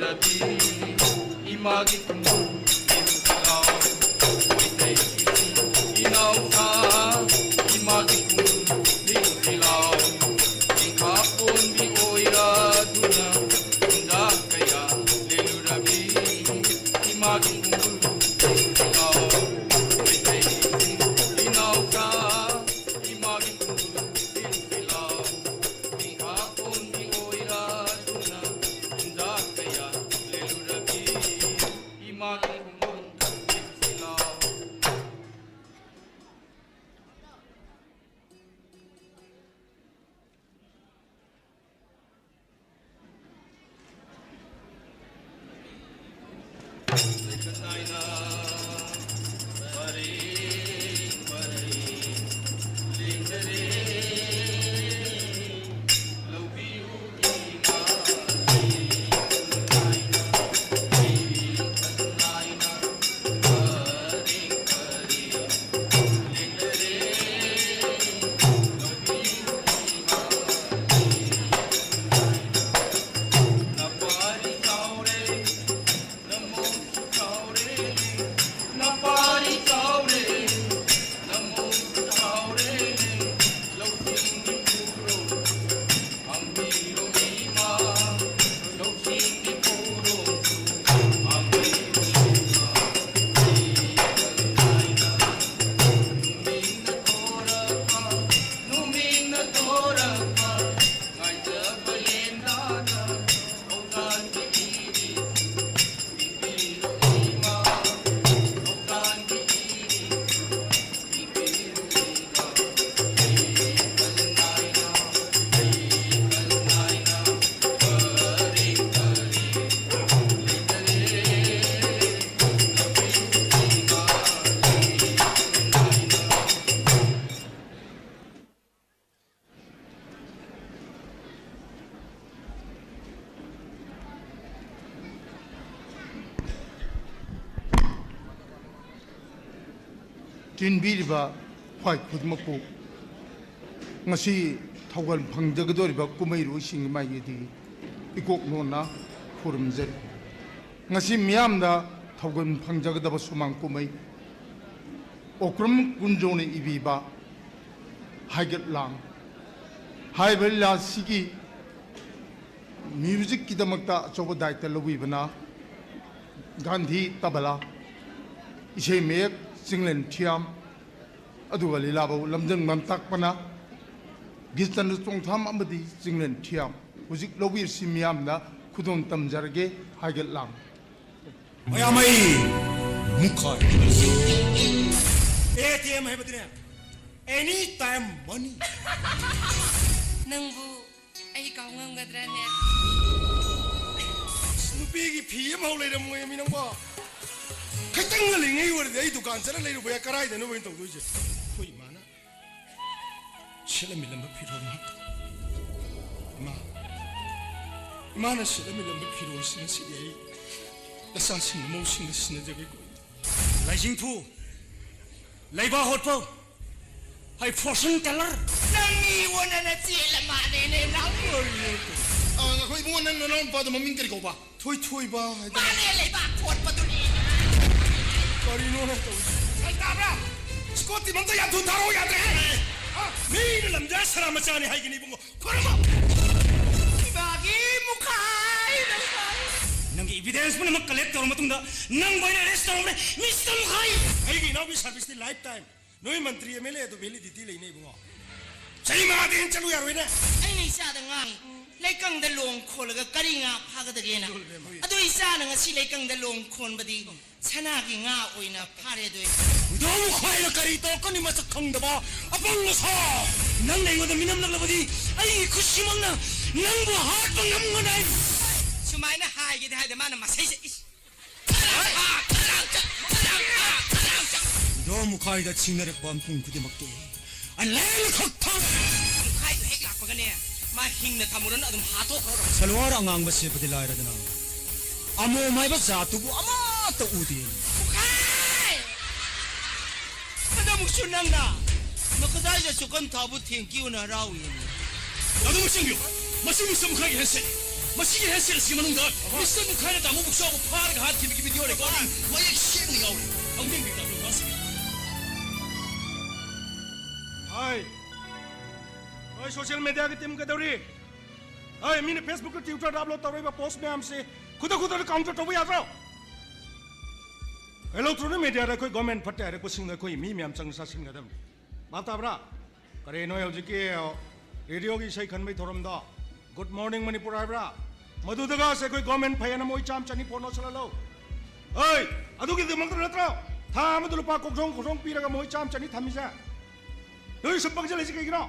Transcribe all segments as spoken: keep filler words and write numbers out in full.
ꯔꯕꯤ, ꯏꯃꯥꯒꯤ ꯈꯨꯟꯗꯨ ꯅꯤꯡꯁꯤꯡꯂꯥꯎ꯫ ꯃꯩꯇꯩ ꯏꯆꯤꯟ ꯏꯅꯥꯎꯁꯥ, ꯏꯃꯥꯒꯤ ꯈꯨꯟꯗꯨ ꯅꯤꯡꯁꯤꯡꯂꯥꯎ꯫ ꯆꯤꯡꯈꯥ ꯄꯣꯟꯕꯤ ꯑꯣꯏꯔꯗꯨꯅ ꯀꯨꯟꯖꯥ ꯀꯌꯥ ꯂꯦꯜꯂꯨꯔꯕꯤ꯫ ꯏꯃꯥꯒꯤ ꯈꯨꯟꯗꯨ ꯅꯤꯡꯁꯤꯡꯂꯥꯎ꯫ ꯃꯩꯇꯩ ꯏꯆꯤꯟ ꯏꯅꯥꯎꯁꯥ, ꯏꯃꯥꯒꯤ ꯈꯨꯟꯗꯨ ꯅꯤꯡꯁꯤꯡꯂꯥꯎ꯫ ꯆꯤꯡꯈꯥ ꯄꯣꯟꯕꯤ ꯑꯣꯏꯔꯗꯨꯅ ꯀꯨꯟꯖꯥ ꯀꯌꯥ ꯂꯦꯜꯂꯨꯔꯕꯤ꯫ ꯏꯃꯥꯒꯤ ꯈꯨꯟꯗꯨ ꯅꯤꯡꯁꯤꯡꯂꯥꯎ꯫ ꯆꯦꯟꯕꯤꯔꯤꯕ ꯈ꯭ꯋꯥꯏ ꯈꯨꯗꯤꯡꯃꯛꯄꯨ ꯉꯁꯤ ꯊꯧꯒꯜ ꯐꯪꯖꯒꯗꯧꯔꯤꯕ ꯀꯨꯝꯍꯩꯔꯣꯏꯁꯤꯡꯒꯤ ꯃꯥꯏꯀꯩꯗꯒꯤ ꯏꯀꯣꯛ ꯅꯣꯟꯅ ꯈꯨꯔꯨꯝꯖꯔꯤ꯫ ꯉꯁꯤ ꯃꯤꯌꯥꯝꯗ ꯊꯧꯒꯜ ꯐꯪꯖꯒꯗꯕ ꯁꯨꯃꯥꯡ ꯀꯨꯝꯍꯩ ꯑꯣꯀ꯭ꯔꯝ ꯀꯨꯟꯖꯣꯅ ꯏꯕꯤꯕ ꯍꯥꯏꯒꯠꯂꯥꯡ ꯍꯥꯏꯔꯤꯕ ꯂꯤꯂꯥ ꯑꯁꯤꯒꯤ ꯃ꯭ꯌꯨꯖꯤꯛꯀꯤꯗꯃꯛꯇ ꯑꯆꯧꯕ ꯗꯥꯏꯇ ꯂꯧꯕꯤꯕꯅ ꯒꯥꯟꯙꯤ ꯇꯕꯂꯥ, ꯏꯁꯩ ꯃꯌꯦꯛ ꯆꯤꯡꯂꯦꯟ ꯊꯤꯌꯥꯝ, ꯑꯗꯨꯒ ꯂꯤꯂꯥꯕꯨ ꯂꯝꯖꯤꯡ ꯂꯝꯇꯥꯛꯄꯅ ꯒꯤꯔꯆꯟꯗ꯭ꯔ ꯆꯣꯡꯊꯥꯝ ꯑꯃꯗꯤ ꯆꯤꯡꯂꯦꯟ ꯊꯤꯌꯥꯝ꯫ ꯍꯧꯖꯤꯛ ꯂꯧꯕꯤꯔꯁꯤ ꯃꯤꯌꯥꯝꯅ ꯈꯨꯗꯣꯜ ꯇꯝꯖꯔꯒꯦ ꯍꯥꯏꯒꯠꯂꯥꯡ꯫ ꯃꯌꯥꯝ ꯑꯩ ꯃꯨꯈꯥ ꯑꯦ ꯇꯤ ꯑꯦꯝ ꯍꯥꯏꯕꯗꯨꯅꯦ, ꯑꯦꯅꯤ ꯇꯥꯏꯝ ꯃꯅꯤ꯫ ꯅꯪꯕꯨ ꯑꯩ ꯀꯥꯎ ꯉꯝꯒꯗ꯭ꯔꯅꯦ? ꯅꯨꯄꯤꯒꯤ ꯐꯤ ꯑꯃꯐꯥꯎ ꯂꯩꯔꯝꯃꯣꯏ ꯃꯤ ꯅꯪꯕꯣ꯫ ꯈꯤꯇꯪ ꯉꯜꯂꯤꯉꯩ ꯑꯣꯏꯔꯗꯤ ꯑꯩ ꯗꯨꯀꯥꯟ ꯆꯠꯂ ꯂꯩꯔꯨꯕ ꯌꯥꯏ꯫ ꯀꯔꯥꯏꯗꯅꯣ ꯑꯩꯅ ꯇꯧꯗꯣꯏꯁꯦ? ꯑꯩꯈꯣꯏ ꯏꯃꯥꯅ ꯁꯦꯠꯂꯝꯃꯤꯂꯝꯕ ꯐꯤꯔꯣꯜ ꯉꯥꯛꯇ꯫ ꯏꯃꯥ, ꯏꯃꯥꯅ ꯁꯦꯠꯂꯝꯃꯤꯂꯝꯕ ꯐꯤꯔꯣꯜꯁꯤꯡ ꯑꯁꯤꯗꯤ ꯑꯩ ꯅꯆꯥꯁꯤꯡ ꯃꯧꯁꯤꯡꯗ ꯁꯤꯟꯅꯖꯒꯦꯀꯣ꯫ ꯂꯥꯏꯖꯤꯡꯊꯨ, ꯂꯩꯕꯥꯛ ꯍꯣꯠꯄ, ꯍꯥꯏ ꯐꯣꯔꯆꯨꯟ ꯇꯦꯂꯔ꯫ ꯅꯪꯒꯤ ꯑꯣꯟꯅꯅ ꯆꯦꯜꯂ ꯃꯥꯜꯂꯦꯅꯦ, ꯅꯥꯎ꯫ ꯑ, ꯉꯥꯏꯈꯣ ꯏꯕꯨꯡꯉꯣ, ꯅꯪ ꯅꯅꯥꯎ ꯅꯨꯄꯥꯗꯣ ꯃꯃꯤꯡ ꯀꯔꯤ ꯀꯧꯕ? ꯊꯣꯏꯊꯣꯏꯕ ꯍꯥꯏꯗꯅ꯫ ꯃꯥꯅꯦ, ꯂꯩꯕꯥꯛ ꯊꯣꯠꯄꯗꯨꯅꯤ꯫ ꯀꯔꯤꯅꯣ ꯅꯪ ꯇꯧꯔꯤꯁꯦ? ꯅꯪ ꯇꯥꯕ꯭ꯔꯥ? ꯁ꯭ꯀꯣꯠꯇꯤ ꯃꯝꯇ ꯌꯥꯝ ꯊꯨꯅ ꯊꯥꯔꯛꯑꯣ ꯌꯥꯗ꯭ꯔꯦ꯫ ꯑ, ꯃꯤꯅ ꯂꯝꯖꯥ ꯁꯔꯥ ꯃꯆꯥꯅꯤ ꯍꯥꯏꯒꯅꯤ ꯏꯕꯨꯡꯉꯣ꯫ ꯈꯨꯔꯨꯝꯃꯣ꯫ ꯏꯃꯥꯒꯤ ꯃꯨꯈꯥꯏ ꯅꯪ ꯇꯥꯏ꯫ ꯅꯪꯒꯤ ꯏꯕꯤꯗꯦꯟꯁ ꯄꯨꯝꯅꯃꯛ ꯀꯂꯦꯛ ꯇꯧꯔꯕ ꯃꯇꯨꯡꯗ ꯅꯪꯕꯨ ꯑꯩꯅ ꯑꯔꯦꯁ ꯇꯧꯔꯕꯅꯦ, ꯃꯤꯁꯇꯔ ꯃꯨꯈꯥꯏ꯫ ꯑꯩꯒꯤ ꯏꯅꯥꯎꯒꯤ ꯁꯥꯔꯚꯤꯁꯇꯤ ꯂꯥꯏꯐ ꯇꯥꯏꯝ꯫ ꯅꯣꯏ ꯃꯟꯇ꯭ꯔꯤ ꯑꯦꯝ ꯑꯦꯜ ꯑꯦ ꯑꯗꯨ ꯚꯦꯂꯤꯗꯤꯇꯤ ꯂꯩꯅꯩ ꯏꯕꯨꯡꯉꯣ꯫ ꯆꯍꯤ ꯃꯉꯥꯗꯤ ꯍꯦꯟꯅ ꯆꯠꯂꯨ ꯌꯥꯔꯣꯏꯅꯦ꯫ ꯑꯩꯅ ꯏꯆꯥꯗ ꯉꯥꯡꯉꯤ, ꯂꯩꯀꯪꯗ ꯂꯣꯡ ꯈꯣꯜꯂꯒ ꯀꯔꯤ ꯉꯥ ꯐꯥꯒꯗꯒꯦꯅ꯫ ꯑꯗꯨ ꯏꯆꯥꯅ ꯉꯁꯤ ꯂꯩꯀꯪꯗ ꯂꯣꯡ ꯈꯣꯟꯕꯗꯤ ꯁꯅꯥꯒꯤ ꯉꯥ ꯑꯣꯏꯅ ꯐꯥꯔꯦ꯫ ꯑꯗꯨ ꯍꯨꯏꯗꯣ ꯃꯈꯣꯏꯅ ꯀꯔꯤ ꯇꯧꯔꯛꯀꯅꯤ ꯃꯁꯛ ꯈꯪꯗꯕ ꯑꯄꯪꯕ ꯁꯥ! ꯅꯪꯅ ꯑꯩꯉꯣꯟꯗ ꯃꯤꯅꯝꯂꯛꯂꯕꯗꯤ ꯑꯩꯒꯤ ꯈꯨꯠꯁꯤꯃꯛꯅ ꯅꯪꯕꯨ ꯍꯥꯠꯄ ꯉꯝꯒꯅꯤ꯫ ꯁꯨꯃꯥꯏꯅ ꯍꯥꯏꯒꯦꯗꯤ ꯍꯥꯏꯗꯦ, ꯃꯥꯅ ꯃꯁꯩꯁꯦ, ꯏꯁ! ꯍꯨꯏꯗꯣ ꯃꯈꯣꯏꯗ ꯁꯤꯡꯅꯔꯛꯄ ꯃꯐꯝ ꯈꯨꯗꯤꯡꯃꯛꯇꯤ ꯑꯂꯦꯟ ꯈꯛꯇꯪ꯫ ꯄꯨꯡꯈꯥꯏꯗꯣ ꯍꯦꯛ ꯂꯥꯛꯄꯒꯅꯦ, ꯃꯥ ꯍꯤꯡꯅ ꯊꯝꯃꯨꯔꯅꯨ, ꯑꯗꯨꯝ ꯍꯥꯠꯇꯣꯛꯈ꯭ꯔꯣ꯫ ꯁꯜꯋꯥꯔ ꯑꯉꯥꯡꯕ ꯁꯦꯠꯄꯗꯤ ꯂꯥꯏꯔꯗꯅ, ꯑꯃꯣꯝ ꯍꯥꯏꯕ ꯖꯥꯠꯇꯨꯕꯨ ꯑꯃꯠꯇ ꯎꯗꯦ꯫ ꯄꯨꯡꯈꯥꯏ! ꯍꯟꯗꯛꯃꯨꯛꯁꯨ ꯅꯪꯅ ꯃꯈꯣꯏꯗ ꯆꯨꯀꯝ ꯊꯥꯎꯕꯨ ꯊꯦꯡꯀꯤꯌꯨꯅ ꯍꯔꯥꯎꯏ꯫ ꯑꯗꯨꯝ ꯆꯤꯡꯕꯤꯌꯨ꯫ ꯃꯁꯤ ꯃꯤꯁꯇꯔ ꯃꯨꯈꯥꯏꯒꯤ ꯍꯦꯟꯁꯦꯠ꯫ ꯃꯁꯤꯒꯤ ꯍꯦꯟꯁꯦꯠ ꯑꯁꯤꯒꯤ ꯃꯅꯨꯡꯗ ꯃꯤꯁꯇꯔ ꯃꯨꯈꯥꯏꯅ ꯇꯥꯃꯣ ꯕꯨꯛꯆꯥꯎꯕꯨ ꯐꯥꯔꯒ ꯍꯥꯠꯈꯤꯕꯒꯤ ꯚꯤꯗꯤꯑꯣ ꯔꯦꯀꯣꯔꯗꯤꯡ ꯃꯌꯦꯛ ꯁꯦꯡꯅ ꯌꯥꯎꯔꯤ꯫ ꯑꯃꯨꯛ ꯌꯦꯡꯕꯤꯌꯨ, ꯇꯥꯃꯣ ꯃꯥꯁꯦ꯫ ꯍꯣꯏ꯫ ꯍꯣꯏ, ꯁꯣꯁꯤꯌꯦꯜ ꯃꯦꯗꯤꯌꯥꯒꯤ ꯇꯤꯝ ꯀꯩꯗꯧꯔꯤ? ꯍꯣꯏ, ꯃꯤꯅ ꯐꯦꯁꯕꯨꯛꯇ, ꯇ꯭ꯋꯤꯇꯔꯗ ꯑꯞꯂꯣꯗ ꯇꯧꯔꯛꯏꯕ ꯄꯣꯁ ꯃꯌꯥꯝꯁꯦ ꯈꯨꯗꯛ ꯈꯨꯗꯛꯇ ꯀꯥꯎꯟꯇꯔ ꯇꯧꯕ ꯌꯥꯗ꯭ꯔꯣ? ꯏꯂꯦꯛꯇ꯭ꯔꯣꯅꯤꯛ ꯃꯦꯗꯤꯌꯥꯗ ꯑꯩꯈꯣꯏ ꯒꯣꯔꯃꯦꯟ ꯐꯠꯇꯦ ꯍꯥꯏꯔꯛꯄꯁꯤꯡꯗꯣ ꯑꯩꯈꯣꯏ ꯃꯤ ꯃꯌꯥꯝ ꯆꯪ ꯆꯥꯁꯤꯟꯒꯗꯕꯅꯤ꯫ ꯚꯥꯞ ꯇꯥꯕ꯭ꯔꯥ? ꯀꯔꯤ, ꯅꯣꯏ ꯍꯧꯖꯤꯛꯀꯤ ꯔꯦꯗꯤꯑꯣꯒꯤ ꯏꯁꯩ ꯈꯟꯕꯒꯤ ꯊꯧꯔꯝꯗꯣ, ꯒꯨꯗ ꯃꯣꯔꯅꯤꯡ ꯃꯅꯤꯄꯨꯔ ꯍꯥꯏꯕ꯭ꯔꯥ? ꯃꯗꯨꯗꯒꯁꯦ ꯑꯩꯈꯣꯏ ꯒꯣꯔꯃꯦꯟ ꯐꯩꯌꯦꯅ ꯃꯣꯏ ꯆꯥꯝ ꯆꯅꯤ ꯄꯣꯠ ꯅꯣꯠꯁꯜꯍꯜꯂꯣ꯫ ꯑꯩ ꯑꯗꯨꯒꯤꯗꯃꯛꯇ ꯅꯠꯇ꯭ꯔꯣ ꯊꯥ ꯑꯃꯗ ꯂꯨꯄꯥ ꯀꯣꯛꯊꯣꯡ ꯀꯣꯛꯊꯣꯡ ꯄꯤꯔꯒ ꯃꯣꯏ ꯆꯥꯝ ꯆꯅꯤ ꯊꯝꯃꯤꯁꯦ? ꯅꯣꯏ ꯁꯨꯝ ꯄꯪꯁꯤꯜꯂꯛꯏꯁꯦ ꯀꯩꯒꯤꯅꯣ?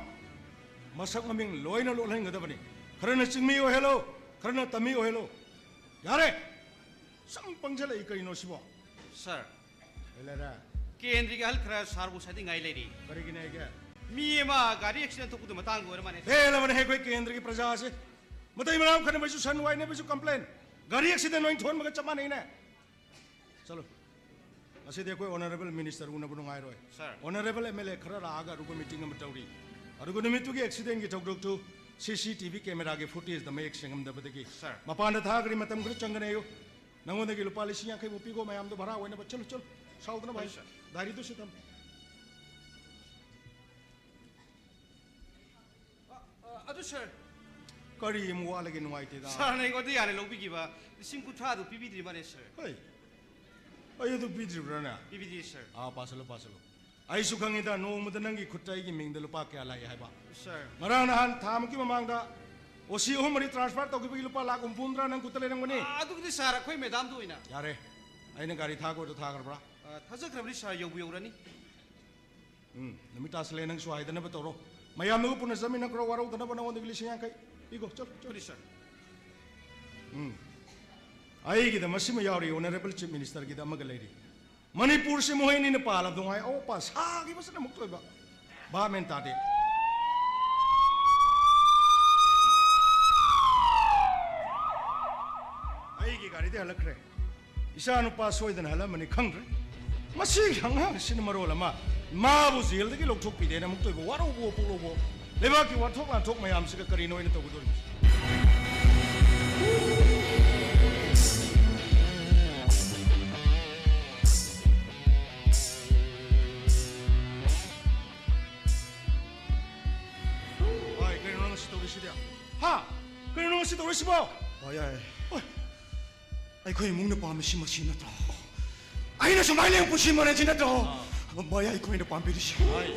ꯃꯁꯛ ꯃꯃꯤꯡ ꯂꯣꯏꯅ ꯂꯣꯠꯍꯟꯒꯗꯕꯅꯤ꯫ ꯈꯔꯅ ꯆꯤꯡꯃꯤ ꯑꯣꯏꯍꯜꯂꯣ, ꯈꯔꯅ ꯇꯝꯃꯤ ꯑꯣꯏꯍꯜꯂꯣ꯫ ꯌꯥꯔꯦ, ꯁꯨꯝ ꯄꯪꯁꯤꯜꯂꯛꯏ ꯀꯩꯅꯣ ꯁꯤꯕꯣ? ꯁꯥꯔ, ꯀꯩ ꯂꯩꯔꯦ? ꯀꯦꯟꯗ꯭ꯔꯒꯤ ꯑꯍꯜ ꯈꯔ ꯁꯥꯔꯕꯨ ꯁꯥꯗꯤꯡꯉꯥꯏ ꯂꯩꯔꯤ꯫ ꯀꯔꯤꯒꯤꯅꯦ ꯑꯩꯒꯦ? ꯃꯤ ꯑꯃ ꯒꯥꯔꯤ ꯑꯦꯛꯁꯤꯗꯦꯟ ꯊꯣꯛꯄꯗꯨ ꯃꯇꯥꯡꯗ ꯑꯣꯏꯔ ꯃꯥꯜꯂꯦ꯫ ꯄꯦꯜꯂꯕꯅꯦ ꯑꯩꯈꯣꯏ ꯀꯦꯟꯗ꯭ꯔꯒꯤ ꯄ꯭ꯔꯖꯥꯁꯦ꯫ ꯃꯇꯩ ꯃꯅꯥꯎ ꯈꯠꯅꯕꯁꯨ, ꯁꯟ ꯋꯥꯏꯅꯕꯁꯨ ꯀꯝꯄ꯭ꯂꯦꯟ, ꯒꯥꯔꯤ ꯑꯦꯛꯁꯤꯗꯦꯟ ꯑꯣꯏꯅ ꯊꯣꯟꯕꯒ ꯆꯞ ꯃꯥꯟꯅꯩꯅꯦ꯫ ꯆꯠꯂꯣ, ꯉꯁꯤꯗꯤ ꯑꯩꯈꯣꯏ ꯑꯣꯅꯔꯦꯕꯜ ꯃꯤꯅꯤꯁꯇꯔ ꯎꯅꯕ ꯅꯨꯡꯉꯥꯏꯔꯣꯏ꯫ ꯁꯥꯔ꯫ ꯑꯣꯅꯔꯦꯕꯜ ꯑꯦꯝ ꯑꯦꯜ ꯑꯦ ꯈꯔ ꯂꯥꯛꯑꯒ ꯑꯔꯨꯕ ꯃꯤꯇꯤꯡ ꯑꯃ ꯇꯧꯔꯤ꯫ ꯑꯗꯨꯒ ꯅꯨꯃꯤꯠꯇꯨꯒꯤ ꯑꯦꯛꯁꯤꯗꯦꯟꯒꯤ ꯊꯧꯗꯣꯛꯇꯨ ꯁꯤ ꯁꯤ ꯇꯤ ꯚꯤ ꯀꯦꯃꯦꯔꯥꯒꯤ ꯐꯨꯇꯦꯖꯇ ꯃꯌꯦꯛ ꯁꯦꯡꯉꯝꯗꯕꯗꯒꯤ ꯁꯥꯔ꯫ ꯃꯄꯥꯟꯗ ꯊꯥꯈ꯭ꯔꯤ꯫ ꯃꯇꯝ ꯈꯔ ꯆꯪꯒꯅꯤ ꯍꯥꯏꯌꯨ꯫ ꯅꯉꯣꯟꯗꯒꯤ ꯂꯨꯄꯥ ꯂꯤꯁꯤꯡ ꯌꯥꯡꯈꯩꯃꯨꯛ ꯄꯤꯈꯣ, ꯃꯌꯥꯝꯗꯣ ꯚꯔꯥ ꯑꯣꯏꯅꯕ꯫ ꯆꯠꯂꯨ, ꯆꯠꯂꯨ, ꯁꯥꯎꯗꯅꯕ ꯍꯥꯏꯌꯨ꯫ ꯍꯣꯏ, ꯁꯥꯔ꯫ ꯗꯥꯏꯔꯤꯗꯨꯁꯨ ꯊꯝꯃꯨ꯫ ꯑ, ꯑ, ꯑꯗꯨ ꯁꯥꯔ꯫ ꯀꯔꯤ ꯑꯃꯨꯛ ꯋꯥꯠꯂꯒꯦ? ꯅꯨꯡꯉꯥꯏꯇꯦꯗ꯫ ꯁꯥꯔꯅ ꯑꯩꯉꯣꯟꯗ ꯌꯥꯅ ꯂꯧꯕꯤꯈꯤꯕ ꯂꯤꯁꯤꯡ ꯀꯨꯟꯊ꯭ꯔꯥꯗꯨ ꯄꯤꯕꯤꯗ꯭ꯔꯤ ꯃꯥꯜꯂꯦ, ꯁꯥꯔ꯫ ꯍꯣꯏ, ꯑꯩ ꯑꯗꯨ ꯄꯤꯗ꯭ꯔꯤꯕ꯭ꯔꯥꯅꯦ? ꯄꯤꯕꯤꯗ꯭ꯔꯤ, ꯁꯥꯔ꯫ ꯑꯥ, ꯄꯥꯁꯜꯂꯨ, ꯄꯥꯁꯜꯂꯨ꯫ ꯑꯩꯁꯨ ꯈꯪꯉꯤꯗ, ꯅꯣꯡꯃꯗ ꯅꯪꯒꯤ ꯈꯨꯠꯇ ꯑꯩꯒꯤ ꯃꯤꯡꯗ ꯂꯨꯄꯥ ꯀꯌꯥ ꯂꯥꯛꯏ ꯍꯥꯏꯕ꯫ ꯁꯥꯔ꯫ ꯉꯔꯥꯡ ꯅꯍꯥꯟ ꯊꯥꯃꯨꯛꯀꯤ ꯃꯃꯥꯡꯗ ꯑꯣ ꯁꯤ ꯑꯍꯨꯝ ꯃꯔꯤ ꯇ꯭ꯔꯥꯟꯁꯐꯔ ꯇꯧꯈꯤꯕꯒꯤ ꯂꯨꯄꯥ ꯂꯥꯈ ꯍꯨꯝꯐꯨ ꯍꯨꯝꯗ꯭ꯔꯥ ꯅꯪ ꯈꯨꯠꯇ ꯂꯩꯔꯝꯒꯅꯤ꯫ ꯑꯥ, ꯑꯗꯨꯒꯤꯗꯤ ꯁꯥꯔ, ꯑꯩꯈꯣꯏ ꯃꯦꯗꯥꯝꯗ ꯑꯣꯏꯅ꯫ ꯌꯥꯔꯦ, ꯑꯩꯅ ꯒꯥꯔꯤ ꯊꯥꯈꯣꯗꯣ ꯊꯥꯈ꯭ꯔꯕ꯭ꯔꯥ? ꯑꯥ, ꯊꯥꯖꯈ꯭ꯔꯕꯅꯤ ꯁꯥꯔ, ꯌꯧꯕꯨ ꯌꯧꯔꯅꯤ꯫ ꯎꯝ, ꯅꯨꯃꯤꯠ ꯇꯥꯁꯜꯂꯦ, ꯅꯪꯁꯨ ꯍꯥꯏꯗꯅꯕ ꯇꯧꯔꯣ꯫ ꯃꯌꯥꯝꯅꯒ ꯄꯨꯟꯅ ꯆꯠꯃꯤꯟꯅꯈ꯭ꯔꯣ, ꯋꯥꯔꯧꯗꯅꯕ꯫ ꯅꯉꯣꯟꯗꯒꯤ ꯂꯤꯁꯤꯡ ꯌꯥꯡꯈꯩ ꯄꯤꯈꯣ, ꯆꯠꯂꯣ, ꯆꯠꯂꯣ꯫ ꯄꯨꯂꯤꯁ ꯁꯥꯔ꯫ ꯎꯝ, ꯑꯩꯒꯤꯗ ꯃꯁꯤꯃ ꯌꯥꯎꯔꯤ, ꯑꯣꯅꯔꯦꯕꯜ ꯆꯤꯐ ꯃꯤꯅꯤꯁꯇꯔꯒꯤꯗ ꯑꯃꯒ ꯂꯩꯔꯤ꯫ ꯃꯅꯤꯄꯨꯔꯁꯤ ꯃꯣꯏ ꯑꯅꯤꯅ ꯄꯥꯜꯂꯕꯗꯣ ꯉꯥꯏ꯫ ꯑꯋꯣꯄꯥ ꯁꯥꯈꯤꯕꯁꯤꯅ ꯑꯃꯨꯛꯇ ꯑꯣꯏꯕ ꯚꯥꯞ ꯃꯦꯟ ꯇꯥꯗꯦ꯫ ꯑꯩꯒꯤ ꯒꯥꯔꯤꯗꯤ ꯍꯜꯂꯛꯈ꯭ꯔꯦ꯫ ꯏꯆꯥ ꯅꯨꯄꯥ ꯁꯣꯏꯗꯅ ꯍꯜꯂꯝꯃꯅꯤ ꯈꯪꯗ꯭ꯔꯦ꯫ ꯃꯁꯤꯒꯤ ꯑꯉꯥꯡꯁꯤꯅ ꯃꯔꯣꯜ ꯑꯃ ꯃꯥꯕꯨ ꯖꯦꯜꯗꯒꯤ ꯂꯧꯊꯣꯛꯄꯤꯗꯦꯅ ꯑꯃꯨꯛꯇ ꯑꯣꯏꯕ ꯋꯥꯔꯧꯕ ꯄꯣꯛꯂꯧꯕ꯫ ꯂꯩꯕꯥꯛꯀꯤ ꯋꯥꯊꯣꯛ ꯂꯥꯟꯊꯣꯛ ꯃꯌꯥꯝꯁꯤꯒ ꯀꯔꯤꯅꯣ ꯑꯩꯅ ꯇꯧꯒꯗꯧꯔꯤꯕꯁꯤ? ꯚꯥꯏ, ꯀꯔꯤꯅꯣ ꯅꯪ ꯁꯤ ꯇꯧꯔꯤꯁꯤꯗꯤ? ꯍꯥ? ꯀꯔꯤꯅꯣ ꯅꯪ ꯁꯤ ꯇꯧꯔꯤꯁꯤꯕꯣ? ꯚꯥꯏ, ꯌꯥꯏ꯫ ꯑꯣꯏ꯫ ꯑꯩꯈꯣꯏ ꯏꯃꯨꯡꯅ ꯄꯥꯝꯃꯤꯁꯤ ꯃꯁꯤ ꯅꯠꯇ꯭ꯔꯣ? ꯑꯩꯅ ꯁꯨꯃꯥꯏꯅ ꯂꯦꯡ ꯄꯨꯟꯁꯤ ꯃꯔꯦꯟꯁꯤ ꯅꯠꯇ꯭ꯔꯣ? ꯑꯥ꯫ ꯚꯥꯏ, ꯑꯩꯈꯣꯏꯅ ꯄꯥꯝꯕꯤꯔꯤꯁꯤ꯫ ꯍꯣꯏ꯫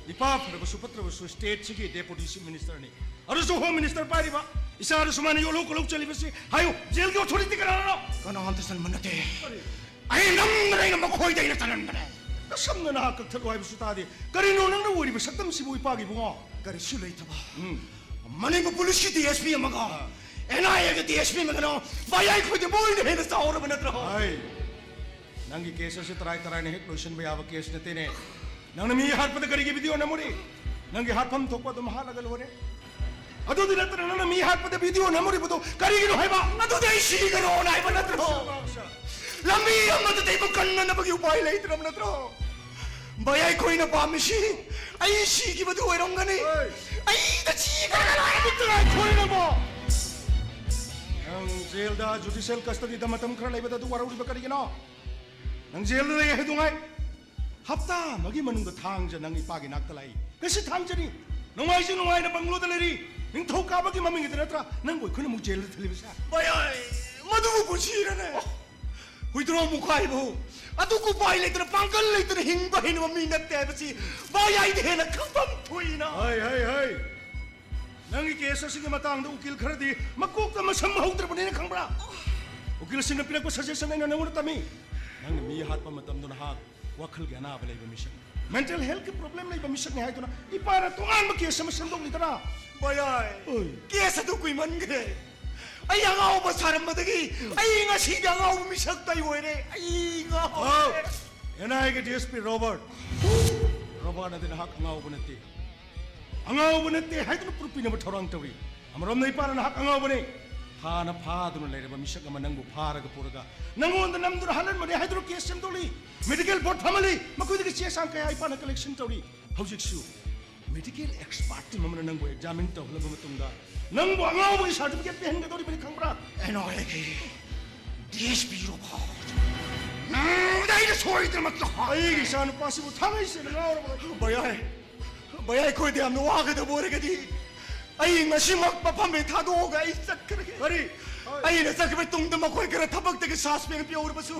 ꯏꯄꯥ ꯐꯔꯕꯁꯨ ꯐꯠꯇ꯭ꯔꯕꯁꯨ state ꯁꯤꯒꯤ deputy chief minister ꯅꯤ꯫ ꯑꯗꯨꯁꯨ home minister ꯄꯥꯏꯔꯤꯕ꯫ ꯏꯆꯥꯗꯨ ꯁꯨꯃꯥꯏꯅ ꯌꯣꯜꯍꯧ ꯈꯣꯠꯍꯧ ꯆꯠꯂꯤꯕꯁꯤ ꯍꯥꯏꯌꯨ, jail ꯒꯤ authority ꯀꯅꯥꯅꯣ? ꯀꯅꯥꯝꯇ ꯆꯟꯕ ꯅꯠꯇꯦ꯫ ꯀꯔꯤ? ꯑꯩ ꯅꯝꯗꯅ ꯑꯩꯅ ꯃꯈꯣꯏꯗ ꯑꯩꯅ ꯆꯜꯍꯟꯕꯅꯦ꯫ ꯅꯁꯝꯅ ꯅꯍꯥꯛ ꯀꯛꯊꯠꯂꯣ ꯍꯥꯏꯕꯁꯨ ꯇꯥꯗꯦ꯫ ꯀꯔꯤꯅꯣ ꯅꯪꯅ ꯑꯣꯏꯔꯤꯕ ꯁꯛꯇꯝꯁꯤꯕꯨ ꯏꯄꯥꯒꯤ ꯏꯕꯨꯡꯉꯣ? ꯀꯔꯤꯁꯨ ꯂꯩꯇꯕ꯫ ꯎꯝ꯫ ꯃꯅꯤꯄꯨꯔ ꯄꯨꯂꯤꯁꯀꯤ DSP ꯑꯃꯒ ꯑꯥ꯫ NIA ꯒꯤ DSP ꯑꯃꯒꯅ ꯚꯥꯏ ꯑꯩꯈꯣꯏꯗꯤ ꯃꯣꯏꯅ ꯍꯦꯟꯅ ꯆꯥꯎꯔꯕ ꯅꯠꯇ꯭ꯔꯣ? ꯍꯥꯏ꯫ ꯅꯪꯒꯤ case ꯑꯁꯤ ꯇꯔꯥꯏ ꯇꯔꯥꯏꯅ ꯍꯦꯛ ꯂꯣꯏꯁꯤꯟꯕ ꯌꯥꯕ case ꯅꯠꯇꯦꯅꯦ꯫ ꯅꯪꯅ ꯃꯤ ꯍꯥꯠꯄꯗ ꯀꯔꯤꯒꯤ video ꯅꯝꯃꯨꯔꯤ? ꯅꯪꯒꯤ ꯍꯥꯠꯐꯝ ꯊꯣꯛꯄ ꯑꯗꯨꯝ ꯍꯥꯠꯂꯒ ꯂꯣꯏꯔꯦ꯫ ꯑꯗꯨꯗꯤ ꯅꯠꯇꯅ ꯅꯪꯅ ꯃꯤ ꯍꯥꯠꯄꯗ video ꯅꯝꯃꯨꯔꯤꯕꯗꯣ ꯀꯔꯤꯒꯤꯅꯣ ꯍꯥꯏꯕ? ꯑꯗꯨꯗꯤ ꯑꯩ ꯁꯤꯈ꯭ꯔꯣꯅ ꯍꯥꯏꯕ ꯅꯠꯇ꯭ꯔꯣ? ꯂꯝꯕꯤ ꯑꯃꯗ ꯇꯩꯕ ꯀꯟꯅꯅꯕꯒꯤ ꯎꯄꯥꯏ ꯂꯩꯇ꯭ꯔꯕ ꯅꯠꯇ꯭ꯔꯣ? ꯚꯩ, ꯑꯩꯈꯣꯏꯅ ꯄꯥꯝꯃꯤꯁꯤ ꯑꯩ ꯁꯤꯈꯤꯕꯗꯨ ꯑꯣꯏꯔꯝꯒꯅꯤ꯫ ꯍꯣꯏ꯫ ꯑꯩꯗ ꯆꯤꯈ꯭ꯔꯒ ꯂꯣꯏꯔꯦ꯫ ꯅꯪ ꯇꯔꯥꯏ ꯈꯣꯔꯤ ꯅꯪꯕꯣ? ꯅꯪ jail ꯗ judicial custody ꯗ ꯃꯇꯝ ꯈꯔ ꯂꯩꯕꯗ ꯑꯗꯨ ꯋꯥꯔꯧꯔꯤꯕ ꯀꯔꯤꯒꯤꯅꯣ? ꯅꯪ jail ꯗ ꯂꯩ ꯍꯥꯏꯗꯨꯉꯥꯏ ꯍꯞꯇꯥ ꯑꯃꯒꯤ ꯃꯅꯨꯡꯗ ꯊꯥꯡꯖ ꯅꯪ ꯏꯄꯥꯒꯤ ꯅꯥꯛꯇ ꯂꯥꯛꯏ꯫ ꯉꯁꯤ ꯊꯥꯡꯖꯅꯤ, ꯅꯣꯡꯃꯥꯏꯖꯤꯡ ꯅꯨꯡꯉꯥꯏꯅ bungalow ꯗ ꯂꯩꯔꯤ꯫ ꯅꯤꯡꯊꯧꯀꯥꯕꯒꯤ ꯃꯃꯤꯡꯒꯤꯗ ꯅꯠꯇ꯭ꯔꯥ ꯅꯪꯕꯨ ꯑꯩꯈꯣꯏꯅ ꯑꯃꯨꯛ jail ꯗ ꯊꯤꯜꯂꯤꯕꯁꯦ? ꯚꯩ, ꯃꯗꯨꯕꯨ ꯄꯨꯟꯁꯤꯔꯅꯦ? ꯍꯨꯏꯗ꯭ꯔꯣꯝ ꯃꯨꯛꯈꯥꯏꯕꯧ ꯑꯗꯨ ꯎꯄꯥꯏ ꯂꯩꯇꯅ, ꯄꯥꯡꯒꯜ ꯂꯩꯇꯅ ꯍꯤꯡꯕ ꯍꯩꯅꯕ ꯃꯤ ꯅꯠꯇꯦ ꯍꯥꯏꯕꯁꯤ ꯚꯩ ꯑꯩꯗꯤ ꯍꯦꯟꯅ ꯈꯪꯐꯝ ꯊꯣꯛꯏꯅ꯫ ꯍꯩ, ꯍꯩ, ꯍꯩ! ꯅꯪꯒꯤ case ꯑꯁꯤꯒꯤ ꯃꯇꯥꯡꯗ ꯎꯀꯤꯜ ꯈꯔꯗꯤ ꯃꯀꯣꯛꯇ ꯃꯁꯝ ꯍꯧꯗ꯭ꯔꯕꯅꯤꯅ ꯈꯪꯕ꯭ꯔꯥ? ꯎꯀꯤꯜꯁꯤꯡꯅ ꯄꯤꯔꯛꯄ suggestion ꯑꯩꯅ ꯅꯪꯉꯣꯟꯗ ꯇꯝꯃꯤ꯫ ꯅꯪꯅ ꯃꯤ ꯍꯥꯠꯄ ꯃꯇꯝꯗ ꯅꯍꯥꯛ ꯋꯥꯈꯜꯒꯤ ꯑꯅꯥꯕ ꯂꯩꯕ ꯃꯤꯁꯛ, mental health ꯀꯤ problem ꯂꯩꯕ ꯃꯤꯁꯛꯅꯤ ꯍꯥꯏꯗꯨꯅ ꯏꯄꯥꯅ ꯇꯣꯉꯥꯟꯕ case ꯑꯃ ꯁꯦꯝꯗꯣꯛꯂꯤꯗꯅ꯫ ꯚꯩ, ꯑꯣꯏ꯫ Case ꯑꯗꯨ ꯀꯨꯏꯃꯟꯈ꯭ꯔꯦ꯫ ꯑꯩ ꯑꯉꯥꯎꯕ ꯁꯥꯔꯝꯕꯗꯒꯤ ꯑꯩ ꯉꯁꯤꯗꯤ ꯑꯉꯥꯎꯕ ꯃꯤꯁꯛꯇ ꯑꯣꯏꯔꯦ꯫ ꯑꯩ ꯉꯥꯎꯔꯦ꯫ ꯑꯧ, NIA ꯒꯤ DSP ꯔꯣꯕꯔꯠ꯫ ꯔꯣꯕꯔꯠ ꯑꯗꯨ ꯅꯍꯥꯛ ꯑꯉꯥꯎꯕ ꯅꯠꯇꯦ꯫ ꯑꯉꯥꯎꯕ ꯅꯠꯇꯦ ꯍꯥꯏꯗꯨꯅ proof ꯄꯤꯅꯕ ꯊꯧꯔꯥꯡ ꯇꯧꯔꯤ꯫ ꯑꯃꯔꯣꯝꯗ ꯏꯄꯥꯅ ꯅꯍꯥꯛ ꯑꯉꯥꯎꯕꯅꯤ꯫ ꯍꯥꯟꯅ ꯐꯥꯗꯨꯅ ꯂꯩꯔꯕ ꯃꯤꯁꯛ ꯑꯃ ꯅꯪꯕꯨ ꯐꯥꯔꯒ ꯄꯨꯔꯒ ꯅꯪꯉꯣꯟꯗ ꯅꯝꯗꯨꯅ ꯍꯥꯠꯍꯟꯕꯅꯤ ꯍꯥꯏꯗꯨꯅ case ꯁꯦꯝꯗꯣꯛꯂꯤ꯫ Medical board ꯐꯝꯍꯜꯂꯤ꯫ ꯃꯈꯣꯏꯗꯒꯤ ꯆꯦ ꯆꯥꯡ ꯀꯌꯥ ꯏꯄꯥꯅ collection ꯇꯧꯔꯤ꯫ ꯍꯧꯖꯤꯛꯁꯨ Medical expert team ꯑꯃꯅ ꯅꯪꯕꯨ examine ꯇꯧꯍꯜꯂꯕ ꯃꯇꯨꯡꯗ ꯅꯪꯕꯨ ꯑꯉꯥꯎꯕꯒꯤ certificate ꯄꯤꯍꯟꯒꯗꯧꯔꯤꯕꯅꯤ, ꯈꯪꯕ꯭ꯔꯥ? ꯑꯩꯅ ꯑꯩꯒꯤ ꯗꯤ ꯑꯦꯁ ꯄꯤ ꯔꯣꯕꯣꯠ ꯅꯪꯗ ꯑꯩꯅ ꯁꯣꯏꯗꯅꯃꯛꯀꯤ ꯍꯥꯏ꯫ ꯑꯩꯒꯤ ꯏꯆꯥꯅꯨꯄꯥꯁꯤꯕꯨ ꯊꯥꯡꯉꯩ ꯁꯦꯡꯅ ꯉꯥꯎꯔꯕ? ꯚꯌꯥꯏ, ꯚꯌꯥꯏ, ꯑꯩꯈꯣꯏꯗ ꯌꯥꯝꯅ ꯋꯥꯒꯗꯕ ꯑꯣꯏꯔꯒꯗꯤ ꯑꯩ ꯉꯁꯤꯃꯛ ꯃꯐꯝ ꯍꯦꯛ ꯊꯥꯗꯣꯛꯑꯒ ꯑꯩ ꯆꯠꯈ꯭ꯔꯒꯦ꯫ ꯀꯔꯤ? ꯑꯩꯅ ꯆꯠꯈ꯭ꯔꯕ ꯇꯨꯡꯗ ꯃꯈꯣꯏ ꯈꯔ ꯊꯕꯛꯇꯒꯤ suspend ꯄꯤꯍꯧꯔꯕꯁꯨ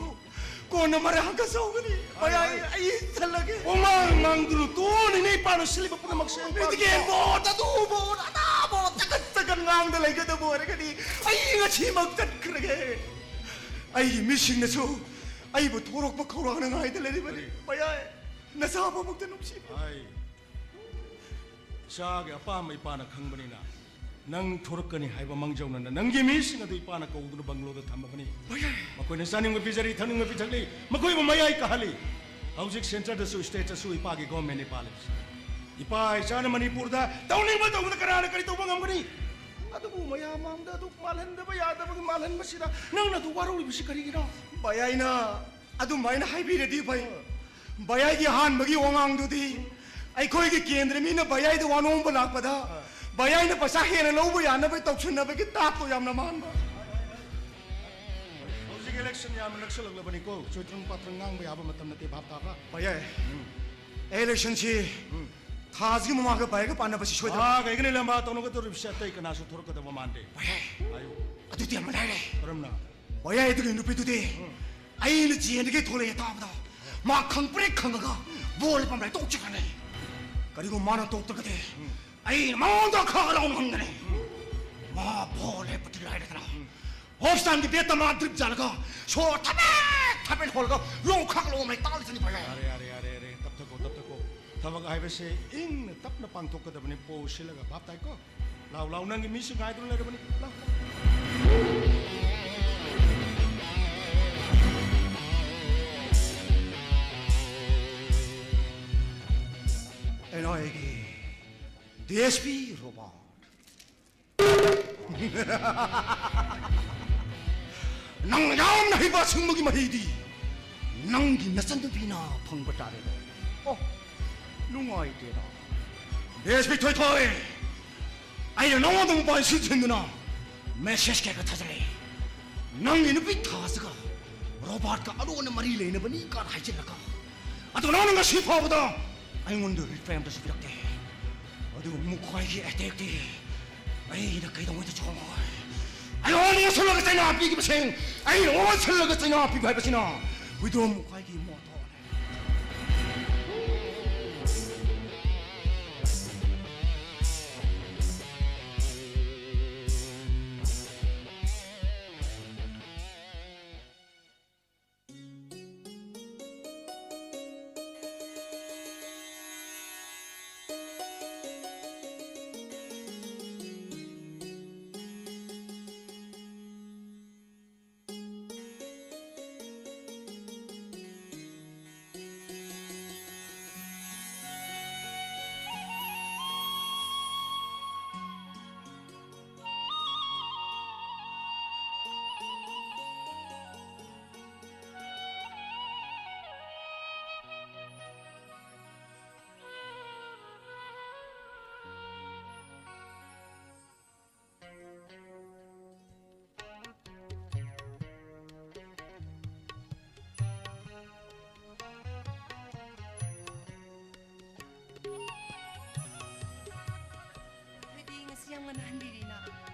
ꯀꯣꯟꯅ ꯃꯔꯥꯡ ꯀꯥꯏꯅ ꯆꯥꯎꯒꯅꯤ꯫ ꯚꯌꯥꯏ, ꯑꯩ ꯆꯠꯂꯒꯦ꯫ ꯄꯨꯡꯃꯥꯡ ꯃꯥꯡꯗꯨꯅ ꯇꯣꯛꯑꯣꯅꯦ, ꯏꯅꯦ ꯏꯄꯥꯅ ꯁꯤꯜꯂꯤꯕ ꯄꯨꯝꯅꯃꯛꯁꯦ꯫ ꯃꯤꯗꯤꯒꯦꯟꯕꯣ, ꯇꯗꯨꯕꯣ, ꯑꯗꯥꯕꯣ, ꯆꯒꯠ ꯆꯒꯠ ꯉꯥꯡꯗ ꯂꯩꯒꯗꯕ ꯑꯣꯏꯔꯒꯗꯤ ꯑꯩ ꯉꯁꯤꯃꯛ ꯆꯠꯈ꯭ꯔꯒꯦ꯫ ꯑꯩꯒꯤ ꯃꯤꯁꯤꯡꯅꯁꯨ ꯑꯩꯕꯨ ꯊꯣꯔꯛꯄ ꯈꯧꯔꯥꯡꯅ ꯉꯥꯏꯗ ꯂꯩꯔꯤꯕꯅꯤ꯫ ꯀꯔꯤ? ꯚꯌꯥꯏ, ꯅꯆꯥ ꯐꯥꯎꯃꯛꯇ ꯅꯨꯡꯁꯤ꯫ ꯑꯩ ꯏꯆꯥꯒꯤ ꯑꯄꯥꯝꯕ ꯏꯄꯥꯅ ꯈꯪꯕꯅꯤꯅ, ꯅꯪ ꯊꯣꯔꯛꯀꯅꯤ ꯍꯥꯏꯕ ꯃꯥꯡꯖꯧꯅꯅ ꯅꯪꯒꯤ ꯃꯤꯁꯤꯡ ꯑꯗꯨ ꯏꯄꯥꯅ ꯀꯧꯗꯨꯅ ꯕꯪꯒ꯭ꯂꯣꯗ ꯊꯝꯃꯕꯅꯤ꯫ ꯃꯈꯣꯏꯅ ꯆꯥꯅꯤꯡꯕ ꯄꯤꯖꯔꯤ, ꯊꯛꯅꯤꯡꯕ ꯄꯤꯊꯛꯂꯤ, ꯃꯈꯣꯏꯕꯨ ꯃꯌꯥꯏ ꯀꯥꯍꯜꯂꯤ꯫ ꯍꯧꯖꯤꯛ centreꯗꯁꯨ stateꯇꯁꯨ ꯏꯄꯥꯒꯤ governmentꯅꯤ ꯄꯥꯜꯂꯤꯕꯁꯤ꯫ ꯏꯄꯥ ꯏꯆꯥꯅ ꯃꯅꯤꯄꯨꯔꯗ ꯇꯧꯅꯤꯡꯕ ꯇꯧꯕꯗ ꯀꯅꯥꯅ ꯀꯔꯤ ꯇꯧꯕ ꯉꯝꯒꯅꯤ? ꯑꯗꯨꯕꯨ ꯃꯌꯥꯝ ꯃꯥꯡꯗ ꯑꯗꯨ ꯃꯥꯜꯍꯟꯗꯕ ꯌꯥꯗꯕꯒꯤ ꯃꯥꯜꯍꯟꯕꯁꯤꯗ ꯅꯪꯅ ꯑꯗꯨ ꯋꯥꯔꯧꯔꯤꯕꯁꯤ ꯀꯔꯤꯒꯤꯅꯣ? ꯚꯌꯥꯏꯅ ꯑꯗꯨꯃꯥꯏꯅ ꯍꯥꯏꯕꯤꯔꯗꯤ ꯐꯩ꯫ ꯚꯌꯥꯏꯒꯤ ꯑꯍꯥꯟꯕꯒꯤ ꯋꯥꯉꯥꯡꯗꯨꯗꯤ ꯑꯩꯈꯣꯏꯒꯤ ꯀꯦꯟꯗ꯭ꯔ ꯃꯤꯅ ꯚꯌꯥꯏꯗ ꯋꯥꯅꯣꯝꯕ ꯂꯥꯛꯄꯗ ꯚꯌꯥꯏꯅ ꯄꯩꯁꯥ ꯍꯦꯟꯅ ꯂꯧꯕ ꯌꯥꯅꯕ ꯇꯧꯁꯤꯟꯅꯕꯒꯤ ꯇꯥꯛꯄ ꯌꯥꯝꯅ ꯃꯥꯟꯕ꯫ ꯍꯧꯖꯤꯛ election ꯌꯥꯝꯅ ꯅꯛꯁꯜꯂꯛꯂꯕꯅꯤꯀꯣ, ꯆꯣꯏꯇ꯭ꯔꯪ ꯄꯥꯇ꯭ꯔꯪ ꯉꯥꯡꯕ ꯌꯥꯕ ꯃꯇꯝ ꯅꯠꯇꯦ, ꯚꯥꯞ ꯇꯥꯕ꯭ꯔꯥ? ꯚꯌꯥꯏ, electionꯁꯤ ꯊꯥꯁꯤꯒꯤ ꯃꯃꯥꯡꯗ ꯚꯌꯥꯏꯒ ꯄꯥꯟꯅꯕꯁꯤ ꯁꯣꯏꯗꯅ꯫ ꯃꯥꯒ ꯑꯩꯒꯅ ꯂꯝꯕꯥ ꯇꯧꯅꯒꯗꯧꯔꯤꯕꯁꯤ ꯑꯇꯩ ꯀꯅꯥꯁꯨ ꯊꯣꯔꯛꯀꯗꯕ ꯃꯥꯟꯗꯦ꯫ ꯚꯌꯥꯏ, ꯍꯥꯏꯌꯨ꯫ ꯑꯗꯨꯗꯤ ꯑꯃ ꯂꯩꯔꯦ꯫ ꯀꯔꯝꯅ? ꯚꯌꯥꯏ, ꯑꯗꯨꯒꯤ ꯅꯨꯄꯤꯗꯨꯗꯤ ꯑꯩꯅ ꯆꯦꯟꯗꯒꯤ ꯊꯣꯛꯂꯛꯑꯦ ꯇꯥꯕꯗ ꯃꯥ ꯈꯪꯄ꯭ꯔꯦꯛ ꯈꯪꯉꯒ ꯕꯣꯜ ꯄꯝꯂꯥꯏ ꯇꯣꯛꯆꯈ꯭ꯔꯅꯤ꯫ ꯀꯔꯤꯒꯨꯝꯕ ꯃꯥꯅ ꯇꯣꯛꯇ꯭ꯔꯒꯗꯤ ꯑꯩꯅ ꯃꯉꯣꯟꯗ ꯈꯥ ꯂꯥꯎꯅ ꯍꯪꯒꯅꯤ꯫ ꯃꯥ ꯕꯣꯜ ꯍꯦꯛꯄꯗꯤ ꯂꯥꯏꯔꯗꯅ ꯍꯣꯞꯁꯇꯥꯟꯒꯤ ꯕꯦꯠꯇ ꯃꯥ ꯗ꯭ꯔꯤꯞ ꯆꯥꯜꯂꯒ ꯁꯣꯔ ꯊꯕꯦꯠ ꯊꯕꯦꯠ ꯍꯣꯜꯂꯒ ꯂꯣꯡꯈꯥꯛ ꯂꯣꯡꯃꯩ ꯇꯥꯜꯂꯤꯁꯤꯅꯤ ꯚꯌꯥꯏ꯫ ꯌꯥꯔꯦ, ꯌꯥꯔꯦ, ꯌꯥꯔꯦ, ꯌꯥꯔꯦ꯫ ꯇꯞꯊꯈꯣ, ꯇꯞꯊꯈꯣ꯫ ꯊꯕꯛ ꯍꯥꯏꯕꯁꯦ ꯏꯪꯅ ꯇꯞꯅ ꯄꯥꯡꯊꯣꯛꯀꯗꯕꯅꯤ꯫ ꯄꯣ ꯁꯤꯜꯂꯒ, ꯚꯥꯞ ꯇꯥꯏꯀꯣ? ꯂꯥꯎ, ꯂꯥꯎ, ꯅꯪꯒꯤ ꯃꯤꯁꯤꯡ ꯉꯥꯏꯗꯨꯅ ꯂꯩꯔꯕꯅꯤ꯫ ꯂꯥꯎ, ꯂꯥꯎ꯫ ꯑꯩꯅ ꯑꯩꯒꯤ ꯗꯤ ꯑꯦꯁ ꯄꯤ ꯔꯣꯕꯣꯠ꯫ ꯅꯪ ꯌꯥꯝꯅ ꯍꯩꯕ ꯑꯁꯤꯒꯨꯝꯕꯒꯤ ꯃꯍꯩꯗꯤ ꯅꯪꯒꯤ ꯅꯆꯟꯅꯨꯄꯤꯅ ꯐꯪꯕ ꯇꯥꯔꯦꯗꯣ꯫ ꯑꯣ, ꯅꯨꯡꯉꯥꯏꯇꯦꯗ꯫ ꯑꯦꯁ ꯄꯤ ꯊꯣꯏꯊꯣꯏ, ꯑꯩꯅ ꯅꯉꯣꯟꯗ ꯃꯣꯕꯥꯏꯜ ꯁꯤꯖꯤꯟꯅꯗꯨꯅ ꯃꯦꯁꯦꯖ ꯀꯌꯥ ꯊꯥꯖꯤꯜꯂꯦ꯫ ꯅꯪꯒꯤ ꯅꯨꯄꯤ ꯊꯥꯖꯒ ꯔꯣꯕꯥꯔꯠꯀ ꯑꯔꯣꯟꯅ ꯃꯔꯤ ꯂꯩꯅꯕꯅꯤ ꯀꯥꯏꯅ ꯍꯥꯏꯖꯤꯜꯂꯒ, ꯑꯗꯣ ꯅꯪꯅ ꯉꯁꯤ ꯐꯥꯎꯕꯗ ꯑꯩꯉꯣꯟꯗ ꯔꯤꯄ꯭ꯂꯥꯏ ꯑꯃꯇꯁꯨ ꯄꯤꯔꯛꯇꯦ꯫ ꯑꯗꯨꯒ ꯃꯨꯈꯥꯏꯒꯤ ꯑꯦꯇꯦꯛꯇꯤ ꯑꯩꯅ ꯀꯩꯗꯧꯉꯩꯗꯁꯨ ꯈꯪꯉꯣꯏ꯫ ꯑꯩꯉꯣꯟꯗ ꯑꯣꯟꯁꯤꯜꯂꯒ ꯆꯩꯅꯥ ꯄꯤꯈꯤꯕꯁꯤꯡ, ꯑꯩꯅ ꯑꯣꯟꯁꯤꯜꯂꯒ ꯆꯩꯅꯥ ꯄꯤꯕ ꯍꯥꯏꯕꯁꯤꯅ ꯋꯤꯗꯣ ꯃꯨꯈꯥꯏꯒꯤ ꯃꯣꯇꯣꯅꯤ꯫ ꯑꯩꯈꯣꯏꯗꯤ ꯉꯁꯤ ꯌꯥꯝ ꯉꯟꯅ ꯍꯟꯕꯤꯔꯤꯅ꯫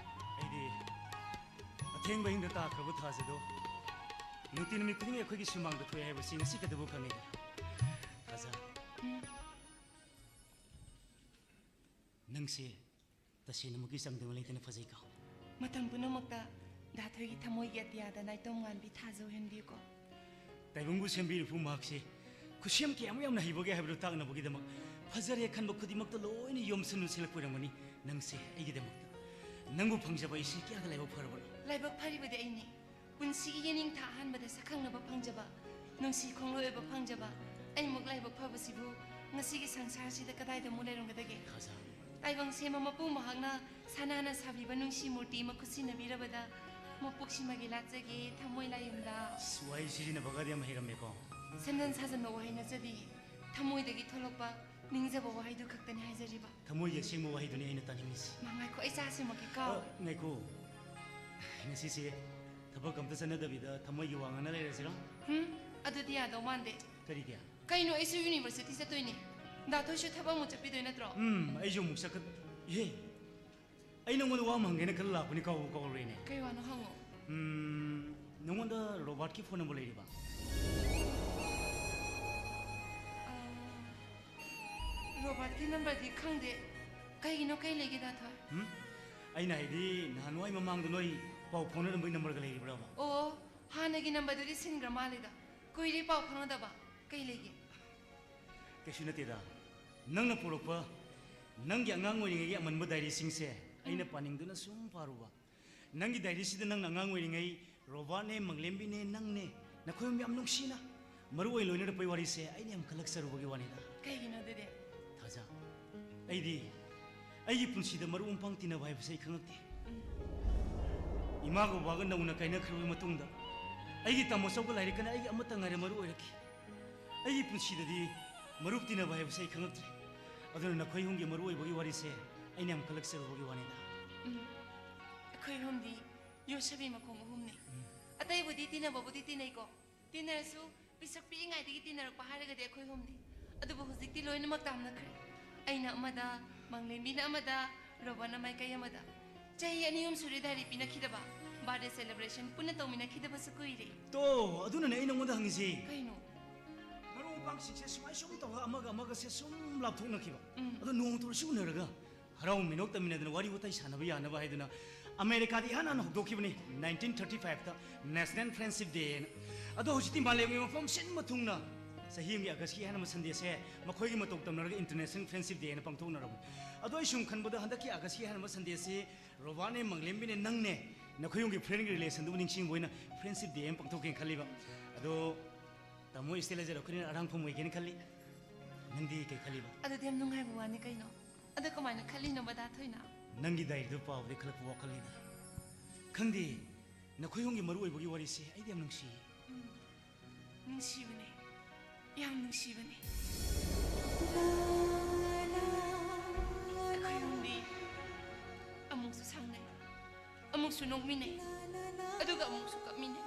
ꯑꯩꯗꯤ ꯑꯊꯦꯡꯕ ꯑꯍꯤꯡꯗ ꯇꯥꯈ꯭ꯔꯕ ꯊꯥꯖꯗꯣ ꯅꯨꯡꯇꯤ ꯅꯨꯃꯤꯠ ꯈꯨꯗꯤꯡꯒꯤ ꯑꯩꯈꯣꯏꯒꯤ ꯁꯨꯃꯥꯡꯗ ꯊꯣꯛꯑꯦ ꯍꯥꯏꯕꯁꯤ ꯉꯁꯤ ꯈꯛꯇꯕꯨ ꯈꯪꯉꯤꯗ꯫ ꯊꯥꯖ, ꯎꯝ꯫ ꯅꯪꯁꯦ ꯇꯁꯦꯡꯅꯃꯛꯀꯤ ꯆꯥꯡꯗꯝ ꯂꯩꯇꯅ ꯐꯖꯩꯀꯣ꯫ ꯃꯇꯝ ꯄꯨꯝꯅꯃꯛꯇ ꯗꯥ ꯊꯣꯏꯒꯤ ꯊꯃꯣꯏꯒꯤ ꯑꯇꯤꯌꯥꯗ ꯅꯥꯏꯇꯣꯝ ꯉꯥꯟꯕꯤ ꯊꯥꯖ ꯑꯣꯏꯍꯟꯕꯤꯌꯨꯀꯣ꯫ ꯇꯥꯏꯕꯪꯕꯨ ꯁꯦꯝꯕꯤꯔꯤꯕ ꯃꯍꯥꯛꯁꯦ ꯈꯨꯠꯁꯦꯝ ꯀꯌꯥꯃꯨꯛ ꯌꯥꯝꯅ ꯍꯩꯕꯒꯦ ꯍꯥꯏꯕꯗꯨ ꯇꯥꯛꯅꯕꯒꯤꯗꯃꯛ ꯐꯖꯔꯦ ꯈꯟꯕ ꯈꯨꯗꯤꯡꯃꯛꯇ ꯂꯣꯏꯅ ꯌꯣꯝꯁꯤꯟ ꯎꯁꯤꯜꯂꯛꯄ ꯑꯣꯏꯔꯝꯒꯅꯤ ꯅꯪꯁꯦ ꯑꯩꯒꯤꯗꯃꯛꯇ꯫ ꯅꯪꯕꯨ ꯐꯪꯖꯕ ꯑꯩꯁꯦ ꯀꯌꯥꯗ ꯂꯥꯏꯕꯛ ꯐꯔꯕꯅꯣ꯫ ꯂꯥꯏꯕꯛ ꯐꯔꯤꯕꯗꯤ ꯑꯩꯅꯤ꯫ ꯄꯨꯟꯁꯤꯒꯤ ꯌꯦꯅꯤꯡꯊꯥ ꯑꯍꯥꯟꯕꯗ ꯁꯛꯈꯪꯅꯕ ꯐꯪꯖꯕ, ꯅꯨꯡꯁꯤ ꯈꯣꯡꯂꯣꯏ ꯑꯣꯏꯕ ꯐꯪꯖꯕ, ꯑꯩꯃꯨꯛ ꯂꯥꯏꯕꯛ ꯐꯕꯁꯤꯕꯨ ꯉꯁꯤꯒꯤ ꯁꯪꯁꯥꯔꯁꯤꯗ ꯀꯗꯥꯏꯗ ꯑꯃꯨꯛ ꯂꯩꯔꯝꯒꯗꯒꯦ? ꯈꯖꯥ꯫ ꯇꯥꯏꯕꯪ ꯁꯦꯝꯕ ꯃꯄꯨ ꯃꯍꯥꯛꯅ ꯁꯅꯥꯅ ꯁꯥꯕꯤꯕ ꯅꯨꯡꯁꯤ ꯃꯨꯔꯇꯤ ꯑꯃ ꯈꯨꯠꯁꯤꯟꯅꯕꯤꯔꯕꯗ ꯃꯄꯣꯛꯁꯤꯃꯒꯤ ꯂꯥꯠꯆꯒꯦ ꯊꯃꯣꯏ ꯂꯥꯏꯌꯨꯝꯗ꯫ ꯑꯁ, ꯋꯥꯍꯩ ꯁꯤꯖꯤꯟꯅꯕꯒꯗꯤ ꯌꯥꯝ ꯍꯩꯔꯝꯃꯦꯀꯣ꯫ ꯁꯦꯝꯖꯤꯟ ꯁꯥꯖꯤꯟꯕ ꯋꯥꯍꯩ ꯅꯠꯆꯗꯦ꯫ ꯊꯃꯣꯏꯗꯒꯤ ꯊꯣꯛꯂꯛꯄ ꯅꯤꯡꯖꯕ ꯋꯥꯍꯩꯗꯨ ꯈꯛꯇꯅꯤ ꯍꯥꯏꯖꯔꯤꯕ꯫ ꯊꯃꯣꯏꯒꯤ ꯑꯁꯦꯡꯕ ꯋꯥꯍꯩꯗꯨꯅꯤ ꯑꯩꯅ ꯇꯥꯅꯤꯡꯉꯤꯁꯤ꯫ ꯃꯥ, ꯉꯥꯏꯈꯣ, ꯑꯩ ꯆꯥ ꯁꯦꯝꯃꯛꯀꯦꯀꯣ꯫ ꯑ, ꯉꯥꯏꯈꯣ꯫ ꯉꯁꯤꯁꯦ ꯊꯕꯛ ꯑꯝꯇ ꯆꯠꯅꯗꯕꯤꯗ ꯊꯃꯣꯏꯒꯤ ꯋꯥ ꯉꯥꯡꯅ ꯂꯩꯔꯁꯤꯔꯣ? ꯍꯨꯝ, ꯑꯗꯨꯗꯤ ꯌꯥꯗꯧ ꯃꯥꯟꯗꯦ꯫ ꯀꯔꯤꯒꯤ? ꯀꯩꯅꯣ, ꯑꯩꯁꯨ ꯌꯨꯅꯤꯚꯔꯁꯤꯇꯤ ꯆꯠꯇꯣꯏꯅꯦ꯫ ꯗꯥ ꯊꯣꯏꯁꯨ ꯊꯕꯛ ꯑꯃꯨꯛ ꯆꯠꯄꯤꯗꯣꯏ ꯅꯠꯇ꯭ꯔꯣ? ꯎꯝ, ꯑꯩꯁꯨ ꯑꯃꯨꯛ ꯆꯠꯀ-, ꯏꯍꯦ, ꯑꯩ ꯅꯉꯣꯟꯗ ꯋꯥ ꯑꯃ ꯍꯪꯒꯦꯅ ꯈꯜꯂ ꯂꯥꯛꯄꯅꯤ, ꯀꯥꯎꯕꯨ ꯀꯥꯎꯔꯨꯔꯦꯅꯦ꯫ ꯀꯩ ꯋꯥꯅꯣ, ꯍꯪꯉꯣ꯫ ꯎꯝ, ꯅꯉꯣꯟꯗ ꯔꯣꯕꯥꯔꯠꯀꯤ ꯐꯣꯟ ꯅꯝꯕꯔ ꯂꯩꯔꯤꯕ? ꯑ, ꯔꯣꯕꯥꯔꯠꯀꯤ ꯅꯝꯕꯔꯗꯤ ꯈꯪꯗꯦ꯫ ꯀꯩꯒꯤꯅꯣ, ꯀꯩ ꯂꯩꯒꯦ, ꯗꯥ ꯊꯣꯏ? ꯎꯝ? ꯑꯩꯅ ꯍꯥꯏꯗꯤ, ꯅꯍꯥꯟꯋꯥꯏ ꯃꯃꯥꯡꯗ ꯅꯣꯏ ꯄꯥꯎ ꯐꯥꯎꯅꯔꯝꯕꯒꯤ ꯅꯝꯕꯔꯒ ꯂꯩꯔꯤꯕ꯭ꯔꯕ? ꯑꯣ, ꯍꯥꯟꯅꯒꯤ ꯅꯝꯕꯔꯗꯨꯗꯤ ꯁꯤꯟꯈ꯭ꯔ ꯃꯥꯜꯂꯦꯗ꯫ ꯀꯨꯏꯔꯦ ꯄꯥꯎ ꯐꯥꯎꯅꯗꯕ꯫ ꯀꯩ ꯂꯩꯒꯦ? ꯀꯩꯁꯨ ꯅꯠꯇꯦꯗ, ꯅꯪꯅ ꯄꯨꯔꯛꯄ ꯅꯪꯒꯤ ꯑꯉꯥꯡ ꯑꯣꯏꯔꯤꯉꯩꯒꯤ ꯑꯃꯟꯕ ꯗꯥꯏꯔꯤꯁꯤꯡꯁꯦ ꯑꯩꯅ ꯄꯥꯅꯤꯡꯗꯨꯅ ꯁꯨꯝ ꯄꯥꯔꯨꯕ꯫ ꯅꯪꯒꯤ ꯗꯥꯏꯔꯤꯁꯤꯗ ꯅꯪꯅ ꯑꯉꯥꯡ ꯑꯣꯏꯔꯤꯉꯩ ꯔꯣꯕꯥꯔꯠꯅꯦ, ꯃꯪꯂꯦꯝꯕꯤꯅꯦ, ꯅꯪꯅꯦ, ꯅꯈꯣꯏ ꯑꯍꯨꯝ ꯌꯥꯝ ꯅꯨꯡꯁꯤꯅ ꯃꯔꯨ ꯑꯣꯏꯅ ꯂꯣꯏꯅꯔꯛꯄꯒꯤ ꯋꯥꯔꯤꯁꯦ ꯑꯩꯅ ꯌꯥꯝ ꯈꯜꯂꯛꯆꯔꯨꯕꯒꯤ ꯋꯥꯅꯤꯗ꯫ ꯀꯩꯒꯤꯅꯣ ꯑꯗꯨꯗꯤ? ꯊꯥꯖ, ꯑꯩꯗꯤ ꯑꯩꯒꯤ ꯄꯨꯟꯁꯤꯗ ꯃꯔꯨꯞ ꯃꯄꯥꯡ ꯇꯤꯟꯅꯕ ꯍꯥꯏꯕꯁꯦ ꯑꯩ ꯈꯪꯉꯛꯇꯦ꯫ ꯏꯃꯥꯒ ꯕꯕꯥꯒ ꯅꯧꯅ ꯀꯥꯏꯅꯈ꯭ꯔꯕ ꯃꯇꯨꯡꯗ, ꯑꯩꯒꯤ ꯇꯥꯃꯣ ꯆꯧꯒ ꯂꯥꯏꯔꯤꯛꯀꯅ ꯑꯩꯒꯤ ꯑꯃꯠꯇ ꯉꯥꯏꯔꯦ ꯃꯔꯨ ꯑꯣꯏꯔꯛꯈꯤ꯫ ꯑꯩꯒꯤ ꯄꯨꯟꯁꯤꯗꯗꯤ ꯃꯔꯨꯞ ꯇꯤꯟꯅꯕ ꯍꯥꯏꯕꯁꯦ ꯑꯩ ꯈꯪꯉꯛꯇ꯭ꯔꯦ꯫ ꯑꯗꯨꯅ ꯅꯈꯣꯏ ꯑꯍꯨꯝꯒꯤ ꯃꯔꯨ ꯑꯣꯏꯕꯒꯤ ꯋꯥꯔꯤꯁꯦ ꯑꯩꯅ ꯌꯥꯝ ꯈꯜꯂꯛꯆꯔꯨꯕꯒꯤ ꯋꯥꯅꯤꯗ꯫ ꯎꯝ, ꯑꯩꯈꯣꯏ ꯑꯍꯨꯝꯗꯤ ꯌꯣꯠꯁꯕꯤ ꯃꯈꯣꯡ ꯑꯍꯨꯝꯅꯤ꯫ ꯑꯇꯩꯕꯨꯗꯤ ꯇꯤꯟꯅꯕꯕꯨꯗꯤ ꯇꯤꯟꯅꯩꯀꯣ, ꯇꯤꯟꯅꯔꯁꯨ ꯄꯤꯁꯛ ꯄꯤꯛꯏꯉꯩꯗꯒꯤ ꯇꯤꯟꯅꯔꯛꯄ ꯍꯥꯏꯔꯒꯗꯤ ꯑꯩꯈꯣꯏ ꯑꯍꯨꯝꯅꯤ꯫ ꯑꯗꯨꯕꯨ ꯍꯧꯖꯤꯛꯇꯤ ꯂꯣꯏꯅꯃꯛ ꯇꯥꯝꯅꯈ꯭ꯔꯦ꯫ ꯑꯩꯅ ꯑꯃꯗ, ꯃꯪꯂꯦꯝꯕꯤꯅ ꯑꯃꯗ, ꯔꯣꯕꯟꯅ ꯃꯥꯏꯀꯩ ꯑꯃꯗ꯫ ꯆꯍꯤ ꯑꯅꯤ ꯑꯍꯨꯝ ꯁꯨꯔꯦ ꯗꯥꯏꯔꯤ ꯄꯤꯅꯈꯤꯗꯕ꯫ ꯕꯥꯔꯗꯦ ꯁꯦꯂꯦꯕ꯭ꯔꯦꯁꯟ ꯄꯨꯟꯅ ꯇꯧꯃꯤꯟꯅꯈꯤꯗꯕꯁꯨ ꯀꯨꯏꯔꯦ꯫ ꯇꯣ, ꯑꯗꯨꯅꯅꯦ ꯑꯩ ꯅꯉꯣꯟꯗ ꯍꯪꯉꯤꯁꯦ꯫ ꯀꯩꯅꯣ? ꯃꯔꯨꯞ ꯃꯄꯥꯡꯁꯤꯡꯁꯦ ꯁꯨꯃꯥꯏ ꯁꯨꯝ ꯇꯧꯔꯒ ꯑꯃꯒ ꯑꯃꯒꯁꯦ ꯁꯨꯝ ꯂꯥꯞꯊꯣꯛꯅꯈꯤꯕ꯫ ꯎꯝ꯫ ꯑꯗꯣ ꯅꯣꯡꯃꯇ ꯑꯣꯏꯔꯁꯨ ꯎꯅꯔꯒ ꯍꯔꯥꯎ ꯃꯤꯅꯣꯛ ꯇꯝꯃꯤꯟꯅꯗꯅ ꯋꯥꯔꯤ ꯋꯥꯇꯥꯏ ꯁꯥꯟꯅꯕ ꯌꯥꯅꯕ ꯍꯥꯏꯗꯨꯅ ꯑꯃꯦꯔꯤꯀꯥꯗ ꯏꯍꯥꯟ ꯍꯥꯟꯅ ꯍꯧꯗꯣꯛꯈꯤꯕꯅꯤ, ꯅꯥꯏꯟꯇꯤꯟ ꯊꯥꯔꯇꯤ ꯐꯥꯏꯚꯇ National Friendship Day ꯍꯥꯏꯅ꯫ ꯑꯗꯣ ꯍꯧꯖꯤꯛꯇꯤ ꯃꯥꯂꯦꯝꯒꯤ ꯃꯐꯝ ꯁꯤꯟꯕ ꯊꯨꯡꯅ ꯆꯍꯤ ꯑꯃꯒꯤ ꯑꯥꯒꯁꯀꯤ ꯑꯍꯥꯟꯕ ꯁꯟꯗꯦꯁꯦ ꯃꯈꯣꯏꯒꯤ ꯃꯇꯧ ꯇꯝꯅꯔꯒ International Friendship Day ꯍꯥꯏꯅ ꯄꯥꯡꯊꯣꯛꯅꯔꯕꯅꯤ꯫ ꯑꯗꯣ ꯑꯩ ꯁꯨꯝ ꯈꯟꯕꯗ ꯍꯟꯗꯛꯀꯤ ꯑꯥꯒꯁꯀꯤ ꯑꯍꯥꯟꯕ ꯁꯟꯗꯦꯁꯤ ꯔꯣꯕꯥꯔꯠꯅꯦ, ꯃꯪꯂꯦꯝꯕꯤꯅꯦ, ꯅꯪꯅꯦ, ꯅꯈꯣꯏ ꯑꯍꯨꯝꯒꯤ ꯐ꯭ꯔꯦꯟꯒꯤ ꯔꯤꯂꯦꯁꯟꯗꯨꯕꯨ ꯅꯤꯡꯁꯤꯡꯕ ꯑꯣꯏꯅ Friendship Day ꯑꯃ ꯄꯥꯡꯊꯣꯛꯀꯦꯅ ꯈꯜꯂꯤꯕ꯫ ꯑꯗꯣ ꯇꯥꯃꯣ ꯏꯁꯇꯦꯂꯥꯏꯖꯔ ꯑꯩꯈꯣꯏꯅ ꯑꯔꯥꯡꯐꯝ ꯑꯣꯏꯒꯦꯅ ꯈꯜꯂꯤ꯫ ꯅꯪꯗꯤ ꯀꯩ ꯈꯜꯂꯤꯕ? ꯑꯗꯨꯗꯤ ꯌꯥꯝ ꯅꯨꯡꯉꯥꯏꯕ ꯋꯥꯅꯤ ꯀꯩꯅꯣ꯫ ꯑꯗꯣ ꯀꯃꯥꯏꯅ ꯈꯜꯂꯤꯅꯣꯕ, ꯗꯥ ꯊꯣꯏꯅ? ꯅꯪꯒꯤ ꯗꯥꯏꯔꯤꯗꯨ ꯄꯥꯕꯗꯒꯤ ꯈꯜꯂꯛꯄ ꯋꯥꯈꯜꯅꯤꯗ꯫ ꯈꯪꯗꯦ, ꯅꯈꯣꯏ ꯑꯍꯨꯝꯒꯤ ꯃꯔꯨ ꯑꯣꯏꯕꯒꯤ ꯋꯥꯔꯤꯁꯦ ꯑꯩꯗꯤ ꯌꯥꯝ ꯅꯨꯡꯁꯤꯌꯦ꯫ ꯎꯝ, ꯅꯨꯡꯁꯤꯕꯅꯦ, ꯌꯥꯝ ꯅꯨꯡꯁꯤꯕꯅꯦ꯫ ꯑꯩꯈꯣꯏ ꯑꯍꯨꯝꯗꯤ ꯑꯃꯨꯛꯁꯨ ꯁꯥꯎꯅꯩ, ꯑꯃꯨꯛꯁꯨ ꯅꯣꯛꯃꯤꯟꯅꯩ, ꯑꯗꯨꯒ ꯑꯃꯨꯛꯁꯨ ꯀꯞꯃꯤꯟꯅꯩ꯫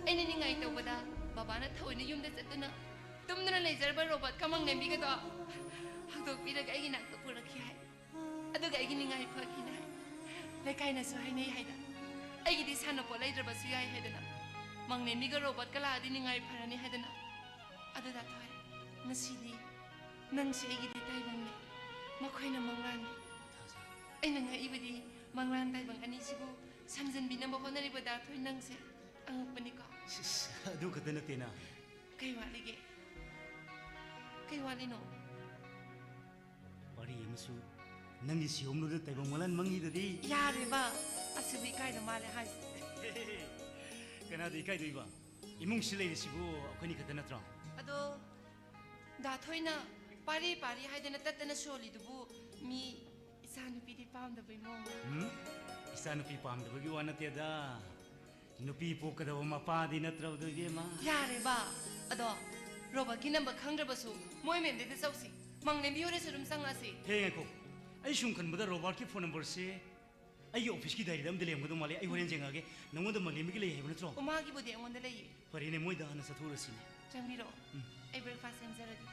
ꯑꯩꯅ ꯅꯤꯡꯉꯥꯏ ꯇꯧꯕꯗ ꯕꯕꯥꯅ ꯊꯑꯣꯏꯅ ꯌꯨꯝꯗ ꯆꯠꯇꯨꯅ ꯇꯨꯝꯗꯨꯅ ꯂꯩꯖꯔꯕ ꯔꯣꯕꯣꯠꯀ ꯃꯪꯂꯦꯝꯕꯤꯒꯗꯣ ꯍꯧꯗꯣꯛꯄꯤꯔꯒ ꯑꯩꯒꯤ ꯅꯥꯛꯇ ꯄꯨꯔꯛꯈꯤ ꯍꯥꯏ꯫ ꯑꯗꯨꯒ ꯑꯩꯒꯤ ꯅꯤꯡꯉꯥꯏ ꯐꯈꯤꯅ ꯍꯥꯏ꯫ ꯂꯩꯀꯥꯏꯅꯁꯨ ꯍꯥꯏꯅꯩ ꯍꯥꯏꯗ, ꯑꯩꯒꯤꯗꯤ ꯁꯥꯟꯅꯄꯣꯠ ꯂꯩꯗ꯭ꯔꯕꯁꯨ ꯌꯥꯏ ꯍꯥꯏꯗꯅ꯫ ꯃꯪꯂꯦꯝꯕꯤꯒ ꯔꯣꯕꯣꯠꯀ ꯂꯥꯛꯑꯗꯤ ꯅꯤꯡꯉꯥꯏ ꯐꯔꯅꯤ ꯍꯥꯏꯗꯅ꯫ ꯑꯗꯨꯗ ꯊꯣꯏ, ꯉꯁꯤꯗꯤ ꯅꯪꯁꯦ ꯑꯩꯒꯤꯗꯤ ꯇꯥꯏꯕꯪꯅꯦ, ꯃꯈꯣꯏꯅ ꯃꯪꯂꯥꯟꯅꯦ꯫ ꯑꯩꯅ ꯉꯛꯏꯕꯗꯤ ꯃꯪꯂꯥꯟ ꯇꯥꯏꯕꯪ ꯑꯅꯤꯁꯤꯕꯨ ꯁꯝꯖꯤꯟꯕꯤꯅꯕ ꯍꯣꯠꯅꯔꯤꯕ ꯗꯥ ꯊꯣꯏ ꯅꯪꯁꯦ ꯑꯉꯛꯄꯅꯤꯀꯣ꯫ ꯁꯤꯁ, ꯑꯗꯨ ꯈꯛꯇ ꯅꯠꯇꯦꯅ꯫ ꯀꯩ ꯋꯥꯠꯂꯤꯒꯦ? ꯀꯩ ꯋꯥꯠꯂꯤꯅꯣ? ꯋꯥꯔꯤ ꯑꯃꯁꯨ ꯅꯪꯒꯤ ꯁꯤꯍꯣꯝꯂꯨꯗ ꯇꯥꯏꯕꯪ ꯃꯂꯥꯟ ꯃꯪꯉꯤꯗꯗꯤ꯫ ꯌꯥꯔꯦꯕ, ꯑꯁꯤꯕꯨ ꯏꯀꯥꯏꯗ ꯃꯥꯜꯂꯦ ꯍꯥꯏꯁꯦ꯫ ꯀꯅꯥꯗ ꯏꯀꯥꯏꯗꯣꯏꯕ? ꯏꯃꯨꯡꯁꯤ ꯂꯩꯔꯤꯁꯤꯕꯨ ꯑꯩꯈꯣꯏꯅꯤ ꯈꯛꯇ ꯅꯠꯇ꯭ꯔꯣ? ꯑꯗꯣ, ꯗꯥ ꯊꯣꯏꯅ ꯄꯥꯔꯤ ꯄꯥꯔꯤ ꯍꯥꯏꯗꯅ ꯇꯠꯇꯅ ꯁꯣꯜꯂꯤꯗꯨꯕꯨ ꯃꯤ ꯏꯆꯥꯅꯨꯄꯤꯗꯤ ꯄꯥꯝꯗꯕꯩ ꯃꯑꯣꯡꯗ꯫ ꯎꯝ? ꯏꯆꯥꯅꯨꯄꯤ ꯄꯥꯝꯗꯕꯒꯤ ꯋꯥ ꯅꯠꯇꯦꯗ꯫ ꯅꯨꯄꯤ ꯄꯣꯛꯀꯗꯕ ꯃꯄꯥꯗꯤ ꯅꯠꯇ꯭ꯔꯕꯗꯣ, ꯏꯕꯦꯝꯃ? ꯌꯥꯔꯦꯕ꯫ ꯑꯗꯣ, ꯔꯣꯕꯔꯠꯀꯤ ꯅꯝꯕꯔ ꯈꯪꯗ꯭ꯔꯕꯁꯨ ꯃꯣꯏ ꯃꯦꯝꯗꯩꯗ ꯆꯧꯁꯤ꯫ ꯃꯪꯂꯦꯝꯕꯤ ꯍꯣꯏꯗꯁꯨ ꯑꯗꯨꯝ ꯆꯪꯉꯛꯑꯁꯤ꯫ ꯍꯦ, ꯉꯥꯏꯈꯣ꯫ ꯑꯩ ꯁꯨꯝ ꯈꯟꯕꯗ ꯔꯣꯕꯥꯔꯠꯀꯤ ꯐꯣꯟ ꯅꯝꯕꯔꯁꯦ ꯑꯩꯒꯤ ꯑꯣꯐꯤꯁꯀꯤ ꯗꯥꯏꯔꯤꯗ ꯑꯝꯗ ꯂꯩꯔꯝꯒꯗꯧ ꯃꯥꯜꯂꯦ꯫ ꯑꯩ ꯍꯣꯔꯦꯟ ꯌꯦꯡꯉꯛꯑꯒꯦ꯫ ꯅꯉꯣꯟꯗ ꯃꯪꯂꯦꯝꯕꯤꯒꯤ ꯂꯩ ꯍꯥꯏꯕ ꯅꯠꯇ꯭ꯔꯣ? ꯎꯃꯥꯒꯤꯕꯨꯗꯤ ꯑꯩꯉꯣꯟꯗ ꯂꯩꯌꯦ꯫ ꯐꯔꯦꯅꯦ, ꯃꯣꯏꯗ ꯍꯥꯟꯅ ꯆꯠꯊꯣꯛꯎꯔꯁꯤꯅꯦ꯫ ꯆꯪꯕꯤꯔꯛꯑꯣ꯫ ꯎꯝ꯫ ꯑꯩ ꯕ꯭ꯔꯦꯛꯐꯥꯁ ꯁꯦꯝꯖꯔꯒꯦ꯫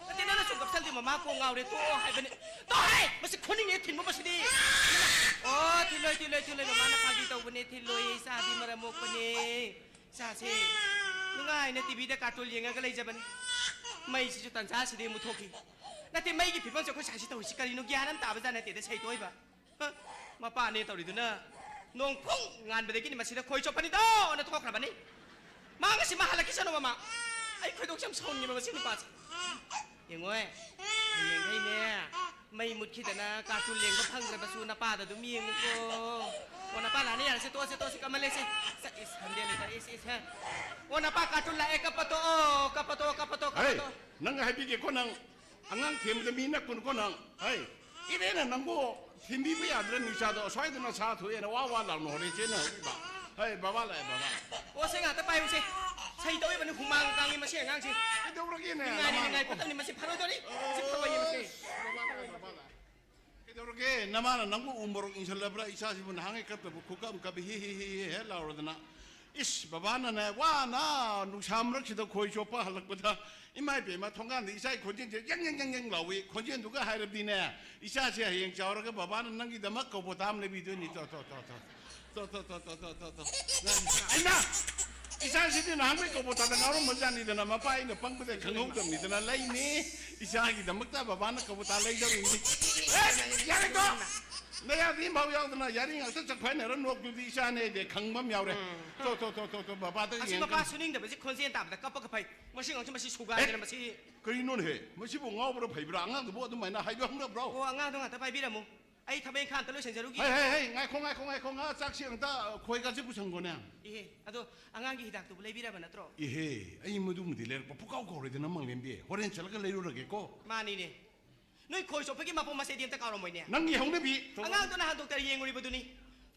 ꯅꯠꯇꯦ, ꯅꯪꯅ ꯁꯨꯝ ꯀꯞꯁꯜꯂꯗꯤ ꯃꯃꯥ ꯀꯣꯛ ꯉꯥꯎꯔꯦ, ꯇꯣꯛꯑꯣ ꯍꯥꯏꯕꯅꯦ꯫ ꯇꯣꯛꯑꯣ ꯍꯥꯏ! ꯃꯁꯤ ꯈꯨꯅꯤꯡꯅꯦ ꯊꯤꯟꯕ ꯃꯁꯤꯗꯤ꯫ ꯑꯣ, ꯊꯤꯜꯂꯣꯏ, ꯊꯤꯜꯂꯣꯏ, ꯊꯤꯜꯂꯣꯏ, ꯃꯃꯥꯅ ꯐꯥꯒꯤ ꯇꯧꯕꯅꯦ, ꯊꯤꯜꯂꯣꯏ, ꯏꯆꯥꯗꯤ ꯃꯔꯝ ꯃꯣꯛꯄꯅꯦ꯫ ꯏꯆꯥꯁꯦ ꯅꯨꯡꯉꯥꯏꯅ ꯇꯤꯚꯤꯗ ꯀꯥꯔꯇꯨꯟ ꯌꯦꯡꯉꯒ ꯂꯩꯖꯕꯅꯦ꯫ ꯃꯩꯁꯤꯁꯨ ꯇꯟꯖꯥꯁꯤꯗꯤ ꯃꯨꯠꯊꯣꯛꯈꯤ꯫ ꯅꯠꯇꯦ, ꯃꯩꯒꯤ ꯐꯤꯕꯝꯁꯦ ꯑꯩꯈꯣꯏ ꯁ꯭ꯋꯥꯏꯁꯤ ꯇꯧꯔꯤꯁꯤ ꯀꯔꯤꯅꯣ? ꯒ꯭ꯌꯥꯟ ꯑꯃ ꯇꯥꯕ ꯖꯥꯠ ꯅꯠꯇꯦꯗ, ꯁꯩꯇꯣꯏꯕ꯫ ꯍ? ꯃꯄꯥꯅꯦ ꯇꯧꯔꯤꯗꯨꯅ ꯅꯣꯡ ꯐꯨꯡ ꯉꯥꯟꯕꯗꯒꯤꯅꯤ ꯃꯁꯤꯗ ꯈꯣꯏ ꯆꯣꯠꯄꯅꯤꯗꯣꯅ ꯊꯣꯛꯈ꯭ꯔꯕꯅꯤ꯫ ꯃꯥ ꯉꯁꯤ ꯃꯥ ꯍꯜꯂꯛꯈꯤꯁꯅꯨ, ꯃꯃꯥ꯫ ꯑꯩ ꯈꯣꯏꯗꯧꯁꯦ ꯌꯥꯝ ꯁꯥꯎꯅꯤꯡꯉꯦꯕ ꯃꯁꯤ ꯅꯨꯄꯥꯁꯦ꯫ ꯌꯦꯡꯉꯣꯏ, ꯍꯌꯦꯡꯈꯩꯅꯦ ꯃꯩ ꯃꯨꯠꯈꯤꯗꯅ ꯀꯥꯔꯇꯨꯟ ꯌꯦꯡꯕ ꯐꯪꯗ꯭ꯔꯕꯁꯨ ꯅꯄꯥꯗ ꯑꯗꯨꯝ ꯌꯦꯡꯉꯨꯀꯣ꯫ ꯑꯣ, ꯅꯄꯥ ꯂꯥꯛꯑꯅꯤ, ꯌꯥꯔꯦ꯫ ꯁꯦ, ꯇꯣꯛꯑꯁꯦ, ꯇꯣꯛꯑꯁꯦ, ꯀꯃꯜ ꯂꯩꯁꯦ꯫ ꯁꯦ, ꯏꯁ, ꯍꯟꯗꯦ ꯂꯩꯇ, ꯏꯁ, ꯏꯁ, ꯍꯦ꯫ ꯑꯣ, ꯅꯄꯥ ꯀꯥꯔꯇꯨꯟ ꯂꯥꯛꯑꯦ, ꯀꯞꯄ ꯇꯣꯛꯑꯣ, ꯀꯞꯄ ꯇꯣꯛꯑꯣ, ꯀꯞꯄ ꯇꯣꯛꯑꯣ, ꯀꯞꯄ ꯍꯩ, ꯇꯣꯛꯑꯣ꯫ ꯅꯪ ꯍꯥꯏꯕꯤꯒꯦꯀꯣ, ꯅꯪ ꯑꯉꯥꯡ ꯊꯦꯝꯕꯗ ꯃꯤ ꯅꯛꯀꯨꯅꯨꯀꯣ ꯅꯪ꯫ ꯍꯩ, ꯏꯔꯦꯅ ꯅꯪꯕꯨ ꯊꯦꯝꯕꯤꯕ ꯌꯥꯗ꯭ꯔꯦ, ꯅꯤꯁꯥꯗꯣ ꯑꯁ꯭ꯋꯥꯏꯗꯅ ꯁꯥ ꯊꯣꯛꯑꯦꯅ ꯋꯥ ꯋꯥ ꯂꯥꯎꯅ ꯍꯣꯔꯦꯟ ꯆꯦꯟꯅ ꯍꯧꯖꯤꯛ ꯕꯥ-, ꯍꯩ, ꯕꯕꯥ ꯂꯥꯛꯑꯦ, ꯕꯕꯥ꯫ ꯑꯣ, ꯁꯦ, ꯉꯥꯛꯇ ꯄꯥꯏꯌꯨꯁꯦ꯫ ꯁꯩ ꯇꯧꯔꯤꯕꯅꯤ, ꯍꯨꯃꯥꯡ ꯀꯥꯡꯉꯤ ꯃꯁꯤ ꯑꯉꯥꯡꯁꯦ꯫ ꯀꯩꯗꯧꯔꯒꯦꯅꯦ, ꯅꯤꯡꯉꯥꯏꯅꯤ, ꯅꯃꯥ? ꯅꯤꯡꯉꯥꯏ ꯐꯠꯇꯕꯅꯤ, ꯃꯁꯤ ꯐꯔꯣꯏꯗꯧꯔꯤ꯫ ꯃꯁꯤ ꯐꯔꯣꯏꯌꯦ, ꯃꯁꯤ꯫ ꯕꯕꯥ ꯂꯥꯛꯑꯦ, ꯕꯕꯥ ꯂꯥꯛꯑꯦ꯫ ꯀꯩꯗꯧꯔꯒꯦ? ꯅꯃꯥꯅ ꯅꯪꯕꯨ ꯎ ꯃꯣꯔꯣꯛ ꯏꯟꯁꯤꯜꯂꯕ꯭ꯔꯥ? ꯏꯆꯥꯁꯤꯕꯨ ꯅꯍꯥꯟꯉꯩ ꯀꯞꯇꯕ ꯈꯨꯀꯞ ꯑꯃ ꯀꯞꯄꯤ, ꯍꯤ, ꯍꯤ, ꯍꯤ, ꯍꯤ, ꯍꯦ ꯂꯥꯎꯔꯗꯅ꯫ ꯏꯁ, ꯕꯕꯥꯅꯅꯦ, ꯋꯥꯅ ꯅꯨꯡꯁꯥ ꯃꯔꯛꯁꯤꯗ ꯈꯣꯏ ꯆꯣꯞꯄ ꯍꯜꯂꯛꯄꯗ, ꯏꯃꯥ ꯏꯕꯦꯝꯃ, ꯊꯣꯡꯒꯥꯟꯗ ꯏꯆꯥꯒꯤ ꯈꯣꯟꯖꯦꯜꯁꯦ ꯌꯪ, ꯌꯪ, ꯌꯪ, ꯌꯪ ꯂꯥꯎꯏ꯫ ꯈꯣꯟꯖꯦꯜꯗꯨꯒ ꯍꯥꯏꯔꯕꯗꯤꯅꯦ, ꯏꯆꯥꯁꯦ ꯍꯌꯦꯡ ꯆꯥꯎꯔꯒ ꯕꯕꯥꯅ ꯅꯪꯒꯤꯗꯃꯛ ꯀꯕꯣꯇꯥ ꯑꯃ ꯂꯩꯕꯤꯗꯣꯏꯅꯤ꯫ ꯇꯣ, ꯇꯣ, ꯇꯣ, ꯇꯣ꯫ ꯇꯣ, ꯇꯣ, ꯇꯣ, ꯇꯣ, ꯇꯣ, ꯇꯣ꯫ ꯑꯩꯅ ꯏꯆꯥꯁꯤꯗꯤ ꯅꯍꯥꯟꯒꯩ ꯀꯕꯣꯇꯥꯗ ꯉꯥꯎꯔꯝꯕꯖꯥꯠꯅꯤꯗꯅ, ꯃꯄꯥ ꯑꯩꯅ ꯄꯪꯕꯗ ꯈꯪꯍꯧꯗꯕꯅꯤꯗꯅ ꯂꯩꯅꯤ꯫ ꯏꯆꯥꯒꯤꯗꯃꯛꯇ ꯕꯕꯥꯅ ꯀꯕꯣꯇꯥ ꯂꯩꯗꯧꯔꯤꯅꯤ꯫ ꯑꯦ, ꯌꯥꯔꯦꯀꯣ? ꯅꯌꯥꯗꯤ ꯑꯝꯐꯥꯎ ꯌꯥꯎꯗꯅ ꯌꯥꯔꯤ ꯉꯥꯛꯇ ꯆꯠꯈꯥꯏꯅꯔ ꯅꯣꯛꯇꯨꯗꯤ ꯏꯆꯥꯅꯦ ꯑꯩꯗꯤ ꯈꯪꯕ ꯑꯃ ꯌꯥꯎꯔꯦ꯫ ꯎꯝ꯫ ꯇꯣ, ꯇꯣ, ꯇꯣ, ꯇꯣ, ꯇꯣ, ꯕꯕꯥꯗ ꯑꯁꯤ ꯌꯦꯡꯉ ꯃꯄꯥ ꯁꯨꯅꯤꯡꯗꯕꯁꯤ ꯈꯣꯟꯖꯦꯜ ꯇꯥꯕꯗ ꯀꯞꯄꯒ ꯐꯩ꯫ ꯃꯁꯤ ꯉꯥꯡꯁꯤ ꯃꯁꯤ ꯑꯦ, ꯁꯨꯒꯥꯏꯗꯅ ꯃꯁꯤ꯫ ꯀꯔꯤꯅꯣꯅꯦꯍꯦ? ꯃꯁꯤꯕꯨ ꯉꯥꯎꯕ꯭ꯔꯥ ꯐꯩꯕ꯭ꯔꯥ? ꯑꯉꯥꯡꯗꯨꯕꯨ ꯑꯗꯨꯃꯥꯏꯅ ꯍꯥꯏꯕ ꯍꯧꯅꯕ꯭ꯔꯣ? ꯑꯣ, ꯑꯉꯥꯡꯗꯣ ꯉꯥꯛꯇ ꯄꯥꯏꯕꯤꯔꯝꯃꯨ꯫ ꯑꯩ ꯊꯕꯛ ꯏꯪꯈꯥꯡ ꯑꯝꯇ ꯂꯣꯏꯁꯤꯟꯖꯔꯨꯒꯦ꯫ ꯍꯩ, ꯍꯩ, ꯍꯩ, ꯉꯥꯏꯈꯣ, ꯉꯥꯏꯈꯣ, ꯉꯥꯏꯈꯣ, ꯉꯥ ꯆꯥꯛꯁꯤ ꯑꯝꯇ ꯈꯣꯏꯒꯁꯤ ꯄꯨꯁꯟꯈꯣꯅꯦ꯫ ꯏꯍꯦ, ꯑꯗꯣ ꯑꯉꯥꯡꯒꯤ ꯍꯤꯗꯥꯛꯇꯨꯕꯨ ꯂꯩꯕꯤꯔꯕ ꯅꯠꯇ꯭ꯔꯣ? ꯏꯍꯦ, ꯑꯩ ꯃꯗꯨꯃꯗꯤ ꯂꯩꯔꯛꯄ ꯄꯨꯀꯥꯎ ꯀꯥꯎꯔꯦꯗꯅ, ꯃꯪꯂꯦꯝꯕꯤ꯫ ꯍꯣꯔꯦꯟ ꯆꯠꯂꯒ ꯂꯩꯔꯨꯔꯒꯦꯀꯣ꯫ ꯃꯥꯅꯤꯅꯦ꯫ ꯅꯣꯏ ꯈꯣꯏ ꯆꯣꯞꯄꯒꯤ ꯃꯄꯣ ꯃꯆꯩꯗꯤ ꯑꯝꯇ ꯀꯥꯎꯔꯝꯃꯣꯏꯅꯦ꯫ ꯅꯪꯒꯤ ꯍꯧꯅꯕꯤ꯫ ꯑꯉꯥꯡꯗꯣ ꯅꯍꯥꯟ ꯗꯣꯛꯇꯔ ꯌꯦꯡꯉꯨꯔꯤꯕꯗꯨꯅꯤ꯫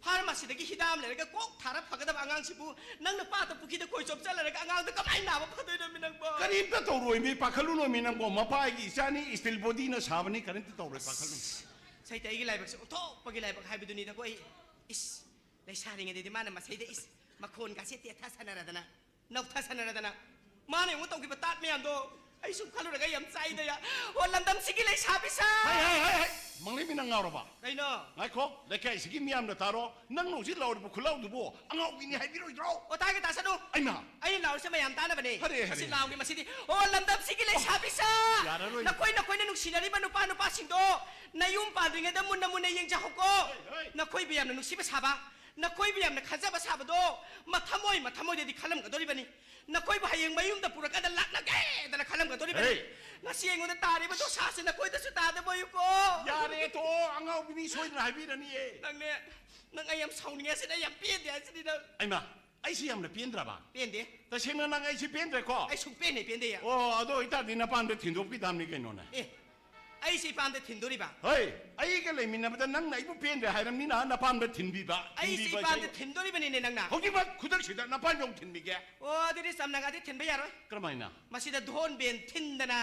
ꯐꯥꯔꯃꯥꯁꯤꯗꯒꯤ ꯍꯤꯗꯥꯛ ꯑꯃ ꯂꯩꯔꯒ ꯀꯣꯛ ꯊꯥꯔ ꯐꯒꯗꯕ ꯑꯉꯥꯡꯁꯤꯕꯨ ꯅꯪꯅ ꯄꯥꯠꯇ ꯄꯨꯈ꯭ꯔꯤꯗ ꯈꯣꯏ ꯆꯣꯞ ꯆꯠꯂꯔꯒ ꯑꯉꯥꯡꯗꯣ ꯀꯃꯥꯏꯅ ꯅꯥꯕ ꯐꯗꯣꯏꯅꯣꯃꯤ ꯅꯪꯕꯣ? ꯀꯔꯤꯝꯇ ꯇꯧꯔꯣꯏꯃꯤ, ꯄꯥꯈꯠꯂꯨꯅꯣꯃꯤ ꯅꯪꯕꯣ꯫ ꯃꯄꯥꯒꯤ ꯏꯆꯥꯅꯤ, ꯁ꯭ꯇꯤꯜ ꯕꯣꯗꯤꯅ ꯁꯥꯕꯅꯤ, ꯀꯔꯤꯝꯇ ꯇꯧꯔꯣꯏ, ꯄꯥꯈꯠꯂꯨꯅꯨ꯫ ꯁꯩꯇ ꯑꯩꯒꯤ ꯂꯥꯏꯕꯛꯁꯦ ꯑꯣꯟꯊꯣꯛꯄꯒꯤ ꯂꯥꯏꯕꯛ ꯍꯥꯏꯕꯗꯨꯅꯤꯗꯀꯣ ꯑꯩ꯫ ꯏꯁ, ꯂꯩꯁꯥꯔꯤꯉꯩꯗꯗꯤ ꯃꯥꯅ ꯃꯁꯩꯗ ꯏꯁ, ꯃꯈꯣꯟꯒꯥꯁꯦ ꯇꯦꯊ ꯁꯥꯟꯅꯔꯗꯅ, ꯅꯧꯊ ꯁꯥꯟꯅꯔꯗꯅ꯫ ꯃꯥꯅ ꯑꯩꯉꯣꯟꯗ ꯇꯧꯈꯤꯕ ꯇꯥꯠ ꯃꯌꯥꯝꯗꯣ ꯑꯩ ꯁꯨꯝ ꯈꯜꯂꯨꯔꯒ ꯑꯩ ꯌꯥꯝ ꯆꯥꯛꯏꯗ ꯌꯥ-, ꯑꯣ, ꯂꯝꯗꯝꯁꯤꯒꯤ ꯂꯩꯁꯥꯕꯤ ꯁꯥ! ꯍꯩ, ꯍꯩ, ꯍꯩ, ꯍꯩ! ꯃꯪꯂꯩꯕꯤ ꯅꯪ ꯉꯥꯎꯔꯕ? ꯀꯩꯅꯣ? ꯉꯥꯏꯈꯣ, ꯂꯩꯀꯥꯏꯁꯤꯒꯤ ꯃꯤꯌꯥꯝꯅ ꯇꯥꯔꯣ꯫ ꯅꯪꯅ ꯍꯧꯖꯤꯛ ꯂꯥꯎꯔꯤꯕ ꯈꯨꯠꯂꯥꯎꯗꯨꯕꯨ ꯑꯉꯥꯎꯕꯤꯅꯤ ꯍꯥꯏꯕꯤꯔꯣꯏꯗ꯭ꯔꯣ? ꯑꯣ, ꯇꯥꯒꯦ ꯇꯥꯁꯅꯨ꯫ ꯑꯩꯃ! ꯑꯩꯅ ꯂꯥꯎꯔꯤꯁꯦ ꯃꯌꯥꯝ ꯇꯥꯅꯕꯅꯦ꯫ ꯐꯔꯦ, ꯐꯔꯦ꯫ ꯃꯁꯤ ꯂꯥꯎꯒꯦ, ꯃꯁꯤꯗꯤ꯫ ꯑꯣ, ꯂꯝꯗꯝꯁꯤꯒꯤ ꯂꯩꯁꯥꯕꯤ ꯁꯥ! ꯌꯥꯔꯔꯣꯏ꯫ ꯅꯈꯣꯏ, ꯅꯈꯣꯏꯅ ꯅꯨꯡꯁꯤꯅꯔꯤꯕ ꯅꯨꯄꯥ ꯅꯨꯄꯥꯁꯤꯡꯗꯣ ꯅꯌꯨꯝ ꯄꯥꯟꯗ꯭ꯔꯤꯉꯩꯗ ꯃꯨꯟꯅ ꯃꯨꯟꯅ ꯌꯦꯡꯖꯍꯧꯀꯣ꯫ ꯍꯣꯏ, ꯍꯣꯏ꯫ ꯅꯈꯣꯏꯕꯨ ꯌꯥꯝꯅ ꯅꯨꯡꯁꯤꯕ ꯁꯥꯕ, ꯅꯈꯣꯏꯕꯨ ꯌꯥꯝꯅ ꯈꯟꯖꯕ ꯁꯥꯕꯗꯣ ꯃꯊꯃꯣꯏ ꯃꯊꯃꯣꯏꯗꯗꯤ ꯈꯜꯂꯝꯒꯗꯧꯔꯤꯕꯅꯤ꯫ ꯅꯈꯣꯏꯕꯨ ꯍꯌꯦꯡ ꯃꯌꯨꯝꯗ ꯄꯨꯔꯀꯥꯟꯗ ꯂꯥꯛꯅꯒꯦꯗꯅ ꯈꯜꯂꯝꯒꯗꯧꯔꯤꯕꯅꯤ꯫ ꯍꯦ! ꯉꯁꯤ ꯑꯩꯉꯣꯟꯗ ꯇꯥꯔꯤꯕ ꯗꯣꯁꯥꯁꯤ ꯅꯈꯣꯏꯗꯁꯨ ꯇꯥꯗꯕ ꯑꯣꯏꯌꯨꯀꯣ꯫ ꯌꯥꯔꯦ, ꯇꯣꯛꯑꯣ, ꯑꯉꯥꯎꯕꯤꯅꯤ, ꯁꯣꯏꯗꯅ ꯍꯥꯏꯕꯤꯔꯅꯤꯌꯦ꯫ ꯅꯪꯅꯦ꯫ ꯅꯪ ꯑꯩ ꯌꯥꯝ ꯁꯥꯎꯅꯤꯡꯉꯦ ꯁꯤꯗꯤ, ꯑꯩ ꯌꯥꯝ ꯄꯦꯟꯗꯦ ꯍꯥꯏꯁꯤꯗꯤ ꯅꯪ꯫ ꯑꯩꯃ, ꯑꯩꯁꯤ ꯌꯥꯝꯅ ꯄꯦꯟꯗ꯭ꯔꯕ? ꯄꯦꯟꯗꯦ꯫ ꯇꯁꯦꯡꯅ ꯅꯪ ꯑꯩꯁꯤ ꯄꯦꯟꯗ꯭ꯔꯦꯀꯣ? ꯑꯩ ꯁꯨꯡꯄꯦꯟ ꯍꯦꯛ ꯄꯦꯟꯗꯦ꯫ ꯑꯣ, ꯑꯗꯨ ꯑꯣꯏꯇꯥꯔꯗꯤ ꯅꯄꯥꯝꯗ ꯊꯤꯟꯗꯣꯛꯄꯤꯗꯕꯅꯤ ꯀꯩꯅꯣꯅꯦ꯫ ꯑꯦ, ꯑꯩꯁꯤ ꯏꯄꯥꯝꯗ ꯊꯤꯟꯗꯣꯔꯤꯕ? ꯍꯣꯏ, ꯑꯩꯒ ꯂꯩꯃꯤꯟꯅꯕꯗ ꯅꯪꯅ ꯑꯩꯕꯨ ꯄꯦꯟꯗ꯭ꯔꯦ ꯍꯥꯏꯔꯕꯅꯤꯅ ꯅꯄꯥꯝꯗ ꯊꯤꯟꯕꯤꯕ, ꯑꯩꯁꯤ ꯊꯤꯟꯕꯤꯕ ꯏꯄꯥꯝꯗ ꯍꯥꯏꯁꯦ꯫ ꯊꯤꯟꯗꯣꯔꯤꯕꯅꯤꯅꯦ ꯅꯪꯅ꯫ ꯍꯧꯖꯤꯛꯃꯛ ꯈꯨꯗꯛꯁꯤꯗ ꯅꯄꯥꯝꯗ ꯑꯃꯨꯛ ꯊꯤꯟꯕꯤꯒꯦ꯫ ꯑꯣ, ꯑꯗꯨꯗꯤ ꯆꯝꯅꯒꯗꯤ ꯊꯤꯟꯕ ꯌꯥꯔꯣꯏ꯫ ꯀꯔꯝꯍꯥꯏꯅ? ꯃꯁꯤꯗ ꯙꯣꯟ ꯕꯦꯟ ꯊꯤꯟꯗꯅ,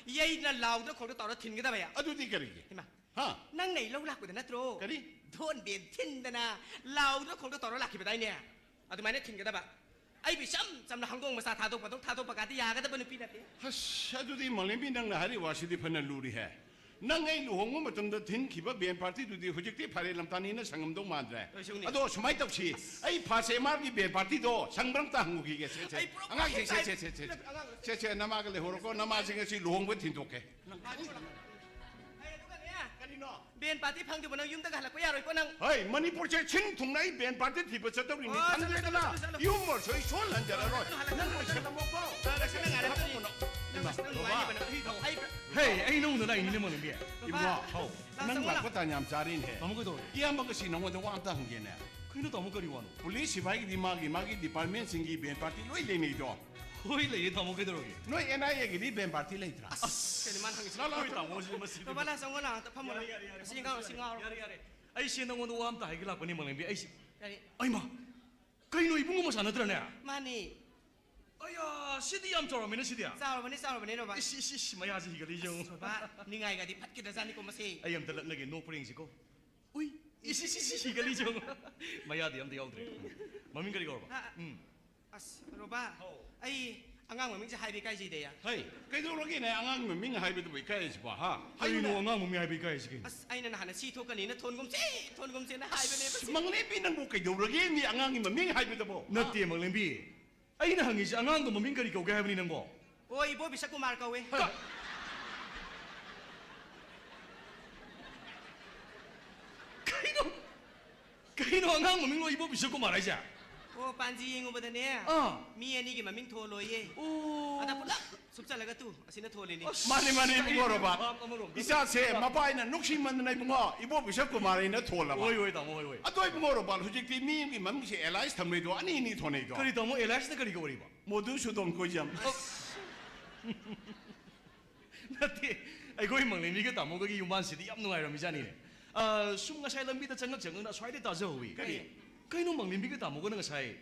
ꯌꯩꯗꯅ, ꯂꯥꯎꯗꯅ ꯈꯣꯡꯗ ꯇꯧꯔ ꯊꯤꯟꯒꯗꯕ ꯌꯥ꯫ ꯑꯗꯨꯗꯤ ꯀꯔꯤꯒꯤ? ꯏꯃꯥ, ꯍꯥ? ꯅꯪꯅ ꯑꯩ ꯂꯧ ꯂꯥꯛꯄꯗ ꯅꯠꯇ꯭ꯔꯣ? ꯀꯔꯤ? ꯙꯣꯟ ꯕꯦꯟ ꯊꯤꯟꯗꯅ, ꯂꯥꯎꯗꯅ ꯈꯣꯡꯗ ꯇꯧꯔ ꯂꯥꯛꯈꯤꯕꯗꯥꯏꯅꯦ? ꯑꯗꯨꯃꯥꯏꯅ ꯊꯤꯟꯒꯗꯕ꯫ ꯑꯩꯕꯨ ꯏꯆꯝ ꯆꯝꯅ ꯍꯪꯗꯣꯡ ꯃꯆꯥ ꯊꯥꯗꯣꯛꯄꯗꯧ ꯊꯥꯗꯣꯛꯄ ꯀꯥꯗꯤ ꯌꯥꯒꯗꯕ ꯅꯨꯄꯤ ꯅꯠꯇꯦ꯫ ꯑꯁ, ꯑꯗꯨꯗꯤ ꯃꯥꯂꯦꯝꯕꯤ, ꯅꯪꯅ ꯍꯥꯏꯔꯤꯕ ꯋꯥꯁꯤꯗꯤ ꯐꯅ ꯂꯨꯔꯤꯍꯦ꯫ ꯅꯪ ꯑꯩ ꯂꯨꯍꯣꯡꯕ ꯃꯇꯝꯗ ꯊꯤꯟꯈꯤꯕ ꯕꯦꯟ ꯄꯥꯔꯇꯤꯗꯨꯗꯤ ꯍꯧꯖꯤꯛꯇꯤ ꯐꯥꯏꯔꯦꯟ ꯂꯝꯇꯥꯅꯤꯅ ꯁꯪꯉꯝꯗꯧ ꯃꯥꯟꯗ꯭ꯔꯦ꯫ ꯂꯣꯏꯁꯧꯅꯤ꯫ ꯑꯗꯣ ꯁꯨꯃꯥꯏꯅ ꯇꯧꯁꯤ, ꯑꯩ ꯐꯥꯁ ꯑꯦꯝ ꯑꯥꯔꯒꯤ ꯕꯦꯟ ꯄꯥꯔꯇꯤꯗꯣ ꯁꯪꯕ꯭ꯔꯥ ꯑꯝꯇ ꯍꯪꯉꯨꯈꯤꯒꯦ꯫ ꯁꯦ, ꯁꯦ꯫ ꯑꯩ ꯄꯨꯔꯥ ꯑꯉꯥꯡꯁꯤꯡ, ꯁꯦ, ꯄꯥꯈꯠ ꯁꯦ, ꯁꯦ, ꯁꯦ꯫ ꯑꯉꯥꯡ ꯁꯦ, ꯁꯦ, ꯅꯃꯥꯒ ꯂꯩꯍꯧꯔꯣꯀꯣ, ꯅꯃꯥꯁꯤꯡ ꯑꯁꯤ ꯂꯨꯍꯣꯡꯕ ꯊꯤꯟꯗꯣꯛꯀꯦ꯫ ꯑꯩ ꯑꯗꯨꯒꯅꯦ, ꯀꯔꯤꯅꯣ? ꯕꯦꯟ ꯄꯥꯔꯇꯤ ꯐꯪꯗꯕ ꯅꯪ ꯌꯨꯝꯗꯒ ꯍꯜꯂꯛꯄ ꯌꯥꯔꯣꯏꯀꯣ ꯅꯪ꯫ ꯍꯩ, ꯃꯅꯤꯄꯨꯔꯁꯦ ꯁꯤꯟ ꯊꯨꯡꯅ ꯑꯩ ꯕꯦꯟ ꯄꯥꯔꯇꯤ ꯊꯤꯕ ꯆꯠꯇꯧꯔꯤꯅꯤ꯫ ꯑꯣ, ꯆꯠꯂꯣ, ꯈꯪꯗ꯭ꯔꯦꯗꯅ? ꯆꯠꯂꯣ, ꯆꯠꯂꯣ, ꯆꯠꯂꯣ꯫ ꯌꯨꯝ ꯑꯣꯏꯔꯁꯨ ꯑꯩ ꯁꯣꯜꯍꯟꯖꯔꯔꯣꯏ꯫ ꯆꯠꯂꯣ, ꯆꯠꯂꯣ, ꯅꯪ ꯆꯠꯂꯣ, ꯂꯣꯏꯁꯤꯜꯂꯝꯃꯣꯀꯣ꯫ ꯆꯠꯂꯣ, ꯆꯠꯂꯣ, ꯅꯪ ꯉꯥꯏꯔꯝꯒꯅꯤ꯫ ꯍꯥꯞꯄꯨꯅꯣ꯫ ꯅꯪ ꯏꯃꯥ, ꯂꯣꯏꯁꯤꯜꯂꯝꯃꯣ, ꯕꯕꯥ꯫ ꯉꯥꯏꯔꯝꯒꯅꯤ꯫ ꯑꯩ ꯍꯦ, ꯑꯩ ꯅꯉꯣꯟꯗ ꯂꯥꯛꯏꯅꯤꯅꯦ, ꯃꯥꯂꯦꯝꯕꯤ꯫ ꯕꯕꯥ, ꯏꯕꯨꯡꯉꯣ, ꯍꯥꯎ, ꯂꯥꯛꯑꯣ, ꯅꯪ ꯆꯪꯉꯣ, ꯂꯥꯛꯄ ꯂꯥꯛꯑꯣ꯫ ꯇꯥꯟ ꯌꯥꯝ ꯆꯥꯔꯦꯅꯦꯍꯦ꯫ ꯇꯥꯃꯣ ꯀꯩꯗꯧꯔꯒꯦ? ꯏꯌꯥꯝꯕ, ꯉꯁꯤ ꯅꯉꯣꯟꯗ ꯋꯥ ꯑꯝꯇ ꯍꯪꯒꯦꯅꯦ꯫ ꯀꯩꯅꯣ ꯇꯥꯃꯣ, ꯀꯔꯤ ꯋꯥꯅꯣ? ꯄꯨꯂꯤꯁ ꯁꯤꯐꯥꯏꯒꯤꯗꯤ ꯃꯥꯒꯤ, ꯃꯥꯒꯤ ꯗꯤꯄꯥꯔꯠꯃꯦꯟꯁꯤꯡꯒꯤ ꯕꯦꯟ ꯄꯥꯔꯇꯤ ꯂꯣꯏ ꯂꯩꯅꯩꯗꯣ꯫ ꯍꯣꯏ, ꯂꯩꯌꯦ ꯇꯥꯃꯣ, ꯀꯩꯗꯧꯔꯒꯦ? ꯅꯣꯏ ꯑꯦꯟ ꯑꯥꯏ ꯑꯦꯒꯤꯗꯤ ꯕꯦꯟ ꯄꯥꯔꯇꯤ ꯂꯩꯇ꯭ꯔꯥ? ꯑꯁ, ꯀꯩꯅꯣ ꯃꯥꯅ ꯍꯪꯉꯤꯁꯤꯕꯣ? ꯂꯥꯛꯑꯣ, ꯂꯥꯛꯑꯣ, ꯇꯥꯃꯣ, ꯁꯤ ꯃꯁꯤ ꯕꯕꯥ, ꯂꯥꯛꯑꯣ, ꯆꯪꯉꯣ, ꯂꯥꯛꯑꯣ, ꯑꯝꯇ ꯐꯝꯃꯣ, ꯌꯥꯔꯦ, ꯂꯥꯛꯑꯣ꯫ ꯌꯥꯔꯦ, ꯌꯥꯔꯦ, ꯑꯁꯤ ꯌꯥꯔꯦ꯫ ꯉꯥꯎꯔꯣ, ꯑꯁꯤ ꯉꯥꯎꯔꯣ꯫ ꯌꯥꯔꯦ, ꯌꯥꯔꯦ꯫ ꯑꯩꯁꯦ ꯅꯉꯣꯟꯗ ꯋꯥ ꯑꯝꯇ ꯍꯥꯏꯒꯦ ꯂꯥꯛꯄꯅꯤ, ꯃꯥꯂꯦꯝꯕꯤ, ꯑꯩꯁꯦ꯫ ꯌꯥꯔꯦ꯫ ꯑꯩꯃ, ꯀꯩꯅꯣ, ꯏꯕꯨꯡꯒ ꯃꯁꯥ ꯅꯠꯇ꯭ꯔꯅꯦ? ꯃꯥꯅꯤ꯫ ꯑꯌꯥ, ꯁꯤꯗꯤ ꯌꯥꯝ ꯆꯥꯎꯔꯝꯃꯤꯅ ꯁꯤꯗꯤ꯫ ꯆꯥꯎꯔꯕꯅꯤ, ꯆꯥꯎꯔꯕꯅꯤ, ꯔꯣꯕꯥ꯫ ꯏꯁ, ꯏꯁ, ꯏꯁ, ꯃꯌꯥꯁꯤ ꯍꯤꯒꯠꯂꯤꯁꯦ ꯌꯦꯡꯉꯨ꯫ ꯔꯣꯕꯥ, ꯅꯤꯡꯉꯥꯏꯒꯗꯤ ꯐꯠꯈꯤꯗ꯭ꯔꯖꯥꯠꯅꯤꯀꯣ ꯃꯁꯤ꯫ ꯑꯩ ꯑꯝꯇ ꯂꯛꯅꯒꯦ, ꯅꯣꯛꯄ꯭ꯔꯥ ꯌꯦꯡꯁꯤꯀꯣ꯫ ꯎꯏ, ꯏꯁ, ꯏꯁ, ꯏꯁ, ꯏꯁ, ꯍꯤꯒꯠꯂꯤꯁꯦ ꯌꯦꯡꯉꯨ꯫ ꯃꯌꯥꯗꯤ ꯑꯝꯇ ꯌꯥꯎꯗ꯭ꯔꯦ꯫ ꯃꯃꯤꯡ ꯀꯔꯤ ꯀꯧꯔꯕ? ꯑ, ꯎꯝ꯫ ꯑꯁ, ꯔꯣꯕꯥ, ꯍꯥꯎ꯫ ꯑꯩ ꯑꯉꯥꯡ ꯃꯃꯤꯡꯁꯦ ꯍꯥꯏꯕ ꯏꯀꯥꯏꯖꯩꯗ, ꯌꯥ꯫ ꯍꯩ, ꯀꯩꯗꯧꯔꯒꯦꯅꯦ ꯑꯉꯥꯡ ꯃꯃꯤꯡ ꯍꯥꯏꯕꯗꯨꯕꯨ ꯏꯀꯥꯏꯔꯤꯁꯤꯕꯣ, ꯍꯥ? ꯀꯩꯅꯣ ꯍꯥꯏꯌꯨꯅꯦ꯫ ꯑꯉꯥꯡ ꯃꯃꯤꯡ ꯍꯥꯏꯕ ꯏꯀꯥꯏꯔꯤꯁꯤ ꯀꯩꯅꯣ? ꯑꯁ, ꯑꯩꯅ ꯅꯍꯥꯟ ꯁꯤ ꯊꯣꯛꯀꯅꯤꯅ ꯊꯣꯟꯒꯨꯝꯁꯦ, ꯊꯣꯟꯒꯨꯝꯁꯦꯅ ꯍꯥꯏꯕꯅꯦꯕ ꯑꯁ, ꯁꯤ꯫ ꯃꯪꯂꯦꯝꯕꯤ, ꯅꯪꯕꯨ ꯀꯩꯗꯧꯔꯒꯦ ꯃꯤ ꯑꯉꯥꯡꯒꯤ ꯃꯃꯤꯡ ꯍꯥꯏꯕꯗꯕꯣ? ꯅꯠꯇꯦ, ꯃꯪꯂꯦꯝꯕꯤ꯫ ꯑꯩꯅ ꯍꯪꯉꯤꯁꯦ ꯑꯉꯥꯡꯗꯣ ꯃꯃꯤꯡ ꯀꯔꯤ ꯀꯧꯒꯦ ꯍꯥꯏꯕꯅꯤ ꯅꯪꯕꯣ? ꯑꯣ, ꯏꯕꯣ ꯕꯤꯁꯀꯨꯃꯥꯔ ꯀꯧꯋꯦ꯫ ꯍ! ꯀꯩꯅꯣ? ꯀꯩꯅꯣ ꯑꯉꯥꯡ ꯃꯃꯤꯡ ꯂꯣ ꯏꯕꯣ ꯕꯤꯁꯀꯨꯃꯥꯔ ꯍꯥꯏꯁꯦ? ꯑꯣ, ꯄꯥꯟꯖꯤ ꯌꯦꯡꯉꯨꯕꯗꯅꯦ, ꯑꯥ꯫ ꯃꯤ ꯑꯅꯤꯒꯤ ꯃꯃꯤꯡ ꯊꯣꯜꯂꯣꯌꯦ꯫ ꯑꯣ꯫ ꯑꯗ ꯄꯨꯂꯞ ꯁꯨꯞꯆꯜꯂꯒ ꯇꯨ, ꯑꯁꯤꯅ ꯊꯣꯜꯂꯤꯅꯤ꯫ ꯃꯥꯅꯤ, ꯃꯥꯅꯤ, ꯏꯕꯨꯡꯉꯣ ꯔꯣꯕꯥꯔꯠ꯫ ꯚꯥꯞ ꯑꯃꯔꯣꯝꯗ꯫ ꯏꯆꯥꯁꯦ ꯃꯄꯥ ꯑꯩꯅ ꯅꯨꯡꯁꯤꯃꯟꯗꯅ, ꯏꯕꯨꯡꯉꯣ, ꯏꯕꯣꯕꯤꯁ ꯀꯨꯃꯥꯔ ꯑꯩꯅ ꯊꯣꯜꯂꯕ꯫ ꯍꯣꯏ, ꯍꯣꯏ, ꯇꯥꯃꯣ, ꯍꯣꯏ, ꯍꯣꯏ꯫ ꯑꯗꯣ, ꯏꯕꯨꯡꯉꯣ ꯔꯣꯕꯥꯔꯠ, ꯍꯧꯖꯤꯛꯇꯤ ꯃꯤ ꯑꯃꯒꯤ ꯃꯃꯤꯡꯁꯦ ꯑꯦꯂꯥꯏꯁ ꯊꯝꯅꯩꯗꯣ, ꯑꯅꯤ ꯑꯅꯤ ꯊꯣꯟꯅꯩꯗꯣ꯫ ꯀꯔꯤ ꯇꯥꯃꯣ, ꯑꯦꯂꯥꯏꯁꯅ ꯀꯔꯤ ꯀꯧꯔꯤꯕ? ꯃꯣꯗꯨ ꯁꯨꯗꯣꯟ ꯀꯣꯏꯖꯝ꯫ ꯅꯠꯇꯦ, ꯑꯩꯈꯣꯏ ꯃꯪꯂꯦꯝꯕꯤꯒ ꯇꯥꯃꯣꯒꯒꯤ ꯌꯨꯝꯕꯥꯟꯁꯤꯗꯤ ꯌꯥꯝ ꯅꯨꯡꯉꯥꯏꯔꯝꯃꯤꯖꯥꯠꯅꯤꯅꯦ꯫ ꯑ, ꯁꯨꯝ ꯉꯁꯥꯏ ꯂꯝꯕꯤꯗ ꯆꯪꯉꯛ ꯆꯪꯉꯛꯅ ꯑꯁ꯭ꯋꯥꯏꯗ ꯇꯥꯖꯍꯧꯋꯤ꯫ ꯀꯔꯤ? ꯀꯩꯅꯣ, ꯃꯪꯂꯦꯝꯕꯤꯒ ꯇꯥꯃꯣꯒꯅ ꯉꯁꯥꯏ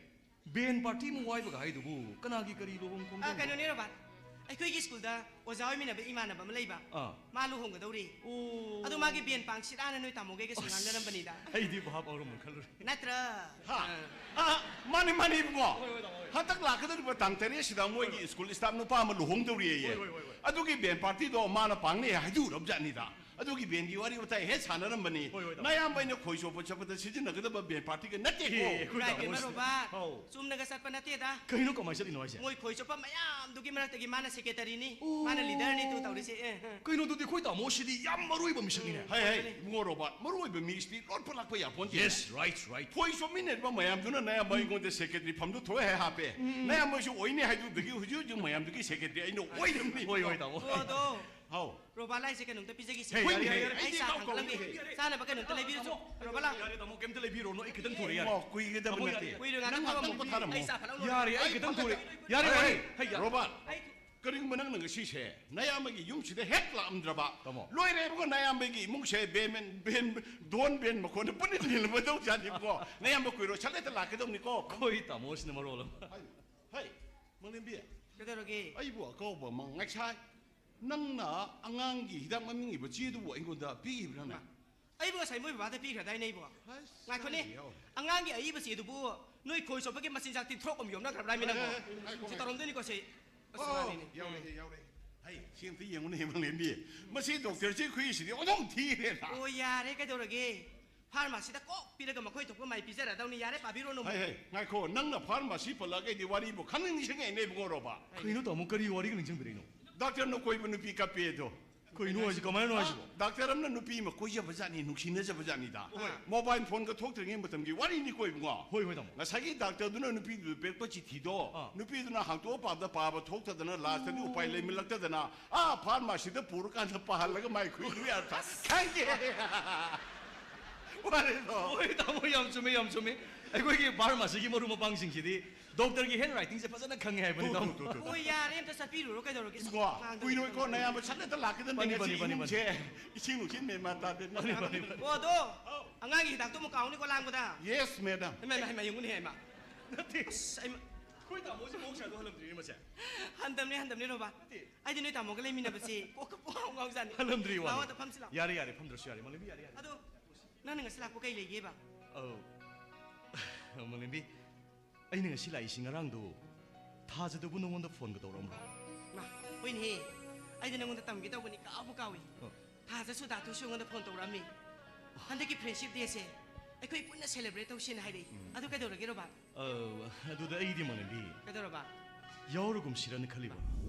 ꯕꯦꯟ ꯄꯥꯔꯇꯤ ꯑꯃ ꯋꯥꯏꯕꯒ ꯍꯥꯏꯗꯨꯕꯨ ꯀꯅꯥꯒꯤ ꯀꯔꯤ ꯂꯨꯍꯣꯡ ꯑ, ꯀꯩꯅꯣꯅꯦ ꯈꯣꯡꯗꯣꯡꯕꯅꯣ? ꯔꯣꯕꯥꯔꯠ, ꯑꯩꯈꯣꯏꯒꯤ ꯁ꯭ꯀꯨꯜꯗ ꯑꯣꯖꯥ ꯑꯣꯏꯃꯤꯟꯅꯕ ꯏꯃꯥꯟꯅꯕ ꯑꯃ ꯂꯩꯕ꯫ ꯑꯥ꯫ ꯃꯥ ꯂꯨꯍꯣꯡꯒꯗꯧꯔꯤ꯫ ꯑꯣ꯫ ꯑꯗꯣ ꯃꯥꯒꯤ ꯕꯦꯟ ꯄꯥꯡꯁꯤꯔꯥꯅ ꯅꯣꯏ ꯇꯥꯃꯣꯒꯩꯒ ꯁꯨꯝ ꯉꯥꯡꯅꯔꯝꯕꯅꯤꯗ꯫ ꯑꯩꯗꯤ ꯚꯥꯞ ꯑꯣꯏꯔꯝꯃꯣꯏ ꯈꯜꯂꯨꯔꯦ꯫ ꯅꯠꯇ꯭ꯔ? ꯍꯥ? ꯑ꯫ ꯑ, ꯃꯥꯅꯤ, ꯃꯥꯅꯤ, ꯏꯕꯨꯡꯉꯣ꯫ ꯍꯣꯏ, ꯍꯣꯏ, ꯇꯥꯃꯣ, ꯍꯣꯏ꯫ ꯍꯟꯗꯛ ꯂꯥꯛꯀꯗꯧꯔꯤꯕ ꯇꯥꯡ ꯇꯔꯦꯠꯁꯤꯗ ꯃꯣꯏꯒꯤ ꯁ꯭ꯀꯨꯜ ꯁ꯭ꯇꯥꯐ ꯅꯨꯄꯥ ꯑꯃ ꯂꯨꯍꯣꯡꯗꯧꯔꯤꯌꯦ꯫ ꯍꯣꯏ, ꯍꯣꯏ, ꯍꯣꯏ, ꯍꯣꯏ꯫ ꯑꯗꯨꯒꯤ ꯕꯦꯟ ꯄꯥꯔꯇꯤꯗꯣ ꯃꯥꯅ ꯄꯥꯡꯅꯤ ꯍꯥꯏꯗꯣꯔꯕꯖꯥꯠꯅꯤꯗ꯫ ꯑꯗꯨꯒꯤ ꯕꯦꯟꯒꯤ ꯋꯥꯔꯤ ꯋꯥꯇꯥꯏ ꯍꯦꯛ ꯁꯥꯟꯅꯔꯝꯕꯅꯤ꯫ ꯍꯣꯏ, ꯍꯣꯏ, ꯇꯥꯃꯣ꯫ ꯅꯌꯥꯝꯕ ꯑꯩꯅ ꯈꯣꯏ ꯆꯣꯞꯄ ꯆꯠꯄꯗ ꯁꯤꯖꯤꯟꯅꯒꯗꯕ ꯕꯦꯟ ꯄꯥꯔꯇꯤꯒ ꯅꯠꯇꯦꯀꯣ꯫ ꯑꯦ, ꯑꯩꯈꯣꯏ ꯏꯃꯥꯏ ꯇꯥꯃꯣ ꯄꯦꯝꯃ ꯁꯤꯗꯤ꯫ ꯔꯣꯕꯥꯔꯠ, ꯑꯧ꯫ ꯆꯨꯝꯅꯒ ꯆꯠꯄ ꯅꯠꯇꯦꯗ꯫ ꯀꯩꯅꯣ, ꯀꯃꯥꯏꯅ ꯆꯠꯂꯤꯅꯣ ꯍꯥꯏꯁꯦ? ꯃꯣꯏ ꯈꯣꯏ ꯆꯣꯞꯄ ꯃꯌꯥꯝꯗꯨꯒꯤ ꯃꯔꯛꯇꯒꯤ ꯃꯥꯅ ꯁꯦꯀ꯭ꯔꯦꯇꯔꯤꯅꯤ, ꯑꯣ꯫ ꯃꯥꯅ ꯂꯤꯗꯔꯅꯤ ꯇꯨ ꯇꯧꯔꯤꯁꯦ꯫ ꯑꯦ, ꯑꯦ꯫ ꯀꯩꯅꯣꯗꯨꯗꯤ ꯑꯩꯈꯣꯏ ꯇꯥꯃꯣꯁꯤꯗꯤ ꯌꯥꯝ ꯃꯔꯨ ꯑꯣꯏꯕ ꯃꯤꯁꯛꯅꯤꯅꯦ꯫ ꯍꯩ, ꯍꯩ, ꯏꯕꯨꯡꯉꯣ ꯔꯣꯕꯥꯔꯠ, ꯃꯔꯨ ꯑꯣꯏꯕ ꯃꯤꯁꯤꯗꯤ ꯂꯣꯠꯄ ꯂꯥꯛꯄ ꯌꯥꯄꯣꯟꯇꯦ꯫ Yes, right, right. ꯈꯣꯏ ꯆꯣꯞꯃꯤꯟꯅꯔꯤꯕ ꯃꯌꯥꯝꯗꯨꯅ ꯅꯌꯥꯝꯕ ꯑꯩꯉꯣꯟꯗ ꯁꯦꯀ꯭ꯔꯦꯇꯔꯤ ꯐꯝꯗꯨ ꯊꯣꯛꯑꯦ ꯍꯥꯏ ꯍꯥꯞꯄꯦ꯫ ꯅꯌꯥꯝꯕꯁꯨ ꯑꯣꯏꯅꯤ ꯍꯥꯏꯗꯨꯗꯒꯤ ꯍꯧꯖꯤꯛ ꯍꯧꯖꯤꯛ ꯃꯌꯥꯝꯗꯨꯒꯤ ꯁꯦꯀ꯭ꯔꯦꯇꯔꯤ ꯑꯩꯅ ꯑꯣꯏꯔꯝꯅꯤ꯫ ꯍꯣꯏ, ꯍꯣꯏ, ꯇꯥꯃꯣ꯫ ꯑꯣ, ꯑꯗꯣ ꯍꯥꯎ꯫ ꯔꯣꯕꯥꯔꯠ, ꯑꯩꯁꯦ ꯀꯩꯅꯣꯝꯇ ꯄꯤꯖꯒꯦꯁꯦ꯫ ꯍꯦ, ꯍꯣꯏ, ꯌꯥꯔꯦ, ꯌꯥꯔꯦ, ꯌꯥꯔꯦ, ꯌꯥꯔꯦ꯫ ꯌꯥꯔꯦ꯫ ꯑꯩ ꯆꯥ ꯊꯥꯡꯒꯠꯂꯝꯒꯦ꯫ ꯆꯥꯅꯕ ꯀꯩꯅꯣꯝꯇ ꯂꯩꯕꯤꯔꯨꯆꯣ꯫ ꯔꯣꯕꯥꯔꯠ, ꯂꯥꯛ꯫ ꯌꯥꯔꯦ, ꯇꯥꯃꯣ, ꯀꯩꯝꯇ ꯂꯩꯕꯤꯔꯨꯅꯨ, ꯑꯩ ꯈꯤꯇꯪ ꯊꯨꯔꯦ, ꯌꯥꯔꯦ꯫ ꯏꯕꯨꯡꯉꯣ, ꯀꯨꯏꯒꯗꯕ ꯇꯥꯃꯣ, ꯅꯠꯇꯦ꯫ ꯌꯥꯔꯦ꯫ ꯀꯨꯏꯔꯣꯏ, ꯉꯥꯛꯇꯪ ꯅꯪ ꯉꯥꯛꯇꯪ ꯐꯝꯃꯝꯃꯣ꯫ ꯄꯣꯊꯥꯔꯝꯃꯣ꯫ ꯌꯥꯔꯦ, ꯑꯩ ꯌꯥꯔꯦ, ꯆꯥ ꯐꯠꯂꯥꯎ ꯌꯥꯔꯦ, ꯂꯧꯔꯒꯦ꯫ ꯌꯥꯔꯦ, ꯌꯥꯔꯦ, ꯇꯥꯃꯣ꯫ ꯀꯔꯤꯒꯨꯝꯕ ꯅꯪꯅ ꯉꯁꯤꯁꯦ ꯅꯌꯥꯝꯕꯒꯤ ꯌꯨꯝꯁꯤꯗ ꯍꯦꯛ ꯂꯥꯛꯑꯝꯗ꯭ꯔꯕ, ꯇꯥꯃꯣ꯫ ꯂꯣꯏꯔꯦ ꯏꯕꯨꯡꯉꯣ, ꯅꯌꯥꯝꯕꯒꯤ ꯏꯃꯨꯡꯁꯦ ꯕꯦꯟ, ꯕꯦꯟ, ꯗꯣꯟ ꯕꯦꯟ ꯃꯈꯣꯟꯅ ꯄꯨꯅꯤꯟ ꯅꯤꯜꯂꯝꯃꯗꯧ ꯖꯥꯠꯅꯤꯀꯣ꯫ ꯅꯌꯥꯝꯕ ꯀꯨꯏꯔꯣꯏ, ꯁꯠ ꯍꯦꯛꯇ ꯂꯥꯛꯀꯗꯧꯅꯤꯀꯣ꯫ ꯑꯩꯈꯣꯏ ꯇꯥꯃꯣꯁꯤꯅ ꯃꯔꯣꯜ ꯑꯃ꯫ ꯍꯩ, ꯍꯩ, ꯃꯪꯂꯦꯝꯕꯤ, ꯀꯩꯗꯧꯔꯒꯦ? ꯑꯩꯕꯨ ꯑꯀꯧꯕ ꯑꯃ ꯉꯁꯥꯏ ꯅꯪꯅ ꯑꯉꯥꯡꯒꯤ ꯍꯤꯗꯥꯛ ꯃꯃꯤꯡ ꯏꯕ ꯆꯦꯗꯨꯕꯨ ꯑꯩꯉꯣꯟꯗ ꯄꯤꯈꯤꯕ꯭ꯔꯥꯅꯦ? ꯑꯩꯕꯨ ꯉꯁꯥꯏ ꯃꯣꯏ ꯕꯕꯥꯗ ꯄꯤꯈ꯭ꯔꯗꯥꯏꯅꯦ ꯑꯩꯕꯨ? ꯑꯁ, ꯉꯥꯏꯈꯣꯅꯦ, ꯈꯪꯗꯦ, ꯌꯥꯎ꯫ ꯑꯉꯥꯡꯒꯤ ꯑꯏꯕ ꯆꯦꯗꯨꯕꯨ ꯅꯣꯏ ꯈꯣꯏ ꯆꯣꯞꯄꯒꯤ ꯃꯆꯤꯟꯖꯥꯛ ꯇꯤꯟꯊ꯭ꯔꯣꯛ ꯑꯃ ꯌꯣꯝꯅꯈ꯭ꯔꯕ꯭ꯔꯥ ꯃꯤ ꯅꯪꯕꯣ? ꯑꯦ, ꯑꯦ, ꯉꯥꯏꯈꯣ, ꯁꯤ ꯉꯥꯏꯈꯣ꯫ ꯇꯧꯔꯝꯗꯣꯏꯅꯤꯀꯣ ꯁꯤ꯫ ꯑꯁ, ꯑꯣ, ꯃꯥꯅꯤꯅꯦ꯫ ꯌꯥꯎꯔꯦ, ꯌꯥꯎꯔꯦ꯫ ꯍꯩ, ꯁꯤ ꯑꯝꯇ ꯌꯦꯡꯉꯨꯅꯦ, ꯃꯪꯂꯦꯝꯕꯤ꯫ ꯃꯁꯤ ꯗꯣꯛꯇꯔꯁꯤ ꯈꯨꯏꯁꯤꯗꯤ ꯑꯣꯟꯊꯣꯛ ꯊꯤꯈ꯭ꯔꯦꯗ꯫ ꯑꯣ, ꯌꯥꯔꯦ, ꯀꯩꯗꯧꯔꯒꯦ? ꯐꯥꯔꯃꯥꯁꯤꯗ ꯀꯣꯛ ꯄꯤꯔꯒ ꯃꯈꯣꯏ ꯊꯣꯛꯄ ꯃꯥꯏ ꯄꯤꯖꯔꯗꯧꯅꯤ꯫ ꯌꯥꯔꯦ, ꯄꯥꯕꯤꯔꯣꯅꯨ꯫ ꯍꯩ, ꯍꯩ, ꯉꯥꯏꯈꯣ, ꯅꯪꯅ ꯐꯥꯔꯃꯥꯁꯤ ꯄꯜꯂꯛꯑꯒꯩꯗꯤ ꯋꯥꯔꯤꯕꯨ ꯈꯪꯅꯤꯡ ꯅꯤꯡꯁꯤꯡꯉꯛꯏꯅꯦ, ꯏꯕꯨꯡꯉꯣ ꯔꯣꯕꯥ꯫ ꯀꯩꯅꯣ, ꯇꯥꯃꯣ, ꯀꯔꯤ ꯋꯥꯔꯤꯒ ꯅꯤꯡꯁꯤꯡꯕꯤꯔꯛꯏꯅꯣ? ꯗꯥꯛꯇꯔꯅ ꯀꯣꯏꯕ ꯅꯨꯄꯤ ꯀꯞꯄꯦꯗꯣ꯫ ꯀꯩꯅꯣ ꯍꯥꯏꯁꯤ? ꯀꯃꯥꯏꯅꯅꯣ ꯍꯥꯏꯁꯤꯕꯣ? ꯗꯥꯛꯇꯔ ꯑꯃꯅ ꯅꯨꯄꯤ ꯑꯃ ꯀꯣꯏꯖꯕ ꯖꯥꯠꯅꯤ, ꯅꯨꯡꯁꯤꯅꯖꯕ ꯖꯥꯠꯅꯤꯗ꯫ ꯍꯣꯏ꯫ ꯃꯣꯕꯥꯏꯜ ꯐꯣꯟꯒ ꯊꯣꯛꯇ꯭ꯔꯤꯉꯩ ꯃꯇꯝꯒꯤ ꯋꯥꯔꯤꯅꯤꯀꯣ, ꯏꯕꯨꯡꯉꯣ꯫ ꯍꯣꯏ, ꯍꯣꯏ, ꯇꯥꯃꯣ꯫ ꯉꯁꯥꯏꯒꯤ ꯗꯥꯛꯇꯔꯗꯨꯅ ꯅꯨꯄꯤꯗꯨꯗ ꯄꯤꯔꯛꯄ ꯆꯤꯊꯤꯗꯣ, ꯑꯥ꯫ ꯅꯨꯄꯤꯗꯨꯅ ꯍꯥꯡꯇꯣꯛꯑ ꯄꯥꯕꯗ ꯄꯥꯕ ꯊꯣꯛꯇꯗꯅ, ꯂꯥꯁꯇꯗꯤ ꯎꯄꯥꯏ ꯂꯩꯃꯜꯂꯛꯇꯗꯅ, ꯑꯥ, ꯐꯥꯔꯃꯥꯁꯤꯗ ꯄꯨꯔꯀꯥꯟꯗ ꯄꯥꯍꯜꯂꯒ ꯃꯥꯏ ꯈꯨꯏꯗꯨ ꯌꯥꯔ ꯊ-, ꯈꯪꯗꯦ꯫ ꯋꯥꯔꯤꯗꯣ꯫ ꯍꯣꯏ, ꯇꯥꯃꯣ, ꯌꯥꯝ ꯆꯨꯝꯃꯦ, ꯌꯥꯝ ꯆꯨꯝꯃꯦ꯫ ꯑꯩꯈꯣꯏꯒꯤ ꯐꯥꯔꯃꯥꯁꯤꯒꯤ ꯃꯔꯨꯞ ꯃꯄꯥꯡꯁꯤꯡꯁꯤꯗꯤ ꯗꯣꯛꯇꯔꯒꯤ ꯍꯦꯟ ꯔꯥꯏꯇꯤꯡꯁꯦ ꯐꯖꯅ ꯈꯪꯉꯦ ꯍꯥꯏꯕꯅꯤ, ꯇꯨ, ꯇꯥꯃꯣ꯫ Two, two, two. ꯍꯣꯏ, ꯌꯥꯔꯦ, ꯑꯝꯇ ꯆꯠꯄꯤꯔꯨꯔꯣ, ꯀꯩꯗꯧꯔꯒꯦ? ꯏꯕꯨꯡꯉꯣ, ꯀꯨꯏꯔꯣꯏꯀꯣ, ꯅꯌꯥꯝꯕ ꯁꯠ ꯍꯦꯛꯇ ꯂꯥꯛꯀꯗꯕꯅꯤ꯫ ꯃꯥꯅꯤ, ꯉꯁꯤ ꯃꯥꯅꯤ, ꯃꯥꯅꯤ, ꯃꯥꯅꯤ꯫ ꯏꯃꯨꯡꯁꯦ ꯏꯁꯤꯡ ꯅꯨꯡꯁꯤꯠ ꯃꯦꯟ ꯃꯥꯟ ꯇꯥꯗꯦ꯫ ꯃꯥꯅꯤ, ꯃꯥꯅꯤ, ꯃꯥꯅꯤ꯫ ꯑꯣ, ꯑꯗꯣ ꯑꯉꯥꯡꯒꯤ ꯍꯤꯗꯥꯛꯇꯣ ꯑꯃꯨꯛ ꯀꯥꯎꯅꯤꯀꯣ, ꯂꯥꯡꯕꯗ꯫ Yes, madam. ꯍꯩꯃꯥ, ꯍꯩꯃꯥ, ꯍꯩꯃꯥ, ꯌꯦꯡꯉꯨꯅꯦ, ꯍꯩꯃꯥ꯫ ꯅꯠꯇꯦ꯫ ꯑꯁ, ꯑꯩꯃ-, ꯑꯩꯈꯣꯏ ꯇꯥꯃꯣꯁꯦ ꯃꯍꯧꯁꯥꯗꯣ ꯍꯜꯂꯝꯗ꯭ꯔꯤꯅꯦ ꯃꯁꯦ꯫ ꯍꯟꯗꯝꯅꯦ, ꯍꯟꯗꯝꯅꯦ, ꯔꯣꯕꯥ꯫ ꯅꯠꯇꯦ꯫ ꯑꯩꯗꯤ ꯅꯣꯏ ꯇꯥꯃꯣꯒ ꯂꯩꯃꯤꯟꯅꯕꯁꯦ ꯀꯣꯛꯀ ꯄꯨꯡꯉꯥꯎ ꯉꯥꯎꯖꯥꯠꯅꯤ꯫ ꯍꯜꯂꯝꯗ꯭ꯔꯤ ꯋꯥꯅꯤ꯫ ꯂꯥꯛꯑꯣ, ꯑꯝꯇ ꯐꯝꯁꯤ ꯂꯥꯛꯑꯣ꯫ ꯌꯥꯔꯦ, ꯌꯥꯔꯦ, ꯐꯝꯗ꯭ꯔꯁꯨ ꯌꯥꯔꯦ, ꯃꯥꯂꯦꯝꯕꯤ, ꯌꯥꯔꯦ, ꯌꯥꯔꯦ꯫ ꯑꯗꯣ ꯅꯪꯅ ꯉꯁꯤ ꯂꯥꯛꯄ ꯀꯩ ꯂꯩꯒꯦꯕ? ꯑꯧ꯫ ꯃꯥꯂꯦꯝꯕꯤ, ꯑꯩꯅ ꯉꯁꯤ ꯂꯥꯛꯏꯁꯤ ꯉꯔꯥꯡꯗꯣ ꯊꯥꯖꯗꯕꯨ ꯅꯉꯣꯟꯗ ꯐꯣꯟꯒ ꯇꯧꯔꯛꯑꯝꯕ꯭ꯔꯣ? ꯃꯥ, ꯍꯣꯏꯅꯦꯍꯦ, ꯑꯩꯗꯤ ꯅꯉꯣꯟꯗ ꯇꯝꯒꯦ ꯇꯧꯕꯅꯤ, ꯀꯥꯎꯕꯨ ꯀꯥꯎꯏ꯫ ꯑꯣ꯫ ꯊꯥꯖꯁꯨ ꯗꯥꯇꯨꯁꯨ ꯑꯩꯉꯣꯟꯗ ꯐꯣꯟ ꯇꯧꯔꯛꯑꯝꯃꯤ꯫ ꯍꯟꯗꯛꯀꯤ friendship day ꯁꯦ ꯑꯩꯈꯣꯏ ꯄꯨꯟꯅ celebrate ꯇꯧꯁꯦꯅ ꯍꯥꯏꯔꯛꯏ꯫ ꯑꯗꯨ ꯀꯩꯗꯧꯔꯒꯦ, ꯔꯣꯕꯥ? ꯑꯧ, ꯑꯗꯨꯗ ꯑꯩꯗꯤ, ꯃꯥꯂꯦꯝꯕꯤ, ꯀꯩꯗꯧꯔꯕ? ꯌꯥꯎꯔꯒꯨꯝꯁꯤꯔꯅ ꯈꯜꯂꯤꯕ꯫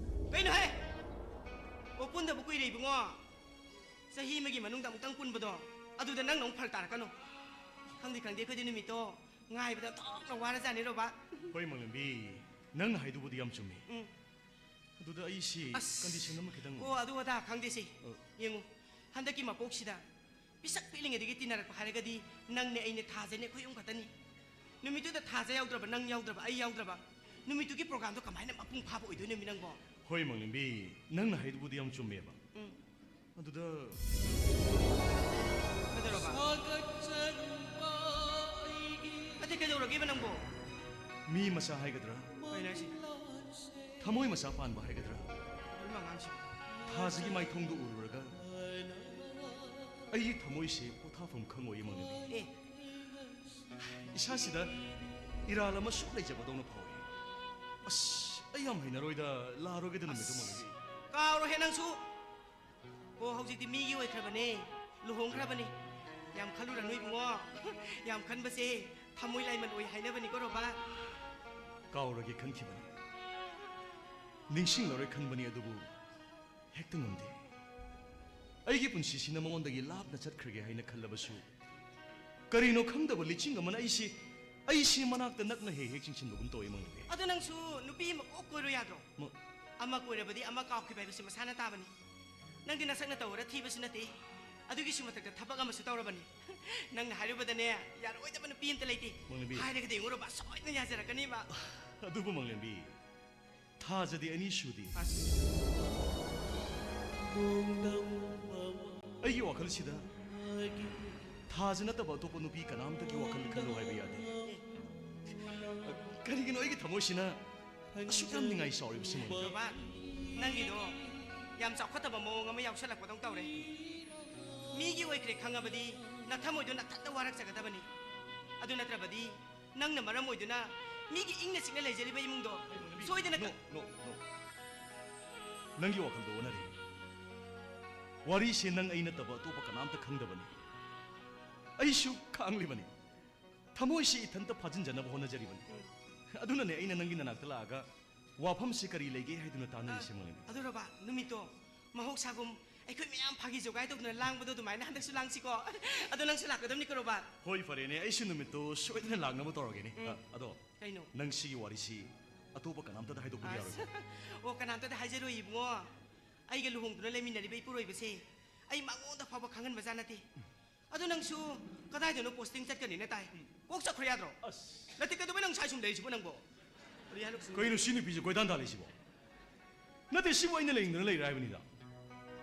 ꯀꯩꯅꯣꯍꯦ? ꯑꯣ, ꯄꯨꯟꯗꯕ ꯀꯨꯏꯔꯦ, ꯏꯕꯨꯡꯉꯣ꯫ ꯆꯍꯤ ꯑꯃꯒꯤ ꯃꯅꯨꯡꯗ ꯑꯃꯨꯛꯇꯪ ꯄꯨꯟꯕꯗꯣ, ꯑꯗꯨꯗ ꯅꯪꯅ ꯑꯃꯨꯛ ꯐꯔꯛ ꯇꯥꯔꯛꯀꯅꯨ꯫ ꯈꯪꯗꯦ, ꯈꯪꯗꯦ, ꯑꯩꯈꯣꯏꯗꯤ ꯅꯨꯃꯤꯠꯇꯣ ꯉꯥꯏꯕꯗ ꯑꯣꯟꯊꯣꯛꯅ ꯋꯥꯔꯖꯥꯠꯅꯤ, ꯔꯣꯕꯥ꯫ ꯍꯣꯏ, ꯃꯥꯂꯦꯝꯕꯤ, ꯅꯪꯅ ꯍꯥꯏꯗꯨꯕꯨꯗꯤ ꯌꯥꯝ ꯆꯨꯝꯃꯤ꯫ ꯎꯝ꯫ ꯑꯗꯨꯗ ꯑꯩꯁꯤ ꯑꯁ꯫ Condition ꯑꯃꯈꯤꯇꯪ ꯑꯣ, ꯑꯗꯨ ꯑꯗꯥ ꯈꯪꯗꯦꯁꯦ꯫ ꯑ꯫ ꯌꯦꯡꯉꯨ, ꯍꯟꯗꯛꯀꯤ ꯃꯄꯣꯛꯁꯤꯗ ꯄꯤꯁꯛ ꯄꯤꯛꯂꯤꯉꯩꯗꯒꯤ ꯇꯤꯟꯅꯔꯛꯄ ꯍꯥꯏꯔꯒꯗꯤ ꯅꯪꯅꯦ, ꯑꯩꯅꯦ, ꯊꯥꯖꯅꯦ, ꯑꯩꯈꯣꯏ ꯑꯍꯨꯝ ꯈꯛꯇꯅꯤ꯫ ꯅꯨꯃꯤꯠꯇꯨꯗ ꯊꯥꯖ ꯌꯥꯎꯗ꯭ꯔꯕ, ꯅꯪ ꯌꯥꯎꯗ꯭ꯔꯕ, ꯑꯩ ꯌꯥꯎꯗ꯭ꯔꯕ, ꯅꯨꯃꯤꯠꯇꯨꯒꯤ program ꯗꯣ ꯀꯃꯥꯏꯅ ꯃꯄꯨꯡ ꯐꯥꯕ ꯑꯣꯏꯗꯣꯏꯅꯣꯃꯤ ꯅꯪꯕꯣ? ꯍꯣꯏ, ꯃꯥꯂꯦꯝꯕꯤ, ꯅꯪꯅ ꯍꯥꯏꯗꯨꯕꯨꯗꯤ ꯌꯥꯝ ꯆꯨꯝꯃꯦꯕ꯫ ꯎꯝ꯫ ꯑꯗꯨꯗ ꯀꯩꯗꯧꯔꯕ? ꯑꯇꯩ ꯀꯩꯗꯧꯔꯒꯦꯕ ꯅꯪꯕꯣ? ꯃꯤ ꯃꯆꯥ ꯍꯥꯏꯒꯗ꯭ꯔꯥ? ꯀꯩꯅꯣ ꯍꯥꯏꯁꯦ? ꯊꯃꯣꯏ ꯃꯆꯥ ꯄꯥꯟꯕ ꯍꯥꯏꯒꯗ꯭ꯔꯥ? ꯀꯔꯝꯕ ꯑꯉꯥꯡꯁꯤꯕꯣ? ꯊꯥꯖꯒꯤ ꯃꯥꯏꯊꯣꯡꯗꯨ ꯎꯔꯨꯔꯒ ꯑꯩꯒꯤ ꯊꯃꯣꯏꯁꯦ ꯄꯣꯊꯥꯐꯝ ꯈꯪꯉꯣꯏ, ꯃꯥꯂꯦꯝꯕꯤ꯫ ꯑꯦ, ꯏꯁꯥꯁꯤꯗ ꯏꯔꯥꯜ ꯑꯃ ꯁꯨꯝ ꯂꯩꯖꯕꯗꯧꯅ ꯐꯥꯎꯏ꯫ ꯑꯁ, ꯑꯩ ꯌꯥꯝ ꯍꯩꯅꯔꯣꯏꯗ, ꯂꯥꯛꯑꯔꯣꯏꯒꯦꯗ ꯅꯨꯃꯤꯠꯇꯨ, ꯃꯥꯂꯦꯝꯕꯤ꯫ ꯀꯥꯎꯔꯣꯍꯦ ꯅꯪꯁꯨ꯫ ꯑꯣ, ꯍꯧꯖꯤꯛꯇꯤ ꯃꯤꯒꯤ ꯑꯣꯏꯈ꯭ꯔꯕꯅꯦ, ꯂꯨꯍꯣꯡꯈ꯭ꯔꯕꯅꯦ꯫ ꯌꯥꯝ ꯈꯜꯂꯨꯔꯅꯨ ꯏꯕꯨꯡꯉꯣ, ꯌꯥꯝ ꯈꯟꯕꯁꯦ ꯊꯃꯣꯏ ꯂꯥꯏꯃꯟ ꯑꯣꯏ ꯍꯥꯏꯅꯕꯅꯤꯀꯣ, ꯔꯣꯕꯥ꯫ ꯀꯥꯎꯔꯒꯦ ꯈꯟꯈꯤꯕꯅꯤ, ꯅꯤꯡꯁꯤꯡꯂꯔꯣꯏ ꯈꯟꯕꯅꯤ, ꯑꯗꯨꯕꯨ ꯍꯦꯛꯇ ꯉꯝꯗꯦ꯫ ꯑꯩꯒꯤ ꯄꯨꯟꯁꯤꯁꯤꯅ ꯃꯉꯣꯟꯗꯒꯤ ꯂꯥꯞꯅ ꯆꯠꯈ꯭ꯔꯒꯦ ꯍꯥꯏꯅ ꯈꯜꯂꯕꯁꯨ, ꯀꯔꯤꯅꯣ ꯈꯪꯗꯕ ꯂꯤꯆꯤꯡ ꯑꯃꯅ ꯑꯩꯁꯤ, ꯑꯩꯁꯤ ꯃꯅꯥꯛꯇ ꯅꯛꯅ ꯍꯦꯛ ꯍꯦꯛ ꯆꯤꯡꯁꯤꯟꯕꯒꯨꯝ ꯇꯧꯏ, ꯃꯪꯂꯦꯝꯕꯤ꯫ ꯑꯗꯨ ꯅꯪꯁꯨ ꯅꯨꯄꯤ ꯑꯃ ꯀꯣꯛ ꯀꯣꯏꯔꯨ ꯌꯥꯗ꯭ꯔꯣ? ꯃ- ꯑꯃ ꯀꯣꯏꯔꯕꯗꯤ ꯑꯃ ꯀꯥꯎꯈꯤꯕ ꯍꯥꯏꯕꯁꯤ ꯃꯁꯥꯅ ꯇꯥꯕꯅꯤ꯫ ꯅꯪꯗꯤ ꯅꯁꯛ ꯅꯇꯧ ꯈꯔ ꯊꯤꯕꯁꯨ ꯅꯠꯇꯦ, ꯑꯗꯨꯒꯤꯁꯨ ꯃꯊꯛꯇ ꯊꯕꯛ ꯑꯃꯁꯨ ꯇꯧꯔꯕꯅꯤ꯫ ꯅꯪꯅ ꯍꯥꯏꯔꯨꯕꯗꯅꯦ, ꯌꯥꯔꯣꯏꯗꯕ ꯅꯨꯄꯤ ꯑꯝꯇ ꯂꯩꯇꯦ꯫ ꯃꯪꯂꯦꯝꯕꯤ꯫ ꯍꯥꯏꯔꯒꯗꯤ ꯌꯦꯡꯉꯨꯔꯕ, ꯁꯣꯏꯗꯅ ꯌꯥꯖꯔꯛꯀꯅꯤꯕ꯫ ꯑꯗꯨꯕꯨ ꯃꯪꯂꯦꯝꯕꯤ, ꯊꯥꯖꯗꯤ ꯑꯅꯤ ꯁꯨꯗꯦ꯫ ꯑꯁ꯫ ꯑꯩꯒꯤ ꯋꯥꯈꯜꯁꯤꯗ ꯊꯥꯖ ꯅꯠꯇꯕ ꯑꯇꯣꯞꯄ ꯅꯨꯄꯤ ꯀꯅꯥꯝꯇꯒꯤ ꯋꯥꯈꯜ ꯈꯜꯂꯨ ꯍꯥꯏꯕ ꯌꯥꯗꯦ꯫ ꯀꯔꯤꯒꯤꯅꯣ ꯑꯩꯒꯤ ꯊꯃꯣꯏꯁꯤꯅ ꯑꯁꯨꯛ ꯌꯥꯝ ꯅꯤꯡꯉꯥꯏ ꯆꯥꯎꯔꯤꯕꯁꯤ, ꯃꯪꯂꯦꯝꯕꯤ? ꯔꯣꯕꯥꯔꯠ, ꯅꯪꯒꯤꯗꯣ ꯌꯥꯝ ꯆꯥꯎꯈꯠꯇꯕ ꯃꯑꯣꯡ ꯑꯃ ꯌꯥꯎꯁꯜꯂꯛꯄꯗꯧ ꯇꯧꯔꯦ꯫ ꯃꯤꯒꯤ ꯑꯣꯏꯈ꯭ꯔꯦ ꯈꯪꯉꯕꯗꯤ ꯅꯊꯃꯣꯏꯗꯣ ꯅꯊꯟꯇ ꯋꯥꯔꯛꯆꯒꯗꯕꯅꯤ꯫ ꯑꯗꯨ ꯅꯠꯇ꯭ꯔꯕꯗꯤ ꯅꯪꯅ ꯃꯔꯝ ꯑꯣꯏꯗꯨꯅ ꯃꯤꯒꯤ ꯏꯪꯅ ꯆꯤꯛꯅ ꯂꯩꯖꯔꯤꯕ ꯏꯃꯨꯡꯗꯣ ꯁꯣꯏꯗꯅ ꯅꯣ, ꯅꯣ, ꯅꯣ꯫ ꯅꯪꯒꯤ ꯋꯥꯈꯜꯗꯣ ꯑꯣꯟꯅꯔꯦ꯫ ꯋꯥꯔꯤꯁꯦ ꯅꯪ ꯑꯩ ꯅꯠꯇꯕ ꯑꯇꯣꯞꯄ ꯀꯅꯥꯝꯇ ꯈꯪꯗꯕꯅꯤ꯫ ꯑꯩꯁꯨ ꯈꯥꯡꯂꯤꯕꯅꯤ꯫ ꯊꯃꯣꯏꯁꯤ ꯏꯊꯟꯇ ꯐꯥꯖꯤꯟꯖꯅꯕ ꯍꯣꯠꯅꯖꯔꯤꯕꯅꯤ꯫ ꯑꯗꯨꯅꯅꯦ ꯑꯩꯅ ꯅꯪꯒꯤ ꯅꯅꯥꯛꯇ ꯂꯥꯛꯑꯒ ꯋꯥꯐꯝꯁꯤ ꯀꯔꯤ ꯂꯩꯒꯦ ꯍꯥꯏꯗꯨꯅ ꯇꯥꯟꯅꯔꯤꯁꯦ, ꯃꯪꯂꯦꯝꯕꯤ꯫ ꯑꯗꯨ ꯔꯣꯕꯥꯔꯠ, ꯅꯨꯃꯤꯠꯇꯣ ꯃꯍꯧꯁꯥꯒꯨꯝ ꯑꯩꯈꯣꯏ ꯃꯌꯥꯝ ꯐꯥꯒꯤ ꯖꯣꯒꯥꯏ ꯇꯧꯗꯨꯅ ꯂꯥꯡꯕꯗꯣ ꯑꯗꯨꯃꯥꯏꯅ ꯍꯟꯗꯛꯁꯨ ꯂꯥꯡꯁꯤꯀꯣ꯫ ꯑꯗꯣ ꯅꯪꯁꯨ ꯂꯥꯛꯀꯗꯕꯅꯤꯀꯣ, ꯔꯣꯕꯥꯔꯠ? ꯍꯣꯏ, ꯐꯔꯦꯅꯦ, ꯑꯩꯁꯨ ꯅꯨꯃꯤꯠꯇꯣ ꯁꯣꯏꯗꯅ ꯂꯥꯛꯅꯕ ꯇꯧꯔꯒꯦꯅꯦ꯫ ꯎꯝ꯫ ꯑ, ꯑꯗꯣ ꯀꯩꯅꯣ? ꯅꯪ ꯁꯤꯒꯤ ꯋꯥꯔꯤꯁꯤ ꯑꯇꯣꯞꯄ ꯀꯅꯥꯝꯇꯗ ꯍꯥꯏꯗꯣꯛꯄꯗꯤ ꯑꯁ, ꯌꯥꯔꯣꯏꯀꯣ? ꯑꯣ, ꯀꯅꯥꯝꯇꯗ ꯍꯥꯏꯖꯔꯣꯏ, ꯏꯕꯨꯡꯉꯣ꯫ ꯑꯩꯒ ꯂꯨꯍꯣꯡꯗꯨꯅ ꯂꯩꯃꯤꯟꯅꯔꯤꯕ ꯏꯄꯨꯔꯣꯏꯕꯁꯦ ꯑꯩ ꯃꯉꯣꯟꯗ ꯐꯥꯎꯕ ꯈꯪꯍꯟꯕꯖꯥꯠ ꯅꯠꯇꯦ꯫ ꯑꯗꯨ ꯅꯪꯁꯨ ꯀꯗꯥꯏꯗꯅꯣ posting ꯆꯠꯀꯅꯤꯅ ꯇꯥꯏ? ꯀꯣꯛ ꯆꯠꯈ꯭ꯔꯣ ꯌꯥꯗ꯭ꯔꯣ? ꯑꯁ꯫ ꯅꯠꯇꯦ, ꯀꯩꯗꯧꯕꯩ ꯅꯪ ꯁ꯭ꯋꯥꯏ ꯁꯨꯝ ꯂꯩꯔꯤꯁꯤꯕꯣ ꯅꯪꯕꯣ? ꯀꯔꯤ ꯍꯥꯏꯅꯣ ꯁꯤꯕꯣ? ꯀꯩꯅꯣ, ꯁꯤ ꯅꯨꯄꯤꯁꯦ ꯀꯣꯏꯇꯥꯟ ꯇꯥꯜꯂꯤꯁꯤꯕꯣ? ꯅꯠꯇꯦ, ꯁꯤꯕꯨ ꯑꯩꯅ ꯂꯩꯅꯤꯡꯗꯅ ꯂꯩꯔꯥ ꯍꯥꯏꯕꯅꯤꯗ꯫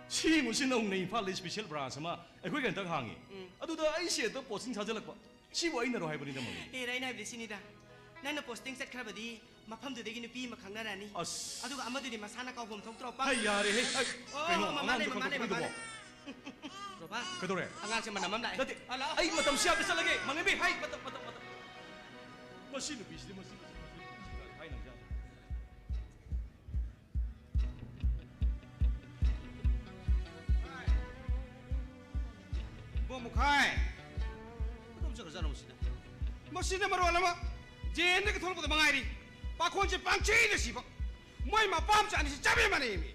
ꯁꯤ ꯌꯦꯡꯉꯨ, ꯁꯤ ꯅꯧꯅ ꯏꯝꯐꯥꯜꯗ special branch ꯑꯃ ꯑꯩꯈꯣꯏꯒꯤ ꯍꯟꯗꯛ ꯍꯥꯡꯉꯤ꯫ ꯎꯝ꯫ ꯑꯗꯨꯗ ꯑꯩꯁꯦ ꯍꯦꯛꯇ posting ꯊꯥꯖꯤꯜꯂꯛꯄ꯫ ꯁꯤꯕꯨ ꯑꯩꯅꯔꯣ ꯍꯥꯏꯕꯅꯤꯗ, ꯃꯃꯤ꯫ ꯑꯦ, ꯑꯩꯅ ꯍꯥꯏꯕꯗꯤ ꯁꯤꯅꯤꯗ, ꯅꯪꯅ posting ꯆꯠꯈ꯭ꯔꯕꯗꯤ ꯃꯐꯝꯗꯨꯗꯒꯤ ꯅꯨꯄꯤ ꯑꯃ ꯈꯪꯅꯔꯅꯤ꯫ ꯑꯁ꯫ ꯑꯗꯨꯒ ꯑꯃꯗꯨꯗꯤ ꯃꯁꯥꯅ ꯀꯥꯎꯐꯝ ꯊꯣꯛꯇ꯭ꯔꯣ? ꯄꯥ-, ꯍꯩ, ꯌꯥꯔꯦꯍꯦ꯫ ꯍꯩ, ꯑꯣ, ꯀꯩꯅꯣ, ꯃꯃꯥ ꯂꯩ, ꯑꯉꯥꯡꯗꯣ ꯃꯃꯥ ꯂꯩ, ꯃꯃꯥ ꯀꯩꯗꯧꯕ? ꯂꯩ꯫ ꯔꯣꯕꯥ, ꯀꯩꯗꯧꯔꯦ? ꯑꯉꯥꯡꯁꯦ ꯃꯅꯝ ꯑꯃ ꯂꯥꯛꯑꯦ꯫ ꯅꯠꯇꯦ, ꯑ, ꯂꯥꯛꯑꯣ꯫ ꯑꯩ ꯃꯇꯝꯁꯤ ꯌꯥꯝꯅ ꯆꯠꯂꯒꯦ꯫ ꯃꯪꯂꯦꯝꯕꯤ, ꯍꯩ, ꯃꯇꯝ, ꯃꯇꯝ, ꯃꯇꯝ꯫ ꯃꯁꯤ ꯅꯨꯄꯤꯁꯤꯗꯤ, ꯃꯁꯤ, ꯃꯁꯤ, ꯃꯁꯤ, ꯃꯁꯤ ꯍꯥꯏ ꯉꯝꯖꯥꯠꯅꯤ꯫ ꯏꯕꯣ ꯃꯨꯈꯥꯏ! ꯀꯩꯗꯧ ꯆꯠꯈ꯭ꯔꯖꯥꯠꯅꯣ ꯃꯁꯤꯅ? ꯃꯁꯤꯅ ꯃꯔꯣꯜ ꯑꯃ ꯖꯦꯟꯗꯒꯤ ꯊꯣꯛꯂꯛꯄꯗ ꯃꯉꯥꯏꯔꯤ꯫ ꯄꯥꯈꯣꯟꯁꯦ ꯄꯪꯁꯤꯗ ꯁꯤꯕ꯫ ꯃꯣꯏ ꯃꯄꯥ ꯃꯆꯥ ꯑꯅꯤꯁꯤ ꯆꯞ ꯃꯥꯟꯅꯩꯃꯤ꯫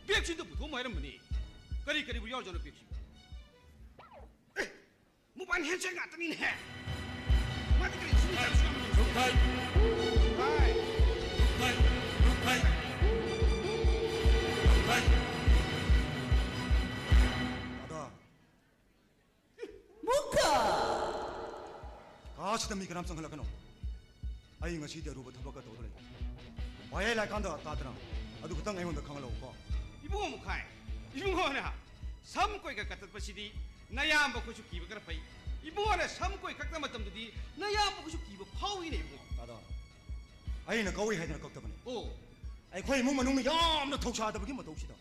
ꯕꯦꯛꯁꯤꯗ ꯄꯨꯊꯣꯛꯑꯝꯃꯣ ꯍꯥꯏꯔꯝꯕꯅꯤ꯫ ꯀꯔꯤ ꯀꯔꯤꯕꯨ ꯌꯥꯎꯖꯥꯠꯅꯣ ꯕꯦꯒꯁꯤꯕꯣ? ꯑꯦ, ꯃꯣꯕꯥꯏꯜ ꯍꯦꯟꯁꯦꯠ ꯉꯥꯛꯇꯅꯤꯅꯦꯍꯦ꯫ ꯃꯥꯗꯤ ꯀꯔꯤ ꯁꯤꯟꯅ ꯆꯠꯂꯁꯨ ꯌꯥꯝ ꯅꯨꯡꯁꯤ꯫ ꯂꯨꯞꯊꯥꯏ꯫ ꯍꯥꯏ꯫ ꯂꯨꯞꯊꯥꯏ꯫ ꯂꯨꯞꯊꯥꯏ꯫ ꯂꯨꯞꯊꯥꯏ꯫ ꯑꯗꯣ, ꯃꯨꯛꯀ! ꯀꯥꯁꯤꯗ ꯃꯤ ꯀꯅꯥꯝ ꯆꯪꯍꯜꯂꯛꯀꯅꯨ꯫ ꯑꯩ ꯉꯁꯤꯗꯤ ꯑꯔꯨꯕ ꯊꯕꯛꯀ ꯇꯧꯗꯣꯔꯦ꯫ ꯋꯥꯍꯩ ꯂꯥꯏꯀꯥꯟꯗ ꯇꯥꯗꯅ ꯑꯗꯨ ꯈꯛꯇꯪ ꯑꯩꯉꯣꯟꯗ ꯈꯪꯍꯜꯂꯛꯎꯀꯣ꯫ ꯏꯕꯨꯡꯉꯣ ꯃꯨꯈꯥꯏ, ꯏꯕꯨꯡꯉꯣꯅ ꯁꯝ ꯀꯣꯏꯒ ꯀꯛꯊꯠꯄꯁꯤꯗꯤ ꯅꯌꯥꯝꯕ ꯑꯩꯈꯣꯏꯁꯨ ꯀꯤꯕ ꯈꯔ ꯐꯩ꯫ ꯏꯕꯨꯡꯉꯣꯅ ꯁꯝ ꯀꯣꯏ ꯀꯛꯇ ꯃꯇꯝꯗꯗꯤ ꯅꯌꯥꯝꯕ ꯑꯩꯈꯣꯏꯁꯨ ꯀꯤꯕ ꯐꯥꯎꯏꯅꯦ ꯏꯕꯨꯡꯉꯣ꯫ ꯇꯥꯗ, ꯑꯩꯅ ꯀꯛꯎꯏ ꯍꯥꯏꯗꯅ ꯀꯛꯇꯕꯅꯤ꯫ ꯑꯣ꯫ ꯑꯩꯈꯣꯏ ꯏꯃꯨꯡ ꯃꯅꯨꯡꯅ ꯌꯥꯝꯅ ꯊꯧꯁꯥꯗꯕꯒꯤ ꯃꯇꯧꯁꯤꯗ꯫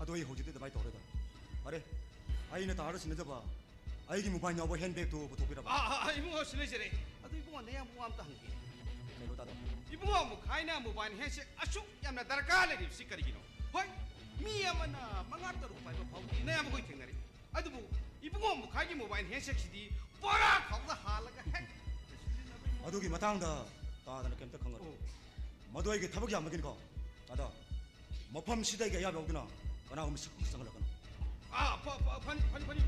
ꯑꯗꯣ ꯑꯩ ꯍꯧꯖꯤꯛꯇꯤ ꯑꯗꯨꯃꯥꯏꯅ ꯇꯧꯔꯦꯗ꯫ ꯐꯔꯦ, ꯑꯩꯅ ꯇꯥꯔ ꯁꯤꯟꯅꯖꯕ ꯑꯩꯒꯤ ꯃꯣꯕꯥꯏꯜ ꯌꯥꯎꯕ ꯍꯦꯟ ꯕꯦꯒꯇꯨ ꯄꯨꯊꯣꯛꯄꯤꯔꯕ? ꯑꯥ, ꯑꯥ, ꯑꯥ, ꯏꯕꯨꯡꯉꯣ, ꯁꯤ ꯂꯩꯖꯔꯦ꯫ ꯑꯗꯣ ꯏꯕꯨꯡꯉꯣ, ꯅꯌꯥꯝꯕ ꯋꯥ ꯑꯝꯇ ꯍꯪꯒꯦ꯫ ꯀꯩꯅꯣ ꯇꯥꯗꯣ? ꯏꯕꯨꯡꯉꯣ, ꯃꯨꯈꯥꯏꯅ ꯃꯣꯕꯥꯏꯜ ꯍꯦꯟꯁꯦꯠ ꯑꯁꯨꯛ ꯌꯥꯝꯅ ꯗꯔꯀꯥꯔ ꯂꯩꯔꯤꯕꯁꯤ ꯀꯔꯤꯒꯤꯅꯣ? ꯍꯣꯏ, ꯃꯤ ꯑꯃꯅ ꯃꯉꯥ ꯇꯔꯨꯛ ꯄꯥꯏꯕ ꯐꯥꯎꯗꯤ ꯅꯌꯥꯝꯕ ꯑꯩꯈꯣꯏ ꯊꯦꯡꯅꯔꯤ꯫ ꯑꯗꯨꯕꯨ ꯏꯕꯨꯡꯉꯣ ꯃꯨꯈꯥꯏꯒꯤ ꯃꯣꯕꯥꯏꯜ ꯍꯦꯟꯁꯦꯠꯁꯤꯗꯤ ꯕꯣꯔꯥ ꯈꯥꯎꯗ ꯍꯥꯜꯂꯒ ꯍꯦꯛ ꯁꯤꯖꯤꯟꯅꯕꯒꯤ ꯃꯑꯣꯡ꯫ ꯑꯗꯨꯒꯤ ꯃꯇꯥꯡꯗ ꯇꯥꯗꯅ ꯀꯩꯝꯇ ꯈꯪꯒꯅꯨ꯫ ꯑꯣ꯫ ꯃꯗꯨ ꯑꯩꯒꯤ ꯊꯕꯛ ꯌꯥꯝꯕꯒꯤꯅꯤꯀꯣ꯫ ꯇꯥꯗ, ꯃꯐꯝꯁꯤꯗ ꯑꯩꯒꯤ ꯑꯌꯥꯕ ꯌꯥꯎꯗꯅ ꯀꯅꯥꯒꯨꯝꯕ ꯁꯛ ꯆꯪꯍꯜꯂꯛꯀꯅꯨ꯫ ꯑꯥ, ꯐ-, ꯐ-, ꯐꯅꯤ, ꯐꯅꯤ, ꯐꯅꯤ꯫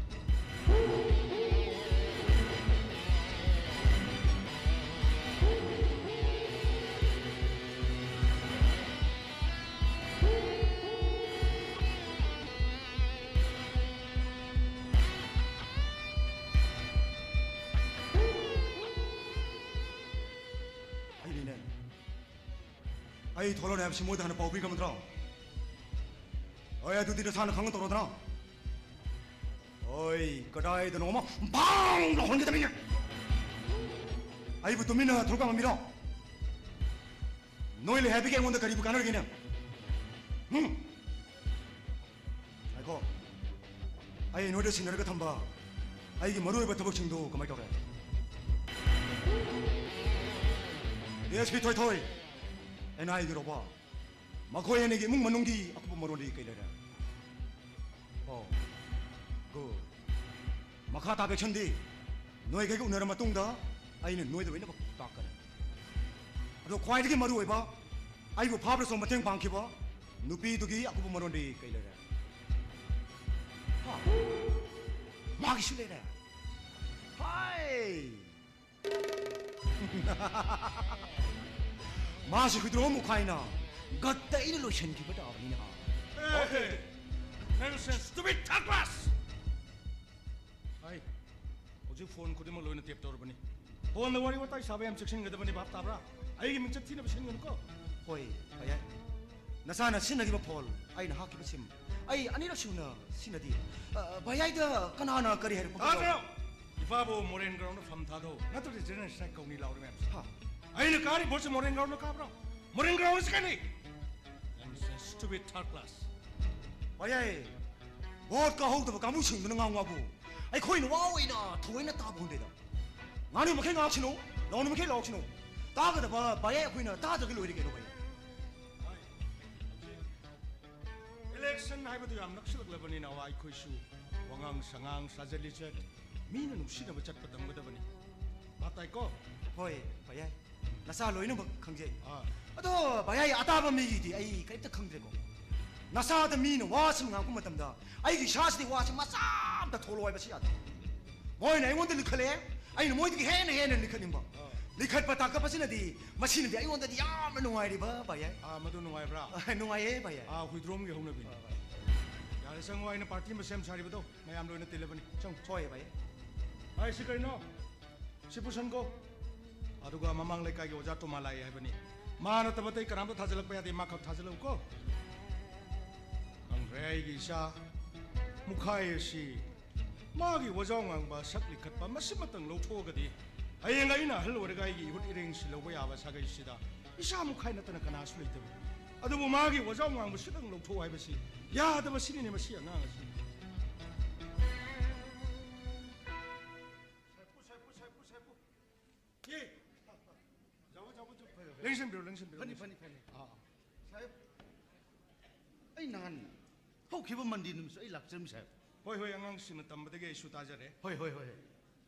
ꯑꯩꯅꯤꯅꯦ꯫ ꯑꯩ ꯊꯣꯛꯂꯛꯑꯣꯅꯦ ꯍꯥꯏꯕꯁꯤ ꯃꯣꯏꯗ ꯍꯥꯟꯅ ꯄꯥꯎ ꯄꯤꯈ꯭ꯔꯕ ꯅꯠꯇ꯭ꯔꯣ? ꯍꯣꯏ, ꯑꯗꯨꯗꯤ ꯅꯁꯥꯅ ꯈꯪꯅ ꯇꯧꯔꯣꯗꯅ꯫ ꯍꯣꯏ, ꯀꯗꯥꯏꯗꯅꯣ ꯑꯃ ꯕꯥꯡ ꯂꯥꯎꯍꯟꯒꯗꯕꯅꯤꯅꯦ꯫ ꯑꯩꯕꯨ ꯇꯨꯃꯤꯟꯅ ꯊꯣꯛꯂꯛꯄ ꯉꯝꯃꯤꯔꯣ? ꯅꯣꯏ ꯂꯩ ꯍꯥꯏꯕꯒꯤ ꯑꯩꯉꯣꯟꯗ ꯀꯔꯤꯕꯨ ꯀꯥꯟꯅꯔꯒꯦꯅꯦ? ꯍꯨꯝ? ꯉꯥꯏꯈꯣ꯫ ꯑꯩ ꯅꯣꯏꯗ ꯁꯤꯟꯅꯔꯒ ꯊꯝꯕ ꯑꯩꯒꯤ ꯃꯔꯨꯑꯣꯏꯕ ꯊꯕꯛꯁꯤꯡꯗꯨ ꯀꯃꯥꯏ ꯇꯧꯔꯦ? ꯑꯦꯁ ꯄꯤ ꯊꯣꯏꯊꯣꯏ, ꯑꯦꯟ ꯑꯥꯏ ꯒꯤꯔꯣꯕ? ꯃꯈꯣꯏ ꯑꯅꯤꯒꯤ ꯏꯃꯨꯡ ꯃꯅꯨꯡꯒꯤ ꯑꯀꯨꯞꯄ ꯃꯔꯣꯜꯗꯤ ꯀꯩ ꯂꯩꯔꯦ? ꯑꯣ, ꯒꯨꯗ꯫ ꯃꯈꯥ ꯇꯥꯕ ꯑꯦꯛꯁꯟꯗꯤ ꯅꯣꯏꯈꯩꯒ ꯎꯅꯔ ꯃꯇꯨꯡꯗ ꯑꯩꯅ ꯅꯣꯏꯗ ꯂꯣꯏꯅꯃꯛ ꯇꯥꯛꯀꯅꯤ꯫ ꯑꯗꯣ ꯈ꯭ꯋꯥꯏꯗꯒꯤ ꯃꯔꯨꯑꯣꯏꯕ, ꯑꯩꯕꯨ ꯐꯥꯕꯗꯁꯨ ꯃꯇꯦꯡ ꯄꯥꯡꯈꯤꯕ ꯅꯨꯄꯤꯗꯨꯒꯤ ꯑꯀꯨꯞꯄ ꯃꯔꯣꯜꯗꯤ ꯀꯩ ꯂꯩꯔꯦ? ꯃꯥꯒꯤꯁꯨ ꯂꯩꯔꯦ꯫ ꯍꯥꯏ! ꯃꯥꯁꯤ ꯍꯨꯏꯗ꯭ꯔꯣꯝ ꯃꯨꯈꯥꯏꯅ ꯒꯠꯇ ꯑꯩꯅ ꯂꯣꯏꯁꯤꯟꯈꯤꯕ ꯇꯥꯕꯅꯤꯅ꯫ Okay. Nonsense, stupid, third class! ꯍꯥꯏ, ꯍꯧꯖꯤꯛ ꯐꯣꯟ ꯈꯨꯗꯤꯡꯃꯛ ꯂꯣꯏꯅ ꯇꯦꯞ ꯇꯧꯔꯕꯅꯤ꯫ ꯐꯣꯟꯗ ꯋꯥꯔꯤ ꯋꯥꯇꯥꯏ ꯁꯥꯕ ꯌꯥꯝ ꯆꯦꯛꯁꯤꯟꯒꯗꯕꯅꯤ, ꯚꯥꯞ ꯇꯥꯕ꯭ꯔꯥ? ꯑꯩꯒꯤ ꯃꯤꯡꯆꯠ ꯊꯤꯅꯕ ꯁꯤꯖꯤꯟꯅꯒꯅꯨꯀꯣ꯫ ꯍꯣꯏ, ꯚꯥꯏꯌꯥꯏ꯫ ꯅꯆꯥꯅ ꯁꯤꯖꯤꯟꯅꯈꯤꯕ ꯐꯣꯟ, ꯑꯩꯅ ꯍꯥꯞꯈꯤꯕ ꯁꯤꯝ, ꯑꯩ ꯑꯅꯤꯔꯛ ꯁꯨꯅ ꯁꯤꯖꯤꯟꯅꯗꯦ꯫ ꯑ, ꯚꯥꯏꯌꯥꯏꯗ ꯀꯅꯥꯅ ꯀꯔꯤ ꯍꯥꯏꯔꯛꯄ? ꯇꯥꯗ꯭ꯔꯣ? ꯏꯄꯥꯕꯨ ꯃꯣꯔꯦꯟ ꯒ꯭ꯔꯥꯎꯟꯗ ꯐꯝ ꯊꯥꯗꯧ, ꯅꯠꯇ꯭ꯔꯗꯤ ꯖꯦꯅꯔꯦꯜ ꯁ꯭ꯇ꯭ꯔꯥꯏꯛ ꯀꯧꯅꯤ ꯂꯥꯎꯔꯤ ꯃꯌꯥꯝꯁꯦ꯫ ꯍꯥ? ꯑꯩꯅ ꯀꯥꯔꯤ ꯚꯣꯠꯁꯦ ꯃꯣꯔꯦꯟ ꯒ꯭ꯔꯥꯎꯟꯗ ꯀꯥꯕ꯭ꯔꯣ? ꯃꯣꯔꯦꯟ ꯒ꯭ꯔꯥꯎꯟꯁꯦ ꯀꯔꯤ? Nonsense, stupid, third class. ꯚꯥꯏꯌꯥꯏ, ꯚꯣꯠ ꯀꯥꯍꯧꯗꯕ ꯀꯥꯡꯕꯨꯁꯤꯡꯗꯨꯅ ꯉꯥꯡ ꯉꯥꯕꯨ ꯑꯩꯈꯣꯏꯅ ꯋꯥ ꯑꯣꯏꯅ ꯊꯑꯣꯏꯅ ꯇꯥꯕ ꯉꯝꯗꯦꯗ꯫ ꯉꯥꯅꯨ ꯃꯈꯩ ꯉꯥꯎꯁꯤꯅꯨ, ꯂꯥꯎꯅꯨ ꯃꯈꯩ ꯂꯥꯎꯁꯤꯅꯨ꯫ ꯇꯥꯒꯗꯕ ꯚꯥꯏꯌꯥꯏ ꯑꯩꯈꯣꯏꯅ ꯇꯥꯗ꯭ꯔꯒ ꯂꯣꯏꯔꯦ ꯀꯩꯅꯣ ꯚꯥꯏꯌꯥꯏ꯫ ꯏꯂꯦꯛꯁꯟ ꯍꯥꯏꯕꯗꯨ ꯌꯥꯝ ꯅꯛꯁꯤꯜꯂꯛꯂꯕꯅꯤꯅ ꯑꯩꯈꯣꯏꯁꯨ ꯋꯥꯉꯥꯡ ꯁꯉꯥꯡ, ꯁꯥꯖꯠ ꯂꯤꯆꯠ, ꯃꯤꯅ ꯅꯨꯡꯁꯤꯅꯕ ꯆꯠꯄ ꯇꯝꯒꯗꯕꯅꯤ꯫ ꯚꯥꯞ ꯇꯥꯏꯀꯣ? ꯍꯣꯏ, ꯚꯥꯏꯌꯥꯏ꯫ ꯅꯆꯥ ꯂꯣꯏꯅꯃꯛ ꯈꯪꯖꯩ꯫ ꯑꯥ꯫ ꯑꯗꯣ ꯚꯥꯏꯌꯥꯏ, ꯑꯇꯥꯕ ꯃꯤꯒꯤꯗꯤ ꯑꯩ ꯀꯔꯤꯝꯇ ꯈꯪꯗ꯭ꯔꯦꯀꯣ꯫ ꯅꯆꯥꯗ ꯃꯤꯅ ꯋꯥ ꯁꯨꯝ ꯉꯥꯡꯉꯛꯄ ꯃꯇꯝꯗ ꯑꯩꯒꯤ ꯏꯁꯥꯁꯤꯗꯤ ꯋꯥꯁꯤ ꯃꯆꯥ ꯑꯝꯇ ꯊꯣꯛꯂꯛꯑꯣ ꯍꯥꯏꯕꯁꯤ ꯌꯥꯗꯦ꯫ ꯃꯣꯏꯅ ꯑꯩꯉꯣꯟꯗ ꯂꯤꯈꯠꯂꯛꯑꯦ, ꯑꯩꯅ ꯃꯣꯏꯗꯒꯤ ꯍꯦꯟꯅ ꯍꯦꯟꯅ ꯂꯤꯈꯠꯅꯤꯡꯕ꯫ ꯑꯥ꯫ ꯂꯤꯈꯠꯄ ꯇꯥꯛꯀꯠꯄꯁꯤꯅꯗꯤ, ꯃꯁꯤꯅꯗꯤ ꯑꯩꯉꯣꯟꯗꯗꯤ ꯌꯥꯝꯅ ꯅꯨꯡꯉꯥꯏꯔꯤꯕ, ꯚꯥꯏꯌꯥꯏ꯫ ꯑꯥ, ꯃꯗꯨ ꯅꯨꯡꯉꯥꯏꯕ꯭ꯔꯥ? ꯑꯥ, ꯅꯨꯡꯉꯥꯏꯌꯦ, ꯚꯥꯏꯌꯥꯏ꯫ ꯑꯥ, ꯍꯨꯏꯗ꯭ꯔꯣꯝꯒꯤ ꯍꯧꯅꯕꯤꯅꯤ꯫ ꯑꯥ, ꯚꯥꯏ꯫ ꯌꯥꯔꯦ, ꯆꯪꯉꯣ, ꯑꯩꯅ ꯄꯥꯔꯇꯤ ꯑꯃ ꯁꯦꯝ ꯁꯥꯔꯤꯕꯗꯣ ꯃꯌꯥꯝ ꯂꯣꯏꯅ ꯇꯤꯜꯂꯕꯅꯤ꯫ ꯆꯪꯉꯣ꯫ ꯍꯣꯏ, ꯚꯥꯏꯌꯥꯏ꯫ ꯍꯥꯏ, ꯁꯤ ꯀꯔꯤꯅꯣ? ꯁꯤ ꯄꯨꯁꯟꯈꯣ꯫ ꯑꯗꯨꯒ ꯃꯃꯥꯡ ꯂꯩꯀꯥꯏꯒꯤ ꯑꯣꯖꯥ ꯇꯣꯃꯥ ꯂꯥꯛꯑꯦ ꯍꯥꯏꯕꯅꯤ꯫ ꯃꯥ ꯅꯠꯇꯕ ꯑꯇꯩ ꯀꯅꯥꯝꯇ ꯊꯥꯖꯤꯜꯂꯛꯄ ꯌꯥꯗꯦ, ꯃꯥ ꯈꯛ ꯊꯥꯖꯤꯜꯂꯛꯎꯀꯣ꯫ ꯈꯪꯈ꯭ꯔꯦ, ꯑꯩꯒꯤ ꯏꯆꯥ ꯃꯨꯈꯥꯏ ꯑꯁꯤ ꯃꯥꯒꯤ ꯋꯥꯖꯥꯎ ꯉꯥꯡꯕ, ꯁꯛ ꯂꯤꯈꯠꯄ ꯃꯁꯤꯃꯇꯪ ꯂꯧꯊꯣꯛꯑꯒꯗꯤ, ꯍꯌꯦꯡ ꯑꯩꯅ ꯑꯍꯜ ꯑꯣꯏꯔꯒ ꯑꯩꯒꯤ ꯏꯍꯨꯠ ꯏꯔꯦꯡ ꯁꯤꯜꯍꯧꯕ ꯌꯥꯕ ꯁꯥꯒꯩꯁꯤꯗ ꯏꯆꯥ ꯃꯨꯈꯥꯏ ꯅꯠꯇꯅ ꯀꯅꯥꯁꯨ ꯂꯩꯇꯕꯅꯤ꯫ ꯑꯗꯨꯕꯨ ꯃꯥꯒꯤ ꯋꯥꯖꯥꯎ ꯉꯥꯡꯕꯁꯤꯗꯪ ꯂꯧꯊꯣꯛꯑꯣ ꯍꯥꯏꯕꯁꯤ ꯌꯥꯗꯕ ꯁꯤꯅꯤꯅꯦ ꯃꯁꯤ ꯑꯉꯥꯡ ꯑꯁꯤ꯫ ꯁꯥꯏꯄꯨ, ꯁꯥꯏꯄꯨ, ꯁꯥꯏꯄꯨ, ꯁꯥꯏꯄꯨ꯫ ꯌꯦ꯫ ꯖꯥꯎ, ꯖꯥꯎ, ꯖꯥꯎ꯫ ꯂꯦꯡꯁꯤꯟꯕꯤꯔꯣ, ꯂꯦꯡꯁꯤꯟꯕꯤꯔꯣ꯫ ꯐꯅꯤ, ꯐꯅꯤ, ꯐꯅꯤ꯫ ꯑꯥ, ꯑꯥ꯫ ꯁꯥꯍꯦꯕ, ꯑꯩ ꯅꯍꯥꯟ ꯍꯧꯈꯤꯕ ꯃꯟꯗꯦ ꯅꯨꯃꯤꯠꯁꯨ ꯑꯩ ꯂꯥꯛꯆꯔꯝꯃꯤ, ꯁꯥꯍꯦꯕ꯫ ꯍꯣꯏ, ꯍꯣꯏ, ꯑꯉꯥꯡꯁꯤꯡꯅ ꯇꯝꯕꯗꯒꯤ ꯑꯩꯁꯨ ꯇꯥꯖꯔꯦ꯫ ꯍꯣꯏ, ꯍꯣꯏ, ꯍꯣꯏ, ꯍꯣꯏ꯫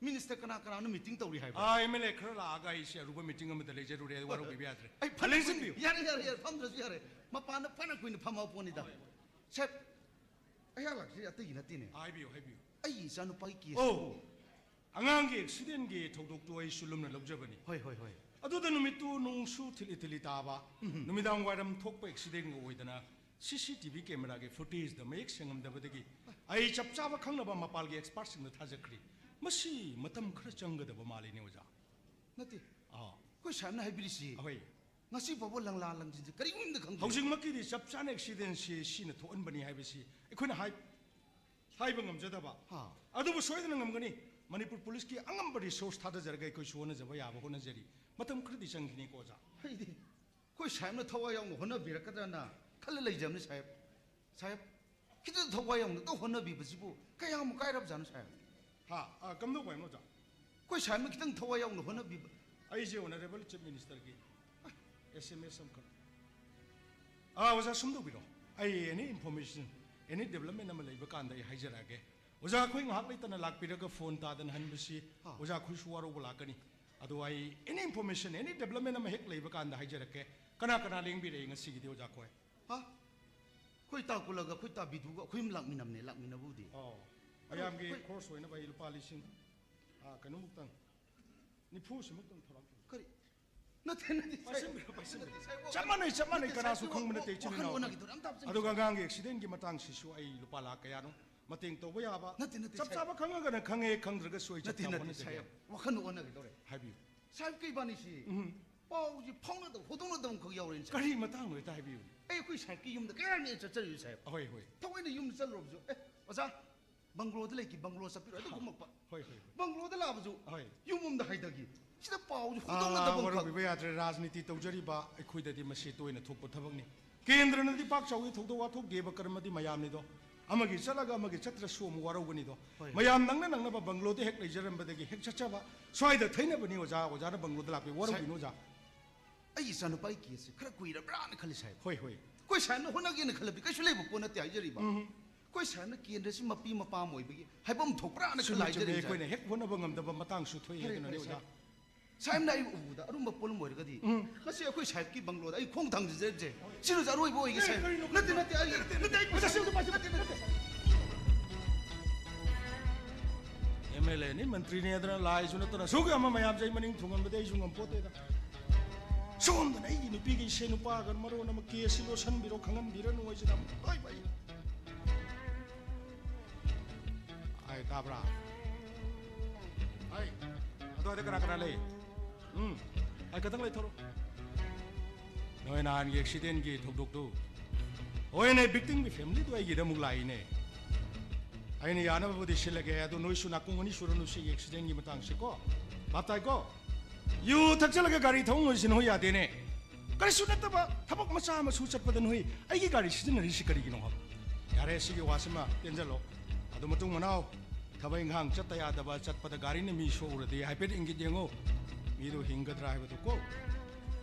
ꯃꯤꯅꯤꯁꯇꯔ ꯀꯅꯥ ꯀꯅꯥꯅꯣ ꯃꯤꯇꯤꯡ ꯇꯧꯔꯤ ꯍꯥꯏꯕ? ꯑꯥ, ꯑꯦꯝ ꯑꯦꯜ ꯑꯦ ꯈꯔ ꯂꯥꯛꯑꯒ ꯑꯩꯁꯦ ꯑꯔꯨꯕ ꯃꯤꯇꯤꯡ ꯑꯃꯗ ꯂꯩꯖꯔꯨꯔꯦ, ꯍꯣꯏ, ꯍꯣꯏ꯫ ꯋꯥꯔꯧꯕꯤꯕ ꯌꯥꯗ꯭ꯔꯦ꯫ ꯑꯩ ꯐꯅ ꯂꯦꯡꯁꯤꯟꯕꯤꯌꯨ꯫ ꯌꯥꯔꯦ, ꯌꯥꯔꯦ, ꯌꯥꯔꯦ, ꯐꯝꯗ꯭ꯔꯁꯨ ꯌꯥꯔꯦ꯫ ꯃꯄꯥꯟꯗ ꯐꯅ ꯀꯨꯏꯅ ꯐꯝꯃꯕ ꯄꯣꯠꯅꯤꯗ꯫ ꯍꯣꯏ, ꯍꯣꯏ꯫ ꯁꯥꯍꯦꯕ, ꯑꯩꯍꯥꯛ ꯂꯥꯛꯆꯔꯤ ꯑꯇꯩꯒꯤ ꯅꯠꯇꯦꯅꯦ꯫ ꯍꯥꯏꯕꯤꯌꯨ, ꯍꯥꯏꯕꯤꯌꯨ꯫ ꯑꯩꯒꯤ ꯏꯆꯥꯅꯨꯄꯥꯒꯤ case ꯑꯣ, ꯇꯨꯕꯨ꯫ ꯑꯉꯥꯡꯒꯤ ꯑꯦꯛꯁꯤꯗꯦꯟꯒꯤ ꯊꯧꯗꯣꯛꯇꯨ ꯑꯩꯁꯨ ꯂꯨꯝꯅ ꯂꯧꯖꯕꯅꯤ꯫ ꯍꯣꯏ, ꯍꯣꯏ, ꯍꯣꯏ꯫ ꯑꯗꯨꯗ ꯅꯨꯃꯤꯠꯇꯨ ꯅꯣꯡꯁꯨ ꯊꯤꯂꯤ ꯊꯤꯂꯤ ꯇꯥꯕ, ꯅꯨꯃꯤꯗꯥꯡ ꯋꯥꯏꯔꯝ ꯊꯣꯛꯄ ꯑꯦꯛꯁꯤꯗꯦꯟꯒ ꯑꯣꯏꯗꯅ ꯁꯤ ꯁꯤ ꯇꯤ ꯚꯤ ꯀꯦꯃꯦꯔꯥꯒꯤ ꯐꯨꯇꯦꯖꯇ ꯃꯌꯦꯛ ꯁꯦꯡꯉꯝꯗꯕꯗꯒꯤ ꯑꯩ ꯆꯞ ꯆꯥꯕ ꯈꯪꯅꯕ ꯃꯄꯥꯜꯒꯤ ꯑꯦꯛꯁꯄꯥꯔꯠꯁꯤꯡꯗ ꯊꯥꯖꯈ꯭ꯔꯤ꯫ ꯃꯁꯤ ꯃꯇꯝ ꯈꯔ ꯆꯪꯒꯗꯕ ꯃꯥꯜꯂꯤꯅꯦ, ꯑꯣꯖꯥ꯫ ꯅꯠꯇꯦ꯫ ꯑꯥ꯫ ꯑꯩꯈꯣꯏ ꯁꯥꯍꯦꯕꯅ ꯍꯥꯏꯕꯤꯔꯤꯁꯤ ꯑꯍꯣꯏ꯫ ꯉꯁꯤ ꯐꯥꯎꯕ ꯂꯪꯂꯥ ꯂꯪꯖꯤꯟꯁꯦ ꯀꯔꯤꯒꯨꯝꯕꯗ ꯈꯪꯗꯦ꯫ ꯍꯧꯖꯤꯛꯃꯛꯀꯤꯗꯤ ꯆꯞ ꯆꯥꯅ ꯑꯦꯛꯁꯤꯗꯦꯟꯁꯤ ꯁꯤꯅ ꯊꯣꯛꯍꯟꯕꯅꯤ ꯍꯥꯏꯕꯁꯤ ꯑꯩꯈꯣꯏꯅ ꯍꯥꯏ-, ꯍꯥꯏꯕ ꯉꯝꯖꯗꯕ꯫ ꯍꯥ꯫ ꯑꯗꯨꯕꯨ ꯁꯣꯏꯗꯅ ꯉꯝꯒꯅꯤ꯫ ꯃꯅꯤꯄꯨꯔ ꯄꯨꯂꯤꯁꯀꯤ ꯑꯉꯝꯕ ꯔꯤꯁꯣꯔꯁ ꯊꯥꯗꯖꯔꯒ ꯑꯩꯈꯣꯏꯁꯨ ꯍꯣꯠꯅꯖꯕ ꯌꯥꯕ ꯍꯣꯠꯅꯖꯔꯤ꯫ ꯃꯇꯝ ꯈꯔꯗꯤ ꯆꯪꯈꯤꯅꯤꯀꯣ, ꯑꯣꯖꯥ꯫ ꯑꯩꯗꯤ ꯑꯩꯈꯣꯏ ꯁꯥꯍꯦꯕꯅ ꯊꯋꯥꯏ ꯌꯥꯎꯅ ꯍꯣꯠꯅꯕꯤꯔꯛꯀꯗ꯭ꯔꯅ ꯈꯜꯂ ꯂꯩꯖꯕꯅꯤ ꯁꯥꯍꯦꯕ꯫ ꯁꯥꯍꯦꯕ, ꯈꯤꯇꯪ ꯊꯋꯥꯏ ꯌꯥꯎꯅ ꯇꯧ ꯍꯣꯠꯅꯕꯤꯕꯁꯤꯕꯨ ꯀꯌꯥꯃꯨꯛ ꯀꯥꯏꯔꯕꯖꯥꯠꯅꯣ ꯁꯥꯍꯦꯕ? ꯍꯥ, ꯑ, ꯀꯝꯗꯧꯕ ꯍꯥꯏꯅꯣ, ꯑꯣꯖꯥ? ꯑꯩꯈꯣꯏ ꯁꯥꯍꯦꯕꯅ ꯈꯤꯇꯪ ꯊꯋꯥꯏ ꯌꯥꯎꯅ ꯍꯣꯠꯅꯕꯤꯕ꯫ ꯑꯩꯁꯦ ꯑꯣꯅꯔꯦꯕꯜ ꯆꯤꯐ ꯃꯤꯅꯤꯁꯇꯔꯒꯤ ꯑꯦꯁ ꯑꯦꯝ ꯑꯦꯁ ꯑꯃꯈꯛ꯫ ꯑꯥ, ꯑꯣꯖꯥ, ꯁꯨꯝ ꯇꯧꯕꯤꯔꯣ꯫ ꯑꯩ ꯑꯦꯅꯤ ꯏꯟꯐꯣꯔꯃꯦꯁꯟ, ꯑꯦꯅꯤ ꯗꯦꯕꯂꯞꯃꯦꯟ ꯑꯃ ꯂꯩꯕ ꯀꯥꯟꯗ ꯑꯩ ꯍꯥꯏꯖꯔꯛꯑꯒꯦ꯫ ꯑꯣꯖꯥ, ꯑꯩꯈꯣꯏ ꯉꯥꯏꯍꯥꯛ ꯂꯩꯇꯅ ꯂꯥꯛꯄꯤꯔꯒ ꯐꯣꯟ ꯇꯥꯗꯅ ꯍꯟꯕꯁꯤ ꯑꯥ꯫ ꯑꯣꯖꯥ ꯑꯩꯈꯣꯏꯁꯨ ꯋꯥꯔꯧꯕ ꯂꯥꯛꯀꯅꯤ꯫ ꯑꯗꯣ ꯑꯩ ꯑꯦꯅꯤ ꯏꯟꯐꯣꯔꯃꯦꯁꯟ, ꯑꯦꯅꯤ ꯗꯦꯕꯂꯞꯃꯦꯟ ꯑꯃ ꯍꯦꯛ ꯂꯩꯕ ꯀꯥꯟꯗ ꯍꯥꯏꯖꯔꯛꯀꯦ꯫ ꯀꯅꯥ ꯀꯅꯥ ꯂꯦꯡꯕꯤꯔꯛꯏ ꯉꯁꯤꯒꯤꯗꯤ, ꯑꯣꯖꯥ ꯈꯣꯏ? ꯍꯥ? ꯑꯩꯈꯣꯏ ꯇꯥ ꯀꯨꯂꯒ ꯑꯩꯈꯣꯏ ꯇꯥ ꯕꯤꯗꯨꯒ ꯑꯩꯈꯣꯏ ꯑꯍꯨꯝ ꯂꯥꯛꯃꯤꯟꯅꯕꯅꯦ, ꯂꯥꯛꯃꯤꯟꯅꯕꯕꯨꯗꯤ꯫ ꯑꯣ, ꯃꯌꯥꯝꯒꯤ ꯑꯩꯈꯣꯏ ꯈꯣꯔꯁ ꯑꯣꯏꯅꯕ ꯑꯩ ꯂꯨꯄꯥ ꯂꯤꯁꯤꯡ, ꯑꯥ, ꯀꯩꯅꯣꯃꯨꯛꯇꯪ, ꯅꯤꯐꯨ ꯁꯤꯃꯨꯛꯇꯪ ꯊꯧꯔꯥꯡ ꯇꯧꯖꯒꯦ꯫ ꯀꯔꯤ? ꯅꯠꯇꯦ, ꯅꯠꯇꯦ, ꯁꯥꯍꯦꯕ꯫ ꯄꯥꯏꯁꯤꯟꯕꯤꯔꯣ, ꯄꯥꯏꯁꯤꯟꯕꯤꯔꯣ꯫ ꯅꯠꯇꯦ, ꯁꯥꯍꯦꯕ, ꯆꯞ ꯃꯥꯟꯅꯩ, ꯆꯞ ꯃꯥꯟꯅꯩ, ꯅꯠꯇꯦ, ꯀꯅꯥꯁꯨ ꯁꯥꯍꯦꯕ, ꯈꯪꯕ ꯅꯠꯇꯦ, ꯋꯥꯈꯜ ꯏꯆꯤꯟ ꯏꯅꯥꯎ꯫ ꯑꯣꯟꯅꯈꯤꯗꯣꯔꯦ, ꯑꯝꯇ ꯍꯥꯞꯆꯤꯟꯕꯤꯔꯣ꯫ ꯑꯗꯨꯒ ꯑꯉꯥꯡꯒꯤ ꯑꯦꯛꯁꯤꯗꯦꯟꯒꯤ ꯃꯇꯥꯡꯁꯤꯁꯨ ꯑꯩ ꯂꯨꯄꯥ ꯂꯥꯈ ꯀꯌꯥꯅꯣ ꯃꯇꯦꯡ ꯇꯧꯕ ꯌꯥꯕ꯫ ꯅꯠꯇꯦ, ꯅꯠꯇꯦ, ꯆꯞ ꯁꯥꯍꯦꯕ꯫ ꯆꯥꯕ ꯈꯪꯉꯒꯅ ꯈꯪꯉꯦ, ꯈꯪꯗ꯭ꯔꯒꯁꯨ ꯑꯩ ꯆꯞ ꯅꯠꯇꯦ, ꯆꯥꯕ ꯅꯠꯇꯦ, ꯍꯣꯠꯅꯖꯒꯦ꯫ ꯁꯥꯍꯦꯕ, ꯋꯥꯈꯜ ꯑꯣꯟꯅꯈꯤꯗꯧꯔꯦ꯫ ꯍꯥꯏꯕꯤꯌꯨ꯫ ꯁꯥꯍꯦꯕ, ꯀꯩ ꯏꯕꯥꯅꯤꯁꯤ ꯎꯝ꯫ ꯄꯥꯎꯁꯤ ꯐꯥꯎꯅꯗꯕ, ꯍꯧꯗꯣꯛꯅꯗꯕ ꯑꯃꯈꯛ ꯌꯥꯎꯔꯦꯅꯦ, ꯁꯥꯍꯦꯕ꯫ ꯀꯔꯤ ꯃꯇꯥꯡꯅꯣ ꯍꯦꯛꯇ ꯍꯥꯏꯕꯤꯌꯨꯅꯦ꯫ ꯑꯩ ꯑꯩꯈꯣꯏ ꯁꯥꯍꯦꯕꯀꯤ ꯌꯨꯝꯗ ꯀꯌꯥꯅꯤ ꯆꯠꯆꯔꯤꯕ, ꯁꯥꯍꯦꯕ? ꯍꯣꯏ, ꯍꯣꯏ꯫ ꯊꯑꯣꯏꯅ ꯌꯨꯝꯗ ꯆꯠꯂꯨꯔꯕꯁꯨ, "ꯑꯦ, ꯑꯣꯖꯥ, ꯕꯪꯒ꯭ꯂꯣꯗ ꯂꯩꯈꯤ, ꯕꯪꯒ꯭ꯂꯣ ꯆꯠꯄꯤꯔꯣ", ꯑꯗꯨ ꯈꯨꯝꯃꯛꯄ꯫ ꯍꯣꯏ, ꯍꯣꯏ, ꯍꯣꯏ꯫ ꯕꯪꯒ꯭ꯂꯣꯗ ꯂꯥꯛꯑꯕꯁꯨ ꯍꯣꯏ꯫ ꯌꯨꯝ ꯑꯃꯗ ꯍꯥꯏꯗꯒꯤ꯫ ꯁꯤꯗ ꯄꯥꯎꯁꯨ ꯑꯥ, ꯍꯧꯗꯣꯛꯅꯗꯕ ꯑꯃꯈꯛ꯫ ꯋꯥꯔꯧꯕꯤꯕ ꯌꯥꯗ꯭ꯔꯦ꯫ ꯔꯥꯖꯅꯤꯇꯤ ꯇꯧꯖꯔꯤꯕ ꯑꯩꯈꯣꯏꯗꯗꯤ ꯃꯁꯤ ꯇꯣꯏꯅ ꯊꯣꯛꯄ ꯊꯕꯛꯅꯤ꯫ ꯀꯦꯟꯗ꯭ꯔꯅꯗꯤ ꯄꯥꯛ ꯆꯥꯎꯏ, ꯊꯧꯗꯣꯛ ꯋꯥꯊꯣꯛ ꯗꯦꯕ ꯀꯔꯃꯗꯤ ꯃꯌꯥꯝꯅꯤꯗꯣ꯫ ꯑꯃꯒꯤ ꯆꯠꯂꯒ ꯑꯃꯒꯤ ꯆꯠꯇ꯭ꯔꯁꯨ ꯑꯃꯨꯛ ꯋꯥꯔꯧꯒꯅꯤꯗꯣ꯫ ꯍꯣꯏ꯫ ꯃꯌꯥꯝ ꯅꯪꯅ ꯅꯪꯅꯕ ꯕꯪꯒ꯭ꯂꯣꯗ ꯍꯦꯛ ꯂꯩꯖꯔꯝꯕꯗꯒꯤ ꯍꯦꯛ ꯆꯠꯆꯕ꯫ ꯁ꯭ꯋꯥꯏꯗ ꯊꯩꯅꯕꯅꯤ ꯑꯣꯖꯥ, ꯑꯣꯖꯥꯅ ꯕꯪꯒ꯭ꯂꯣꯗ ꯂꯥꯛꯄꯤ ꯋꯥꯔꯧꯕꯤꯅꯨ ꯑꯣꯖꯥ꯫ ꯑꯩꯒꯤ ꯏꯆꯥꯅꯨꯄꯥꯒꯤ ꯀꯦꯁꯁꯦ ꯈꯔ ꯀꯨꯏꯔꯕ꯭ꯔꯥꯅ ꯈꯜꯂꯤ, ꯁꯥꯍꯦꯕ꯫ ꯍꯣꯏ, ꯍꯣꯏ꯫ ꯑꯩꯈꯣꯏ ꯁꯥꯍꯦꯕꯅ ꯍꯣꯠꯅꯒꯦꯅ ꯈꯜꯂꯕꯗꯤ ꯀꯩꯁꯨ ꯂꯩꯕ ꯄꯣꯠ ꯅꯠꯇꯦ ꯍꯥꯏꯖꯔꯤꯕ꯫ ꯎꯝ꯫ ꯑꯩꯈꯣꯏ ꯁꯥꯍꯦꯕꯅ ꯀꯦꯟꯗ꯭ꯔꯁꯤ ꯃꯄꯤ ꯃꯄꯥ ꯑꯃ ꯑꯣꯏꯕꯒꯤ ꯍꯥꯏꯐꯝ ꯊꯣꯛꯄ꯭ꯔꯥꯅ ꯈꯜꯂ ꯆꯨꯝꯃꯤ, ꯆꯨꯝꯃꯤ꯫ ꯍꯥꯏꯖꯔꯤꯕ, ꯑꯩꯈꯣꯏꯅ ꯁꯥꯍꯦꯕ꯫ ꯍꯦꯛ ꯍꯣꯠꯅꯕ ꯉꯝꯗꯕ ꯃꯇꯥꯡꯁꯨ ꯊꯣꯛꯏ ꯐꯔꯦ, ꯑꯗꯨꯅꯅꯤ ꯐꯔꯦ, ꯑꯣꯖꯥ꯫ ꯁꯥꯍꯦꯕ꯫ ꯁꯥꯍꯦꯕꯅ ꯑꯩ ꯎꯕꯗ ꯑꯔꯨꯝꯕ ꯄꯣꯠꯂꯨꯝ ꯑꯣꯏꯔꯒꯗꯤ ꯎꯝ꯫ ꯉꯁꯤ ꯑꯩꯈꯣꯏ ꯁꯥꯍꯦꯕꯀꯤ ꯕꯪꯒ꯭ꯂꯣꯗ ꯑꯩ ꯈꯣꯡ ꯊꯥꯡꯖꯖꯔꯤꯕꯁꯦ ꯁꯤꯅꯁꯨ ꯑꯔꯣꯏꯕ ꯑꯣꯏꯒꯦ, ꯑꯦ, ꯁꯥꯍꯦꯕ꯫ ꯀꯔꯤꯅꯣ, ꯅꯠꯇꯦ, ꯀꯔꯤꯅꯣ? ꯅꯠꯇꯦ, ꯑꯩ, ꯅꯠꯇꯦ, ꯑꯩ ꯄꯩꯁꯥ ꯁꯦꯝꯕꯗꯣ ꯄꯥꯏꯁꯦ, ꯅꯠꯇꯦ, ꯅꯠꯇꯦ꯫ ꯑꯦꯝ ꯑꯦꯜ ꯑꯦꯅꯤ, ꯃꯟꯇ꯭ꯔꯤꯅꯤ ꯍꯥꯏꯗꯅ ꯂꯥꯏꯁꯨ ꯅꯠꯇꯅ ꯑꯁꯨꯛ ꯌꯥꯝꯕ ꯃꯌꯥꯝꯁꯦ ꯑꯩ ꯃꯅꯤꯡ ꯊꯨꯡꯍꯟꯕꯗꯤ ꯑꯩꯁꯨ ꯉꯝꯄꯣꯠꯇꯦꯗ꯫ ꯁꯣꯝꯗꯅ ꯑꯩꯒꯤ ꯅꯨꯄꯤꯒꯤ ꯏꯁꯦ ꯅꯨꯄꯥꯒ ꯃꯔꯣꯟ ꯑꯃ ꯀꯦꯁꯁꯤ ꯂꯣꯠꯁꯟꯕꯤꯔꯣ, ꯈꯪꯍꯟꯕꯤꯔꯅꯨ ꯍꯥꯏꯁꯤꯅ ꯑꯃꯨꯛ ꯂꯣꯏꯕ ꯑꯩ꯫ ꯑꯩ ꯇꯥꯕ꯭ꯔꯥ? ꯑꯩ ꯑꯗꯨꯋꯥꯏꯗ ꯀꯅꯥ ꯀꯅꯥ ꯂꯩ? ꯎꯝ, ꯑꯩ ꯈꯇꯪ ꯂꯩꯊꯣꯔꯛꯑꯣ꯫ ꯅꯣꯏ ꯅꯍꯥꯟꯒꯤ ꯑꯦꯛꯁꯤꯗꯦꯟꯒꯤ ꯊꯧꯗꯣꯛꯇꯨ, ꯍꯣꯏꯅꯦ, ꯚꯤꯛꯇꯤꯝꯒꯤ ꯐꯦꯃꯤꯂꯤꯗꯨ ꯑꯩꯒꯤꯗ ꯑꯃꯨꯛ ꯂꯥꯛꯏꯅꯦ꯫ ꯑꯩꯅ ꯌꯥꯅꯕꯕꯨꯗꯤ ꯁꯤꯜꯂꯒꯦ, ꯑꯗꯨ ꯅꯣꯏꯁꯨ ꯅꯥꯀꯣꯡ ꯑꯅꯤ ꯁꯨꯔꯅꯨ ꯁꯤꯒꯤ ꯑꯦꯛꯁꯤꯗꯦꯟꯒꯤ ꯃꯇꯥꯡꯁꯤꯀꯣ꯫ ꯚꯥꯞ ꯇꯥꯏꯀꯣ? ꯌꯨ ꯊꯛꯆꯜꯂꯒ ꯒꯥꯔꯤ ꯊꯧꯅꯣꯏꯁꯤ ꯅꯣꯏ ꯌꯥꯗꯦꯅꯦ꯫ ꯀꯔꯤꯁꯨ ꯅꯠꯇꯕ ꯊꯕꯛ ꯃꯆꯥ ꯃꯁꯨ ꯆꯠꯄꯗ ꯅꯣꯏ ꯑꯩꯒꯤ ꯒꯥꯔꯤ ꯁꯤꯖꯤꯟꯅꯔꯤꯁꯤ ꯀꯔꯤꯒꯤꯅꯣ? ꯌꯥꯔꯦ, ꯁꯤꯒꯤ ꯋꯥꯁꯤꯃ ꯇꯦꯟꯖꯜꯂꯣ꯫ ꯑꯗꯨ ꯃꯇꯨꯡ ꯃꯅꯥꯎ, ꯊꯕꯛ ꯏꯪꯈꯥꯡ ꯆꯠꯇ ꯌꯥꯗꯕ ꯆꯠꯄꯗ ꯒꯥꯔꯤꯅ ꯃꯤ ꯁꯣꯛꯎꯔꯗꯤ ꯍꯥꯏꯐꯦꯠ ꯏꯪꯒꯤꯠ ꯌꯦꯡꯉꯣ꯫ ꯃꯤꯗꯨ ꯍꯤꯡꯒꯗ꯭ꯔꯥ ꯍꯥꯏꯕꯗꯨ ꯀꯣ꯫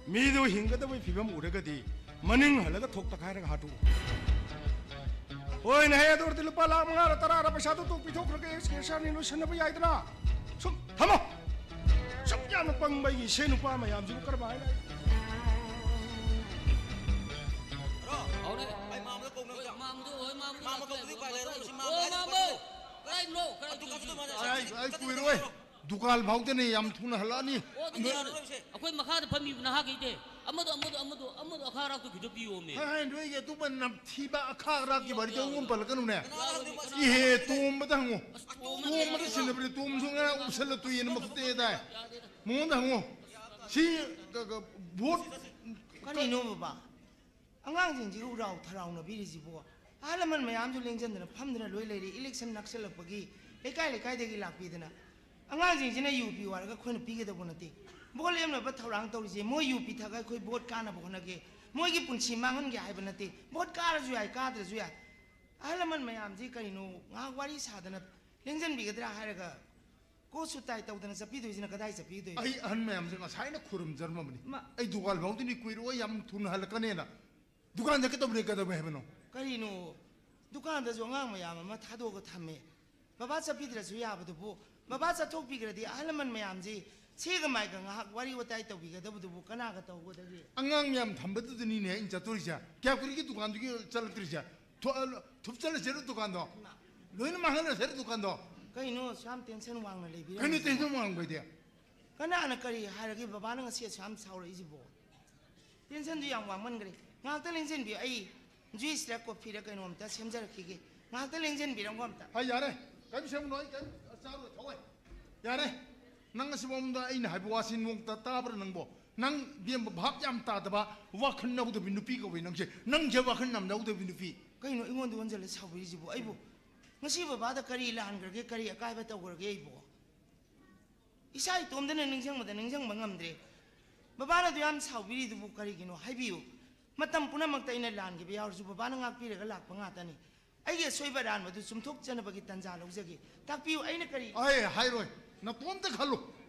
ꯃꯤꯗꯨ ꯍꯤꯡꯒꯗꯕꯒꯤ ꯐꯤꯕꯝ ꯎꯔꯒꯗꯤ ꯃꯅꯤꯡ ꯍꯜꯂꯒ ꯊꯣꯛ ꯇꯛꯈꯥꯏꯔꯒ ꯍꯥꯠꯇꯣꯛꯎ꯫ ꯍꯣꯏꯅꯦ, ꯍꯦ, ꯑꯗꯨ ꯑꯣꯏꯔꯗꯤ ꯂꯨꯄꯥ ꯂꯥꯈ ꯃꯉꯥꯔ ꯇꯔꯥꯔ ꯄꯩꯁꯥꯗꯨ ꯇꯣꯛ ꯄꯤꯊꯣꯛꯈ꯭ꯔꯒꯦ, ꯑꯦꯛꯁꯀꯦꯁꯔꯅꯤ ꯂꯣꯏꯁꯤꯟꯅꯕ ꯌꯥꯏꯗꯅ꯫ ꯁꯨꯝ ꯊꯝꯃꯣ꯫ ꯁꯨꯛ ꯌꯥꯝꯅ ꯄꯪꯕ ꯑꯩꯒꯤ ꯏꯁꯦ ꯅꯨꯄꯥ ꯃꯌꯥꯝꯁꯤꯕꯨ ꯀꯔꯝꯍꯥꯏꯅ? ꯍꯜꯂꯣ꯫ ꯑꯧꯅꯦ꯫ ꯑꯩ ꯃꯥꯝꯗ ꯀꯧꯅꯕ ꯍꯣꯏ, ꯆꯪꯉꯣ꯫ ꯃꯥꯝꯗꯣ, ꯍꯣꯏ, ꯃꯥꯝꯗꯣ ꯃꯥꯝꯗ ꯂꯥꯛꯁꯜꯂꯦ꯫ ꯀꯧꯕꯗꯤ ꯎꯄꯥꯏ ꯂꯩꯔꯣꯏ, ꯍꯧꯖꯤꯛ ꯃꯥꯝꯗ ꯑꯣ, ꯍꯥꯏꯔꯗꯤ ꯃꯥꯝꯗꯣ꯫ ꯎꯄꯥꯏ ꯂꯩꯔꯣꯏ꯫ ꯀꯗꯥꯏꯗꯅꯣ? ꯀꯗꯥꯏ ꯑꯗꯨ ꯀꯞꯄꯗꯣ ꯆꯠꯁꯤ? ꯃꯥꯟꯅ ꯑꯩ ꯆꯠꯁꯤ, ꯀꯨꯏꯔꯣꯏ꯫ ꯆꯠꯁꯤ꯫ ꯗꯨꯀꯥꯟ ꯐꯥꯎꯗꯅꯦ ꯌꯥꯝ ꯊꯨꯅ ꯍꯜꯂꯛꯑꯅꯤ꯫ ꯑꯣ, ꯑꯗꯨꯗꯤ ꯑꯗꯨ ꯌꯥꯔꯔꯣꯏꯁꯦ꯫ ꯑꯩꯈꯣꯏ ꯃꯈꯥꯗ ꯐꯝꯃꯤꯕ ꯅꯍꯥꯈꯩꯗꯤ ꯑꯃꯗꯣ, ꯑꯃꯗꯣ, ꯑꯃꯗꯣ, ꯑꯃꯗꯣ ꯑꯈꯥ ꯑꯔꯥꯛꯇꯣ ꯈꯤꯇ ꯄꯤꯌꯣꯃꯦ꯫ ꯍꯥꯏ, ꯍꯥꯏ, ꯅꯣꯏꯒꯤ ꯑꯗꯨꯝꯕ ꯅꯝꯊꯤꯕ ꯑꯈꯥ ꯑꯔꯥꯛꯀꯤ ꯋꯥꯔꯤꯗꯣ ꯑꯃꯨꯛ ꯄꯜꯂꯛꯀꯅꯨꯅꯦ꯫ ꯀꯅꯥ ꯍꯪꯗꯣꯏꯅꯣ? ꯏꯍꯦ, ꯇꯣꯝꯕꯗ ꯍꯪꯉꯨ꯫ ꯑꯁ, ꯇꯣꯝꯕꯗ ꯇꯣꯝꯕꯗ ꯍꯪꯉꯨ꯫ ꯁꯤꯟꯅꯕꯅꯦ꯫ ꯇꯣꯝꯕꯁꯨ ꯉꯔꯥꯡ ꯎꯞꯁꯜꯂ ꯇꯨꯏꯌꯦꯅ ꯃꯈꯨꯠꯇ ꯇꯩ ꯍꯥꯏꯗꯥꯏ? ꯌꯥꯗꯦꯗ꯫ ꯃꯉꯣꯟꯗ ꯍꯪꯉꯨ꯫ ꯁꯤ, ꯀ-, ꯀ-, ꯚꯣꯠ ꯀꯔꯤꯅꯣ ꯕꯕꯥ? ꯑꯉꯥꯡꯁꯤꯡꯁꯤꯒ ꯎꯔꯥꯎ ꯊꯔꯥꯎꯅꯕꯤꯔꯤꯁꯤꯕꯨ? ꯑꯍꯜ ꯂꯃꯟ ꯃꯌꯥꯝꯁꯨ ꯂꯦꯡꯖꯟꯗꯅ ꯐꯝꯗꯅ ꯂꯣꯏ ꯂꯩꯔꯦ꯫ ꯏꯂꯦꯛꯁꯟ ꯅꯛꯁꯜꯂꯛꯄꯒꯤ ꯂꯩꯀꯥꯏ ꯂꯩꯀꯥꯏꯗꯒꯤ ꯂꯥꯛꯄꯤꯗꯅ ꯑꯉꯥꯡꯁꯤꯡꯁꯤꯅ ꯌꯨ ꯄꯤꯌꯨ ꯍꯥꯏꯔꯒ ꯑꯩꯈꯣꯏꯅ ꯄꯤꯒꯗꯧꯕ ꯅꯠꯇꯦ꯫ ꯚꯣꯠ ꯂꯦꯞꯅꯕ ꯊꯧꯔꯥꯡ ꯇꯧꯔꯤꯁꯦ ꯃꯣꯏ ꯌꯨ ꯄꯤꯊꯛꯑꯒ ꯑꯩꯈꯣꯏ ꯚꯣꯠ ꯀꯥꯅꯕ ꯍꯣꯠꯅꯒꯦ, ꯃꯣꯏꯒꯤ ꯄꯨꯟꯁꯤ ꯃꯥꯡꯍꯟꯒꯦ ꯍꯥꯏꯕ ꯅꯠꯇꯦ꯫ ꯚꯣꯠ ꯀꯥꯔꯁꯨ ꯌꯥꯏ, ꯀꯥꯗ꯭ꯔꯁꯨ ꯌꯥꯏ꯫ ꯑꯍꯜ ꯂꯃꯟ ꯃꯌꯥꯝꯁꯤ ꯀꯔꯤꯅꯣ ꯉꯥꯏꯍꯥꯛ ꯋꯥꯔꯤ ꯁꯥꯗꯅ ꯂꯦꯡꯖꯟꯕꯤꯒꯗ꯭ꯔꯥ ꯍꯥꯏꯔꯒ ꯀꯣꯠ ꯁꯨꯠ ꯇꯥꯏ ꯇꯧꯗꯅ ꯆꯠꯄꯤꯗꯣꯏꯁꯤꯅ ꯀꯗꯥꯏ ꯆꯠꯄꯤꯗꯣꯏꯅꯣ? ꯑꯩ ꯑꯍꯟ ꯃꯌꯥꯝꯁꯦ ꯉꯁꯥꯏꯅ ꯈꯨꯔꯨꯝꯖꯔꯝꯃꯕꯅꯤ꯫ ꯃꯥ- ꯑꯩ ꯗꯨꯀꯥꯟ ꯐꯥꯎꯗꯅꯤ ꯀꯨꯏꯔꯣꯏ, ꯌꯥꯝ ꯊꯨꯅ ꯍꯜꯂꯛꯀꯅꯦꯅ꯫ ꯗꯨꯀꯥꯟ ꯆꯠꯀꯦ ꯇꯧꯕꯅꯦ, ꯀꯩꯗꯧꯕ ꯍꯥꯏꯕꯅꯣ? ꯀꯔꯤꯅꯣ? ꯗꯨꯀꯥꯟꯗꯁꯨ ꯑꯉꯥꯡ ꯃꯌꯥꯝ ꯑꯃ ꯊꯥꯗꯣꯛꯑꯒ ꯊꯝꯃꯦ꯫ ꯕꯕꯥ ꯆꯠꯄꯤꯗ꯭ꯔꯁꯨ ꯌꯥꯕꯗꯨꯕꯨ, ꯕꯕꯥ ꯆꯠꯊꯣꯛꯄꯤꯈ꯭ꯔꯗꯤ ꯑꯍꯜ ꯂꯃꯟ ꯃꯌꯥꯝꯁꯤ ꯁꯦꯒ ꯃꯥꯏꯒ ꯉꯥꯏꯍꯥꯛ ꯋꯥꯔꯤ ꯋꯥꯇꯥꯏ ꯇꯧꯕꯤꯒꯗꯕꯗꯨꯕꯨ ꯀꯅꯥꯒ ꯇꯧꯒꯗꯒꯦ? ꯑꯉꯥꯡ ꯃꯌꯥꯝ ꯊꯝꯕꯗꯨꯗꯅꯤꯅꯦ ꯑꯩꯅ ꯆꯠꯇꯣꯔꯤꯁꯦ꯫ ꯀꯌꯥ ꯀꯨꯏꯔꯒꯦ ꯗꯨꯀꯥꯟꯗꯨꯒꯤ ꯆꯠꯂꯛꯇ꯭ꯔꯤꯁꯦ? ꯊꯨ-, ꯊꯨꯞꯆꯜꯂꯁꯤꯔ ꯗꯨꯀꯥꯟꯗꯣ? ꯏꯃꯥ꯫ ꯂꯣꯏꯅ ꯃꯥꯡꯍꯜꯂꯁꯤꯔ ꯗꯨꯀꯥꯟꯗꯣ? ꯀꯩꯅꯣ ꯑꯁꯨꯛ ꯌꯥꯝ tension ꯋꯥꯡꯅ ꯂꯩꯕꯤꯔꯝꯃꯤꯁꯤꯕꯣ? ꯀꯩꯅꯣ tension ꯋꯥꯡꯕ ꯍꯥꯏꯗꯤ? ꯀꯅꯥꯅ ꯀꯔꯤ ꯍꯥꯏꯔꯒꯦ ꯕꯕꯥꯅ ꯉꯁꯤ ꯑꯁꯨꯛ ꯌꯥꯝ ꯁꯥꯎꯔꯛꯏꯁꯤꯕꯣ? Tensionꯗꯨ ꯌꯥꯝ ꯋꯥꯡꯃꯟꯈ꯭ꯔꯦ꯫ ꯉꯥꯏꯍꯥꯛꯇ ꯂꯦꯡꯁꯤꯟꯕꯤꯌꯨ, ꯑꯩ juiceꯔ coffeeꯔ ꯀꯩꯅꯣꯝꯇ ꯁꯦꯝꯖꯔꯛꯈꯤꯒꯦ꯫ ꯉꯥꯏꯍꯥꯛꯇ ꯂꯦꯡꯁꯤꯟꯕꯤꯔꯝꯃꯣ ꯑꯝꯇ꯫ ꯍꯥꯏ, ꯌꯥꯔꯦ꯫ ꯀꯔꯤꯝ ꯁꯦꯝꯒꯅꯨ, ꯑꯩ ꯀꯔꯤꯝ ꯆꯥꯔꯣꯏ, ꯊꯋꯥꯏ꯫ ꯌꯥꯔꯦ꯫ ꯅꯪ ꯉꯁꯤꯐꯥꯎꯗ ꯑꯩꯅ ꯍꯥꯏꯕ ꯋꯥꯁꯤ ꯅꯣꯡꯃꯇ ꯇꯥꯕ꯭ꯔꯥ ꯅꯪꯕꯣ? ꯅꯪ ꯏꯕꯦꯝꯃ ꯚꯥꯞ ꯌꯥꯝ ꯇꯥꯗꯕ, ꯋꯥꯈꯜ ꯅꯧꯗꯕꯤ ꯅꯨꯄꯤ ꯀꯧꯋꯦ ꯅꯪꯁꯦ꯫ ꯅꯪꯁꯦ ꯋꯥꯈꯜ ꯌꯥꯝ ꯅꯧꯗꯕꯤ ꯅꯨꯄꯤ꯫ ꯀꯩꯅꯣ ꯑꯩꯉꯣꯟꯗ ꯑꯣꯟꯁꯤꯜꯂ ꯁꯥꯎꯕꯤꯔꯤꯁꯤꯕꯨ? ꯑꯩꯕꯨ ꯉꯁꯤ ꯕꯕꯥꯗ ꯀꯔꯤ ꯂꯥꯟꯈ꯭ꯔꯒꯦ, ꯀꯔꯤ ꯑꯀꯥꯏꯕ ꯇꯧꯈ꯭ꯔꯒꯦ ꯑꯩꯕꯨ? ꯏꯁꯥ ꯏꯇꯣꯝꯗꯅ ꯅꯤꯡꯁꯤꯡꯕꯗ ꯅꯤꯡꯁꯤꯡꯕ ꯉꯝꯗ꯭ꯔꯦ꯫ ꯕꯕꯥꯅ ꯑꯗꯨ ꯌꯥꯝ ꯁꯥꯎꯕꯤꯔꯤꯗꯨꯕꯨ ꯀꯔꯤꯒꯤꯅꯣ ꯍꯥꯏꯕꯤꯌꯨ꯫ ꯃꯇꯝ ꯄꯨꯝꯅꯃꯛꯇ ꯑꯩꯅ ꯂꯥꯟꯈꯤꯕ ꯌꯥꯎꯔꯁꯨ ꯕꯕꯥꯅ ꯉꯥꯛꯄꯤꯔꯒ ꯂꯥꯛꯄ ꯉꯥꯛꯇꯅꯤ꯫ ꯑꯩꯒꯤ ꯑꯁꯣꯏꯕ ꯑꯔꯥꯟꯕꯗꯨ ꯆꯨꯝꯊꯣꯛꯆꯅꯕꯒꯤ ꯇꯥꯟꯖꯥ ꯂꯧꯖꯒꯦ꯫ ꯇꯥꯛꯄꯤꯌꯨ, ꯑꯩꯅ ꯀꯔꯤ ꯑꯩ ꯍꯥꯏꯔꯣꯏ꯫ ꯅꯇꯣꯝꯇ ꯈꯜꯂꯨ꯫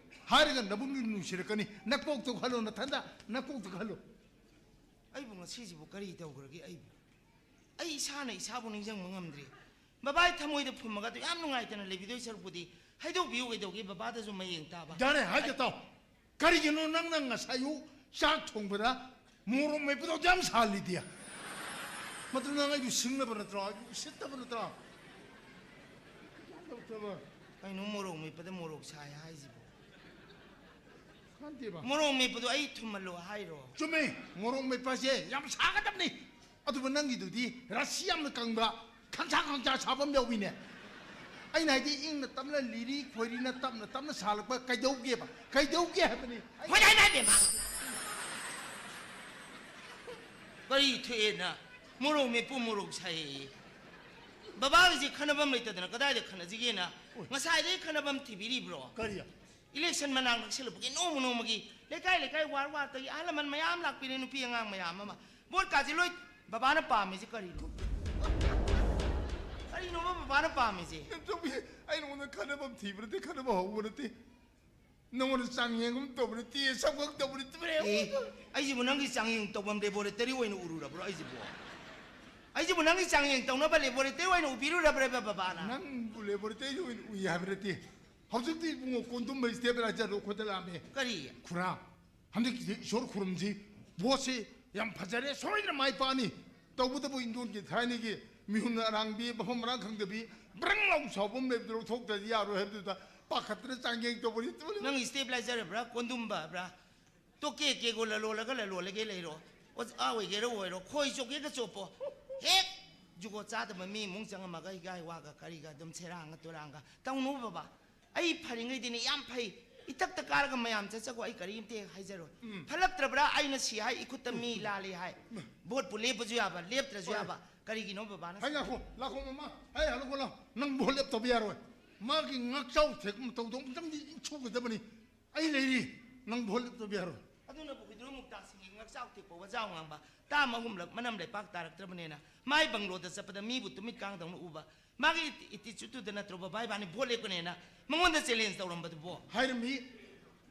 ꯍꯥꯏꯔꯒ ꯅꯕꯨꯡꯗꯨ ꯅꯨꯡꯁꯤꯔꯛꯀꯅꯤ꯫ ꯅꯀꯣꯛꯇ ꯈꯜꯂꯨ, ꯅꯊꯟꯗ ꯅꯀꯣꯛꯇ ꯈꯜꯂꯨ꯫ ꯑꯩꯕꯨ ꯉꯁꯤꯁꯤꯕꯨ ꯀꯔꯤ ꯇꯧꯈ꯭ꯔꯒꯦ ꯑꯩꯕꯨ? ꯑꯩ ꯏꯁꯥꯅ ꯏꯁꯥꯕꯨ ꯅꯤꯡꯁꯤꯡꯕ ꯉꯝꯗ꯭ꯔꯦ꯫ ꯕꯕꯥꯒꯤ ꯊꯃꯣꯏꯗ ꯐꯨꯝꯃꯒ ꯑꯗꯨ ꯌꯥꯝ ꯅꯨꯡꯉꯥꯏꯇꯅ ꯂꯩꯕꯤꯗꯣꯏ ꯁꯔꯨꯛꯄꯨꯗꯤ ꯍꯥꯏꯗꯣꯛꯄꯤꯌꯨ ꯀꯩꯗꯧꯒꯦ ꯕꯕꯥꯗꯁꯨ ꯃꯌꯦꯡ ꯇꯥꯕ꯫ ꯌꯥꯔꯦ, ꯍꯥꯏꯒꯦ ꯇꯥꯎ꯫ ꯀꯔꯤꯒꯤꯅꯣ ꯅꯪꯅ ꯉꯁꯥꯏ ꯑꯌꯨꯛ ꯆꯥꯛ ꯊꯣꯡꯕꯗ ꯃꯣꯔꯣꯛ ꯃꯦꯠꯄꯗꯣ ꯑꯗꯨ ꯌꯥꯝ ꯁꯥꯍꯜꯂꯤꯗꯤ? ꯃꯗꯨ ꯅꯪ ꯑꯩꯕꯨ ꯁꯤꯡꯅꯕ ꯅꯠꯇ꯭ꯔꯣ? ꯑꯩꯕꯨ ꯎꯁꯤꯠꯇꯕ ꯅꯠꯇ꯭ꯔꯣ? ꯀꯩꯅꯣ ꯃꯣꯔꯣꯛ ꯃꯦꯠꯄꯗ ꯃꯣꯔꯣꯛ ꯁꯥꯏ ꯍꯥꯏꯁꯤꯕꯣ? ꯈꯪꯗꯦꯕ꯫ ꯃꯣꯔꯣꯛ ꯃꯦꯠꯄꯗꯣ ꯑꯩ ꯊꯨꯝꯍꯜꯂꯣ ꯍꯥꯏꯔꯣ? ꯆꯨꯝꯃꯦ, ꯃꯣꯔꯣꯛ ꯃꯦꯠꯄꯁꯦ ꯌꯥꯝ ꯁꯥꯒꯗꯕꯅꯤ꯫ ꯑꯗꯨꯕꯨ ꯅꯪꯒꯤꯗꯨꯗꯤ ꯔꯁꯤ ꯌꯥꯝꯅ ꯀꯪꯕ, ꯈꯪꯁꯥ ꯈꯪꯁꯥ ꯁꯥꯕ ꯑꯃ ꯌꯥꯎꯏꯅꯦ꯫ ꯑꯩꯅ ꯍꯥꯏꯗꯤ ꯏꯪꯅ ꯇꯞꯅ ꯂꯤꯔꯤ ꯈꯣꯏꯔꯤꯅ ꯇꯞꯅ ꯇꯞꯅ ꯁꯥꯍꯜꯂꯛꯄ ꯀꯩꯗꯧꯒꯦꯕ? ꯀꯩꯗꯧꯒꯦ ꯍꯥꯏꯕꯅꯤ꯫ ꯍꯣꯏ, ꯍꯥꯏ, ꯍꯥꯏ, ꯏꯕꯦꯝꯃ꯫ ꯀꯔꯤ ꯊꯣꯛꯑꯦꯅ? ꯃꯣꯔꯣꯛ ꯃꯦꯠꯄꯨ ꯃꯣꯔꯣꯛ ꯁꯥꯏꯌꯦ꯫ ꯕꯕꯥꯒꯤꯁꯦ ꯈꯟꯅꯐꯝ ꯂꯩꯇꯗꯅ ꯀꯗꯥꯏꯗ ꯈꯟꯅꯁꯤꯒꯦꯅ? ꯉꯁꯥꯏꯗꯒꯤ ꯈꯟꯅꯐꯝ ꯊꯤꯕꯤꯔꯤꯕ꯭ꯔꯣ? ꯀꯔꯤ? Election ꯃꯅꯥꯛ ꯅꯛꯁꯤꯜꯂꯛꯄꯒꯤ ꯅꯣꯡꯃ ꯅꯣꯡꯃꯒꯤ ꯂꯩꯀꯥꯏ ꯂꯩꯀꯥꯏ, ward wardꯇꯒꯤ ꯑꯍꯜ ꯂꯃꯟ ꯃꯌꯥꯝ ꯂꯥꯛꯄꯤꯔꯦ, ꯅꯨꯄꯤ ꯑꯉꯥꯡ ꯃꯌꯥꯝ ꯑꯃ꯫ Voteꯀꯥꯁꯦ ꯂꯣꯏ ꯕꯕꯥꯅ ꯄꯥꯝꯃꯤꯁꯦ ꯀꯔꯤꯅꯣ? ꯀꯔꯤꯅꯣꯕ ꯕꯕꯥꯅ ꯄꯥꯝꯃꯤꯁꯦ? ꯏꯆꯧꯕꯤ, ꯑꯩ ꯅꯉꯣꯟꯗ ꯈꯟꯅꯐꯝ ꯊꯤꯕ ꯅꯠꯇꯦ, ꯈꯟꯅꯕ ꯍꯧꯕ ꯅꯠꯇꯦ꯫ ꯅꯉꯣꯟꯗ ꯆꯥꯡꯌꯦꯡ ꯑꯃ ꯇꯧꯕ ꯅꯠꯇꯦ, ꯁꯛꯐꯝ ꯇꯧꯕ ꯅꯠꯇꯦ꯫ ꯑꯦ, ꯑꯩꯁꯤꯕꯨ ꯅꯪꯒꯤ ꯆꯥꯡꯌꯦꯡ ꯇꯧꯐꯝ laboratory ꯑꯣꯏꯅ ꯎꯔꯨꯔꯕ꯭ꯔꯣ ꯑꯩꯁꯤꯕꯨ? ꯑꯩꯁꯤꯕꯨ ꯅꯪꯒꯤ ꯆꯥꯡꯌꯦꯡ ꯇꯧꯅꯕ laboratory ꯑꯣꯏꯅ ꯎꯕꯤꯔꯨꯔꯕ꯭ꯔꯕ ꯕꯕꯥꯅ? ꯅꯪꯕꯨ laboratory ꯑꯣꯏꯅ ꯎꯏ ꯍꯥꯏꯕ ꯅꯠꯇꯦ꯫ ꯍꯧꯖꯤꯛꯇꯤ ꯏꯕꯨꯡꯉꯣ ꯀꯣꯟꯗꯨꯝꯕ stabilizerꯗꯣ ꯑꯩꯈꯣꯏꯗ ꯂꯥꯛꯑꯝꯃꯦ꯫ ꯀꯔꯤ? ꯈꯨꯔꯥ, ꯍꯟꯗꯛꯀꯤꯁꯦ ꯏꯁꯣꯔ ꯈꯨꯔꯨꯝꯁꯤ, voteꯁꯤ ꯌꯥꯝ ꯐꯖꯔꯦ, ꯁꯣꯏꯗꯅ ꯃꯥꯏ ꯄꯥꯛꯑꯅꯤ꯫ ꯇꯧꯕꯇꯕꯨ ꯏꯟꯗꯣꯟꯒꯤ ꯊꯥꯏꯅꯒꯤ ꯃꯤꯍꯨꯟ ꯑꯔꯥꯡꯕꯤ, ꯃꯐꯝ ꯃꯔꯥꯡ ꯈꯪꯗꯕꯤ, ꯕ꯭ꯔꯪ ꯂꯥꯎ ꯁꯥꯎꯕ ꯑꯃ ꯂꯩꯕꯗꯨ ꯂꯧꯊꯣꯛꯇ꯭ꯔꯗꯤ ꯌꯥꯔꯣꯏ ꯍꯥꯏꯕꯗꯨꯗ ꯄꯥꯈꯠꯇꯅ ꯆꯥꯡꯌꯦꯡ ꯇꯧꯕꯅꯤ꯫ ꯅꯪ stabilizer ꯕ꯭ꯔꯥ, ꯀꯣꯟꯗꯨꯝꯕ ꯕ꯭ꯔꯥ? ꯇꯣ ꯀꯦ ꯀꯦꯒꯣ ꯂꯂꯣꯜꯂꯒ ꯂꯂꯣꯜꯂꯒꯦ ꯂꯩꯔꯣ꯫ ꯑꯣꯖꯥ ꯑꯣꯏꯒꯦꯔꯥ ꯑꯣꯏꯔꯣ, ꯈꯣꯏ ꯆꯣꯞꯀꯦꯒ ꯆꯣꯞꯄꯣ꯫ ꯍꯦꯛ ꯖꯨꯒꯣꯠ ꯆꯥꯗꯕ ꯃꯤ ꯏꯃꯨꯡ ꯆꯪꯉꯝꯃꯒ ꯏꯒꯥꯏ ꯋꯥꯒ ꯀꯔꯤꯒ ꯑꯗꯨꯝ ꯁꯦꯔꯥꯡꯒ ꯇꯨꯔꯥꯡꯒ ꯇꯧꯅꯨ ꯕꯕꯥ꯫ ꯑꯩ ꯐꯔꯤꯉꯩꯗꯤꯅꯦ ꯌꯥꯝ ꯐꯩ꯫ ꯏꯊꯛꯇ ꯀꯥꯔꯒ ꯃꯌꯥꯝ ꯆꯠꯆꯈꯣ, ꯑꯩ ꯀꯔꯤꯝꯇ ꯍꯦꯛ ꯍꯥꯏꯖꯔꯣꯏ꯫ ꯎꯝ꯫ ꯐꯠꯂꯛꯇ꯭ꯔꯕ꯭ꯔꯥ? ꯑꯩꯅ ꯁꯤ ꯍꯥꯏ, ꯏꯈꯨꯠꯇ ꯃꯤ ꯂꯥꯜꯂꯤ ꯍꯥꯏ꯫ ꯎꯝ꯫ ꯚꯣꯠꯄꯨ ꯂꯦꯞꯄꯁꯨ ꯌꯥꯕ, ꯂꯦꯞꯇ꯭ꯔꯁꯨ ꯍꯣꯏ꯫ ꯌꯥꯕ꯫ ꯀꯔꯤꯒꯤꯅꯣ ꯕꯕꯥꯅ ꯍꯥꯏ, ꯁꯤ ꯉꯥꯏꯈꯣ, ꯂꯥꯛꯈꯣ ꯃꯃꯥ꯫ ꯍꯥꯏ, ꯍꯜꯂꯛꯈꯣ ꯂꯥꯎ꯫ ꯅꯪ ꯚꯣꯠ ꯂꯦꯞꯇꯕ ꯌꯥꯔꯣꯏ꯫ ꯃꯥꯒꯤ ꯉꯥꯛꯆꯥꯎ ꯊꯦꯛꯄ ꯃꯇꯧꯗꯣ ꯑꯃꯨꯛꯇꯪꯗꯤ ꯏꯟꯊꯣꯛꯀꯗꯕꯅꯤ꯫ ꯑꯩ ꯂꯩꯔꯤ꯫ ꯅꯪ ꯚꯣꯠ ꯂꯦꯞꯇꯕ ꯌꯥꯔꯣꯏ꯫ ꯑꯗꯨꯅꯕꯨ ꯍꯨꯏꯗ꯭ꯔꯣ ꯃꯨꯛꯇꯥꯁꯤꯡꯒꯤ ꯉꯥꯛꯆꯥꯎ ꯊꯦꯛꯄ ꯋꯥꯖꯥꯎ ꯉꯥꯡꯕ ꯇꯥꯝ ꯑꯍꯨꯝꯂꯛ ꯃꯅꯝ ꯂꯩꯄꯥꯛ ꯇꯥꯔꯛꯇ꯭ꯔꯕꯅꯦꯅ ꯃꯥꯏ ꯕꯪꯒ꯭ꯂꯣꯗ ꯆꯠꯄꯗ ꯃꯤꯕꯨ ꯇꯨꯃꯤꯠ ꯀꯥꯡꯗꯧꯅ ꯎꯕ꯫ ꯃꯥꯒꯤ attitude ꯇꯨꯗ ꯅꯠꯇ꯭ꯔꯣ ꯕꯕꯥ ꯏꯕꯥꯅꯤ ꯚꯣꯠ ꯂꯦꯞꯀꯅꯦꯅ ꯃꯉꯣꯟꯗ challenge ꯇꯧꯔꯝꯕꯗꯨꯕꯣ? ꯍꯥꯏꯔꯝꯃꯤ꯫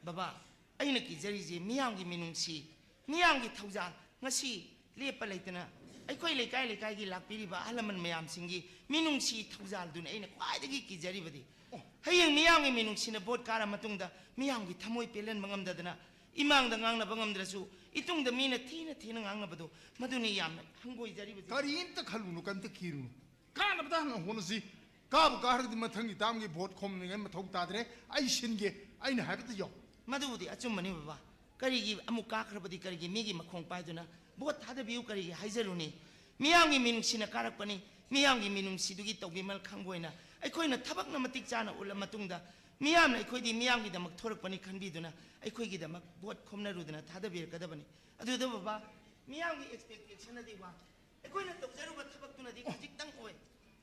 ꯕꯕꯥ, ꯑꯩꯅ ꯀꯤꯖꯔꯤꯁꯦ ꯃꯤꯌꯥꯝꯒꯤ ꯃꯤꯅꯨꯡꯁꯤ, ꯃꯤꯌꯥꯝꯒꯤ ꯊꯧꯖꯥꯜ꯫ ꯉꯁꯤ ꯂꯦꯞꯄ ꯂꯩꯇꯅ ꯑꯩꯈꯣꯏ ꯂꯩꯀꯥꯏ ꯂꯩꯀꯥꯏꯒꯤ ꯂꯥꯛꯄꯤꯔꯤꯕ ꯑꯍꯜ ꯂꯃꯟ ꯃꯌꯥꯝꯁꯤꯡꯒꯤ ꯃꯤꯅꯨꯡꯁꯤ ꯊꯧꯖꯥꯜꯗꯨꯅꯤ ꯑꯩꯅ ꯈ꯭ꯋꯥꯏꯗꯒꯤ ꯀꯤꯖꯔꯤꯕꯗꯤ꯫ ꯑꯣ꯫ ꯍꯌꯦꯡ ꯃꯤꯌꯥꯝꯒꯤ ꯃꯤꯅꯨꯡꯁꯤꯅ ꯚꯣꯠ ꯀꯥꯔ ꯃꯇꯨꯡꯗ ꯃꯤꯌꯥꯝꯒꯤ ꯊꯃꯣꯏ ꯄꯦꯜꯍꯟꯕ ꯉꯝꯗꯗꯅ ꯏꯃꯥꯡꯗ ꯉꯥꯡꯅꯕ ꯉꯝꯗ꯭ꯔꯁꯨ ꯏꯇꯨꯡꯗ ꯃꯤꯅ ꯊꯤꯅ ꯊꯤꯅ ꯉꯥꯡꯅꯕꯗꯣ, ꯃꯗꯨꯅꯤ ꯌꯥꯝꯅ ꯍꯪꯒꯣꯏꯖꯔꯤꯕꯁꯤ꯫ ꯀꯔꯤꯝꯇ ꯈꯜꯂꯨꯅꯨ, ꯀꯔꯤꯝꯇ ꯀꯤꯔꯨꯅꯨ꯫ ꯀꯥꯅꯕꯗ ꯍꯥꯟꯅ ꯍꯣꯠꯅꯁꯤ꯫ ꯀꯥꯕꯨ ꯀꯥꯔꯒꯗꯤ ꯃꯊꯪꯒꯤ ꯇꯥꯝꯒꯤ ꯚꯣꯠ ꯈꯣꯝꯅꯤꯡꯉꯥꯏ ꯃꯊꯧ ꯇꯥꯗ꯭ꯔꯦ꯫ ꯑꯩ ꯁꯤꯟꯒꯦ꯫ ꯑꯩꯅ ꯍꯥꯏꯕꯗ ꯌꯥꯎ꯫ ꯃꯗꯨꯕꯨꯗꯤ ꯑꯆꯨꯝꯕꯅꯤ ꯕꯕꯥ꯫ ꯀꯔꯤꯒꯤ ꯑꯃꯨꯛ ꯀꯥꯈ꯭ꯔꯕꯗꯤ ꯀꯔꯤꯒꯤ ꯃꯤꯒꯤ ꯃꯈꯣꯡ ꯄꯥꯏꯗꯨꯅ ꯚꯣꯠ ꯊꯥꯗꯕꯤꯌꯨ ꯀꯔꯤꯒꯤ ꯍꯥꯏꯖꯔꯨꯅꯤ? ꯃꯤꯌꯥꯝꯒꯤ ꯃꯤꯅꯨꯡꯁꯤꯅ ꯀꯥꯔꯛꯄꯅꯤ꯫ ꯃꯤꯌꯥꯝꯒꯤ ꯃꯤꯅꯨꯡꯁꯤꯗꯨꯒꯤ ꯇꯧꯕꯤꯃꯜ ꯈꯪꯕ ꯑꯣꯏꯅ ꯑꯩꯈꯣꯏꯅ ꯊꯕꯛꯅ ꯃꯇꯤꯛ ꯆꯥꯅ ꯎꯠꯂ ꯃꯇꯨꯡꯗ ꯃꯤꯌꯥꯝꯅ ꯑꯩꯈꯣꯏꯗꯤ ꯃꯤꯌꯥꯝꯒꯤꯗꯃꯛ ꯊꯣꯔꯛꯄꯅꯤ ꯈꯟꯕꯤꯗꯨꯅ ꯑꯩꯈꯣꯏꯒꯤꯗꯃꯛ ꯚꯣꯠ ꯈꯣꯝꯅꯔꯨꯗꯅ ꯊꯥꯗꯕꯤꯔꯛꯀꯗꯕꯅꯤ꯫ ꯑꯗꯨꯗ ꯕꯕꯥ, ꯃꯤꯌꯥꯝꯒꯤ expectation ꯗꯤ ꯋꯥꯡ ꯑꯩꯈꯣꯏꯅ ꯇꯧꯖꯔꯨꯕ ꯊꯕꯛꯇꯨꯅꯗꯤ ꯈꯖꯤꯛꯇꯪ ꯑꯣꯏ꯫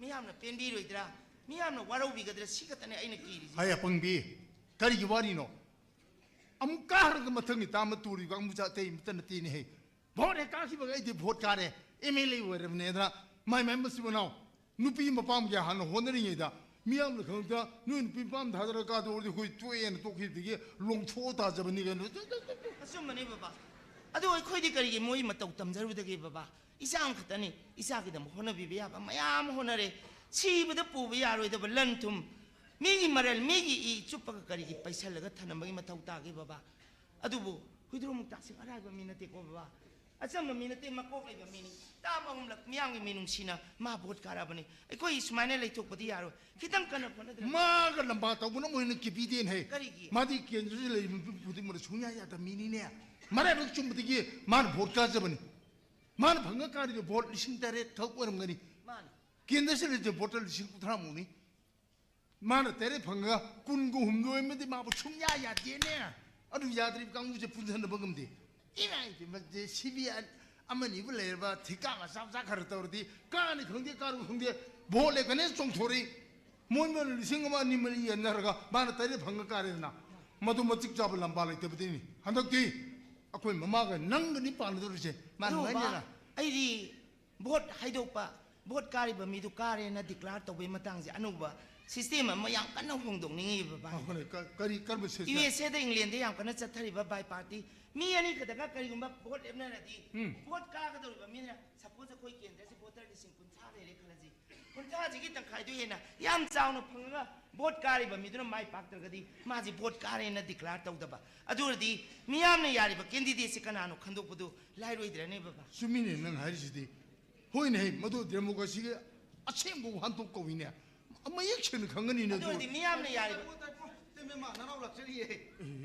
ꯃꯤꯌꯥꯝꯅ ꯄꯦꯟꯕꯤꯔꯣꯏꯗ꯭ꯔꯥ? ꯃꯤꯌꯥꯝꯅ ꯋꯥꯔꯧꯕꯤꯒꯗ꯭ꯔꯥ? ꯁꯤ ꯈꯛꯇꯅꯦ ꯑꯩꯅ ꯀꯤꯔꯤꯁꯦ꯫ ꯍꯩ ꯑꯄꯪꯕꯤ, ꯀꯔꯤꯒꯤ ꯋꯥꯔꯤꯅꯣ? ꯑꯃꯨꯛ ꯀꯥꯔꯒ ꯃꯊꯪꯒꯤ ꯇꯥꯝ ꯑꯃ ꯇꯨꯔꯤꯕ ꯀꯥꯡꯕꯨꯁꯦ ꯑꯇꯩ ꯑꯃꯠꯇ ꯅꯠꯇꯦꯅꯦꯍꯦ꯫ ꯚꯣꯠ ꯍꯦꯛ ꯀꯥꯈꯤꯕꯒ ꯑꯩꯗꯤ ꯚꯣꯠ ꯀꯥꯔꯦ, ꯑꯦꯝ ꯑꯦꯜ ꯑꯦ ꯑꯣꯏꯔꯕꯅꯦꯗꯅ ꯃꯥꯏ ꯃꯥꯏ ꯃꯆꯤꯟ ꯃꯅꯥꯎ ꯅꯨꯄꯤ ꯃꯄꯥꯝꯒꯤ ꯍꯥꯟꯅ ꯍꯣꯠꯅꯔꯤꯉꯩꯗ ꯃꯤꯌꯥꯝꯅ ꯈꯪꯉꯛꯇ ꯅꯣꯏ ꯅꯨꯄꯤ ꯃꯄꯥꯝ ꯊꯥꯗꯔꯒ ꯀꯥꯗꯧꯔꯗꯤ ꯑꯩꯈꯣꯏ ꯇꯣꯛꯑꯦꯅ ꯇꯣꯛꯈꯤꯕꯗꯒꯤ ꯂꯣꯡꯊꯣꯛꯑ ꯇꯥꯖꯕꯅꯤ ꯀꯩꯅꯣ꯫ ꯑꯆꯨꯝꯕꯅꯤ ꯕꯕꯥ꯫ ꯑꯗꯨ ꯑꯩꯈꯣꯏꯗꯤ ꯀꯔꯤꯒꯤ ꯃꯣꯏ ꯃꯇꯧ ꯇꯝꯖꯔꯨꯗꯒꯦ ꯕꯕꯥ? ꯏꯆꯥ ꯑꯃꯈꯛꯇꯅꯤ, ꯏꯆꯥꯒꯤꯗꯃꯛ ꯍꯣꯠꯅꯕꯤꯕ ꯌꯥꯕ ꯃꯌꯥꯝ ꯍꯣꯠꯅꯔꯦ꯫ ꯁꯤꯕꯗ ꯄꯨꯕ ꯌꯥꯔꯣꯏꯗꯕ ꯂꯟ ꯊꯨꯝ, ꯃꯤꯒꯤ ꯃꯔꯜ, ꯃꯤꯒꯤ ꯏ ꯆꯨꯞꯄꯒ ꯀꯔꯤꯒꯤ ꯄꯩꯁꯜꯂꯒ ꯊꯅꯝꯕꯒꯤ ꯃꯊꯧ ꯇꯥꯒꯦ ꯕꯕꯥ? ꯑꯗꯨꯕꯨ ꯍꯨꯏꯗ꯭ꯔꯣꯝ ꯃꯨꯛꯇꯥꯁꯤꯡ ꯑꯔꯥꯏꯕ ꯃꯤ ꯅꯠꯇꯦꯀꯣ ꯕꯕꯥ꯫ ꯑꯆꯝꯕ ꯃꯤ ꯅꯠꯇꯦ, ꯃꯀꯣꯛ ꯂꯩꯕ ꯃꯤꯅꯤ꯫ ꯇꯥꯕ ꯑꯍꯨꯝꯂꯛ ꯃꯤꯌꯥꯝꯒꯤ ꯃꯤꯅꯨꯡꯁꯤꯅ ꯃꯥ ꯚꯣꯠ ꯀꯥꯔꯛꯑꯕꯅꯤ꯫ ꯑꯩꯈꯣꯏ ꯁꯨꯃꯥꯏꯅ ꯂꯩꯊꯣꯛꯄꯗꯤ ꯌꯥꯔꯣꯏ꯫ ꯈꯤꯇꯪ ꯀꯟꯅ ꯍꯣꯠꯅꯗ꯭ꯔꯗꯤ꯫ ꯃꯥꯒ ꯂꯝꯕꯥ ꯇꯧꯕꯅ ꯃꯣꯏꯅ ꯀꯤꯕꯤꯗꯦꯅ ꯍꯦ꯫ ꯀꯔꯤꯒꯤ? ꯃꯥꯗꯤ ꯀꯦꯟꯗ꯭ꯔꯗ ꯂꯩꯔꯤꯕ ꯃꯤꯄꯨꯝ ꯈꯨꯗꯤꯡꯃꯛꯅ ꯁꯨꯡꯌꯥ ꯌꯥꯗꯕ ꯃꯤꯅꯤꯅꯦ꯫ ꯃꯔꯥꯏꯕꯛ ꯆꯨꯝꯕꯗꯒꯤ ꯃꯥꯅ ꯚꯣꯠ ꯀꯥꯖꯕꯅꯤ꯫ ꯃꯥꯅ ꯐꯪꯉ ꯀꯥꯔꯤꯕ ꯚꯣꯠ ꯂꯤꯁꯤꯡ ꯇꯔꯦꯠ ꯈꯛ ꯑꯣꯏꯔꯝꯒꯅꯤ꯫ ꯃꯥꯅꯤ꯫ ꯀꯦꯟꯗ꯭ꯔꯁꯤꯗ ꯂꯩꯔꯤꯕ ꯚꯣꯇꯔ ꯂꯤꯁꯤꯡ ꯀꯨꯟꯊ꯭ꯔꯥ ꯃꯨꯛꯅꯤ꯫ ꯃꯥꯅ ꯇꯔꯦꯠ ꯐꯪꯉꯒ ꯀꯨꯟꯒ ꯍꯨꯝꯗꯣꯏ ꯑꯃꯗꯤ ꯃꯥꯕꯨ ꯁꯨꯡꯌꯥ ꯌꯥꯗꯦꯅꯦ꯫ ꯑꯗꯨ ꯌꯥꯗ꯭ꯔꯤꯕ ꯀꯥꯡꯕꯨꯁꯦ ꯄꯨꯟꯁꯤꯟꯅꯕ ꯉꯝꯗꯦ꯫ ꯏꯃꯥ ꯏꯕꯦꯝꯃ, ꯖꯦ ꯁꯤ ꯕꯤ ꯑꯃꯅꯤꯕꯨ ꯂꯩꯔꯕ ꯊꯤꯀꯥ ꯃꯆꯥ ꯃꯆꯥ ꯈꯔ ꯇꯧꯔꯗꯤ ꯀꯥꯅꯤ ꯈꯪꯗꯦ, ꯀꯥꯔꯨ ꯈꯪꯗꯦ, ꯚꯣꯠ ꯂꯦꯞꯀꯅꯤ ꯆꯣꯡꯊꯣꯔꯛꯏ꯫ ꯃꯣꯏ ꯃꯣꯏꯅ ꯂꯤꯁꯤꯡ ꯑꯃ, ꯑꯅꯤ, ꯃꯔꯤ ꯌꯦꯟꯅꯔꯒ ꯃꯥꯅ ꯇꯔꯦꯠ ꯐꯪꯉ ꯀꯥꯔꯦꯗꯅ꯫ ꯃꯗꯨ ꯃꯇꯤꯛ ꯆꯥꯕ ꯂꯝꯕꯥ ꯂꯩꯇꯕꯗꯤꯅꯤ꯫ ꯍꯟꯗꯛꯇꯤ ꯑꯩꯈꯣꯏ ꯃꯃꯥꯒ ꯅꯪꯒꯅꯤ ꯄꯥꯟꯅꯗꯧꯔꯤꯁꯦ꯫ ꯃꯥꯅ ꯑꯗꯨ ꯕꯕꯥ, ꯉꯥꯏꯅꯦꯅ꯫ ꯑꯩꯗꯤ ꯚꯣꯠ ꯍꯥꯏꯗꯣꯛꯄ, ꯚꯣꯠ ꯀꯥꯔꯤꯕ ꯃꯤꯗꯨ ꯀꯥꯔꯦꯅ declare ꯇꯧꯕꯒꯤ ꯃꯇꯥꯡꯁꯦ ꯑꯅꯧꯕ system ꯑꯃ ꯌꯥꯝ ꯀꯟꯅ ꯍꯣꯡꯗꯣꯛꯅꯤꯡꯉꯤ ꯕꯕꯥ꯫ ꯑ, ꯍꯣꯏ, ꯀ-, ꯀꯔꯤ, ꯀꯔꯝꯕ system? ꯌꯨ ꯑꯦꯁ ꯑꯦꯗ, ꯏꯪꯂꯦꯟꯗ ꯌꯥꯝ ꯀꯟꯅ ꯆꯠꯊꯔꯤꯕ bi party꯫ ꯃꯤ ꯑꯅꯤ ꯈꯛꯇꯒ ꯀꯔꯤꯒꯨꯝꯕ ꯚꯣꯠ ꯂꯦꯞꯅꯔꯗꯤ, ꯎꯝ꯫ ꯚꯣꯠ ꯀꯥꯒꯗꯧꯔꯤꯕ ꯃꯤꯅ, suppose ꯑꯩꯈꯣꯏ ꯀꯦꯟꯗ꯭ꯔꯁꯤ ꯚꯣꯇꯔ ꯂꯤꯁꯤꯡ ꯀꯨꯟꯊ꯭ꯔꯥ ꯂꯩꯔꯦ ꯈꯜꯂꯁꯤ, ꯀꯨꯟꯊ꯭ꯔꯥꯁꯤꯒꯤ ꯇꯪꯈꯥꯏꯗꯨ ꯍꯦꯟꯅ ꯌꯥꯝ ꯆꯥꯎꯅ ꯐꯪꯉꯒ ꯚꯣꯠ ꯀꯥꯔꯤꯕ ꯃꯤꯗꯨꯅ ꯃꯥꯏ ꯄꯥꯛꯇ꯭ꯔꯒꯗꯤ ꯃꯥꯁꯤ ꯚꯣꯠ ꯀꯥꯔꯦꯅ declare ꯇꯧꯗꯕ꯫ ꯑꯗꯨ ꯑꯣꯏꯔꯗꯤ ꯃꯤꯌꯥꯝꯅ ꯌꯥꯔꯤꯕ candidateꯁꯤ ꯀꯅꯥꯅꯣ ꯈꯟꯗꯣꯛꯄꯗꯨ ꯂꯥꯏꯔꯣꯏꯗ꯭ꯔꯅꯦ ꯕꯕꯥ? ꯆꯨꯝꯃꯤꯅꯦ ꯅꯪ ꯍꯥꯏꯔꯤꯁꯤꯗꯤ꯫ ꯍꯣꯏꯅꯦ, ꯃꯗꯨ democracyꯒꯤ ꯑꯁꯦꯡꯕ ꯋꯥꯍꯟꯊꯣꯛ ꯀꯧꯏꯅꯦ꯫ ꯃꯌꯦꯛ ꯁꯦꯡꯅ ꯈꯪꯒꯅꯤꯅꯦ ꯑꯗꯨ ꯑꯗꯨ꯫ ꯑꯣꯏꯔꯗꯤ ꯃꯤꯌꯥꯝꯅ ꯌꯥꯔꯤꯕ꯫ ꯇꯥꯏꯕꯣ, ꯇꯥꯏꯕꯣ, ꯇꯦꯝꯕꯦꯝꯃ, ꯅꯅꯥꯎ ꯂꯥꯛꯆꯔꯤꯌꯦ꯫ ꯑꯦ,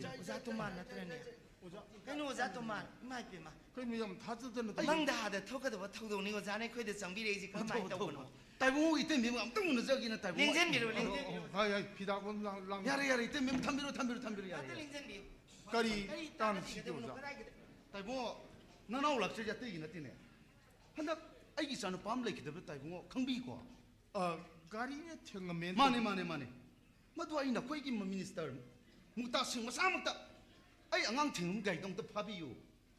ꯑꯣꯖꯥ ꯇꯣꯃꯥꯟ ꯅꯠꯇ꯭ꯔꯅꯦ? ꯑꯣꯖꯥ꯫ ꯀꯩꯅꯣ ꯑꯣꯖꯥ ꯇꯣꯃꯥꯟ, ꯏꯃꯥ ꯏꯄꯦꯝꯃ꯫ ꯀꯩꯅꯣ ꯌꯥꯝ ꯊꯥꯖꯗꯅ ꯇꯧ-, ꯃꯪꯗ ꯍꯥꯗ ꯊꯣꯛꯀꯗꯕ ꯊꯧꯗꯣꯛꯅꯤ ꯑꯣꯖꯥꯅ ꯑꯩꯈꯣꯏꯗ ꯆꯪꯕꯤꯔꯛꯏꯁꯤ ꯀꯔꯝꯍꯥꯏꯅ ꯇꯧꯕꯅꯣ? ꯇꯥꯏꯕꯣꯡ, ꯏꯇꯩꯃ ꯑꯝꯇꯪ ꯎꯅꯖꯒꯦꯅ ꯇꯥꯏꯕꯣꯡ꯫ ꯂꯦꯡꯖꯟꯕꯤꯔꯣ, ꯂꯦꯡꯖꯟꯕꯤꯔꯣ꯫ ꯍꯣꯏ, ꯍꯣꯏ, ꯐꯤꯗꯥ ꯀꯣꯟ ꯂꯥꯡ-, ꯂꯥꯡ-꯫ ꯌꯥꯔꯦ, ꯌꯥꯔꯦ, ꯏꯇꯩꯃ ꯊꯝꯕꯤꯔꯣ, ꯊꯝꯕꯤꯔꯣ, ꯊꯝꯕꯤꯔꯣ, ꯌꯥꯔꯦ, ꯉꯥꯛꯇ ꯌꯥꯔꯦ꯫ ꯂꯦꯡꯖꯟꯕꯤꯌꯨ꯫ ꯀꯔꯤ ꯀꯔꯤ ꯇꯥꯟꯅ ꯇꯥꯟꯅ ꯁꯤꯒꯦ ꯊꯤꯒꯗꯕꯅꯣ, ꯑꯣꯖꯥ? ꯀꯗꯥꯏꯒꯤꯗ? ꯇꯥꯏꯕꯣꯡ, ꯅꯅꯥꯎ ꯂꯥꯛꯆꯔꯤꯁꯦ ꯑꯇꯩꯒꯤ ꯅꯠꯇꯦꯅꯦ꯫ ꯍꯟꯗꯛ ꯑꯩꯒꯤ ꯏꯆꯥꯅꯨꯄꯥ ꯑꯃ ꯂꯩꯈꯤꯗꯕꯗꯣ ꯇꯥꯏꯕꯨꯡꯉꯣ, ꯈꯪꯕꯤꯀꯣ? ꯑ, ꯒꯥꯔꯤꯅ ꯊꯦꯡꯉꯝꯃꯦꯅ ꯃꯥꯅꯦ, ꯇꯧ-, ꯃꯥꯅꯦ, ꯃꯥꯅꯦ꯫ ꯃꯗꯨ ꯑꯩ ꯅꯈꯣꯏꯒꯤ ꯃ-, minister ꯃꯨꯛꯇꯥ ꯁꯤꯡ ꯃꯁꯥꯃꯛꯇ ꯑꯩ ꯑꯉꯥꯡ ꯊꯦꯡꯉꯝ ꯒꯥꯔꯤꯗꯣ ꯑꯝꯇ ꯐꯥꯕꯤꯌꯨ,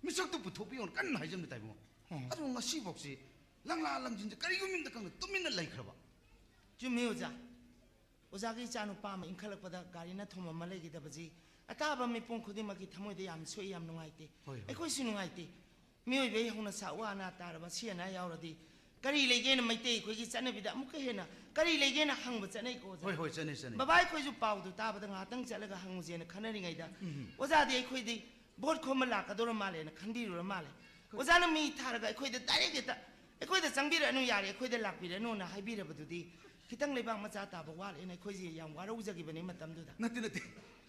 ꯃꯤꯁꯛꯇꯨ ꯄꯨꯊꯣꯛꯄꯤꯌꯣꯅ ꯀꯟꯅ ꯍꯥꯏꯖꯕꯅꯤ ꯇꯥꯏꯕꯨꯡꯉꯣ꯫ ꯎꯝ꯫ ꯑꯗꯨ ꯉꯁꯤꯐꯥꯎꯁꯤ ꯂꯪꯂꯥ ꯂꯪꯖꯤꯟꯁꯦ ꯀꯔꯤꯒꯨꯝꯕ ꯑꯝꯇ ꯈꯪꯗꯦ, ꯇꯨꯃꯤꯟꯅ ꯂꯩꯈ꯭ꯔꯕ꯫ ꯆꯨꯝꯃꯤ ꯑꯣꯖꯥ꯫ ꯑꯣꯖꯥꯒꯤ ꯏꯆꯥꯅꯨꯄꯥ ꯑꯃ ꯏꯟꯈꯠꯂꯛꯄꯗ ꯒꯥꯔꯤꯅ ꯊꯣꯝꯃꯝꯃ ꯂꯩꯈꯤꯗꯕꯁꯤ ꯑꯇꯥꯕ ꯃꯤꯄꯨꯝ ꯈꯨꯗꯤꯡꯃꯛꯀꯤ ꯊꯃꯣꯏꯗ ꯌꯥꯝ ꯁꯣꯛꯏ, ꯌꯥꯝ ꯅꯨꯡꯉꯥꯏꯇꯦ꯫ ꯍꯣꯏ, ꯍꯣꯏ꯫ ꯑꯩꯈꯣꯏꯁꯨ ꯅꯨꯡꯉꯥꯏꯇꯦ꯫ ꯃꯤꯑꯣꯏꯕꯒꯤ ꯍꯧꯅꯁꯥ ꯋꯥ ꯑꯅꯥ ꯇꯥꯔꯕ ꯁꯤ ꯑꯅꯥ ꯌꯥꯎꯔꯗꯤ ꯀꯔꯤ ꯂꯩꯒꯦꯅ ꯃꯩꯇꯩ ꯑꯩꯈꯣꯏꯒꯤ ꯆꯠꯅꯕꯤꯗ ꯑꯃꯨꯛꯀ ꯍꯦꯟꯅ ꯀꯔꯤ ꯂꯩꯒꯦꯅ ꯍꯪꯕ ꯆꯠꯅꯩꯀꯣ ꯑꯣꯖꯥ? ꯍꯣꯏ, ꯍꯣꯏ, ꯆꯠꯅꯩ, ꯆꯠꯅꯩ꯫ ꯕꯕꯥ ꯑꯩꯈꯣꯏꯁꯨ ꯄꯥꯎꯗꯨ ꯇꯥꯕꯗ ꯉꯥꯏꯍꯥꯛꯇꯪ ꯆꯠꯂꯒ ꯍꯪꯉꯨꯁꯦꯅ ꯈꯟꯅꯔꯤꯉꯩꯗ ꯎꯝ꯫ ꯑꯣꯖꯥꯗꯤ ꯑꯩꯈꯣꯏꯗꯤ ꯚꯣꯠ ꯈꯣꯝꯕ ꯂꯥꯛꯀꯗꯧꯔ ꯃꯥꯜꯂꯦꯅ ꯈꯟꯕꯤꯔꯨꯔ ꯃꯥꯜꯂꯦ꯫ ꯑꯣꯖꯥꯅ ꯃꯤ ꯊꯥꯔꯒ ꯑꯩꯈꯣꯏꯗ ꯗꯥꯏꯔꯦꯛ ꯍꯦꯛꯇ "ꯑꯩꯈꯣꯏꯗ ꯆꯪꯕꯤꯔꯛꯑꯅꯨ, ꯌꯥꯔꯦ, ꯑꯩꯈꯣꯏꯗ ꯂꯥꯛꯄꯤꯔꯅꯨꯅ" ꯍꯥꯏꯕꯤꯔꯕꯗꯨꯗꯤ ꯈꯤꯇꯪ ꯂꯩꯕꯥꯛ ꯃꯆꯥ ꯇꯥꯕ ꯋꯥꯠꯂꯦꯅ ꯑꯩꯈꯣꯏꯁꯦ ꯌꯥꯝ ꯋꯥꯔꯧꯖꯈꯤꯕꯅꯤ ꯃꯇꯝꯗꯨꯗ꯫ ꯅꯠꯇꯦ, ꯅꯠꯇꯦ꯫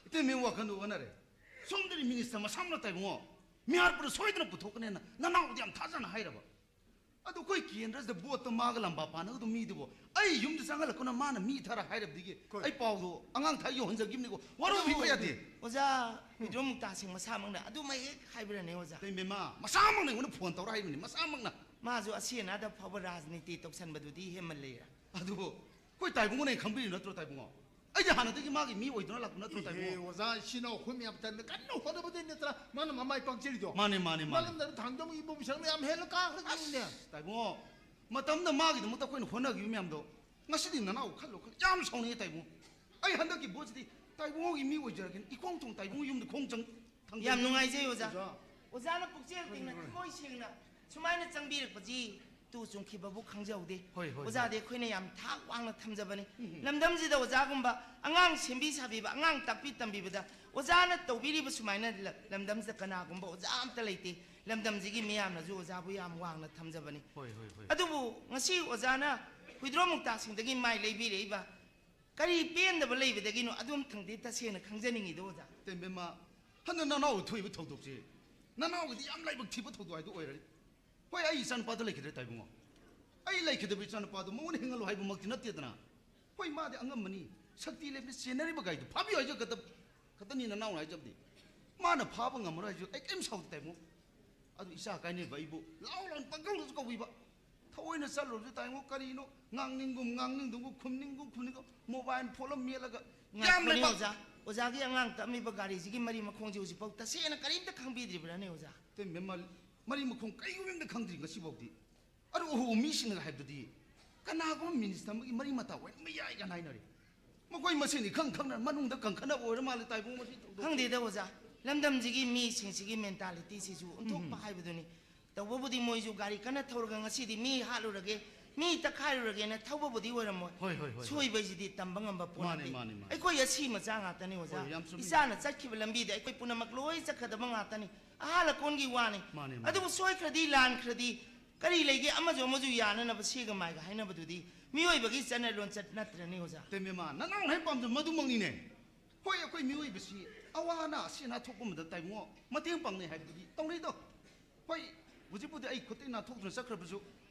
ꯏꯇꯩꯃ ꯋꯥꯈꯜꯗꯣ ꯑꯣꯟꯅꯔꯦ꯫ ꯁꯣꯝꯗꯗꯤ ꯃꯤꯅꯤꯁꯇꯔ ꯃꯁꯥꯃꯛꯅ ꯇꯥꯏꯕꯨꯡꯉꯣ ꯃꯤꯍꯥꯔꯄꯨꯔꯗ ꯁꯣꯏꯗꯅ ꯄꯨꯊꯣꯛꯀꯅꯦꯅ ꯅꯅꯥꯎꯗꯤ ꯌꯥꯝ ꯊꯥꯖꯅ ꯍꯥꯏꯔꯕ꯫ ꯑꯗꯨ ꯑꯩꯈꯣꯏ ꯀꯦꯟꯗ꯭ꯔꯁꯤꯗ ꯚꯣꯠꯇ ꯃꯥꯒ ꯂꯝꯕꯥ ꯄꯥꯅꯒꯗꯕ ꯃꯤꯗꯨꯕꯨ ꯑꯩ ꯌꯨꯝꯗ ꯆꯪꯍꯜꯂꯛꯀꯅ ꯃꯥꯅ ꯃꯤ ꯊꯥꯔ ꯍꯥꯏꯔꯕꯗꯒꯤ ꯀꯣꯏ꯫ ꯑꯩ ꯄꯥꯎꯗꯣ ꯑꯉꯥꯡ ꯊꯥ ꯌꯧꯍꯟꯖꯈꯤꯕꯅꯤꯀꯣ꯫ ꯋꯥꯔꯧꯕꯤꯕ ꯌꯥꯗꯦ꯫ ꯑꯣꯖꯥ ꯄꯤꯗ꯭ꯔꯣ ꯃꯨꯛꯇꯥ ꯁꯤꯡ ꯃꯁꯥꯃꯛꯅ ꯑꯗꯨꯃꯛ ꯍꯦꯛ ꯍꯥꯏꯕꯤꯔꯅꯦ ꯑꯣꯖꯥ꯫ ꯏꯇꯩꯃ ꯃꯁꯥꯃꯛꯅ ꯑꯩꯉꯣꯟꯗ ꯐꯣꯟ ꯇꯧꯔ ꯍꯥꯏꯕꯅꯤ, ꯃꯁꯥꯃꯛꯅ꯫ ꯃꯥꯁꯨ ꯑꯁꯤ ꯑꯅꯥꯗ ꯐꯥꯎꯕ ꯔꯥꯖꯅꯤꯇꯤ ꯇꯧꯁꯟꯕꯗꯨꯗꯤ ꯍꯦꯟꯃꯜꯂꯦ꯫ ꯑꯗꯨꯕꯨ ꯑꯩꯈꯣꯏ ꯇꯥꯏꯕꯨꯡꯉꯣꯅ ꯑꯩ ꯈꯪꯕꯤꯔꯤ ꯅꯠꯇ꯭ꯔꯣ ꯇꯥꯏꯕꯨꯡꯉꯣ? ꯑꯩꯗꯤ ꯍꯥꯟꯅꯗꯒꯤ ꯃꯥꯒꯤ ꯃꯤ ꯑꯣꯏꯗꯨꯅ ꯂꯥꯛꯄ ꯅꯠꯇ꯭ꯔꯣ ꯇꯥꯏꯕꯨꯡꯉꯣ? ꯑꯦ, ꯑꯣꯖꯥ, ꯏꯆꯤꯟ ꯏꯅꯥꯎ ꯑꯩꯈꯣꯏ ꯃꯌꯥꯝ ꯇꯟꯅ ꯀꯟꯅ ꯍꯣꯠꯅꯕꯗꯩ ꯅꯠꯇ꯭ꯔꯥ ꯃꯥꯅ ꯃꯃꯥꯏ ꯄꯥꯛꯆꯔꯤꯗꯣ? ꯃꯥꯅꯦ, ꯃꯥꯅꯦ, ꯃꯥꯅꯦ꯫ ꯃꯥꯂꯪꯗ ꯊꯥꯡꯖꯝꯒꯤ ꯏꯕꯣꯕꯤꯁꯥꯅ ꯃꯌꯥꯝ ꯍꯦꯜꯂ ꯀꯥꯈ꯭ꯔꯒꯤꯅꯦ꯫ ꯑꯁ, ꯇꯥꯏꯕꯨꯡꯉꯣ, ꯃꯇꯝꯗ ꯃꯥꯒꯤꯗꯃꯛꯇ ꯑꯩꯈꯣꯏꯅ ꯍꯣꯠꯅꯈꯤꯕ ꯃꯌꯥꯝꯗꯣ ꯉꯁꯤꯗꯤ ꯅꯅꯥꯎ ꯈꯜꯂꯣ ꯈꯜꯂꯣ ꯌꯥꯝ ꯁꯥꯎꯅꯤꯡꯉꯦ ꯇꯥꯏꯕꯨꯡꯉꯣ꯫ ꯑꯩ ꯍꯟꯗꯛꯀꯤ ꯚꯣꯠꯁꯤꯗꯤ ꯇꯥꯏꯕꯨꯡꯉꯣꯒꯤ ꯃꯤ ꯑꯣꯏꯖꯔꯒꯦ, ꯏꯀꯣꯡ ꯊꯣꯡ ꯇꯥꯏꯕꯨꯡꯉꯣ ꯌꯨꯝꯗ ꯈꯣꯡ ꯆꯪ ꯊꯝꯖꯒꯦ꯫ ꯌꯥꯝ ꯅꯨꯡꯉꯥꯏꯖꯩ ꯑꯣꯖꯥ꯫ ꯑꯣꯖꯥ꯫ ꯑꯣꯖꯥꯅ ꯄꯨꯛꯆꯦꯜ ꯇꯤꯡꯅ ꯊꯃꯣꯏ ꯁꯦꯡꯅ ꯁꯨꯃꯥꯏꯅ ꯆꯪꯕꯤꯔꯛꯄꯁꯤ ꯇꯨ ꯆꯨꯡꯈꯤꯕꯕꯨ ꯈꯪꯖꯍꯧꯗꯦ꯫ ꯍꯣꯏ, ꯍꯣꯏ, ꯑꯣꯖꯥꯗꯤ ꯍꯣꯏ꯫ ꯑꯩꯈꯣꯏꯅ ꯌꯥꯝ ꯊꯥꯛ ꯋꯥꯡꯅ ꯊꯝꯖꯕꯅꯤ꯫ ꯎꯝ꯫ ꯂꯝꯗꯝꯁꯤꯗ ꯑꯣꯖꯥꯒꯨꯝꯕ ꯑꯉꯥꯡ ꯁꯦꯝꯕꯤ ꯁꯥꯕꯤꯕ, ꯑꯉꯥꯡ ꯇꯥꯛꯄꯤ ꯇꯝꯕꯤꯕꯗ ꯑꯣꯖꯥꯅ ꯇꯧꯕꯤꯔꯤꯕ ꯁꯨꯃꯥꯏꯅ ꯂ-, ꯂꯝꯗꯝꯁꯤꯗ ꯀꯅꯥꯒꯨꯝꯕ ꯑꯣꯖꯥ ꯑꯝꯇ ꯂꯩꯇꯦ꯫ ꯂꯝꯗꯝꯁꯤꯒꯤ ꯃꯤꯌꯥꯝꯅꯁꯨ ꯑꯣꯖꯥꯕꯨ ꯌꯥꯝ ꯋꯥꯡꯅ ꯊꯝꯖꯕꯅꯤ꯫ ꯍꯣꯏ, ꯍꯣꯏ, ꯍꯣꯏ꯫ ꯑꯗꯨꯕꯨ ꯉꯁꯤ ꯑꯣꯖꯥꯅ ꯍꯨꯏꯗ꯭ꯔꯣ ꯃꯨꯛꯇꯥꯁꯤꯡꯗꯒꯤ ꯃꯥꯏ ꯂꯩꯕꯤꯔꯛꯏꯕ ꯀꯔꯤ ꯄꯦꯟꯗꯕ ꯂꯩꯕꯗꯒꯤꯅꯣ ꯑꯗꯨꯝꯇꯪꯗꯤ ꯇꯁꯦꯡꯅ ꯈꯪꯖꯅꯤꯡꯉꯤꯗꯣ ꯑꯣꯖꯥ꯫ ꯇꯦꯝꯕꯦꯝꯃ, ꯍꯟꯗꯛ ꯅꯅꯥꯎ ꯊꯣꯛꯏꯕ ꯊꯧꯗꯣꯛꯁꯦ ꯅꯅꯥꯎꯒꯤꯗꯤ ꯌꯥꯝ ꯂꯥꯏꯕꯛ ꯊꯤꯕ ꯊꯧꯗꯣꯛ ꯍꯥꯏꯗꯣ ꯑꯣꯏꯔꯅꯤ꯫ ꯍꯣꯏ, ꯑꯩ ꯏꯆꯥꯅꯨꯄꯥꯗꯣ ꯂꯩꯈꯤꯗ꯭ꯔꯦ ꯇꯥꯏꯕꯨꯡꯉꯣ꯫ ꯑꯩ ꯂꯩꯈꯤꯗꯕ ꯏꯆꯥꯅꯨꯄꯥꯗꯣ ꯃꯉꯣꯟꯗ ꯍꯤꯡꯍꯜꯂꯨ ꯍꯥꯏꯕꯃꯛꯇꯤ ꯅꯠꯇꯦꯗꯅ꯫ ꯍꯣꯏ, ꯃꯥꯗꯤ ꯑꯉꯝꯕꯅꯤ, ꯁꯛꯇꯤ ꯂꯩꯕꯅꯤ, ꯆꯦꯟꯅꯔꯤꯕ ꯒꯥꯔꯤꯗꯣ ꯐꯥꯕꯤꯌꯨ ꯍꯥꯏꯖ ꯈꯛꯇ-, ꯈꯛꯇꯅꯤ ꯅꯅꯥꯎꯅ ꯍꯥꯏꯖꯕꯗꯤ꯫ ꯃꯥꯅ ꯐꯥꯕ ꯉꯝꯃꯔꯣꯏ ꯍꯥꯏꯁꯨ ꯑꯩ ꯀꯔꯤꯝ ꯁꯥꯎꯗꯦ ꯇꯥꯏꯕꯨꯡꯉꯣ꯫ ꯑꯗꯨ ꯏꯆꯥ ꯀꯥꯏꯅꯕ ꯑꯩꯕꯨ ꯂꯥꯎ ꯂꯥꯎꯅ ꯄꯪꯀꯧꯗꯁꯨ ꯀꯧꯕꯤꯕ꯫ ꯊꯑꯣꯏꯅ ꯆꯠꯂꯨꯔꯁꯨ ꯇꯥꯏꯕꯨꯡꯉꯣ ꯀꯔꯤꯅꯣ ꯉꯥꯡꯅꯤꯡꯒꯨꯝ ꯉꯥꯡꯅꯤꯡꯗꯒꯨꯝ ꯈꯨꯝꯅꯤꯡꯒꯨꯝ ꯈꯨꯝꯅꯤꯡꯗꯒꯨꯝ ꯃꯣꯕꯥꯏꯜ ꯐꯣꯟ ꯑꯃ ꯃꯦꯠꯂꯒ ꯌꯥꯝ ꯉꯥꯏꯈꯣꯅꯦ ꯂꯩꯕ꯫ ꯑꯣꯖꯥ, ꯑꯣꯖꯥꯒꯤ ꯑꯉꯥꯡ ꯇꯝꯃꯤꯕ ꯒꯥꯔꯤꯁꯤꯒꯤ ꯃꯔꯤ ꯃꯈꯣꯡꯁꯤ ꯍꯧꯖꯤꯛꯐꯥꯎ ꯇꯁꯦꯡꯅ ꯀꯔꯤꯝꯇ ꯈꯪꯕꯤꯗ꯭ꯔꯤꯕ꯭ꯔꯥꯅꯦ ꯑꯣꯖꯥ? ꯇꯦꯝꯕꯦꯝꯃ, ꯃꯔꯤ ꯃꯈꯣꯡ ꯀꯔꯤꯒꯨꯝꯕ ꯑꯝꯇ ꯈꯪꯗ꯭ꯔꯤ ꯉꯁꯤꯐꯥꯎꯗꯤ꯫ ꯑꯗꯨ ꯑꯣꯍꯣ, ꯃꯤꯁꯤꯡꯅꯒ ꯍꯥꯏꯕꯗꯗꯤ ꯀꯅꯥꯒꯨꯝꯕ ꯃꯤꯅꯤꯁꯇꯔ ꯑꯃꯒꯤ ꯃꯔꯤ ꯃꯇꯥ ꯑꯣꯏꯔꯝꯕ ꯌꯥꯏ ꯀꯥꯏꯅ ꯍꯥꯏꯅꯔꯤ꯫ ꯃꯈꯣꯏ ꯃꯁꯦꯟꯅꯤ ꯈꯪ ꯈꯪꯅ ꯃꯅꯨꯡꯗ ꯀꯟꯈꯠꯅꯕ ꯑꯣꯏꯔ ꯃꯥꯜꯂꯦ ꯇꯥꯏꯕꯨꯡ ꯃꯁꯤ ꯊꯧꯗꯣꯛ꯫ ꯈꯪꯗꯦꯗ ꯑꯣꯖꯥ, ꯂꯝꯗꯝꯁꯤꯒꯤ ꯃꯤꯁꯤꯡꯁꯤꯒꯤ ꯃꯦꯟꯇꯥꯂꯤꯇꯤꯁꯤꯁꯨ ꯑꯣꯟꯊꯣꯛꯄ ꯎꯝ꯫ ꯍꯥꯏꯕꯗꯨꯅꯤ꯫ ꯇꯧꯕꯕꯨꯗꯤ ꯃꯣꯏꯁꯨ ꯒꯥꯔꯤ ꯀꯟꯅ ꯊꯧꯔꯒ ꯉꯁꯤꯗꯤ ꯃꯤ ꯍꯥꯠꯂꯨꯔꯒꯦ, ꯃꯤ ꯇꯛꯈꯥꯏꯔꯨꯔꯒꯦꯅ ꯊꯧꯕꯕꯨꯗꯤ ꯑꯣꯏꯔꯝꯃꯣꯏ꯫ ꯍꯣꯏ, ꯍꯣꯏ, ꯍꯣꯏ, ꯍꯣꯏ꯫ ꯁꯣꯏꯕ ꯍꯥꯏꯁꯤꯗꯤ ꯇꯝꯕ ꯉꯝꯕ ꯄꯣꯠ ꯃꯥꯅꯦ, ꯅꯠꯇꯦ꯫ ꯃꯥꯅꯦ, ꯃꯥꯅꯦ꯫ ꯑꯩꯈꯣꯏ ꯑꯁꯤ ꯃꯆꯥ ꯉꯥꯛꯇꯅꯤ, ꯑꯣꯖꯥ꯫ ꯍꯣꯏ, ꯌꯥꯝ ꯆꯨꯝꯃꯤ꯫ ꯏꯆꯥꯅ ꯆꯠꯈꯤꯕ ꯂꯝꯕꯤꯗ ꯑꯩꯈꯣꯏ ꯄꯨꯝꯅꯃꯛ ꯂꯣꯏ ꯆꯠꯀꯗꯕ ꯉꯥꯛꯇꯅꯤ꯫ ꯑꯍꯜ ꯑꯀꯣꯟꯒꯤ ꯋꯥꯅꯤ꯫ ꯃꯥꯅꯦ, ꯃꯥꯅꯦ꯫ ꯑꯗꯨꯕꯨ ꯁꯣꯏꯈ꯭ꯔꯗꯤ, ꯂꯥꯟꯈ꯭ꯔꯗꯤ ꯀꯔꯤ ꯂꯩꯒꯦ? ꯑꯃꯁꯨ ꯑꯃꯁꯨ ꯌꯥꯅꯅꯕ ꯁꯦꯒ ꯃꯥꯏꯒ ꯍꯥꯏꯅꯕꯗꯨꯗꯤ ꯃꯤꯑꯣꯏꯕꯒꯤ ꯆꯠꯅ ꯂꯣꯟꯆꯠ ꯅꯠꯇ꯭ꯔꯅꯦ, ꯑꯣꯖꯥ? ꯇꯦꯃꯦꯃ, ꯅꯅꯥꯎꯅ ꯍꯦꯛ ꯄꯥꯝꯖꯕ ꯃꯗꯨꯃꯛꯅꯤꯅꯦ꯫ ꯍꯣꯏ, ꯑꯩꯈꯣꯏ ꯃꯤꯑꯣꯏꯕꯁꯤ ꯑꯋꯥ ꯑꯅꯥ ꯑꯁꯤ ꯑꯅꯥ ꯊꯣꯛꯄ ꯃꯇꯝꯗ ꯇꯥꯏꯕꯨꯡꯉꯣ ꯃꯇꯦꯡ ꯄꯥꯡꯅꯩ ꯍꯥꯏꯕꯗꯨꯗꯤ ꯇꯧꯅꯩꯗꯣ꯫ ꯍꯣꯏ, ꯍꯧꯖꯤꯛꯄꯨꯗꯤ ꯑꯩ ꯈꯨꯠꯇꯩ ꯅꯥꯟꯊꯣꯛꯇꯨꯅ ꯆꯠꯈ꯭ꯔꯕꯁꯨ,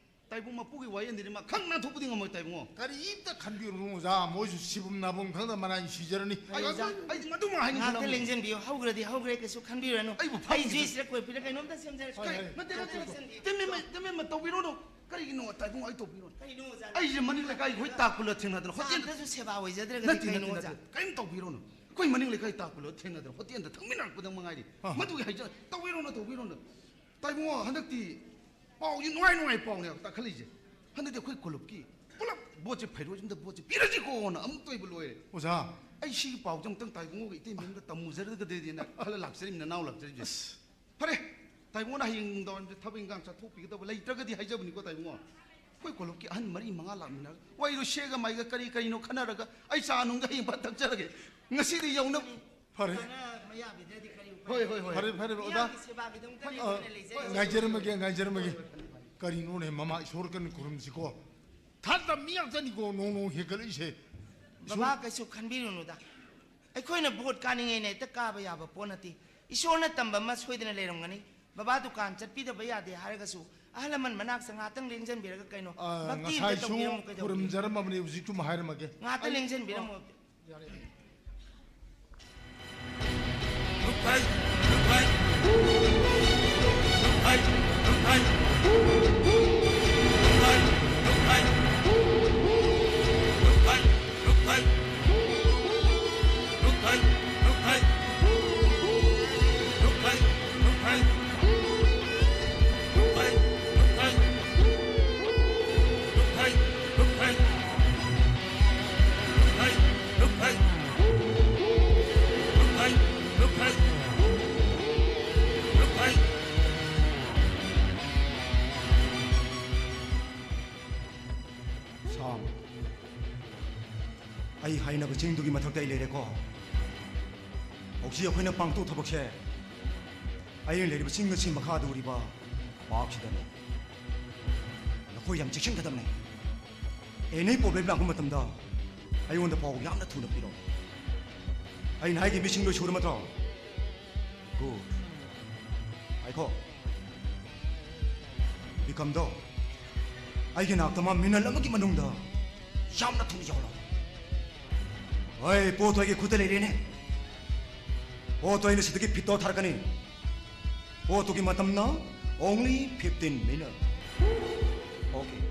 ꯇꯥꯏꯕꯨꯡ ꯃꯄꯨꯒꯤ ꯋꯥꯌꯦꯜꯗꯗꯤ ꯃꯥ ꯈꯪ ꯅꯥꯟꯊꯣꯛꯄꯗꯤ ꯉꯝꯃꯣꯏ, ꯇꯥꯏꯕꯨꯡꯉꯣ꯫ ꯀꯔꯤꯝꯇ ꯈꯟꯕꯤꯔꯨꯅꯨ ꯑꯣꯖꯥ, ꯃꯣꯏꯁꯨ ꯁꯤꯐꯝ ꯅꯥꯐꯝ ꯈꯪꯗ ꯃꯔꯥꯏꯅ ꯁꯤꯖꯔꯅꯤ꯫ ꯑꯩ ꯑꯣꯖꯥ, ꯑꯩ ꯃꯗꯨꯃ ꯍꯥꯏꯅꯤꯡꯗꯦ꯫ ꯉꯥꯛꯇ ꯂꯦꯡꯁꯤꯟꯕꯤꯌꯨ, ꯍꯧꯈ꯭ꯔꯗꯤ ꯍꯧꯈ꯭ꯔꯦ, ꯀꯩꯁꯨ ꯈꯟꯕꯤꯔꯨꯔꯅꯨ꯫ ꯑꯩꯕꯨ ꯑꯩ ꯐꯥꯕꯤꯒꯗ-, ꯖꯨꯏꯁꯇ ꯀꯣꯏꯐꯤꯗ ꯀꯩꯅꯣꯝꯇ ꯁꯦꯝꯖꯔꯛꯀꯦ꯫ ꯍꯣꯏ, ꯍꯣꯏ꯫ ꯅꯠꯇꯦ, ꯅꯠꯇꯦ, ꯅꯠꯇꯦ꯫ ꯇꯦꯃꯦꯃ, ꯇꯦꯃꯦꯃ ꯇꯧꯕꯤꯔꯣꯅꯨ꯫ ꯀꯔꯤꯒꯤꯅꯣ ꯇꯥꯏꯕꯨꯡ ꯑꯩ ꯇꯧꯕꯤꯔꯣꯅꯨ? ꯀꯔꯤꯅꯣ ꯑꯣꯖꯥ? ꯑꯩꯁꯦ ꯃꯅꯤꯡ ꯂꯩꯀꯥꯏꯒꯤ ꯍꯣꯏ ꯇꯥ ꯈꯨꯜꯂ ꯊꯦꯡꯅꯗꯅ ꯍꯣꯇꯦꯜ ꯀꯅꯥꯝꯇꯁꯨ ꯁꯦꯕꯥ ꯑꯣꯏꯖꯗ꯭ꯔꯒꯗꯤ ꯅꯠꯇꯦ, ꯀꯩꯅꯣ ꯅꯠꯇꯦ, ꯑꯣꯖꯥ? ꯅꯠꯇꯦ꯫ ꯀꯔꯤꯝ ꯇꯧꯕꯤꯔꯣꯅꯨ꯫ ꯑꯩꯈꯣꯏ ꯃꯅꯤꯡ ꯂꯩꯀꯥꯏ ꯇꯥ ꯈꯨꯜꯂ ꯊꯦꯡꯅꯗꯅ ꯍꯣꯇꯦꯜꯗ ꯊꯛꯃꯤꯟꯅꯔꯛꯄꯗ ꯃꯉꯥꯏꯔꯤ꯫ ꯑꯥ꯫ ꯃꯗꯨꯒꯤ ꯍꯥꯏꯖ-, ꯇꯧꯕꯤꯔꯣꯅꯨ, ꯇꯧꯕꯤꯔꯣꯅꯨ꯫ ꯇꯥꯏꯕꯨꯡꯉꯣ, ꯍꯟꯗꯛꯇꯤ ꯄꯥꯎꯁꯤ ꯅꯨꯡꯉꯥꯏ ꯅꯨꯡꯉꯥꯏ ꯄꯥꯎꯅꯦꯕ ꯇꯥꯈꯠꯂꯤꯁꯦ꯫ ꯍꯟꯗꯛꯇꯤ ꯑꯩꯈꯣꯏ ꯀꯣꯂꯨꯞꯀꯤ ꯄꯨꯂꯞ ꯚꯣꯠꯁꯦ ꯐꯩꯔꯣꯏꯁꯤꯝꯗ ꯚꯣꯠꯁꯦ ꯄꯤꯔꯁꯤꯀꯣꯅ ꯑꯃꯨꯛ ꯇꯣꯏꯕ ꯂꯣꯏꯔꯦ꯫ ꯑꯣꯖꯥ꯫ ꯑꯩ ꯁꯤꯒꯤ ꯄꯥꯎꯁꯦ ꯑꯃꯨꯛꯇꯪ ꯇꯥꯏꯕꯨꯡꯉꯣꯒ ꯏꯇꯩꯃ ꯑꯃꯒ ꯇꯝꯃꯨꯖꯔꯒꯗꯤꯅ ꯈꯜꯂ ꯂꯥꯛꯆꯔꯤꯕꯅꯤ, ꯅꯅꯥꯎ ꯂꯥꯛꯆꯔꯤꯕꯁꯦ꯫ ꯑꯁ꯫ ꯐꯔꯦ, ꯇꯥꯏꯕꯨꯡꯉꯣꯅ ꯍꯌꯦꯡ ꯅꯨꯡꯗꯥꯡꯋꯥꯏꯔꯝꯁꯦ ꯊꯕꯛ ꯏꯟꯈꯥꯡ ꯆꯠꯊꯣꯛꯄꯤꯒꯗꯕ ꯂꯩꯇ꯭ꯔꯒꯗꯤ ꯍꯥꯏꯖꯕꯅꯤꯀꯣ ꯇꯥꯏꯕꯨꯡꯉꯣ꯫ ꯑꯩꯈꯣꯏ ꯀꯣꯂꯨꯞꯀꯤ ꯑꯍꯟ ꯃꯔꯤ ꯃꯉꯥ ꯂꯥꯛꯃꯤꯟꯅꯔꯒ ꯋꯥꯔꯤꯗꯣ ꯁꯦꯒ ꯃꯥꯏꯒ ꯀꯔꯤ ꯀꯔꯤꯅꯣ ꯈꯟꯅꯔꯒ ꯑꯩ ꯆꯥ ꯅꯨꯡꯗ ꯍꯌꯦꯡ ꯐꯠ ꯊꯛꯆꯔꯒꯦ꯫ ꯉꯁꯤꯗꯤ ꯌꯧꯅ ꯐꯔꯦ꯫ ꯀꯥꯟꯅ ꯃꯌꯥꯕꯤꯗ꯭ꯔꯗꯤ ꯀꯔꯤ ꯎꯄꯥꯏ ꯐꯔꯦ, ꯂꯩ? ꯐꯔꯦ, ꯐꯔꯦ, ꯑꯣꯖꯥ꯫ ꯃꯤꯌꯥꯝꯒꯤ ꯁꯦꯕꯥꯒꯤꯗꯃꯛꯇꯅꯤ ꯑ, ꯑꯩꯈꯣꯏꯅ ꯂꯩꯖꯔꯤꯁꯦ꯫ ꯉꯥꯏꯖꯔꯝꯃꯒꯦ, ꯉꯥꯏꯖꯔꯝꯃꯒꯦ꯫ ꯀꯔꯤꯅꯣꯅꯦ, ꯃꯃꯥ ꯏꯁꯣꯔ ꯀꯟꯅ ꯈꯨꯔꯨꯝꯁꯤꯀꯣ꯫ ꯊꯥꯖꯗꯕ ꯃꯤ ꯉꯥꯛꯇꯅꯤꯀꯣ ꯅꯣꯡ ꯅꯣꯡ ꯍꯦꯟꯒꯠꯂꯛꯏꯁꯦ꯫ ꯕꯕꯥ, ꯏꯁꯣꯔ ꯀꯩꯁꯨ ꯈꯟꯕꯤꯔꯨꯅꯨꯗ꯫ ꯑꯩꯈꯣꯏꯅ ꯚꯣꯠ ꯀꯥꯅꯤꯡꯉꯦꯅ ꯍꯦꯛꯇ ꯀꯥꯕ ꯌꯥꯕ ꯄꯣꯠ ꯅꯠꯇꯦ꯫ ꯏꯁꯣꯔꯅ ꯇꯝꯕ ꯑꯃ ꯁꯣꯏꯗꯅ ꯂꯩꯔꯝꯒꯅꯤ꯫ ꯕꯕꯥ, ꯗꯨꯀꯥꯟ ꯆꯠꯄꯤꯗꯕ ꯌꯥꯗꯦ ꯍꯥꯏꯔꯒꯁꯨ ꯑꯍꯜ ꯂꯃꯟ ꯃꯅꯥꯛꯇ ꯉꯥꯛꯇꯪ ꯂꯦꯡꯁꯤꯟꯕꯤꯔꯒ ꯀꯩꯅꯣ, ꯑ, ꯚꯛꯇꯤ ꯑꯝꯇ ꯉꯁꯥꯏꯁꯨ ꯇꯧꯕꯤꯔꯝꯃꯨ ꯀꯩꯗꯧꯒꯦ? ꯈꯨꯔꯨꯝꯖꯔꯝꯃꯕꯅꯤ, ꯍꯧꯖꯤꯛꯁꯨ ꯑꯃꯨꯛ ꯍꯥꯏꯔꯝꯃꯒꯦ꯫ ꯉꯥꯛꯇ ꯑꯩ ꯂꯦꯡꯁꯤꯟꯕꯤꯔꯝꯃꯨ꯫ ꯌꯥꯔꯦ꯫ ꯍꯥꯏꯅꯕ ꯆꯤꯡꯗꯨꯒꯤ ꯃꯊꯛꯇ ꯑꯩ ꯂꯩꯔꯦꯀꯣ꯫ ꯍꯧꯖꯤꯛ ꯑꯩꯈꯣꯏꯅ ꯄꯥꯡꯊꯣꯛ ꯊꯕꯛꯁꯦ ꯑꯩꯅ ꯂꯩꯔꯤꯕ ꯆꯤꯡ ꯑꯁꯤ ꯃꯈꯥꯗ ꯎꯔꯤꯕ ꯄꯥꯔꯛꯁꯤꯗꯅꯤ꯫ ꯅꯈꯣꯏ ꯌꯥꯝ ꯆꯦꯛꯁꯤꯟꯒꯗꯕꯅꯦ꯫ ꯑꯦꯅꯤ ꯄ꯭ꯔꯣꯕ꯭ꯂꯦꯝ ꯂꯥꯛꯄ ꯃꯇꯝꯗ ꯑꯩꯉꯣꯟꯗ ꯄꯥꯎ ꯌꯥꯝꯅ ꯊꯨꯅ ꯄꯤꯔꯛꯑꯣ꯫ ꯑꯩꯅ ꯍꯥꯏꯈꯤꯕ ꯃꯤꯁꯤꯡ ꯂꯣꯏ ꯁꯨꯔ ꯅꯠꯇ꯭ꯔꯣ? ꯒꯨꯗ꯫ ꯉꯥꯏꯈꯣ꯫ ꯕꯤꯀꯝꯗꯣ ꯑꯩꯒꯤ ꯅꯥꯛꯇ ꯃꯥ ꯃꯤꯅꯠ ꯑꯃꯒꯤ ꯃꯅꯨꯡꯗ ꯌꯥꯝꯅ ꯊꯨꯅ ꯌꯧꯍꯜꯂꯣ꯫ ꯍꯣꯏ, ꯄꯣꯠꯇꯣ ꯑꯩꯒꯤ ꯈꯨꯠꯇ ꯂꯩꯔꯦꯅꯦ꯫ ꯄꯣꯠꯇꯣ ꯑꯩꯅ ꯁꯤꯗꯒꯤ ꯐꯤꯠꯇꯣ ꯊꯥꯔꯛꯀꯅꯤ꯫ ꯄꯣꯠꯇꯨꯒꯤ ꯃꯇꯝꯅ only fifteen minutes꯫ Okay꯫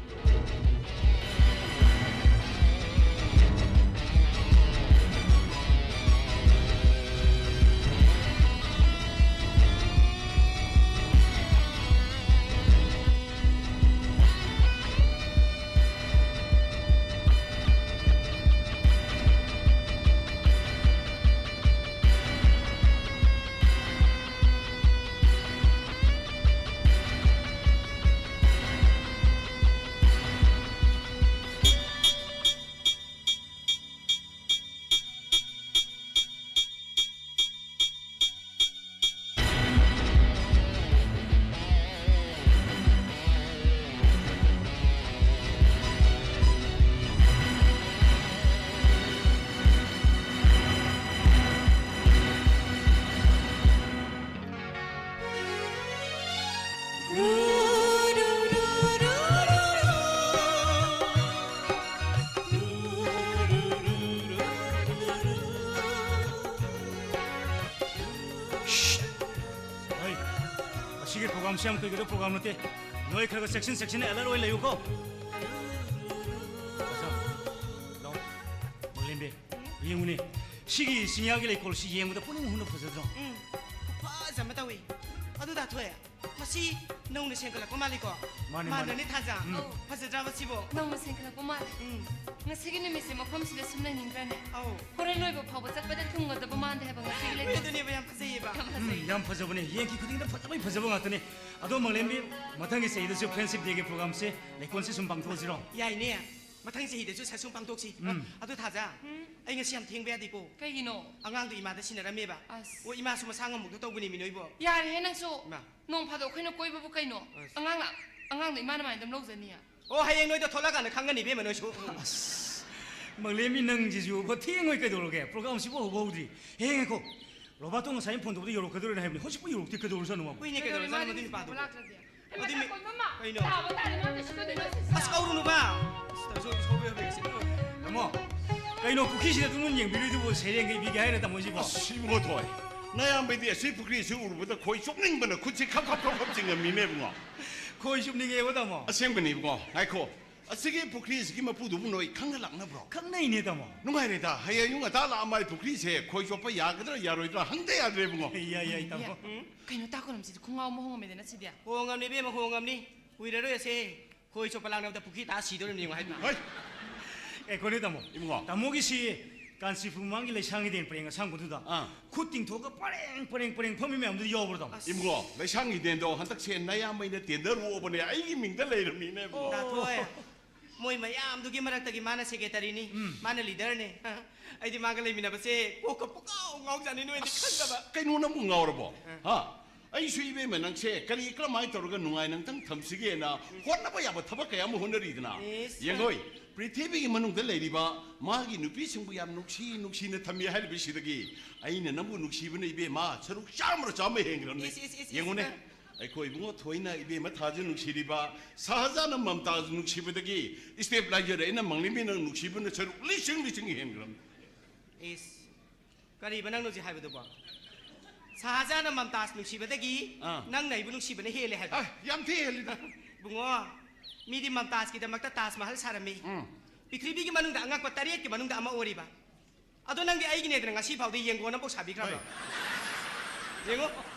ꯍꯩ, ꯑꯁꯤꯒꯤ ꯄ꯭ꯔꯣꯒ꯭ꯔꯥꯝꯁꯦ ꯌꯥꯝ ꯀꯨꯏꯒꯗꯕ ꯄ꯭ꯔꯣꯒ꯭ꯔꯥꯝ ꯅꯠꯇꯦ꯫ ꯅꯣꯏ ꯈꯔ ꯈꯔ ꯆꯦꯛꯁꯤꯟ ꯆꯦꯛꯁꯤꯟꯅ ꯑꯦꯂꯔꯠ ꯑꯣꯏꯅ ꯂꯩꯌꯨꯀꯣ꯫ ꯑꯆꯥ, ꯂꯥꯎ, ꯃꯪꯂꯦꯝꯕꯤ, ꯌꯦꯡꯉꯨꯅꯦ꯫ ꯁꯤꯒꯤ ꯆꯤꯡꯌꯥꯒꯤ ꯂꯩꯀꯣꯜꯁꯤ ꯌꯦꯡꯕꯗ ꯄꯨꯛꯅꯤꯡ ꯍꯨꯅ ꯐꯖꯗ꯭ꯔꯣ? ꯎꯝ, ꯈꯨꯐꯖ ꯑꯃ ꯇꯧꯏ꯫ ꯑꯗꯨ ꯗꯥ ꯊꯣꯏ, ꯃꯁꯤ ꯅꯧꯅ ꯁꯦꯝꯒꯠꯂꯛꯄ ꯃꯥꯜꯂꯤꯀꯣ? ꯃꯥꯅꯦ, ꯃꯥꯅꯦ꯫ ꯃꯥꯟꯗ꯭ꯔꯅꯦ ꯊꯥꯖ? ꯎꯝ꯫ ꯑꯧ꯫ ꯐꯖꯗ꯭ꯔꯥ ꯃꯁꯤꯕꯣ? ꯅꯧꯅ ꯁꯦꯝꯒꯠꯂꯛꯄ ꯃꯥꯜꯂꯦ꯫ ꯎꯝ꯫ ꯉꯁꯤꯒꯤ ꯅꯨꯃꯤꯠꯁꯦ ꯃꯐꯝꯁꯤꯗ ꯁꯨꯝ ꯂꯩꯅꯤꯡꯗ꯭ꯔꯅꯦ? ꯑꯧ꯫ ꯍꯣꯔꯦꯟ ꯂꯣꯏꯕ ꯐꯥꯎꯕ ꯆꯠꯄꯗ ꯊꯨꯡꯒꯗꯕ ꯃꯥꯟꯗꯦ ꯍꯥꯏꯕ ꯉꯁꯤꯒꯤ ꯂꯩꯀꯣꯜꯁꯦ꯫ ꯑꯗꯨꯅꯦꯕ ꯌꯥꯝ ꯐꯖꯩꯌꯦꯕ꯫ ꯌꯥꯝ ꯐꯖꯩ꯫ ꯎꯝ, ꯌꯥꯝ ꯐꯖꯕꯅꯦ꯫ ꯌꯦꯡꯈꯤ ꯈꯨꯗꯤꯡꯗ ꯐꯖꯕꯒꯤ ꯐꯖꯕ ꯉꯥꯛꯇꯅꯦ꯫ ꯑꯗꯣ ꯃꯪꯂꯦꯝꯕꯤ, ꯃꯊꯪꯒꯤ ꯆꯍꯤꯗꯁꯨ Friendship Day ꯒꯤ ꯄ꯭ꯔꯣꯒ꯭ꯔꯥꯝꯁꯦ ꯂꯩꯀꯣꯜꯁꯤ ꯁꯨꯝ ꯄꯥꯡꯊꯣꯛꯑꯁꯤꯔꯣ? ꯌꯥꯏꯅꯦ꯫ ꯃꯊꯪ ꯆꯍꯤꯗꯁꯨ ꯁꯠꯁꯨꯝ ꯄꯥꯡꯊꯣꯛꯁꯤ꯫ ꯎꯝ꯫ ꯑꯗꯨ ꯊꯥꯖ, ꯎꯝ꯫ ꯑꯩ ꯉꯁꯤ ꯌꯥꯝ ꯊꯦꯡꯕ ꯌꯥꯗꯦꯀꯣ꯫ ꯀꯩꯒꯤꯅꯣ? ꯑꯉꯥꯡꯗꯣ ꯏꯃꯥꯗ ꯁꯤꯟꯅꯔꯝꯃꯦꯕ꯫ ꯑꯁ꯫ ꯑꯣ, ꯏꯃꯥꯁꯨ ꯃꯁꯥ ꯉꯝꯃꯨꯛꯇ ꯇꯧꯕꯅꯦꯃꯤ ꯅꯣꯏꯕꯣ꯫ ꯌꯥꯔꯦꯍꯦ ꯅꯪꯁꯨ꯫ ꯏꯃꯥ꯫ ꯅꯣꯡ ꯐꯥꯗꯣꯛ ꯑꯩꯈꯣꯏꯅ ꯀꯣꯏꯕꯕꯨ ꯀꯩꯅꯣ? ꯑꯁ꯫ ꯑꯉꯥꯡꯅ-, ꯑꯉꯥꯡꯗꯣ ꯏꯃꯥꯅ ꯃꯥꯏꯅ ꯑꯗꯨꯝ ꯂꯧꯖꯅꯤꯌꯦ꯫ ꯑꯣ, ꯍꯌꯦꯡ ꯅꯣꯏꯗ ꯊꯣꯛꯂꯛꯑꯀꯥꯟꯗ ꯈꯪꯒꯅꯤ ꯏꯕꯦꯝꯃ ꯅꯣꯏꯁꯨ꯫ ꯑꯁ, ꯃꯪꯂꯦꯝꯕꯤ ꯅꯪꯁꯤꯁꯨ ꯊꯦꯡꯉꯣꯏ ꯀꯩꯗꯧꯔꯒꯦ? ꯄ꯭ꯔꯣꯒ꯭ꯔꯥꯝꯁꯤꯕꯨ ꯍꯧꯕ ꯍꯧꯗ꯭ꯔꯤ꯫ ꯍꯦ, ꯉꯥꯏꯈꯣ꯫ ꯔꯣꯕꯥꯔꯇꯣ ꯉꯁꯥꯏ ꯐꯣꯟ ꯇꯧꯕꯗ ꯌꯧꯔꯛꯀꯗꯧꯔꯦꯅ ꯍꯥꯏꯕꯅꯤ꯫ ꯍꯧꯖꯤꯛꯄꯨ ꯌꯧꯔꯛꯇꯦ, ꯀꯩꯗꯧꯔꯖꯥꯠꯅꯣ ꯃꯥꯕꯨ? ꯍꯣꯏꯅꯦ, ꯀꯩꯗꯧꯔꯖꯥꯠꯅꯣ ꯃꯗꯨꯏ ꯅꯨꯄꯥꯗꯨꯕꯨ? ꯂꯥꯛꯇ꯭ꯔꯗꯤ? ꯍꯩꯃꯥ, ꯑꯗꯨꯏ ꯃꯤ-, ꯇꯥ ꯀꯣꯟꯗꯨꯃ! ꯀꯩꯅꯣ? ꯇꯥꯕ ꯇꯥꯔꯦ, ꯃꯥ ꯀꯩꯁꯨ ꯇꯧꯗꯣꯏꯅꯣ? ꯑꯁ, ꯀꯧꯔꯨꯅꯨꯕ! ꯑꯁ, ꯇꯧꯔꯤꯁꯦ ꯍꯧꯖꯤꯛ ꯁꯧꯕ ꯌꯥꯕ ꯌꯥꯁꯤꯜꯂꯛꯑꯣꯏ꯫ ꯇꯥꯃꯣ, ꯀꯩꯅꯣ ꯄꯨꯈ꯭ꯔꯤꯁꯤꯗ ꯑꯗꯨꯝ ꯌꯦꯡꯕꯤꯔꯣꯏꯗꯨꯕꯨ? ꯁꯩꯔꯦꯡꯒ ꯏꯕꯤꯒꯦ ꯍꯥꯏꯔ ꯇꯥꯃꯣꯁꯤꯕꯣ? ꯑꯁ, ꯏꯕꯨꯡꯉꯣ ꯊꯣꯏ, ꯅꯌꯥꯝꯕꯩꯗꯤ ꯑꯁꯤ ꯄꯨꯈ꯭ꯔꯤꯁꯤ ꯎꯔꯨꯕꯗ ꯈꯣꯏ ꯆꯣꯞꯅꯤꯡꯕꯅ ꯈꯨꯠꯁꯤ ꯈꯞ ꯈꯞ ꯈꯞ ꯈꯞ ꯆꯤꯡꯉꯝꯃꯤꯅꯦ ꯏꯕꯨꯡꯉꯣ꯫ ꯈꯣꯏ ꯆꯨꯞꯅꯤꯡꯉꯦꯕ ꯇꯥꯃꯣ꯫ ꯑꯁꯦꯡꯕꯅꯤ ꯏꯕꯨꯡꯉꯣ, ꯉꯥꯏꯈꯣ꯫ ꯑꯁꯤꯒꯤ ꯄꯨꯈ꯭ꯔꯤꯁꯤꯒꯤ ꯃꯄꯨꯗꯨꯕꯨ ꯅꯣꯏ ꯈꯪꯅ ꯂꯥꯛꯅꯕ꯭ꯔꯣ? ꯈꯪꯅꯩꯅꯦ ꯇꯥꯃꯣ꯫ ꯅꯨꯡꯉꯥꯏꯔꯦꯗ, ꯍꯌꯦꯡ ꯑꯌꯨꯛ ꯉꯟꯇꯥ ꯂꯥꯛꯑ ꯃꯥꯏ ꯄꯨꯈ꯭ꯔꯤꯁꯦ ꯈꯣꯏ ꯆꯣꯞꯄ ꯌꯥꯒꯗ꯭ꯔꯥ ꯌꯥꯔꯣꯏꯗ꯭ꯔꯥ ꯍꯪꯗ ꯌꯥꯗ꯭ꯔꯦ ꯏꯕꯨꯡꯉꯣ꯫ ꯌꯥꯏ, ꯌꯥꯏ, ꯇꯥꯃꯣ꯫ ꯎꯝ? ꯀꯩꯅꯣ ꯇꯥ ꯀꯣꯂꯝꯁꯤꯗꯤ ꯈꯣꯡꯉꯥꯎ ꯑꯃ ꯍꯣꯡꯉꯝꯃꯦꯗꯅ ꯁꯤꯗꯤ? ꯍꯣꯡꯉꯝꯅꯤ ꯏꯕꯦꯝꯃ, ꯍꯣꯡꯉꯝꯅꯤ꯫ ꯀꯨꯏꯔꯔꯣꯏ ꯑꯁꯦ ꯈꯣꯏ ꯆꯣꯞꯄ ꯂꯥꯛꯅꯕꯗ ꯄꯨꯈ꯭ꯔꯤ ꯇꯥ ꯁꯤꯗꯧꯔꯤꯕꯅꯤ ꯌꯦꯡꯉꯣ ꯍꯥꯏꯕ꯫ ꯍꯣꯏ꯫ ꯑꯦ, ꯀꯣꯅꯦ ꯇꯥꯃꯣ꯫ ꯏꯕꯨꯡꯉꯣ꯫ ꯇꯥꯃꯣꯒꯤꯁꯤ ꯀꯥꯟꯆꯤꯄꯨꯔ ꯃꯃꯥꯡꯒꯤ ꯂꯩꯁꯥꯡ ꯍꯤꯗꯦꯟ ꯄꯔꯦꯡ ꯑꯁꯥꯡꯕꯗꯨꯗ ꯑꯥ꯫ ꯈꯨꯠ ꯇꯤꯡꯊꯣꯛꯑꯒ ꯄꯔꯦꯡ, ꯄꯔꯦꯡ, ꯄꯔꯦꯡ ꯐꯝꯃꯤ ꯃꯌꯥꯝꯗꯨ ꯌꯥꯎꯕ꯭ꯔꯣ ꯇꯥꯃꯣ? ꯑꯁ꯫ ꯏꯕꯨꯡꯉꯣ, ꯂꯩꯁꯥꯡ ꯍꯤꯗꯦꯟꯗꯣ ꯍꯟꯗꯛꯁꯦ ꯅꯌꯥꯝꯕꯩꯅ ꯇꯦꯟꯗꯔ ꯑꯣꯛꯑꯕꯅꯦ, ꯑꯩꯒꯤ ꯃꯤꯡꯗ ꯂꯩꯔꯕꯅꯤꯅꯦ ꯏꯕꯨꯡꯉꯣ꯫ ꯇꯥꯊꯣꯏ, ꯃꯣꯏ ꯃꯌꯥꯝꯗꯨꯒꯤ ꯃꯔꯛꯇꯒꯤ ꯃꯥꯅ ꯁꯦꯀ꯭ꯔꯦꯇꯔꯤꯅꯤ, ꯎꯝ꯫ ꯃꯥꯅ ꯂꯤꯗꯔꯅꯦ꯫ ꯑꯩꯗꯤ ꯃꯥꯒ ꯂꯩꯃꯤꯟꯅꯕꯁꯦ ꯀꯣꯛꯀ ꯄꯨꯡꯉꯥꯎ ꯉꯥꯎꯖꯥꯠꯅꯤ, ꯅꯣꯏꯗꯤ ꯑꯁ, ꯈꯪꯗꯕ꯫ ꯀꯩꯅꯣ ꯅꯪꯕꯨ ꯉꯥꯎꯔꯕꯣ? ꯑ꯫ ꯍꯥ? ꯑꯩꯁꯨ ꯏꯕꯦꯝꯃ ꯅꯪꯁꯦ ꯀꯔꯤ ꯀꯔꯝꯍꯥꯏꯅ ꯇꯧꯔꯒ ꯅꯨꯡꯉꯥꯏꯅ ꯑꯝꯇꯪ ꯊꯝꯁꯤꯒꯦꯅ ꯍꯣꯠꯅꯕ ꯌꯥꯕ ꯊꯕꯛ ꯀꯌꯥ ꯑꯃ ꯍꯣꯠꯅꯔꯤꯗꯅ꯫ ꯏꯁ꯫ ꯌꯦꯡꯉꯣꯏ, ꯄ꯭ꯔꯤꯊꯤꯕꯤꯒꯤ ꯃꯅꯨꯡꯗ ꯂꯩꯔꯤꯕ ꯃꯥꯒꯤ ꯅꯨꯄꯤꯁꯤꯡꯕꯨ ꯌꯥꯝ ꯅꯨꯡꯁꯤ ꯅꯨꯡꯁꯤꯅ ꯊꯝꯃꯤ ꯍꯥꯏꯔꯤꯕꯁꯤꯗꯒꯤ ꯑꯩꯅ ꯅꯪꯕꯨ ꯅꯨꯡꯁꯤꯕꯅ ꯏꯕꯦꯝꯃ ꯁꯔꯨꯛ ꯆꯥꯝꯃꯔ ꯆꯥꯝꯃ ꯍꯦꯟꯈ꯭ꯔꯕꯅꯤ꯫ ꯏꯁ, ꯏꯁ, ꯏꯁ, ꯏꯁ, ꯌꯦꯡꯉꯨꯅꯦ, ꯏꯁ꯫ ꯑꯩꯈꯣꯏ ꯏꯕꯨꯡꯉꯣ ꯊꯣꯏꯅ ꯏꯕꯦꯝꯃ ꯊꯥꯖ ꯅꯨꯡꯁꯤꯔꯤꯕ, ꯁꯍꯥꯖꯥꯟꯅ ꯃꯝꯇꯥꯖ ꯅꯨꯡꯁꯤꯕꯗꯒꯤ ꯁ꯭ꯇꯦꯕꯤꯂꯥꯏꯖꯔ ꯑꯩꯅ ꯃꯪꯂꯤꯕꯤ ꯅꯪ ꯅꯨꯡꯁꯤꯕꯅ ꯁꯔꯨꯛ ꯂꯤꯁꯤꯡ ꯂꯤꯁꯤꯡ ꯍꯦꯟꯈ꯭ꯔꯕꯅꯤ꯫ ꯏꯁ, ꯀꯔꯤꯕ ꯅꯪꯅ ꯍꯧꯖꯤꯛ ꯍꯥꯏꯕꯗꯨꯕꯣ? ꯁꯍꯥꯖꯥꯟꯅ ꯃꯝꯇꯥꯖ ꯅꯨꯡꯁꯤꯕꯗꯒꯤ ꯑꯥ꯫ ꯅꯪꯅ ꯑꯩꯕꯨ ꯅꯨꯡꯁꯤꯕꯅ ꯍꯦꯜꯂꯦ ꯍꯥꯏꯕ? ꯑ, ꯌꯥꯝ ꯊꯤ ꯍꯦꯜꯂꯤꯗ꯫ ꯏꯕꯨꯡꯉꯣ, ꯃꯤꯗꯤ ꯃꯝꯇꯥꯖꯀꯤꯗꯃꯛꯇ ꯇꯥꯖ ꯃꯍꯜ ꯁꯥꯔꯝꯃꯤ꯫ ꯎꯝ꯫ ꯄ꯭ꯔꯤꯊꯤꯕꯤꯒꯤ ꯃꯅꯨꯡꯗ ꯑꯉꯛꯄ ꯇꯔꯦꯠꯀꯤ ꯃꯅꯨꯡꯗ ꯑꯃ ꯑꯣꯏꯔꯤꯕ꯫ ꯑꯗꯣ ꯅꯪꯗꯤ ꯑꯩꯒꯤꯅꯦꯗꯅ ꯉꯁꯤ ꯐꯥꯎꯗꯤ ꯌꯦꯡꯒꯣꯟ ꯑꯃꯐꯥꯎ ꯁꯥꯕꯤꯈ꯭ꯔꯕ꯭ꯔꯣ? ꯍꯣꯏ꯫ ꯌꯦꯡꯉꯣ,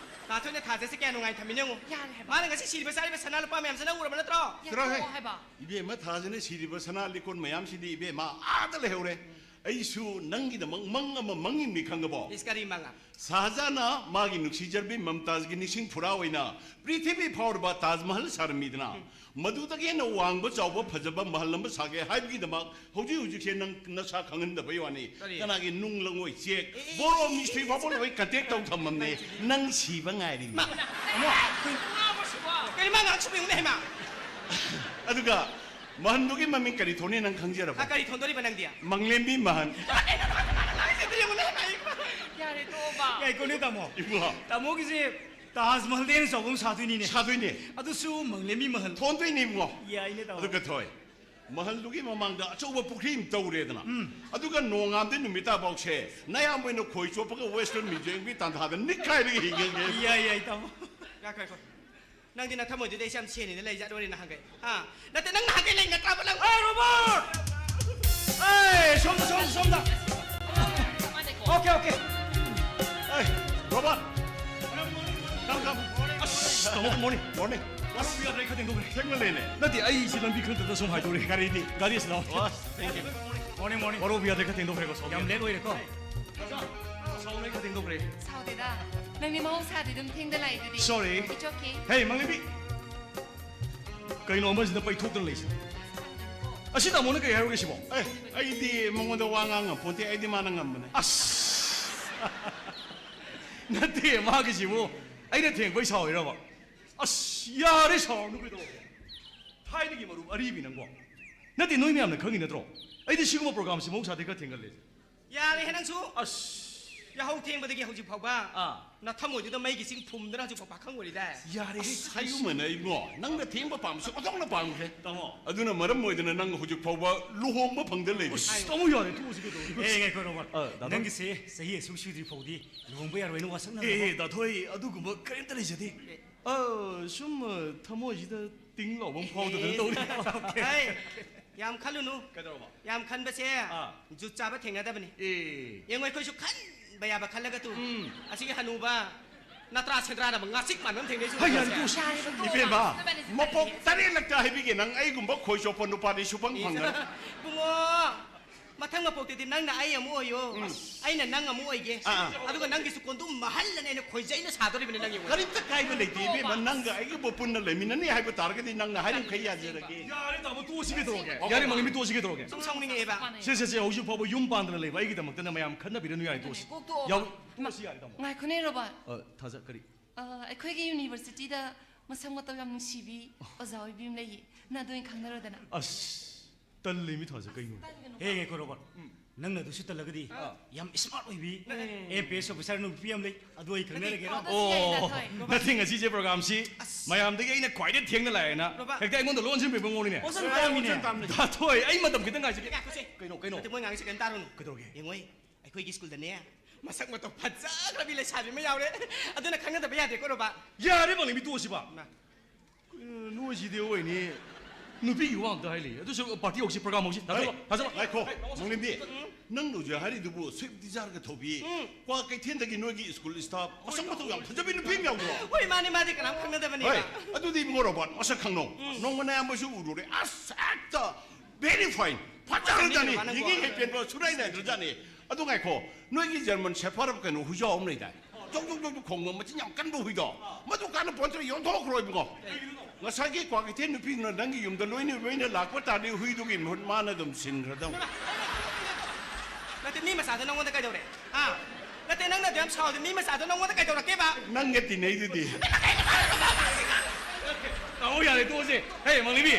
ꯇꯥꯊꯣꯏꯅ ꯊꯥꯖꯁꯦ ꯀꯌꯥ ꯅꯨꯡꯉꯥꯏꯅ ꯊꯝꯃꯤꯅꯦ ꯌꯦꯡꯉꯣ꯫ ꯌꯥꯔꯦ ꯍꯥꯏꯕ꯫ ꯃꯥꯅ ꯉꯁꯤ ꯁꯤꯔꯤꯕ ꯆꯥꯔꯤꯕ ꯁꯅꯥ ꯂꯨꯄꯥ ꯃꯌꯥꯝꯁꯦ ꯅꯪ ꯎꯔꯕ ꯅꯠꯇ꯭ꯔꯣ? ꯆꯠꯂꯣꯍꯦ꯫ ꯌꯥꯊꯣꯛꯑꯣ ꯍꯥꯏꯕ꯫ ꯏꯕꯦꯝꯃ ꯊꯥꯖꯅ ꯁꯤꯔꯤꯕ ꯁꯅꯥ ꯂꯤꯛꯀꯣꯟ ꯃꯌꯥꯝꯁꯤꯗꯤ ꯏꯕꯦꯝꯃ ꯑꯥꯗ ꯂꯩꯍꯧꯔꯦ꯫ ꯑꯩꯁꯨ ꯅꯪꯒꯤꯗꯃꯛ ꯃꯪ ꯑꯃ ꯃꯪꯉꯤꯕꯅꯤ, ꯈꯪꯉꯕꯣ? ꯏꯁ, ꯀꯔꯤ ꯃꯪꯉ? ꯁꯥꯍꯖꯥꯟꯅ ꯃꯥꯒꯤ ꯅꯨꯡꯁꯤꯖꯔꯕꯤ ꯃꯝꯇꯥꯖꯒꯤ ꯅꯤꯡꯁꯤꯡ ꯐꯨꯔꯥ ꯑꯣꯏꯅ ꯄ꯭ꯔꯤꯊꯤꯕꯤ ꯐꯥꯎꯔꯕ ꯇꯥꯖ ꯃꯍꯜ ꯁꯥꯔꯝꯃꯤꯗꯅ, ꯃꯗꯨꯗꯒꯤ ꯍꯦꯟꯅ ꯋꯥꯡꯕ, ꯆꯥꯎꯕ, ꯐꯖꯕ ꯃꯍꯜ ꯑꯃ ꯁꯥꯒꯦ ꯍꯥꯏꯕꯒꯤꯗꯃꯛ ꯍꯧꯖꯤꯛ ꯍꯧꯖꯤꯛꯁꯦ ꯅꯪ ꯅꯁꯥ ꯈꯪꯍꯟꯗꯕꯩ ꯋꯥꯅꯤ꯫ ꯀꯔꯤ? ꯀꯅꯥꯒꯤ ꯅꯨꯡ ꯂꯪꯉꯣꯏ ꯆꯦꯛ, ꯑꯦ, ꯑꯦ, ꯕꯣꯔꯣ ꯑꯦ, ꯃꯤꯁꯇ꯭ꯔꯤ ꯑꯦ, ꯐꯥꯎꯕ ꯂꯣꯏ ꯀꯟꯇꯦꯛ ꯇꯧ ꯊꯝꯃꯝꯅꯦ꯫ ꯅꯪ ꯁꯤꯕ ꯉꯥꯏꯔꯤꯅꯤ꯫ ꯃꯥ, ꯀꯩꯅꯣ ꯃꯥ ꯉꯥꯡꯁꯨ ꯌꯦꯡꯉꯨꯅꯦ, ꯍꯩꯃꯥ꯫ ꯑꯗꯨꯒ ꯃꯍꯜꯗꯨꯒꯤ ꯃꯃꯤꯡ ꯀꯔꯤ ꯊꯣꯟꯅꯤ ꯅꯪ ꯈꯪꯖꯔꯕ? ꯑ, ꯀꯔꯤ ꯊꯣꯟꯗꯣꯔꯤꯕ ꯅꯪꯗꯤ? ꯃꯪꯂꯦꯝꯕꯤ ꯃꯍꯜ꯫ ꯀꯩꯅꯣ ꯃꯥ ꯉꯥꯡꯁꯦ ꯌꯦꯡꯉꯨꯅꯦ, ꯍꯩꯃꯥ꯫ ꯌꯥꯔꯦ, ꯇꯣꯛꯑꯣꯕ꯫ ꯉꯥꯏꯈꯣꯅꯦ ꯇꯥꯃꯣ꯫ ꯏꯕꯨꯡꯉꯣ꯫ ꯇꯥꯃꯣꯒꯤꯁꯦ ꯇꯥꯖ ꯃꯍꯜꯗꯩ ꯍꯦꯟꯅ ꯆꯥꯎꯕ ꯑꯃ ꯁꯥꯗꯣꯏꯅꯤꯅꯦ꯫ ꯁꯥꯗꯣꯏꯅꯦ꯫ ꯑꯗꯨꯁꯨ ꯃꯪꯂꯦꯝꯕꯤ ꯃꯍꯜ꯫ ꯊꯣꯟꯗꯣꯏꯅꯦ ꯏꯕꯨꯡꯉꯣ꯫ ꯌꯥꯏꯅꯦ ꯇꯥꯃꯣ꯫ ꯑꯗꯨꯒ ꯊꯣꯏ, ꯃꯍꯜꯗꯨꯒꯤ ꯃꯃꯥꯡꯗ ꯑꯆꯧꯕ ꯄꯨꯈ꯭ꯔꯤ ꯑꯃ ꯇꯧꯔꯦꯗꯅ꯫ ꯑꯗꯨꯒ ꯅꯣꯡꯉꯥꯝꯗꯩ ꯅꯨꯃꯤꯠ ꯇꯥꯐꯥꯎꯁꯦ ꯅꯌꯥꯝꯕ ꯑꯣꯏꯅ ꯈꯣꯏ ꯆꯣꯞꯄꯒ Western Museumꯒꯤ ꯇꯥꯟꯊꯥꯗ ꯅꯤꯛꯈꯥꯏꯔꯒ ꯍꯤꯡꯉꯒꯦ꯫ ꯌꯥꯏ ꯌꯥꯏ ꯇꯥꯃꯣ꯫ ꯉꯥꯏꯈꯣ, ꯉꯥꯏꯈꯣ꯫ ꯅꯪꯗꯤ ꯅꯊꯃꯣꯏꯗꯨꯗ ꯑꯩꯁꯦ ꯌꯥꯝ ꯁꯦꯟꯅꯤꯅ ꯂꯩꯖꯥꯠ ꯑꯣꯏꯔꯦ ꯅꯍꯥꯟꯈꯩ꯫ ꯍꯥ? ꯅꯠꯇꯦ, ꯅꯪ ꯅꯍꯥꯟꯈꯩ ꯂꯩ ꯅꯠꯇ꯭ꯔꯕ ꯅꯪ? ꯑꯦ ꯔꯣꯕꯥꯔꯠ! ꯑꯦ ꯁꯣꯝꯗ ꯁꯣꯝꯗ ꯁꯣꯝꯗ꯫ Okay okay꯫ ꯑꯩ, ꯔꯣꯕꯥꯔꯠ! Come, come. ꯑꯁ ꯇꯥꯃꯣ, good morning꯫ Morning꯫ ꯋꯥꯔꯧꯕ ꯌꯥꯗ꯭ꯔꯦ, ꯈꯔ ꯊꯦꯡꯗꯣꯛꯈ꯭ꯔꯦ꯫ ꯊꯦꯡꯃꯜꯂꯦꯅꯦ꯫ ꯅꯠꯇꯦ, ꯑꯩ ꯁꯤ ꯂꯝꯕꯤ ꯈꯪꯗꯗꯅ ꯁꯨꯝ ꯍꯥꯏꯗꯣꯔꯛꯏ꯫ ꯒꯥꯔꯤꯗꯤ? ꯒꯥꯔꯤ ꯑꯁꯤ ꯂꯥꯛꯑꯣ꯫ ꯑꯣ, thank you꯫ Morning morning꯫ ꯋꯥꯔꯧꯕ ꯌꯥꯗ꯭ꯔꯦ, ꯈꯔ ꯊꯦꯡꯗꯣꯛꯈ꯭ꯔꯦꯀꯣ꯫ Sorry꯫ ꯌꯥꯝ late ꯑꯣꯏꯔꯦꯀꯣ꯫ ꯁꯥꯎꯅ ꯈꯔ ꯊꯦꯡꯗꯣꯛꯈ꯭ꯔꯦ꯫ ꯁꯥꯎꯗꯦꯗ꯫ ꯅꯪꯗꯤ ꯃꯍꯧꯁꯥꯗꯤ ꯑꯗꯨꯝ ꯊꯦꯡꯗ ꯂꯥꯛꯏꯗꯨꯗꯤ꯫ Sorry꯫ It's okay꯫ ꯍꯦ ꯃꯪꯂꯦꯝꯕꯤ, ꯀꯩꯅꯣ ꯑꯃꯁꯤꯅ ꯄꯩꯊꯣꯛꯇꯅ ꯂꯩꯁꯤ? ꯑꯁꯤ ꯇꯥꯃꯣꯅ ꯀꯩ ꯍꯥꯏꯔꯨꯒꯦ ꯁꯤꯕꯣ? ꯑꯦ, ꯑꯩꯗꯤ ꯃꯉꯣꯟꯗ ꯋꯥ ꯉꯥꯡ ꯉꯝꯄꯣꯟꯇꯦ, ꯑꯩꯗꯤ ꯃꯥꯅ ꯉꯝꯕꯅꯦ꯫ ꯑꯁ! ꯅꯠꯇꯦ, ꯃꯥꯒꯤꯁꯤꯕꯨ ꯑꯩꯅ ꯊꯦꯡꯕꯩ ꯁꯥꯎꯔꯤꯔꯕ? ꯑꯁ, ꯌꯥꯔꯦ, ꯁꯥꯎꯔꯅꯨ ꯀꯩꯗꯧꯔꯒꯦ? ꯊꯥꯏꯅꯒꯤ ꯃꯔꯨꯞ ꯑꯔꯤꯕꯤ ꯅꯪꯕꯣ꯫ ꯅꯠꯇꯦ, ꯅꯣꯏ ꯃꯌꯥꯝꯅ ꯈꯪꯉꯤ ꯅꯠꯇ꯭ꯔꯣ? ꯑꯩꯗꯤ ꯁꯤꯒꯨꯝꯕ programꯁꯤ ꯃꯍꯧꯁꯥꯗꯩ ꯈꯔ ꯊꯦꯡꯒꯜꯂꯦ꯫ ꯌꯥꯔꯦꯍꯦ ꯅꯪꯁꯨ꯫ ꯑꯁ! ꯌꯥꯍꯧ ꯊꯦꯡꯕꯗꯒꯤ ꯍꯧꯖꯤꯛ ꯐꯥꯎꯕ ꯑꯥ꯫ ꯅꯊꯃꯣꯏꯗꯨꯗ ꯃꯩꯒꯤ ꯆꯤꯡ ꯐꯨꯝꯗꯨꯅ ꯍꯧꯖꯤꯛ ꯐꯥꯎ ꯄꯥꯈꯪ ꯑꯣꯏꯔꯤꯗꯥꯏ? ꯌꯥꯔꯦꯍꯦ꯫ ꯑꯁ, ꯍꯥꯏꯒꯨꯝꯕꯅ ꯏꯕꯨꯡꯉꯣ, ꯅꯪꯅ ꯊꯦꯡꯕ ꯄꯥꯝꯕꯁꯨ ꯑꯣꯟꯊꯣꯛꯅ ꯄꯥꯝꯈ꯭ꯔꯦ꯫ ꯇꯥꯃꯣ꯫ ꯑꯗꯨꯅ ꯃꯔꯝ ꯑꯣꯏꯗꯅ ꯅꯪ ꯍꯧꯖꯤꯛ ꯐꯥꯎꯕ ꯂꯨꯍꯣꯡꯕ ꯐꯪꯗ ꯂꯩꯔꯤ꯫ ꯑꯁ, ꯇꯥꯃꯣ ꯌꯥꯔꯦ, ꯇꯣꯛꯑꯁꯤ ꯀꯩꯗꯧꯔꯒꯦ? ꯑꯦ, ꯉꯥꯏꯈꯣ ꯔꯣꯕꯥꯔꯠ꯫ ꯑ, ꯗꯥ ꯊꯣꯏ꯫ ꯅꯪꯒꯤꯁꯦ ꯆꯍꯤ ꯑꯁꯨꯛ ꯁꯨꯗ꯭ꯔꯤ ꯐꯥꯎꯗꯤ ꯂꯨꯍꯣꯡꯕ ꯌꯥꯔꯣꯏꯅ ꯋꯥꯁꯛꯅꯕ꯫ ꯑꯦ, ꯗꯥ ꯊꯣꯏ, ꯑꯗꯨꯒꯨꯝꯕ ꯀꯔꯤꯝꯇ ꯂꯩꯖꯗꯦ꯫ ꯑ, ꯁꯨꯝ, ꯑ, ꯊꯃꯣꯏꯁꯤꯗ ꯇꯤꯡ ꯂꯥꯎꯕ ꯑꯃ ꯐꯥꯎꯗꯗꯅ ꯇꯧꯔꯤ꯫ ꯍꯩ, ꯌꯥꯝ ꯈꯜꯂꯨꯅꯨ꯫ ꯀꯩꯗꯧꯔꯕ? ꯌꯥꯝ ꯈꯟꯕꯁꯦ ꯑꯥ꯫ ꯖꯨꯠ ꯆꯥꯕ ꯊꯦꯡꯅꯗꯕꯅꯤ꯫ ꯑꯦ꯫ ꯌꯦꯡꯉꯣ, ꯑꯩꯈꯣꯏꯁꯨ ꯈꯟꯕ ꯌꯥꯕ ꯈꯜꯂꯒ ꯇꯨ꯫ ꯎꯝ꯫ ꯑꯁꯤꯒꯤ ꯍꯅꯨꯕ ꯅꯇ꯭ꯔꯥ ꯁꯦꯟꯗ꯭ꯔꯥꯅ ꯉꯥꯆꯤꯛ ꯃꯥꯟꯕ ꯑꯃ ꯊꯦꯡꯅꯩꯁꯨ꯫ ꯍꯩ, ꯌꯥꯔꯦ, ꯇꯣꯛꯑꯁꯤ꯫ ꯌꯥꯔꯦꯕ, ꯏꯕꯦꯝꯃ, ꯇꯣꯛꯑꯣ꯫ ꯃꯄꯣꯛ ꯇꯔꯦꯠꯂꯛꯇ ꯍꯥꯏꯕꯤꯒꯦ, ꯅꯪ ꯑꯩꯒꯨꯝꯕ ꯈꯣꯏ ꯆꯣꯞꯄ ꯅꯨꯄꯥꯗꯤ ꯁꯨꯐꯪ ꯐꯪꯉꯔꯣꯏ꯫ ꯏꯕꯨꯡꯉꯣ, ꯃꯊꯪ ꯃꯄꯣꯛꯇꯗꯤ ꯅꯪꯅ ꯑꯩ ꯑꯃꯨꯛ ꯑꯣꯏꯌꯣ, ꯑꯩꯅ ꯅꯪ ꯑꯃꯨꯛ ꯑꯣꯏꯒꯦ꯫ ꯑꯥ, ꯑꯥ꯫ ꯑꯗꯨꯒ ꯅꯪꯒꯤꯁꯨ ꯀꯣꯟꯗꯨꯝ ꯃꯍꯜꯂꯅꯤ ꯑꯩꯅ ꯈꯣꯏꯖꯩꯅ ꯁꯥꯗꯣꯔꯤꯕꯅꯤ ꯅꯪꯒꯤ ꯑꯣꯏꯅ꯫ ꯀꯔꯤꯝꯇ ꯀꯥꯏꯕ ꯂꯩꯇꯦ ꯏꯕꯦꯝꯃ, ꯅꯪꯒ ꯑꯩꯒꯕꯨ ꯄꯨꯟꯅ ꯂꯩꯃꯤꯟꯅꯅꯤ ꯍꯥꯏꯕ ꯇꯥꯔꯒꯗꯤ ꯅꯪꯅ ꯍꯥꯏꯔꯤꯃꯈꯩ ꯌꯥꯖꯔꯒꯦ꯫ ꯌꯥꯔꯦ ꯇꯥꯃꯣ, ꯇꯣꯛꯑꯁꯤꯒꯦ ꯇꯧꯔꯒꯦ꯫ ꯌꯥꯔꯦ ꯃꯪꯂꯦꯝꯕꯤ, ꯇꯣꯛꯑꯁꯤꯒꯦ ꯇꯧꯔꯒꯦ꯫ ꯁꯨꯝ ꯁꯥꯎꯅꯤꯡꯉꯛꯑꯦꯕ꯫ ꯁꯦ, ꯁꯦ, ꯁꯦ, ꯍꯧꯖꯤꯛ ꯐꯥꯎꯕ ꯌꯨꯝ ꯄꯥꯟꯗꯅ ꯂꯩꯕ ꯑꯩꯒꯤꯗꯃꯛꯇꯅ ꯃꯌꯥꯝ ꯈꯠꯅꯕꯤꯔꯅꯨ, ꯌꯥꯔꯦ, ꯇꯣꯛꯑꯁꯤ꯫ ꯀꯣꯛ ꯇꯣꯛꯑꯣꯕ꯫ ꯌꯥꯎ-, ꯇꯣꯛꯑꯁꯤ ꯌꯥꯔꯦ ꯇꯥꯃꯣ꯫ ꯉꯥꯏꯈꯣꯅꯦ ꯔꯣꯕꯥꯔꯠ꯫ ꯑ, ꯊꯥꯖ, ꯀꯔꯤ? ꯑ, ꯑꯩꯈꯣꯏꯒꯤ ꯌꯨꯅꯤꯚꯔꯁꯤꯇꯤꯗ ꯃꯁꯛ ꯃꯇꯧ ꯌꯥꯝ ꯅꯨꯡꯁꯤꯕꯤ ꯑꯣꯖꯥ ꯑꯣꯏꯕꯤ ꯑꯃ ꯂꯩꯌꯦ꯫ ꯅꯪ ꯑꯗꯨ ꯑꯣꯏꯅ ꯈꯪꯅꯔꯣꯗꯅ꯫ ꯑꯁ, ꯇꯜꯂꯤ ꯃꯤ ꯊꯥꯖ, ꯀꯩꯅꯣ? ꯍꯦ, ꯉꯥꯏꯈꯣ ꯔꯣꯕꯥꯔꯠ꯫ ꯎꯝ꯫ ꯅꯪꯅ ꯑꯗꯨꯁꯨ ꯇꯜꯂꯒꯗꯤ ꯑꯥ꯫ ꯌꯥꯝ smart ꯑꯣꯏꯕꯤ um. I A S officer ꯅꯨꯄꯤ ꯑꯃ ꯂꯩ, ꯑꯗꯨ ꯑꯩ ꯈꯪꯅꯔꯒꯦꯔꯣ? ꯑꯗꯨꯁꯨ ꯌꯥꯏꯅ, ꯑꯣ, ꯊꯣꯏ꯫ ꯅꯠꯇꯦ, ꯉꯁꯤꯁꯦ ꯄ꯭ꯔꯣꯒꯥꯝꯁꯤ ꯑꯁ꯫ ꯃꯌꯥꯝꯗꯒꯤ ꯑꯩꯅ ꯈ꯭ꯋꯥꯏꯗꯩ ꯊꯦꯡꯅ ꯂꯥꯛꯑꯦꯅ ꯔꯣꯕꯥꯔꯠ꯫ ꯍꯦꯛꯇ ꯑꯩꯉꯣꯟꯗ ꯂꯣꯟꯁꯤꯟꯕꯤꯕ ꯃꯑꯣꯡꯅꯤꯅꯦ꯫ ꯑꯣꯟꯁꯤꯟ ꯇꯥꯃꯤꯅꯦ꯫ ꯑꯣꯟꯁꯤꯟ ꯇꯥꯃꯤꯅꯦ꯫ ꯗꯥ ꯊꯣꯏ, ꯑꯩ ꯃꯇꯝ ꯈꯤꯇꯪ ꯉꯥꯏꯖꯒꯦ꯫ ꯉꯥꯏꯈꯣꯁꯦ꯫ ꯀꯩꯅꯣ, ꯀꯩꯅꯣ? ꯅꯠꯇꯦ, ꯃꯣꯏ ꯉꯥꯡꯉꯤꯁꯦ ꯀꯩꯝ ꯇꯥꯔꯨꯅꯨ꯫ ꯀꯩꯗꯧꯔꯒꯦ? ꯌꯦꯡꯉꯣ, ꯑꯩꯈꯣꯏꯒꯤ ꯁ꯭ꯀꯨꯜꯗꯅꯦ, ꯃꯁꯛ ꯃꯇꯧ ꯐꯖꯈ꯭ꯔꯕꯤ ꯂꯩꯁꯥꯕꯤ ꯑꯃ ꯌꯥꯎꯔꯦ꯫ ꯑꯗꯨꯅ ꯈꯪꯅꯗꯕ ꯌꯥꯗꯦꯀꯣ, ꯔꯣꯕꯥꯔꯠ? ꯌꯥꯔꯦ, ꯃꯪꯂꯦꯝꯕꯤ, ꯇꯣꯛꯑꯁꯤꯕ꯫ ꯃꯥ꯫ ꯀꯩꯅꯣ, ꯅꯣꯏꯁꯤꯗꯤ ꯑꯣꯏꯅꯤ꯫ ꯅꯨꯄꯤꯒꯤ ꯋꯥ ꯑꯝꯇ ꯍꯥꯏ ꯂꯩ꯫ ꯑꯗꯨꯁꯨ ꯄꯥꯔꯇꯤ ꯍꯧꯁꯤ, ꯄ꯭ꯔꯣꯒꯥꯝ ꯍꯧꯁꯤ꯫ ꯊꯥꯖꯜꯂꯣ, ꯍꯩ, ꯊꯥꯖꯜꯂꯣ꯫ ꯉꯥꯏꯈꯣ, ꯍꯩ, ꯃꯪꯂꯦꯝꯕꯤ, ꯎꯝ꯫ ꯅꯪꯅ ꯍꯧꯖꯤꯛ ꯍꯥꯏꯔꯤꯗꯨꯕꯨ ꯁ꯭ꯋꯤꯐ ꯗꯤꯖꯥꯌꯔꯒ ꯊꯧꯕꯤ, ꯎꯝ꯫ ꯀ꯭ꯋꯥ ꯀꯩꯊꯦꯜꯗꯒꯤ ꯅꯣꯏꯒꯤ ꯁ꯭ꯀꯨꯜ ꯁ꯭ꯇꯥꯐ, ꯃꯁꯛ ꯃꯇꯧ ꯌꯥꯝ ꯐꯖꯕꯤ ꯅꯨꯄꯤ ꯑꯃ ꯌꯥꯎꯗ꯭ꯔꯣ? ꯍꯣꯏ, ꯃꯥꯅꯦ, ꯃꯥꯗꯤ ꯀꯅꯥꯝ ꯈꯪꯅꯗꯕꯅꯦꯕ꯫ ꯍꯣꯏ, ꯑꯗꯨꯗꯤ ꯏꯕꯨꯡꯉꯣ ꯔꯣꯕꯥꯔꯠ, ꯃꯁꯛ ꯈꯪꯅꯧ꯫ ꯎꯝ꯫ ꯅꯣꯡꯃ ꯅꯌꯥꯝꯕꯁꯨ ꯎꯔꯨꯔꯦ꯫ ꯑꯁ, ꯍꯦꯛꯇ very fine꯫ ꯐꯖꯈ꯭ꯔꯖꯥꯠꯅꯤ꯫ ꯃꯁꯛ ꯃꯤꯅꯦꯕ ꯅꯪꯕꯣ꯫ ꯌꯦꯡꯉꯤ ꯍꯦꯛ ꯄꯦꯟꯕ ꯁꯨꯔꯥꯏ ꯅꯥꯏꯗ꯭ꯔꯖꯥꯠꯅꯤ꯫ ꯑꯗꯨ ꯉꯥꯏꯈꯣ, ꯅꯣꯏꯒꯤ ꯖꯔꯃꯟ ꯁꯦꯐꯔ ꯀꯩꯅꯣ ꯍꯨꯏꯖꯥꯎ ꯑꯃ ꯂꯩꯗꯥꯏ? ꯖꯣꯛ ꯖꯣꯛ ꯖꯣꯛ ꯖꯣꯛ ꯈꯣꯡꯕ ꯃꯆꯤꯟ ꯌꯥꯝ ꯀꯟꯕ ꯍꯨꯏꯗꯣ꯫ ꯃꯗꯨ ꯀꯥꯟꯅ ꯄꯣꯟꯇ꯭ꯔꯦ, ꯌꯣꯟꯊꯣꯛꯈ꯭ꯔꯣ ꯏꯕꯨꯡꯉꯣ꯫ ꯉꯁꯥꯏꯒꯤ ꯀ꯭ꯋꯥ ꯀꯩꯊꯦꯜ ꯅꯨꯄꯤꯗꯨꯅ ꯅꯪꯒꯤ ꯌꯨꯝꯗ ꯂꯣꯏꯅ ꯂꯣꯏꯅ ꯂꯥꯛꯄ ꯇꯥꯔꯗꯤ ꯍꯨꯏꯗꯨꯒꯤ ꯃꯍꯨꯠ ꯃꯥꯅ ꯑꯗꯨꯝ ꯁꯤꯟꯈ꯭ꯔꯗꯧꯅꯤ꯫ ꯅꯠꯇꯦ, ꯃꯤ ꯃꯆꯥꯗꯣ ꯅꯪꯉꯣꯟꯗ ꯀꯩꯗꯧꯔꯦ? ꯍꯥ? ꯅꯠꯇꯦ, ꯅꯪꯅ ꯑꯗꯨ ꯌꯥꯝ ꯁꯥꯎꯔꯗꯤ ꯃꯤ ꯃꯆꯥꯗꯣ ꯅꯪꯉꯣꯟꯗ ꯀꯩꯗꯧꯔꯛꯀꯦꯕ? ꯅꯪꯒ ꯇꯤꯟꯅꯩꯗꯨꯗꯤ꯫ ꯇꯥꯃꯣ, ꯌꯥꯔꯦ, ꯇꯣꯛꯑꯁꯦ꯫ ꯍꯦ, ꯃꯪꯂꯦꯝꯕꯤ,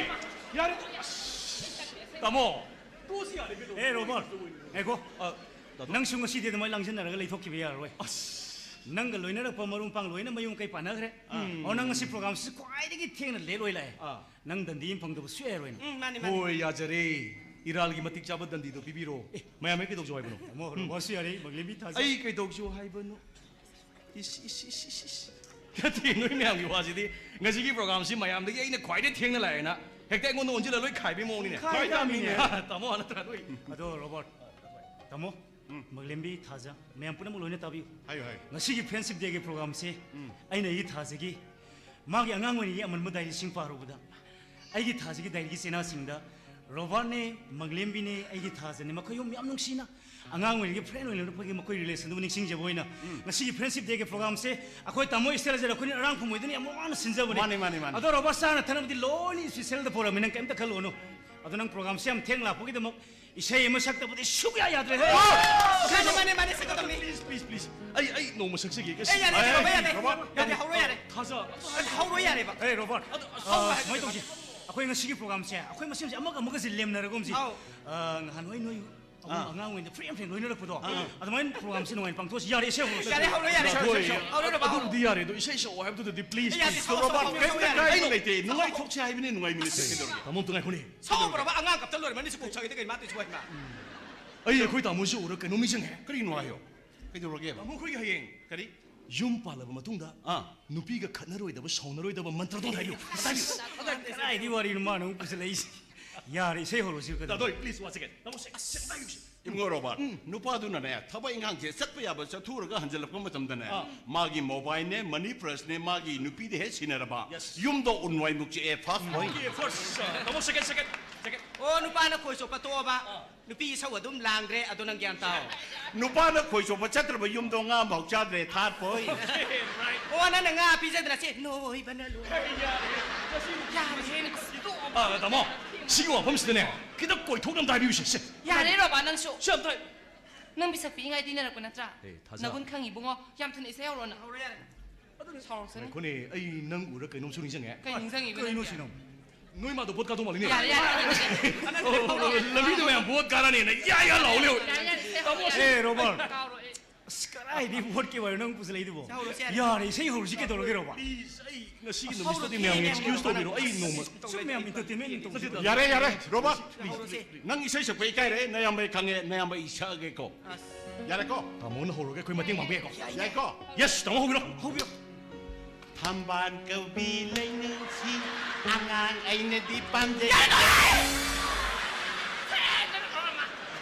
ꯌꯥꯔꯦ, ꯇꯣꯛꯑꯁ-, ꯇꯥꯃꯣ, ꯇꯣꯛꯑꯁꯤ, ꯌꯥꯔꯦ, ꯀꯩꯗꯧꯔꯒꯦ? ꯑꯦ, ꯔꯣꯕꯥꯔꯠ, ꯉꯥꯏꯈꯣ꯫ ꯑ, ꯗꯥ ꯊꯣꯏ꯫ ꯅꯪꯁꯨ ꯉꯁꯤꯗꯤ ꯑꯗꯨꯃꯥꯏꯅ ꯂꯥꯡꯁꯤꯟꯅꯔꯒ ꯂꯩꯊꯣꯛꯈꯤꯕ ꯌꯥꯔꯔꯣꯏ꯫ ꯑꯁ꯫ ꯅꯪꯒ ꯂꯣꯏꯅꯔꯛꯄ ꯃꯔꯨꯞ ꯃꯄꯥꯡ ꯂꯣꯏꯅ ꯃꯌꯨꯝ ꯃꯀꯩ ꯄꯥꯟꯅꯈ꯭ꯔꯦ꯫ ꯎꯝ꯫ ꯑꯣ, ꯅꯪ ꯉꯁꯤ ꯄ꯭ꯔꯣꯒꯥꯝꯁꯤ ꯈ꯭ꯋꯥꯏꯗꯒꯤ ꯊꯦꯡꯅ ꯂꯦꯠ ꯑꯣꯏ ꯂꯥꯛꯑꯦ꯫ ꯑꯥ꯫ ꯅꯪ ꯗꯟꯗꯤ ꯑꯃ ꯐꯪꯗꯕ ꯁꯨꯡꯌꯥ ꯌꯥꯔꯣꯏ ꯅꯪ꯫ ꯎꯝ, ꯃꯥꯅꯤ, ꯃꯥꯅꯤ꯫ ꯍꯣꯏ, ꯌꯥꯖꯔꯦ꯫ ꯏꯔꯥꯜꯒꯤ ꯃꯇꯤꯛ ꯆꯥꯕ ꯗꯟꯗꯤꯗꯣ ꯄꯤꯕꯤꯔꯣ꯫ ꯑꯦ꯫ ꯃꯌꯥꯝ, ꯑꯩ ꯀꯩꯗꯧꯁꯦ ꯍꯥꯏꯕꯅꯣ? ꯇꯥꯃꯣ, ꯎꯝ꯫ ꯔꯣꯕꯥꯔꯠꯁꯨ ꯌꯥꯔꯦ, ꯃꯪꯂꯦꯝꯕꯤ ꯊꯥꯖ꯫ ꯑꯩ ꯀꯩꯗꯧꯁꯦ ꯍꯥꯏꯕꯅꯣ? ꯏꯁ, ꯏꯁ, ꯏꯁ, ꯏꯁ, ꯏꯁ꯫ ꯅꯠꯇꯦ, ꯅꯣꯏ ꯃꯌꯥꯝꯒꯤ ꯋꯥꯁꯤꯗꯤ꯫ ꯉꯁꯤꯒꯤ ꯄ꯭ꯔꯣꯒꯥꯝꯁꯤ ꯃꯌꯥꯝꯗꯒꯤ ꯑꯩꯅ ꯈ꯭ꯋꯥꯏꯗꯩ ꯊꯦꯡꯅ ꯂꯥꯛꯑꯦꯅ ꯍꯦꯛꯇ ꯑꯩꯉꯣꯟꯗ ꯑꯣꯟꯁꯤꯜꯂ ꯂꯣꯏ ꯈꯥꯏꯕꯩ ꯃꯑꯣꯡꯅꯤꯅꯦ꯫ ꯈꯥꯏ ꯇꯥꯃꯤꯅꯦ꯫ ꯇꯥꯃꯣ, ꯅꯠꯇ꯭ꯔꯥ ꯅꯣꯏ? ꯑꯗꯣ ꯔꯣꯕꯥꯔꯠ, ꯇꯥꯃꯣ, ꯎꯝ꯫ ꯃꯪꯂꯦꯝꯕꯤ ꯊꯥꯖ, ꯃꯌꯥꯝ ꯄꯨꯝꯅꯃꯛ ꯂꯣꯏꯅ ꯇꯥꯕꯤꯌꯨ꯫ ꯍꯥꯏꯌꯨ, ꯍꯥꯏꯌꯨ꯫ ꯉꯁꯤꯒꯤ ꯐ꯭ꯔꯦꯟꯁꯤꯞ ꯗꯦꯒꯤ ꯄ꯭ꯔꯣꯒꯥꯝꯁꯦ ꯎꯝ꯫ ꯑꯩꯅ ꯑꯩꯒꯤ ꯊꯥꯖꯒꯤ ꯃꯥꯒꯤ ꯑꯉꯥꯡ ꯑꯣꯏꯔꯤꯉꯩꯒꯤ ꯑꯃꯟꯕ ꯗꯥꯏꯔꯤꯁꯤꯡ ꯄꯥꯔꯨꯕꯗ, ꯑꯩꯒꯤ ꯊꯥꯖꯒꯤ ꯗꯥꯏꯔꯤꯒꯤ ꯆꯦꯅꯥꯁꯤꯡꯗ ꯔꯣꯕꯥꯔꯠꯅꯦ, ꯃꯪꯂꯦꯝꯕꯤꯅꯦ, ꯑꯩꯒꯤ ꯊꯥꯖꯅꯦ꯫ ꯃꯈꯣꯏ ꯑꯍꯨꯝ ꯌꯥꯝ ꯅꯨꯡꯁꯤꯅ ꯑꯉꯥꯡ ꯑꯣꯏꯔꯤꯉꯩꯒꯤ ꯐ꯭ꯔꯦꯟ ꯑꯣꯏꯅ ꯂꯩꯔꯛꯄꯒꯤ ꯃꯈꯣꯏ ꯔꯤꯂꯦꯁꯟꯗꯨꯕꯨ ꯅꯤꯡꯁꯤꯡꯖꯕ ꯑꯣꯏꯅ ꯉꯁꯤꯒꯤ ꯐ꯭ꯔꯦꯟꯁꯤꯞ ꯗꯦꯒꯤ ꯄ꯭ꯔꯣꯒ꯭ꯔꯥꯝꯁꯦ ꯑꯩꯈꯣꯏ ꯇꯥꯃꯣ ꯏꯁꯇꯦꯂꯥꯁꯦ ꯑꯩꯈꯣꯏꯅ ꯑꯔꯥꯡ ꯐꯝ ꯑꯣꯏꯗꯨꯅ ꯌꯥꯝ ꯋꯥꯅ ꯁꯤꯟꯖꯕꯅꯦ꯫ ꯃꯥꯅꯦ, ꯃꯥꯅꯦ, ꯃꯥꯅꯦ꯫ ꯑꯗꯣ ꯔꯣꯕꯥꯔꯠ, ꯆꯥꯅ ꯊꯛꯅꯕꯗꯤ ꯂꯣꯏꯅ ꯏꯁꯄꯤꯁꯦꯜꯗ ꯄꯨꯔꯛꯑꯃꯤ, ꯅꯪ ꯀꯩꯝꯇ ꯈꯜꯂꯨꯅꯨ꯫ ꯑꯗꯣ ꯅꯪ ꯄ꯭ꯔꯣꯒ꯭ꯔꯥꯝꯁꯦ ꯌꯥꯝ ꯊꯦꯡ ꯂꯥꯛꯄꯒꯤꯗꯃꯛ ꯏꯁꯩ ꯑꯃ ꯁꯛꯇꯕꯗꯤ ꯁꯨꯛꯌꯥ ꯌꯥꯗ꯭ꯔꯦꯍꯦ꯫ ꯃꯥꯅꯦ, ꯃꯥꯅꯦ, ꯃꯥꯅꯦ, ꯁꯛꯀꯗꯕꯅꯤ꯫ Please, please, please. ꯑꯩ, ꯑꯩ ꯅꯣꯡꯃ ꯁꯛꯆꯒꯦ꯫ ꯑꯦ, ꯌꯥꯔꯦ, ꯌꯥꯔꯦ, ꯌꯥꯔꯦ, ꯌꯥꯔꯦ, ꯔꯣꯕꯥꯔꯠ, ꯌꯥꯔꯦ, ꯍꯧꯔꯣ, ꯌꯥꯔꯦ꯫ ꯊꯥꯖ꯫ ꯑꯦ, ꯍꯧꯔꯣ, ꯌꯥꯔꯦꯕ꯫ ꯑꯦ, ꯔꯣꯕꯥꯔꯠ, ꯑꯗꯨ, ꯑ, ꯍꯧꯔꯣ ꯍꯥꯏꯕ꯫ ꯁꯨꯃꯥꯏꯅ ꯇꯧꯁꯤ꯫ ꯑꯩꯈꯣꯏ ꯉꯁꯤꯒꯤ ꯄ꯭ꯔꯣꯒ꯭ꯔꯥꯝꯁꯦ ꯑꯩꯈꯣꯏ ꯃꯁꯦꯟꯁꯦ ꯑꯃꯒ ꯑꯃꯒꯁꯦ ꯂꯦꯝꯅꯔꯒꯨꯝꯁꯤ꯫ ꯑꯧ꯫ ꯑ, ꯉꯍꯥꯟꯋꯥꯏ ꯅꯣꯏ ꯑꯍꯨꯝ ꯑꯥ꯫ ꯑꯉꯥꯡ ꯑꯣꯏꯅ ꯐ꯭ꯔꯦꯟ ꯐ꯭ꯔꯦꯟ ꯂꯣꯏꯅꯔꯛꯄꯗꯣ, ꯑꯥ꯫ ꯑꯗꯨꯃꯥꯏꯅ ꯄ꯭ꯔꯣꯒ꯭ꯔꯥꯝꯁꯦ ꯅꯨꯡꯉꯥꯏꯅ ꯄꯥꯡꯊꯣꯛꯑꯁꯤ꯫ ꯌꯥꯔꯦ, ꯏꯁꯩ ꯍꯧꯔꯁꯤ꯫ ꯌꯥꯔꯦ, ꯍꯧꯔꯣ, ꯌꯥꯔꯦ, ꯍꯧꯔꯣ, ꯍꯣꯏ, ꯍꯧꯔꯣ, ꯍꯧꯔꯣ, ꯍꯧꯔꯣ꯫ ꯑꯗꯨꯕꯨꯗꯤ ꯌꯥꯔꯦ, ꯑꯗꯣ ꯏꯁꯩ ꯁꯛꯑꯣ ꯍꯥꯏꯕꯗꯨꯗꯗꯤ, please, ꯌꯥꯔꯦ, please꯫ ꯁꯛꯑꯣ, ꯁꯛꯑꯣ, ꯔꯣꯕꯥꯔꯠ, ꯁꯛꯑꯣ, ꯀꯩꯝꯇ ꯌꯥꯔꯦ꯫ ꯀꯥꯏꯕ ꯂꯩꯇꯦ, ꯅꯨꯡꯉꯥꯏꯊꯣꯛꯁꯦ ꯍꯥꯏꯕꯅꯤ, ꯅꯨꯡꯉꯥꯏꯃꯤꯟꯅꯁꯦ, ꯀꯩꯗꯧꯔꯒꯦ? ꯇꯥꯃꯣ, ꯑꯝꯇ ꯉꯥꯏꯈꯣꯅꯦ꯫ ꯁꯛꯑꯣ, ꯔꯣꯕꯥꯔꯠ, ꯑꯉꯥꯡ ꯀꯞꯇ ꯂꯣꯏꯔꯝꯃꯅꯤ, ꯁꯤ ꯀꯣꯛ ꯁꯥꯒꯦꯗ ꯀꯩ ꯃꯥ ꯇꯧꯏꯁꯤꯕꯣ, ꯍꯩꯃꯥ꯫ ꯑꯩ ꯑꯩꯈꯣꯏ ꯇꯥꯃꯣꯁꯤ ꯎꯔ ꯀꯩꯅꯣꯝ ꯅꯤꯡꯁꯤꯡꯉꯦ꯫ ꯀꯔꯤꯅꯣ ꯍꯥꯏꯌꯣ? ꯀꯩꯗꯧꯔꯒꯦꯕ? ꯇꯥꯃꯣ, ꯑꯩꯈꯣꯏꯒꯤ ꯍꯌꯦꯡ ꯀꯔꯤ? ꯌꯨꯝ ꯄꯥꯜꯂꯕ ꯃꯇꯨꯡꯗ ꯑꯥ꯫ ꯅꯨꯄꯤꯒ ꯈꯠꯅꯔꯣꯏꯗꯕ, ꯁꯥꯎꯅꯔꯣꯏꯗꯕ ꯃꯟꯇ꯭ꯔꯗꯣ ꯑꯝꯇ ꯍꯥꯏꯕꯤꯌꯨ꯫ ꯑꯝꯇ ꯍꯥꯏꯕꯤꯌꯨ꯫ ꯀꯗꯥꯏꯗꯤ ꯋꯥꯔꯤꯅꯣ ꯃꯥꯅ ꯑꯃꯨꯛ ꯄꯨꯁꯜꯂꯛꯏꯁꯦ? ꯌꯥꯔꯦ, ꯏꯁꯩ ꯍꯧꯔꯁꯤ ꯀꯩꯅꯣ꯫ ꯇꯥꯗꯣꯏ, please, one second꯫ ꯇꯥꯃꯣ, ꯁꯦ-, ꯁꯦ-, ꯑꯝꯇ ꯍꯥꯏꯕꯤꯌꯨꯁꯦ꯫ ꯏꯕꯨꯡꯉꯣ ꯔꯣꯕꯥꯔꯠ, ꯎꯝ꯫ ꯅꯨꯄꯥꯗꯨꯅꯅꯦ, ꯊꯕꯛ ꯏꯪꯈꯥꯡꯁꯦ ꯆꯠꯄ ꯌꯥꯕ ꯆꯠꯊꯣꯛꯎꯔꯒ ꯍꯟꯖꯜꯂꯛꯄ ꯃꯇꯝꯗꯅꯦ, ꯑꯥ꯫ ꯃꯥꯒꯤ ꯃꯣꯕꯥꯏꯜꯅꯦ, ꯃꯅꯤ ꯄ꯭ꯔꯁꯅꯦ, ꯃꯥꯒꯤ ꯅꯨꯄꯤꯗ ꯍꯦꯛ ꯁꯤꯟꯅꯔꯕ, yes꯫ ꯌꯨꯝꯗꯣ ꯎꯟꯋꯥꯏꯃꯨꯛ ꯆꯤꯛꯑꯦ, first point꯫ Okay, first, uh, ꯇꯥꯃꯣ, second, second, second꯫ ꯑꯣ, ꯅꯨꯄꯥꯅ ꯈꯣꯏ ꯆꯣꯞꯄ ꯇꯣꯛꯑꯕ꯫ ꯑꯥ꯫ ꯅꯨꯄꯤ ꯏꯁꯧ ꯑꯗꯨꯝ ꯂꯥꯡꯗ꯭ꯔꯦ, ꯑꯗꯣ ꯅꯪ ꯒ꯭ꯌꯥꯟ ꯇꯥꯎ꯫ ꯅꯨꯄꯥꯅ ꯈꯣꯏ ꯆꯣꯞꯄ ꯆꯠꯇ꯭ꯔꯕ ꯌꯨꯝꯗꯣ ꯉꯥ ꯑꯃꯐꯥꯎ ꯆꯥꯗ꯭ꯔꯦ, third point꯫ Right꯫ ꯑꯣ, ꯅꯪꯅ ꯉꯥ ꯄꯤꯖꯗꯅ ꯁꯤ ꯅꯣꯏꯕꯅ ꯂꯣꯏꯔꯦ꯫ ꯌꯥꯔꯦ, ꯌꯥꯔꯦ꯫ ꯑꯥ, ꯇꯥꯃꯣ, ꯁꯤꯒꯤ ꯋꯥꯐꯝꯁꯤꯗꯅꯦ ꯈꯤꯇꯪ ꯀꯣꯏꯊꯣꯛꯅ ꯑꯝꯇ ꯍꯥꯏꯕꯤꯌꯨꯁꯦ, ꯁꯦ꯫ ꯌꯥꯔꯦ, ꯔꯣꯕꯥ, ꯅꯪꯁꯨ꯫ ꯁꯦ, ꯑꯝꯇ ꯍꯥꯏ-, ꯅꯪ ꯄꯤꯁꯛ ꯄꯤꯛꯏꯉꯥꯏ ꯇꯤꯟꯅꯔꯛꯄ ꯅꯠꯇ꯭ꯔꯥ? ꯑꯦ, ꯊꯥꯖ꯫ ꯅꯒꯨꯟ ꯈꯪꯉꯤ, ꯏꯕꯨꯡꯉꯣ꯫ ꯌꯥꯝ ꯊꯨꯅ ꯏꯁꯩ ꯍꯧꯔꯛꯑꯣꯅ꯫ ꯍꯧꯔꯣ, ꯌꯥꯔꯦ꯫ ꯑꯗꯨꯅ ꯁꯥꯎꯔꯛꯁꯅꯤ꯫ ꯉꯥꯏꯈꯣꯅꯦ, ꯑꯩ ꯅꯪ ꯎꯔ ꯀꯩꯅꯣꯝꯁꯨ ꯅꯤꯡꯁꯤꯡꯉꯦ꯫ ꯀꯩ ꯅꯤꯡꯁꯤꯡꯉꯤꯕ ꯀꯩꯅꯣ ꯅꯪꯗꯤ? ꯁꯤꯅ? ꯅꯣꯏ ꯃꯥꯗꯣ ꯚꯣꯠ ꯀꯥꯗꯧ ꯃꯥꯜꯂꯤꯅꯦ꯫ ꯌꯥꯔꯦ, ꯌꯥꯔꯦ, ꯑꯗꯨꯗꯤ꯫ ꯑꯣ, ꯑꯣ, ꯑꯣ, ꯂꯝꯕꯤꯗ ꯃꯌꯥꯝ ꯚꯣꯠ ꯀꯥꯔꯅꯦꯅ ꯌꯥ ꯌꯥ ꯂꯥꯎ ꯂꯩꯍꯧꯔꯦ꯫ ꯌꯥꯔꯦ, ꯌꯥꯔꯦ, ꯏꯁꯩ ꯍꯧꯔꯣ, ꯇꯥꯃꯣ, ꯌꯥꯔꯦ꯫ ꯑꯦ, ꯔꯣꯕꯥꯔꯠ꯫ ꯀꯥꯎꯔꯣ, ꯑꯦ꯫ ꯑꯁ, ꯀꯗꯥꯏꯗꯒꯤ ꯚꯣꯠꯀꯤ ꯋꯥꯔꯤꯅꯣ ꯅꯪ ꯄꯨꯁꯜꯂꯛꯏꯗꯨꯕꯣ? ꯏꯁꯩ ꯍꯧꯔꯣꯁꯦ, ꯌꯥꯔꯦ꯫ ꯌꯥꯔꯦ, ꯏꯁꯩ ꯍꯧꯔꯁꯤ ꯀꯩꯗꯧꯔꯒꯦ, ꯔꯣꯕꯥꯔꯠ? Please, ꯑꯩ ꯉꯁꯤꯒꯤ ꯑꯁ, ꯅꯨꯃꯤꯠꯁꯤꯗꯗꯤ ꯍꯧꯔꯣ, ꯃꯌꯥꯝꯒꯤ ꯊꯦꯡꯉꯦ, excuse ꯇꯧꯕꯤꯔꯣ, ꯑꯩ ꯅꯣꯡꯃ꯫ ꯁꯨꯝ ꯃꯌꯥꯝ entertainment ꯇꯧꯁꯤ꯫ ꯌꯥꯔꯦ, ꯌꯥꯔꯦ, ꯔꯣꯕꯥꯔꯠ, please, ꯍꯧꯔꯣꯁꯦ꯫ Please, please꯫ ꯅꯪ ꯏꯁꯩ ꯁꯛꯄ ꯏꯀꯥꯏꯔꯦ, ꯅꯌꯥꯝꯕ ꯑꯩ ꯈꯪꯉꯦ, ꯅꯌꯥꯝꯕ ꯑꯩ ꯁꯛꯑꯒꯦꯀꯣ꯫ ꯑꯁ꯫ ꯌꯥꯔꯦꯀꯣ? ꯇꯥꯃꯣꯅ ꯍꯧꯔꯒ ꯑꯩꯈꯣꯏ ꯃꯇꯦꯡ ꯄꯥꯡꯕ ꯌꯥꯏꯀꯣ? ꯌꯥꯏꯀꯣ? Yes, ꯇꯥꯃꯣ ꯍꯧꯕꯤꯔꯣ, ꯍꯧꯕꯤꯔꯣ꯫ ꯊꯝꯕꯥꯜ ꯀꯧꯕꯤ ꯂꯩꯅꯨꯡꯁꯤ ꯑꯉꯥꯡ ꯑꯩꯅꯗꯤ ꯄꯥꯝꯖꯩ꯫ ꯌꯥꯔꯦ, ꯇꯥꯔꯦ!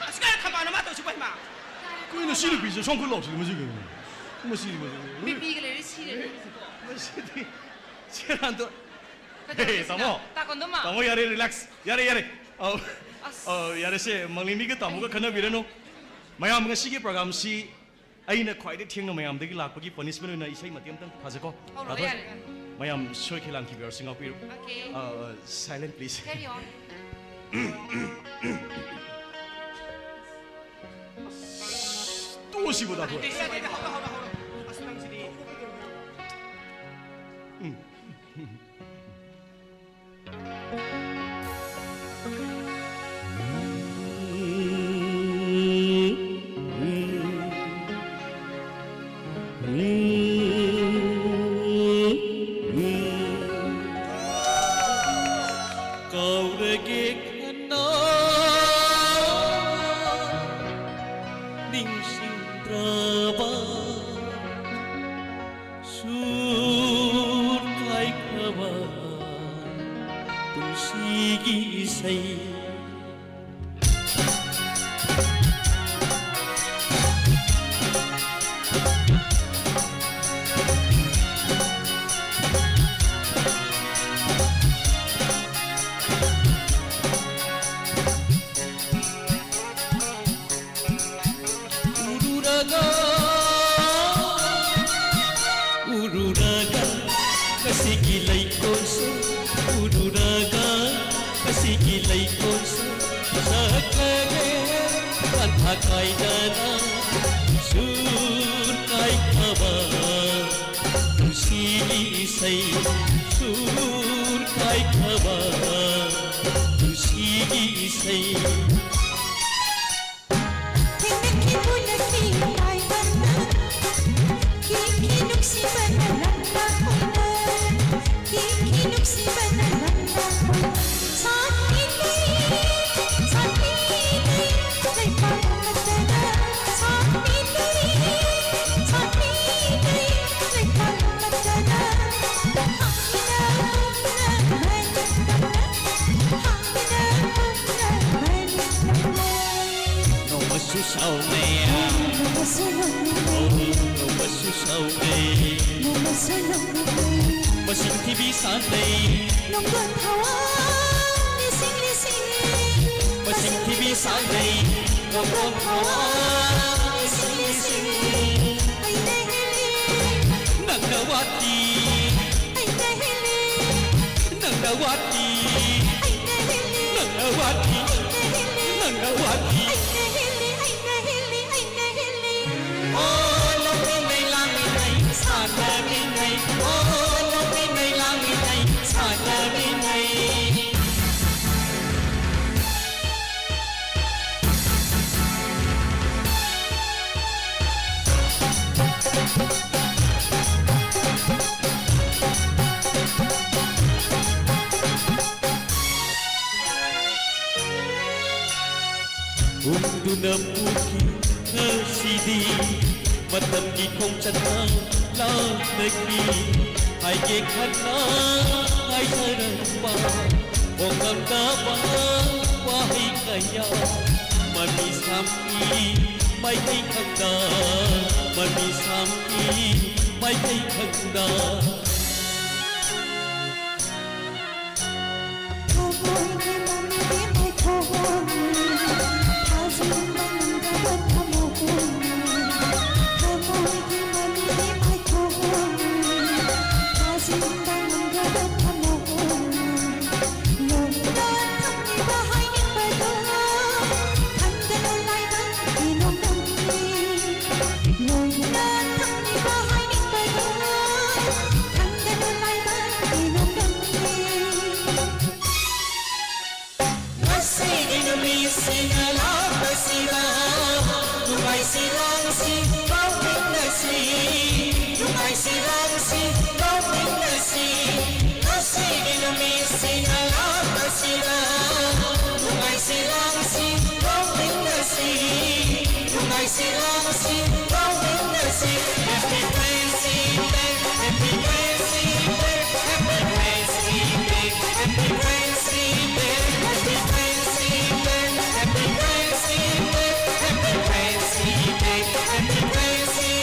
ꯑꯁ, ꯀꯥꯏꯗ ꯊꯝꯕꯥꯜꯅꯣ ꯃꯥ ꯇꯧꯁꯤꯕꯣ, ꯏꯃꯥ? ꯀꯩꯅꯣ ꯁꯤ ꯅꯨꯄꯤꯁꯦ ꯁꯣꯝ ꯈꯨꯠ ꯂꯥꯎꯁꯤꯜꯂꯤ, ꯃꯁꯤ ꯀꯩꯅꯣ? ꯃꯁꯤ, ꯃꯁꯤ꯫ ꯕꯤ ꯄꯤꯒ ꯂꯩꯔꯦ, ꯁꯤꯔꯦ꯫ ꯃꯁꯤꯗꯤ ꯁꯦꯔꯥꯟꯗꯣ꯫ ꯀꯩꯗꯧꯔꯒꯦ ꯍꯦ, ꯁꯤꯅ? ꯇꯥꯃꯣ꯫ ꯇꯥ ꯀꯣꯟꯗꯝꯃ꯫ ꯇꯥꯃꯣ, ꯌꯥꯔꯦ, relax꯫ ꯌꯥꯔꯦ, ꯌꯥꯔꯦ꯫ ꯑꯧ, ꯑꯁ꯫ ꯑꯧ, ꯌꯥꯔꯦꯁꯦ, ꯃꯪꯂꯦꯝꯕꯤꯒ ꯇꯥꯃꯣꯒ ꯈꯟꯅꯕꯤꯔꯅꯨ꯫ ꯃꯌꯥꯝ, ꯉꯁꯤꯒꯤ programꯁꯤ ꯑꯩꯅ ꯈ꯭ꯋꯥꯏꯗꯒꯤ ꯊꯦꯡꯅ ꯃꯌꯥꯝꯗꯒꯤ ꯂꯥꯛꯄꯒꯤ punishment ꯑꯣꯏꯅ ꯏꯁꯩ ꯃꯇꯦꯛ ꯑꯃꯇꯪ ꯊꯥꯖꯀꯣ꯫ ꯍꯧꯔꯣ, ꯊꯥꯗꯣꯛ-, ꯌꯥꯔꯦ, ꯌꯥꯔꯦ꯫ ꯃꯌꯥꯝ ꯁꯣꯏꯈꯤ ꯂꯥꯟꯈꯤꯕ ꯌꯥꯎꯔꯁꯨ ꯉꯥꯛꯄꯤꯔꯣ꯫ Okay꯫ ꯑ, silent please꯫ Carry on꯫ ꯇꯣꯛꯑꯣ ꯁꯤꯕꯨ, ꯇꯥꯊꯣꯛꯑꯣ꯫ ꯌꯥꯗꯦ, ꯌꯥꯗꯦ, ꯍꯧꯔꯣ, ꯍꯧꯔꯣ, ꯍꯧꯔꯣ꯫ ꯑꯁ, ꯅꯪꯁꯤꯗꯤ꯫ ꯎꯝ꯫ ꯀꯥꯎꯔꯒꯦ ꯈꯟꯅ ꯅꯤꯡꯁꯤꯡꯗ꯭ꯔꯕ ꯁꯨꯔ ꯀꯥꯏꯈ꯭ꯔꯕ ꯄꯨꯟꯁꯤꯒꯤ ꯏꯁꯩ꯫ ꯎꯔꯨꯔꯒ, ꯎꯔꯨꯔꯒ, ꯉꯁꯤꯒꯤ ꯂꯩꯀꯣꯜꯁꯦ ꯎꯔꯨꯔꯒ, ꯉꯁꯤꯒꯤ ꯂꯩꯀꯣꯜꯁꯦ ꯁꯛꯂꯒꯦ, ꯄꯟꯊꯥ ꯀꯥꯏꯗꯅ ꯁꯨꯔ ꯀꯥꯏꯈ꯭ꯔꯕ ꯄꯨꯟꯁꯤꯒꯤ ꯏꯁꯩ, ꯁꯨꯔ ꯀꯥꯏꯈ꯭ꯔꯕ ꯄꯨꯟꯁꯤꯒꯤ ꯏꯁꯩ꯫ ꯊꯦꯡꯅꯈꯤꯕꯨ ꯅꯛꯀꯤ ꯇꯥꯏꯕꯪꯅ, ꯀꯤꯈꯤ ꯅꯨꯡꯁꯤꯕꯅ ꯂꯝꯕ ꯑꯣꯏꯅ, ꯀꯤꯈꯤ ꯅꯨꯡꯁꯤꯕꯅ ꯂꯝꯕ ꯑꯣꯏꯅ꯫ ꯁꯥꯠꯄꯤꯗꯦ, ꯁꯥꯠꯄꯤꯗꯦ, ꯂꯩꯄꯥꯛ ꯑꯃꯠꯇꯗ꯫ ꯁꯥꯠꯄꯤꯗꯦ, ꯁꯥꯠꯄꯤꯗꯦ, ꯂꯩꯄꯥꯛ ꯑꯃꯠꯇꯗ꯫ ꯍꯥꯏꯅ ꯍꯧꯅ ꯃꯅꯤꯄꯨꯔ꯫ ꯅꯣꯡꯃꯁꯨ ꯁꯥꯎꯅꯩ, ꯅꯣꯡꯃꯁꯨ ꯁꯥꯎꯅꯩ, ꯃꯁꯤꯡ ꯊꯤꯕꯤ ꯁꯥꯟꯅꯩ꯫ ꯁꯥꯟꯅꯩ ꯅꯣꯡꯄꯣꯛ ꯊꯋꯥꯟꯁꯤꯡꯁꯤ꯫ ꯅꯪꯅ ꯋꯥꯠꯂꯤ꯫ ꯅꯪꯅ ꯋꯥꯠꯂꯤ꯫ ꯅꯪꯅ ꯋꯥꯠꯂꯤ꯫ ꯅꯪꯅ ꯋꯥꯠꯂꯤ꯫ ꯑꯣ ꯅꯣꯛꯃꯤꯟꯅꯩ ꯂꯥꯡꯃꯤꯟꯅꯩ ꯁꯥꯟꯅꯃꯤꯟꯅꯩ꯫ ꯑꯣ ꯅꯣꯛꯃꯤꯟꯅꯩ ꯂꯥꯡꯃꯤꯟꯅꯩ ꯁꯥꯟꯅꯃꯤꯟꯅꯩ꯫ ꯍꯨꯟꯗꯨꯅ ꯄꯨꯈꯤ ꯉꯁꯤꯗꯤ ꯃꯇꯝꯒꯤ ꯈꯣꯡꯆꯠꯅ ꯂꯥꯛꯅꯈꯤ꯫ ꯍꯥꯏꯒꯦ ꯈꯟꯅ ꯉꯥꯏꯖꯔꯝꯕ ꯍꯣꯡꯂꯝꯗꯕ ꯋꯥꯍꯩ ꯀꯌꯥ ꯃꯃꯤ ꯁꯥꯝꯈꯤ ꯃꯥꯏꯀꯩ ꯈꯪꯗ, ꯃꯃꯤ ꯁꯥꯝꯈꯤ ꯃꯥꯏꯀꯩ ꯈꯪꯗ꯫ ꯉꯁꯤꯒꯤ ꯅꯨꯃꯤꯠꯁꯤꯅ ꯂꯥꯛꯄꯁꯤꯗ ꯅꯨꯡꯉꯥꯏꯁꯤ ꯂꯥꯡꯁꯤ ꯂꯥꯎꯃꯤꯟꯅꯁꯤ, ꯅꯨꯡꯉꯥꯏꯁꯤ ꯂꯥꯡꯁꯤ ꯂꯥꯎꯃꯤꯟꯅꯁꯤ꯫ ꯉꯁꯤꯒꯤ ꯅꯨꯃꯤꯠꯁꯤꯅ ꯂꯥꯛꯄꯁꯤꯗ ꯅꯨꯡꯉꯥꯏꯁꯤ ꯂꯥꯡꯁꯤ ꯂꯥꯎꯃꯤꯟꯅꯁꯤ, ꯅꯨꯡꯉꯥꯏꯁꯤ ꯂꯥꯡꯁꯤ ꯂꯥꯎꯃꯤꯟꯅꯁꯤ꯫ Happy birthday, happy birthday, happy birthday, happy birthday, happy birthday, happy birthday, happy birthday, happy birthday, happy birthday.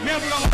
ꯃꯌꯥꯝ ꯂꯥꯎ꯫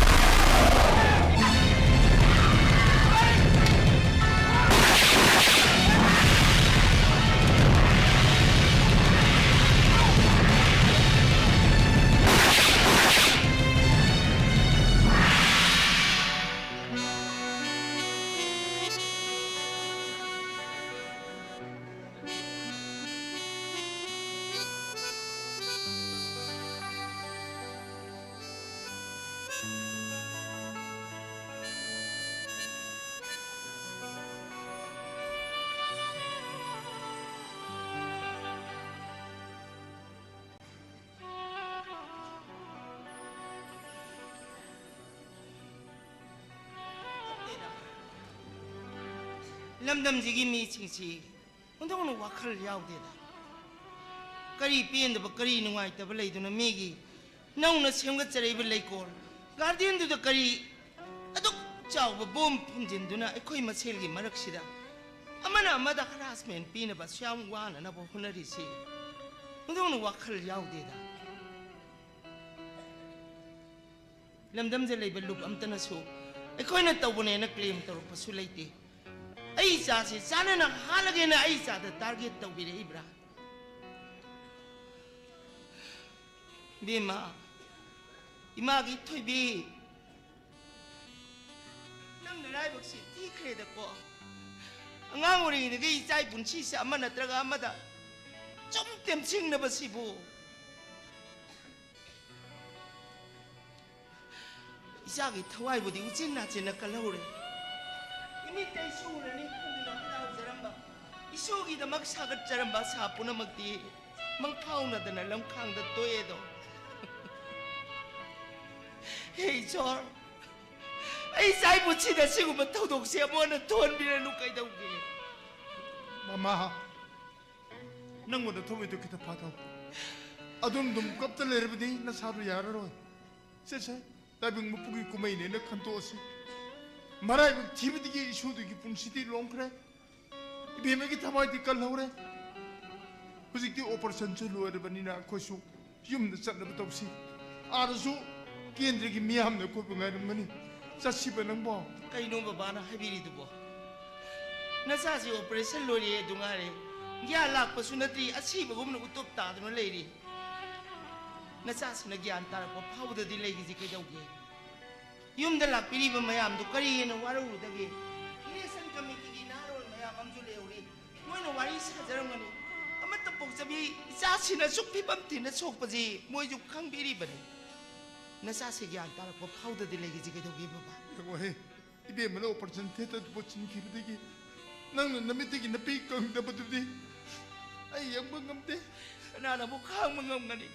ꯂꯝꯗꯝꯁꯤꯒꯤ ꯃꯤꯁꯤꯡꯁꯤ ꯑꯣꯟꯊꯣꯛꯅ ꯋꯥꯈꯜ ꯌꯥꯎꯗꯦꯗ꯫ ꯀꯔꯤ ꯄꯦꯟꯗꯕ, ꯀꯔꯤ ꯅꯨꯡꯉꯥꯏꯇꯕ ꯂꯩꯗꯨꯅ ꯃꯤꯒꯤ ꯅꯧꯅ ꯁꯦꯝꯒꯠꯆꯔꯛꯏꯕ ꯂꯩꯀꯣꯜ, ꯒꯥꯔꯗꯦꯟꯗꯨꯗ ꯀꯔꯤ ꯑꯗꯨꯛ ꯆꯥꯎꯕ ꯕꯣꯝ ꯐꯨꯝꯖꯤꯟꯗꯨꯅ ꯑꯩꯈꯣꯏ ꯃꯁꯦꯜꯒꯤ ꯃꯔꯛꯁꯤꯗ ꯑꯃꯅ ꯑꯃꯗ ꯍꯔꯥꯁꯃꯦꯟ ꯄꯤꯅꯕ ꯑꯁꯨꯛ ꯌꯥꯝ ꯋꯥꯅꯅꯕ ꯍꯣꯠꯅꯔꯤꯁꯤ? ꯑꯣꯟꯊꯣꯛꯅ ꯋꯥꯈꯜ ꯌꯥꯎꯗꯦꯗ꯫ ꯂꯝꯗꯝꯗ ꯂꯩꯕ ꯂꯨꯞ ꯑꯝꯇꯅꯁꯨ ꯑꯩꯈꯣꯏꯅ ꯇꯧꯕꯅꯦꯅ ꯀ꯭ꯂꯦꯝ ꯇꯧꯔꯛꯄꯁꯨ ꯂꯩꯇꯦ꯫ ꯑꯩ ꯏꯆꯥꯁꯦ ꯆꯥꯅꯅ ꯍꯥꯠꯂꯒꯦꯅ ꯑꯩ ꯏꯆꯥꯗ ꯇꯥꯔꯒꯦꯠ ꯇꯧꯕꯤꯔꯛꯏꯕ꯭ꯔꯥ? ꯏꯕꯦꯝꯃ, ꯏꯃꯥꯒꯤ ꯊꯣꯏꯕꯤ, ꯅꯪ ꯅꯔꯥꯏꯕꯛꯁꯤ ꯊꯤꯈ꯭ꯔꯦꯗꯀꯣ꯫ ꯑꯉꯥꯡ ꯑꯣꯏꯔꯤꯉꯩꯗꯒꯤ ꯏꯆꯥꯒꯤ ꯄꯨꯟꯁꯤꯁꯦ ꯑꯃ ꯅꯠꯇ꯭ꯔꯒ ꯑꯃꯗ ꯁꯨꯝ ꯇꯦꯝꯁꯤꯡꯅꯕꯁꯤꯕꯨ꯫ ꯏꯆꯥꯒꯤ ꯊꯋꯥꯏꯕꯨꯗꯤ ꯎꯆꯤꯟ ꯅꯥꯆꯤꯟꯅ ꯀꯜꯍꯧꯔꯦ꯫ ꯏꯃꯤꯠꯇ ꯏꯁꯨ ꯎꯔꯅꯤ ꯈꯟꯗꯨꯅ ꯍꯔꯥꯎꯖꯔꯝꯕ, ꯏꯁꯨꯒꯤꯗꯃꯛ ꯁꯥꯒꯠꯆꯔꯝꯕ ꯑꯁꯥ ꯄꯨꯝꯅꯃꯛꯇꯤ ꯃꯪꯐꯥꯎꯅꯗꯅ ꯂꯝꯈꯥꯡꯗ ꯇꯣꯛꯑꯦꯗꯣ꯫ ꯍꯦ ꯏꯁꯣꯔ, ꯑꯩ ꯏꯆꯥꯒꯤ ꯄꯨꯟꯁꯤꯗ ꯁꯤꯒꯨꯝꯕ ꯊꯧꯗꯣꯛꯁꯦ ꯑꯃꯨꯛ ꯍꯟꯅ ꯊꯣꯛꯍꯟꯕꯤꯔꯅꯨ ꯀꯩꯗꯧꯒꯦ? ꯃꯃꯥ, ꯅꯪꯕꯨ ꯅꯊꯧꯃꯤꯗꯨ ꯈꯤꯇ ꯐꯥꯊꯧ꯫ ꯑꯗꯨꯝ ꯑꯗꯨꯝ ꯀꯞꯇ ꯂꯩꯔꯕꯗꯤ ꯅꯁꯥꯗꯨ ꯌꯥꯔꯔꯣꯏ꯫ ꯁꯦ, ꯁꯦ, ꯇꯥꯏꯕꯪ ꯃꯄꯨꯒꯤ ꯀꯨꯝꯍꯩꯅꯦꯅ ꯈꯟꯇꯣꯛꯑꯁꯤ꯫ ꯃꯔꯥꯏꯕꯛ ꯊꯤꯕꯗꯒꯤ ꯏꯁꯨꯗꯨꯒꯤ ꯄꯨꯟꯁꯤꯗꯤ ꯂꯣꯡꯈ꯭ꯔꯦ꯫ ꯏꯕꯦꯝꯃꯒꯤ ꯊꯋꯥꯏꯗꯤ ꯀꯜꯍꯧꯔꯦ꯫ ꯍꯧꯖꯤꯛꯇꯤ ꯑꯣꯄꯔꯦꯁꯟꯁꯨ ꯂꯣꯏꯔꯕꯅꯤꯅ ꯑꯩꯈꯣꯏꯁꯨ ꯌꯨꯝꯗ ꯆꯠꯅꯕ ꯇꯧꯁꯤ꯫ ꯑꯥꯗꯁꯨ ꯀꯦꯟꯗ꯭ꯔꯒꯤ ꯃꯤꯌꯥꯝꯅ ꯑꯩꯈꯣꯏꯕꯨ ꯉꯥꯏꯔꯝꯒꯅꯤ꯫ ꯆꯠꯁꯤꯕ ꯅꯪꯕꯣ? ꯀꯩꯅꯣ ꯕꯕꯥꯅ ꯍꯥꯏꯕꯤꯔꯤꯗꯨꯕꯣ? ꯅꯆꯥꯁꯤ ꯑꯣꯄꯔꯦꯁꯟ ꯂꯣꯏꯔꯦ ꯑꯗꯨ ꯉꯥꯏꯔꯦ꯫ ꯒ꯭ꯌꯥꯟ ꯂꯥꯛꯄꯁꯨ ꯅꯠꯇ꯭ꯔꯤ, ꯑꯁꯤꯕꯒꯨꯝꯅ ꯎꯇꯣꯞ ꯇꯥꯗꯨꯅ ꯂꯩꯔꯤ꯫ ꯅꯆꯥꯁꯤꯅ ꯒ꯭ꯌꯥꯟ ꯇꯥꯔꯛꯄ ꯐꯥꯎꯕꯗꯗꯤ ꯂꯩꯈꯤꯁꯤ ꯀꯩꯗꯧꯒꯦ? ꯌꯨꯝꯗ ꯂꯥꯛꯄꯤꯔꯤꯕ ꯃꯌꯥꯝꯗꯨ ꯀꯔꯤ ꯍꯦꯟꯅ ꯋꯥꯔꯧꯔꯨꯗꯒꯦ? ꯏꯂꯦꯛꯁꯟ ꯀꯃꯤꯇꯤꯒꯤ ꯅꯍꯥꯔꯣꯜ ꯃꯌꯥꯝ ꯑꯃꯁꯨ ꯂꯩꯍꯧꯔꯤ꯫ ꯃꯣꯏꯅ ꯋꯥꯔꯤ ꯁꯥꯖꯔꯝꯒꯅꯤ꯫ ꯑꯃꯠꯇ ꯄꯣꯛꯆꯕꯤ ꯏꯆꯥꯁꯤꯅ ꯑꯁꯨꯛ ꯐꯤꯕꯝ ꯊꯤꯅ ꯁꯣꯛꯄꯁꯤ ꯃꯣꯏꯁꯨ ꯈꯪꯕꯤꯔꯤꯕꯅꯤ꯫ ꯅꯆꯥꯁꯦ ꯒ꯭ꯌꯥꯟ ꯇꯥꯔꯛꯄ ꯐꯥꯎꯗꯗꯤ ꯂꯩꯔꯤꯁꯦ ꯀꯩꯗꯧꯒꯦ ꯕꯕꯥ? ꯌꯦꯡꯉꯣꯍꯦ, ꯏꯕꯦꯝꯃꯅ operation theatre ꯄꯣꯠꯁꯤꯟꯈꯤꯕꯗꯒꯤ ꯅꯪꯅ ꯅꯃꯤꯠꯇꯒꯤ ꯅꯄꯤ ꯀꯪꯗꯕꯗꯨꯗꯤ ꯑꯩ ꯌꯦꯡꯕ ꯉꯝꯗꯦ꯫ ꯀꯅꯥꯅ ꯑꯃꯨꯛ ꯈꯥꯡꯕ ꯉꯝꯒꯅꯤ?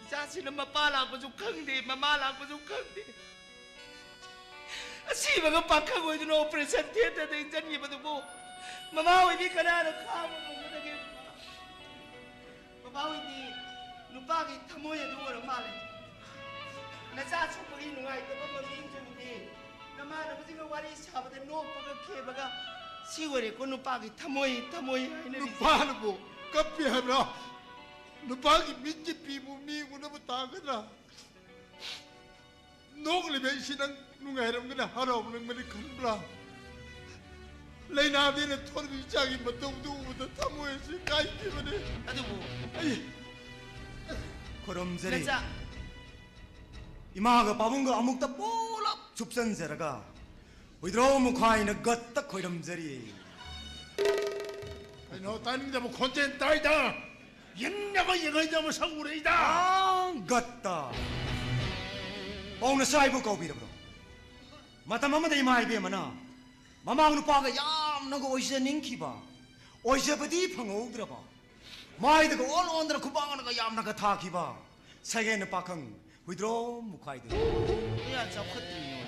ꯏꯆꯥꯁꯤꯅ ꯃꯄꯥ ꯂꯥꯛꯄꯁꯨ ꯈꯪꯗꯦ, ꯃꯃꯥ ꯂꯥꯛꯄꯁꯨ ꯈꯪꯗꯦ꯫ ꯑꯁꯤꯕꯒ ꯄꯥꯈꯪ ꯑꯣꯏꯗꯨꯅ operation theatre ꯗ ꯏꯟꯖꯟꯈꯤꯕꯗꯨꯕꯨ ꯃꯃꯥ ꯑꯣꯏꯕꯤ ꯀꯅꯥꯅ ꯈꯥꯡꯕ ꯉꯝꯒꯗꯒꯦ? ꯕꯕꯥ ꯍꯣꯏꯗꯤ ꯅꯨꯄꯥꯒꯤ ꯊꯃꯣꯏ ꯑꯗꯨ ꯑꯣꯏꯔ ꯃꯥꯜꯂꯦ꯫ ꯅꯆꯥ ꯁꯣꯛꯄꯒꯤ ꯅꯨꯡꯉꯥꯏꯇꯕ ꯃꯃꯤꯡꯁꯤꯡꯗꯤ ꯅꯃꯥꯟꯅꯕꯁꯤꯡꯒ ꯋꯥꯔꯤ ꯁꯥꯕꯗ ꯅꯣꯛꯄꯒ ꯈꯦꯕꯒ ꯁꯤ ꯑꯣꯏꯔꯦꯀꯣ ꯅꯨꯄꯥꯒꯤ ꯊꯃꯣꯏ, ꯊꯃꯣꯏ ꯍꯥꯏꯅꯔꯤꯁꯦ꯫ ꯅꯨꯄꯥꯅꯕꯨ ꯀꯞꯄꯤ ꯍꯥꯏꯕ꯭ꯔꯥ? ꯅꯨꯄꯥꯒꯤ ꯃꯤꯠꯀꯤ ꯄꯤꯕꯨ ꯃꯤ ꯎꯅꯕ ꯇꯥꯒꯗ꯭ꯔꯥ? ꯅꯣꯛꯂꯤꯕ ꯑꯩꯁꯤ ꯅꯪ ꯅꯨꯡꯉꯥꯏꯔꯝꯒꯅꯤ, ꯍꯔꯥꯎꯔꯝꯒꯅꯤ ꯈꯟꯕ꯭ꯔꯥ? ꯂꯥꯏꯅꯥꯗꯩꯅ ꯊꯣꯔꯕ ꯏꯆꯥꯒꯤ ꯃꯇꯧꯗꯨ ꯎꯕꯗ ꯊꯃꯣꯏ ꯑꯁꯤ ꯀꯥꯏꯈꯤꯕꯅꯤ꯫ ꯑꯗꯨꯕꯨ ꯑꯩ ꯈꯨꯔꯨꯝꯖꯔꯤ꯫ ꯅꯆꯥ ꯏꯃꯥꯒ ꯄꯥꯕꯨꯡꯒ ꯑꯃꯨꯛꯇ ꯄꯨꯂꯞ ꯆꯨꯞꯆꯟꯖꯔꯒ ꯍꯨꯏꯗ꯭ꯔꯣ ꯃꯨꯈꯥꯏꯅ ꯒꯠꯇ ꯈꯣꯏꯔꯝꯖꯔꯤ꯫ ꯀꯩꯅꯣ, ꯇꯥꯅꯤꯡꯗꯕ ꯈꯣꯟꯖꯦꯜ ꯇꯥꯏꯗ꯫ ꯌꯦꯡꯅꯕ ꯌꯦꯡꯉꯩꯗ ꯃꯁꯛ ꯎꯔꯛꯏꯗ꯫ ꯑꯥ, ꯒꯠꯇ꯫ ꯄꯥꯎꯅꯁꯥꯏꯕꯨ ꯀꯧꯕꯤꯔꯕ꯭ꯔꯣ? ꯃꯇꯝ ꯑꯃꯗ ꯏꯃꯥ ꯏꯕꯦꯝꯃꯅ ꯃꯃꯥ ꯅꯨꯄꯥꯒ ꯌꯥꯝꯅꯒ ꯑꯣꯏꯖꯅꯤꯡꯈꯤꯕ, ꯑꯣꯏꯖꯕꯗꯤ ꯐꯪꯍꯧꯗ꯭ꯔꯕ, ꯃꯥꯏꯗꯒ ꯑꯣꯟ ꯑꯣꯟꯗꯅ ꯈꯨꯕꯥꯛꯅꯒ ꯌꯥꯝꯅꯒ ꯊꯥꯈꯤꯕ ꯁꯒꯦꯟ ꯄꯥꯈꯪ ꯍꯨꯏꯗ꯭ꯔꯣ ꯃꯨꯈꯥꯏꯗꯨ꯫ ꯀꯌꯥ ꯆꯥꯎꯈꯠꯇ꯭ꯔꯤꯅꯣ?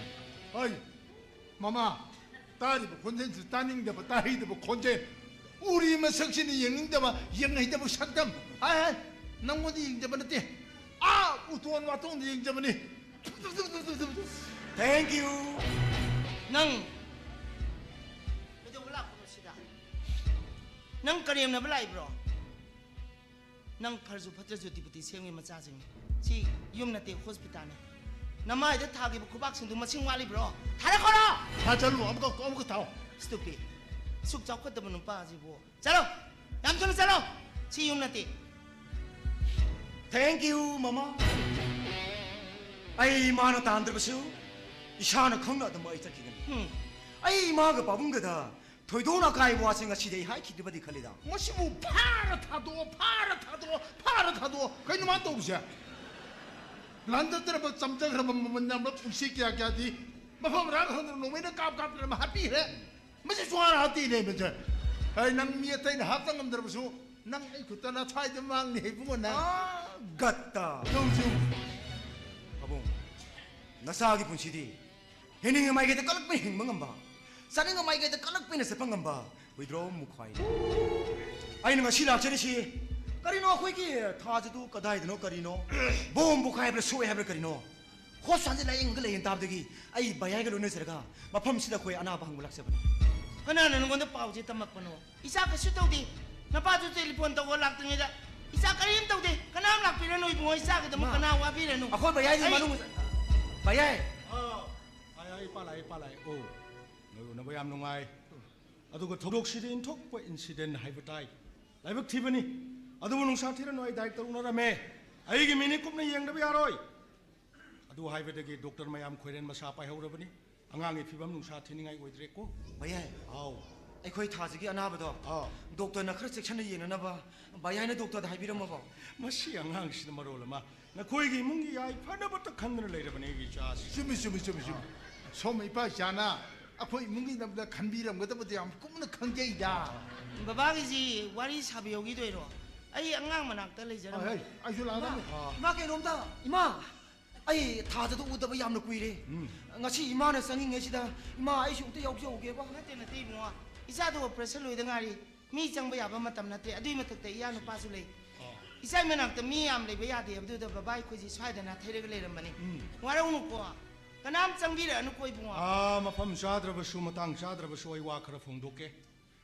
ꯍꯣꯏ, ꯃꯃꯥ, ꯇꯥꯔꯤꯕ ꯈꯣꯟꯖꯦꯜꯁꯤ ꯇꯥꯅꯤꯡꯗꯕ, ꯇꯥꯍꯩꯗꯕ ꯈꯣꯟꯖꯦꯜ꯫ ꯎꯔꯤ ꯃꯁꯛꯁꯤꯅ ꯌꯦꯡꯅꯤꯡꯗꯕ, ꯌꯦꯡꯍꯩꯗꯕ ꯁꯛꯇꯝ꯫ ꯍꯥꯏ ꯍꯥꯏ, ꯅꯪꯉꯣꯟꯗ ꯌꯦꯡꯖꯕ ꯅꯠꯇꯦ, ꯑꯥ ꯎꯇꯣꯟ ꯋꯥꯇꯣꯟꯗ ꯌꯦꯡꯖꯕꯅꯤ꯫ Thank you. ꯅꯪ ꯀꯩꯗꯧꯕ ꯂꯥꯛꯄꯅꯣ ꯁꯤꯗ? ꯅꯪ ꯀꯔꯦꯝꯅꯕ ꯂꯥꯛꯏꯕ꯭ꯔꯣ? ꯅꯪ ꯐꯔꯁꯨ ꯐꯠꯇ꯭ꯔꯁꯨ ꯗꯤꯄꯨꯇꯤ ꯁꯦꯝꯒꯤ ꯃꯆꯥꯁꯤꯡꯅꯤ꯫ ꯁꯤ ꯌꯨꯝ ꯅꯠꯇꯦ, ꯍꯣꯁꯄꯤꯇꯥꯜꯅꯤ꯫ ꯅꯃꯥꯏꯗ ꯊꯥꯈꯤꯕ ꯈꯨꯕꯥꯛꯁꯤꯡꯗꯨ ꯃꯁꯤꯡ ꯋꯥꯠꯂꯤꯕ꯭ꯔꯣ? ꯊꯥꯔꯛꯈꯣꯔꯣ! ꯊꯥꯖꯜꯂꯨ, ꯑꯃꯨꯛꯀ, ꯑꯃꯨꯛꯀ ꯊꯥꯎ꯫ Stupid! ꯑꯁꯨꯛ ꯆꯥꯎꯈꯠꯇꯕ ꯅꯨꯄꯥꯁꯤꯕꯨ꯫ ꯆꯠꯂꯣ! ꯌꯥꯝ ꯊꯨꯅ ꯆꯠꯂꯣ! ꯁꯤ ꯌꯨꯝ ꯅꯠꯇꯦ꯫ Thank you, ꯃꯃꯥ꯫ ꯑꯩ ꯏꯃꯥꯅ ꯇꯥꯟꯗ꯭ꯔꯕꯁꯨ ꯏꯁꯥꯅ ꯈꯪꯅ ꯑꯗꯨꯝ ꯑꯩ ꯆꯠꯈꯤꯒꯅꯤ꯫ ꯍꯨꯝ꯫ ꯑꯩ ꯏꯃꯥꯒ ꯄꯥꯕꯨꯡꯒꯗ ꯊꯣꯏꯗꯣꯛꯅ ꯑꯀꯥꯏꯕ ꯋꯥꯁꯤꯡ ꯉꯁꯤꯗꯤ ꯑꯩ ꯍꯥꯏꯈꯤꯗ꯭ꯔꯕꯗꯤ ꯈꯜꯂꯤꯗ꯫ ꯃꯁꯤꯕꯨ ꯐꯥꯔ ꯊꯥꯗꯣꯛꯑꯣ, ꯐꯥꯔ ꯊꯥꯗꯣꯛꯑꯣ, ꯐꯥꯔ ꯊꯥꯗꯣꯛꯑꯣ꯫ ꯀꯩꯅꯣ ꯃꯥꯅ ꯇꯧꯔꯤꯁꯦ? ꯂꯥꯟꯖꯗ꯭ꯔꯕ, ꯆꯝꯖꯈ꯭ꯔꯕ, ꯃꯃꯜ ꯌꯥꯝꯕ ꯄꯨꯟꯁꯤ ꯀꯌꯥ ꯀꯌꯥꯗꯤ ꯃꯐꯝ ꯃꯔꯥꯡ ꯈꯪꯗꯅ ꯅꯣꯡꯃꯩꯅ ꯀꯥꯞ ꯀꯥꯞꯇꯅ ꯑꯃ ꯍꯥꯠꯄꯤꯈ꯭ꯔꯦ꯫ ꯃꯁꯤ ꯁꯨꯍꯥꯠ ꯍꯥꯠꯇꯦꯅꯦ ꯃꯁꯦ꯫ ꯑꯩ ꯅꯪ ꯃꯤ ꯑꯇꯩꯅ ꯍꯥꯠꯄ ꯉꯝꯗ꯭ꯔꯕꯁꯨ ꯅꯪ ꯑꯩ ꯈꯨꯠꯇ ꯅꯊꯥꯏꯗ ꯃꯥꯡꯅꯤ ꯏꯕꯨꯡꯉꯣ ꯅꯪ꯫ ꯑꯥ, ꯒꯠꯇ꯫ ꯇꯧꯁꯤ꯫ ꯄꯥꯕꯨꯡ, ꯅꯆꯥꯒꯤ ꯄꯨꯟꯁꯤꯗꯤ ꯍꯤꯡꯅꯤꯡꯉꯤ ꯃꯥꯏꯀꯩꯗ ꯀꯜꯂꯛꯄꯅ ꯍꯤꯡꯕ ꯉꯝꯕ, ꯆꯠꯅꯤꯡꯕ ꯃꯥꯏꯀꯩꯗ ꯀꯜꯂꯛꯄꯅ ꯆꯠꯄ ꯉꯝꯕ ꯋꯤꯗ꯭ꯔꯣ ꯃꯨꯈꯥꯏꯅꯤ꯫ ꯑꯩꯅ ꯉꯁꯤ ꯂꯥꯛꯆꯔꯤꯁꯤ ꯀꯔꯤꯅꯣ, ꯑꯩꯈꯣꯏꯒꯤ ꯊꯥꯖꯗꯨ ꯀꯗꯥꯏꯗꯅꯣ ꯀꯔꯤꯅꯣ? ꯕꯣꯝꯕꯨ ꯀꯥꯏꯕ꯭ꯔꯥ ꯁꯣꯛꯑꯦ ꯍꯥꯏꯕ꯭ꯔꯥ ꯀꯔꯤꯅꯣ? ꯍꯣꯁꯄꯤꯇꯥꯜꯁꯦ ꯂꯥꯏꯌꯦꯡꯒ ꯂꯩꯌꯦꯅ ꯇꯥꯕꯗꯒꯤ ꯑꯩ ꯚꯌꯥꯏꯒ ꯂꯣꯏꯅꯖꯔꯒ ꯃꯐꯝꯁꯤꯗ ꯑꯩꯈꯣꯏ ꯑꯅꯥꯕ ꯍꯪꯕ ꯂꯥꯛꯆꯕꯅꯤ꯫ ꯀꯅꯥꯅ ꯅꯉꯣꯟꯗ ꯄꯥꯎꯁꯦ ꯇꯝꯃꯛꯄꯅꯣ? ꯏꯆꯥ ꯀꯩꯁꯨ ꯇꯧꯗꯦ꯫ ꯅꯄꯥꯁꯨ ꯇꯦꯂꯤꯐꯣꯟ ꯇꯧꯕ ꯂꯥꯛꯇ꯭ꯔꯤꯉꯩꯗ ꯏꯆꯥ ꯀꯔꯤꯝ ꯇꯧꯗꯦ꯫ ꯀꯅꯥꯝ ꯂꯥꯛꯄꯤꯔꯅꯨ ꯏꯕꯨꯡꯉꯣ, ꯏꯆꯥꯒꯤꯗꯃꯛ ꯃꯥ, ꯀꯅꯥ ꯋꯥꯕꯤꯔꯅꯨ꯫ ꯑꯩꯈꯣꯏ ꯚꯌꯥꯏꯒꯤ ꯑꯩ ꯃꯅꯨꯡ, ꯚꯌꯥꯏ꯫ ꯑꯥ, ꯑꯥꯏ, ꯑꯥꯏ, ꯏꯄꯥ ꯂꯥꯛꯑꯦ, ꯏꯄꯥ ꯂꯥꯛꯑꯦ꯫ ꯑꯣ, ꯅꯣꯏ ꯎꯅꯕ ꯌꯥꯝ ꯅꯨꯡꯉꯥꯏ꯫ ꯑꯗꯨꯒ ꯊꯧꯗꯣꯛꯁꯤꯗꯤ ꯏꯟꯊꯣꯛꯄ ꯏꯟꯁꯤꯗꯦꯟ ꯍꯥꯏꯕ ꯇꯥꯏ꯫ ꯂꯥꯏꯕꯛ ꯊꯤꯕꯅꯤ꯫ ꯑꯗꯨꯕꯨ ꯅꯨꯡꯁꯥ ꯊꯤꯔꯅꯨ, ꯑꯩ ꯗꯥꯏꯔꯦꯛꯇꯔ ꯎꯅꯔꯝꯃꯦ꯫ ꯑꯩꯒꯤ ꯃꯤꯠꯅ ꯀꯨꯞꯅ ꯌꯦꯡꯗꯕ ꯌꯥꯔꯣꯏ꯫ ꯑꯗꯨ ꯍꯥꯏꯕꯗꯒꯤ ꯗꯣꯛꯇꯔ ꯃꯌꯥꯝ ꯈꯣꯏꯔꯦꯟ ꯃꯁꯥ ꯄꯥꯏꯍꯧꯔꯕꯅꯤ꯫ ꯑꯉꯥꯡꯒꯤ ꯐꯤꯕꯝ ꯅꯨꯡꯁꯥ ꯊꯤꯅꯤꯡꯉꯥꯏ ꯑꯣꯏꯗ꯭ꯔꯦꯀꯣ꯫ ꯚꯌꯥꯏ꯫ ꯑꯥꯎ꯫ ꯑꯩꯈꯣꯏ ꯊꯥꯁꯤꯒꯤ ꯑꯅꯥꯕꯗꯣ ꯑꯥ꯫ ꯗꯣꯛꯇꯔꯅ ꯈꯔ ꯆꯦꯛꯁꯤꯟꯅ ꯌꯦꯡꯅꯅꯕ ꯚꯌꯥꯏꯅ ꯗꯣꯛꯇꯔꯗ ꯍꯥꯏꯕꯤꯔꯝꯃꯕꯣ? ꯃꯁꯤ ꯑꯉꯥꯡꯁꯤꯅ ꯃꯔꯣꯜ ꯑꯃ ꯅꯈꯣꯏꯒꯤ ꯏꯃꯨꯡꯒꯤ ꯌꯥꯏꯐꯅꯕꯇ ꯈꯟꯗꯨꯅ ꯂꯩꯔꯕꯅꯤ ꯑꯩꯒꯤ ꯏꯆꯥꯁꯤ꯫ ꯆꯨꯝꯃꯤ, ꯆꯨꯝꯃꯤ, ꯆꯨꯝꯃꯤ, ꯆꯨꯝꯃꯤ꯫ ꯁꯣꯝ ꯏꯄꯥ ꯏꯆꯥꯅ ꯑꯩꯈꯣꯏ ꯏꯃꯨꯡꯒꯤꯗꯃꯛꯇ ꯈꯟꯕꯤꯔꯝꯒꯗꯕꯗꯤ ꯌꯥꯝ ꯀꯨꯞꯅ ꯈꯪꯖꯩꯗ꯫ ꯕꯕꯥꯒꯤꯁꯤ ꯋꯥꯔꯤ ꯁꯥꯕ ꯌꯧꯈꯤꯗꯣꯏꯔꯣ? ꯑꯩ ꯑꯉꯥꯡ ꯃꯅꯥꯛꯇ ꯂꯩꯖꯔꯝꯃꯒꯦ꯫ ꯍꯣꯏ, ꯑꯩꯁꯨ ꯂꯥꯛꯑꯗꯝꯅꯤ꯫ ꯏꯃꯥ, ꯏꯃꯥ ꯀꯩꯅꯣꯝꯇ, ꯏꯃꯥ! ꯑꯩ ꯊꯥꯖꯗꯣ ꯎꯗꯕ ꯌꯥꯝꯅ ꯀꯨꯏꯔꯦ꯫ ꯎꯝ꯫ ꯉꯁꯤ ꯏꯃꯥꯅ ꯆꯪꯉꯤꯉꯩꯁꯤꯗ, ꯏꯃꯥ, ꯑꯩꯁꯨ ꯑꯝꯇ ꯌꯥꯎꯖꯍꯧꯒꯦꯕ꯫ ꯅꯠꯇꯦ, ꯅꯠꯇꯦ, ꯏꯕꯨꯡꯉꯣ꯫ ꯏꯆꯥꯗꯣ ꯑꯣꯄꯔꯦꯁꯟ ꯂꯣꯏꯗ ꯉꯥꯏꯔꯤ꯫ ꯃꯤ ꯆꯪꯕ ꯌꯥꯕ ꯃꯇꯝ ꯅꯠꯇ꯭ꯔꯦ꯫ ꯑꯗꯨꯏ ꯃꯊꯛꯇ ꯏꯌꯥ ꯅꯨꯄꯥꯁꯨ ꯂꯩ꯫ ꯑꯣ꯫ ꯏꯆꯥꯏ ꯃꯅꯥꯛꯇ ꯃꯤ ꯌꯥꯝ ꯂꯩꯕ ꯌꯥꯗꯦ ꯍꯥꯏꯕꯗꯨꯗ ꯕꯕꯥ ꯑꯩꯈꯣꯏꯁꯦ ꯁ꯭ꯋꯥꯏꯗ ꯅꯥꯊꯩꯔꯒ ꯂꯩꯔꯝꯕꯅꯤ꯫ ꯎꯝ꯫ ꯋꯥꯔꯧꯅꯨꯀꯣ꯫ ꯀꯅꯥꯝ ꯆꯪꯕꯤꯔꯛꯑꯅꯨꯀꯣ, ꯏꯕꯨꯡꯉꯣ꯫ ꯑꯥ, ꯃꯐꯝ ꯆꯥꯗ꯭ꯔꯕꯁꯨ, ꯃꯇꯥꯡ ꯆꯥꯗ꯭ꯔꯕꯁꯨ ꯑꯩ ꯋꯥ ꯈꯔ ꯐꯣꯡꯗꯣꯛꯀꯦ꯫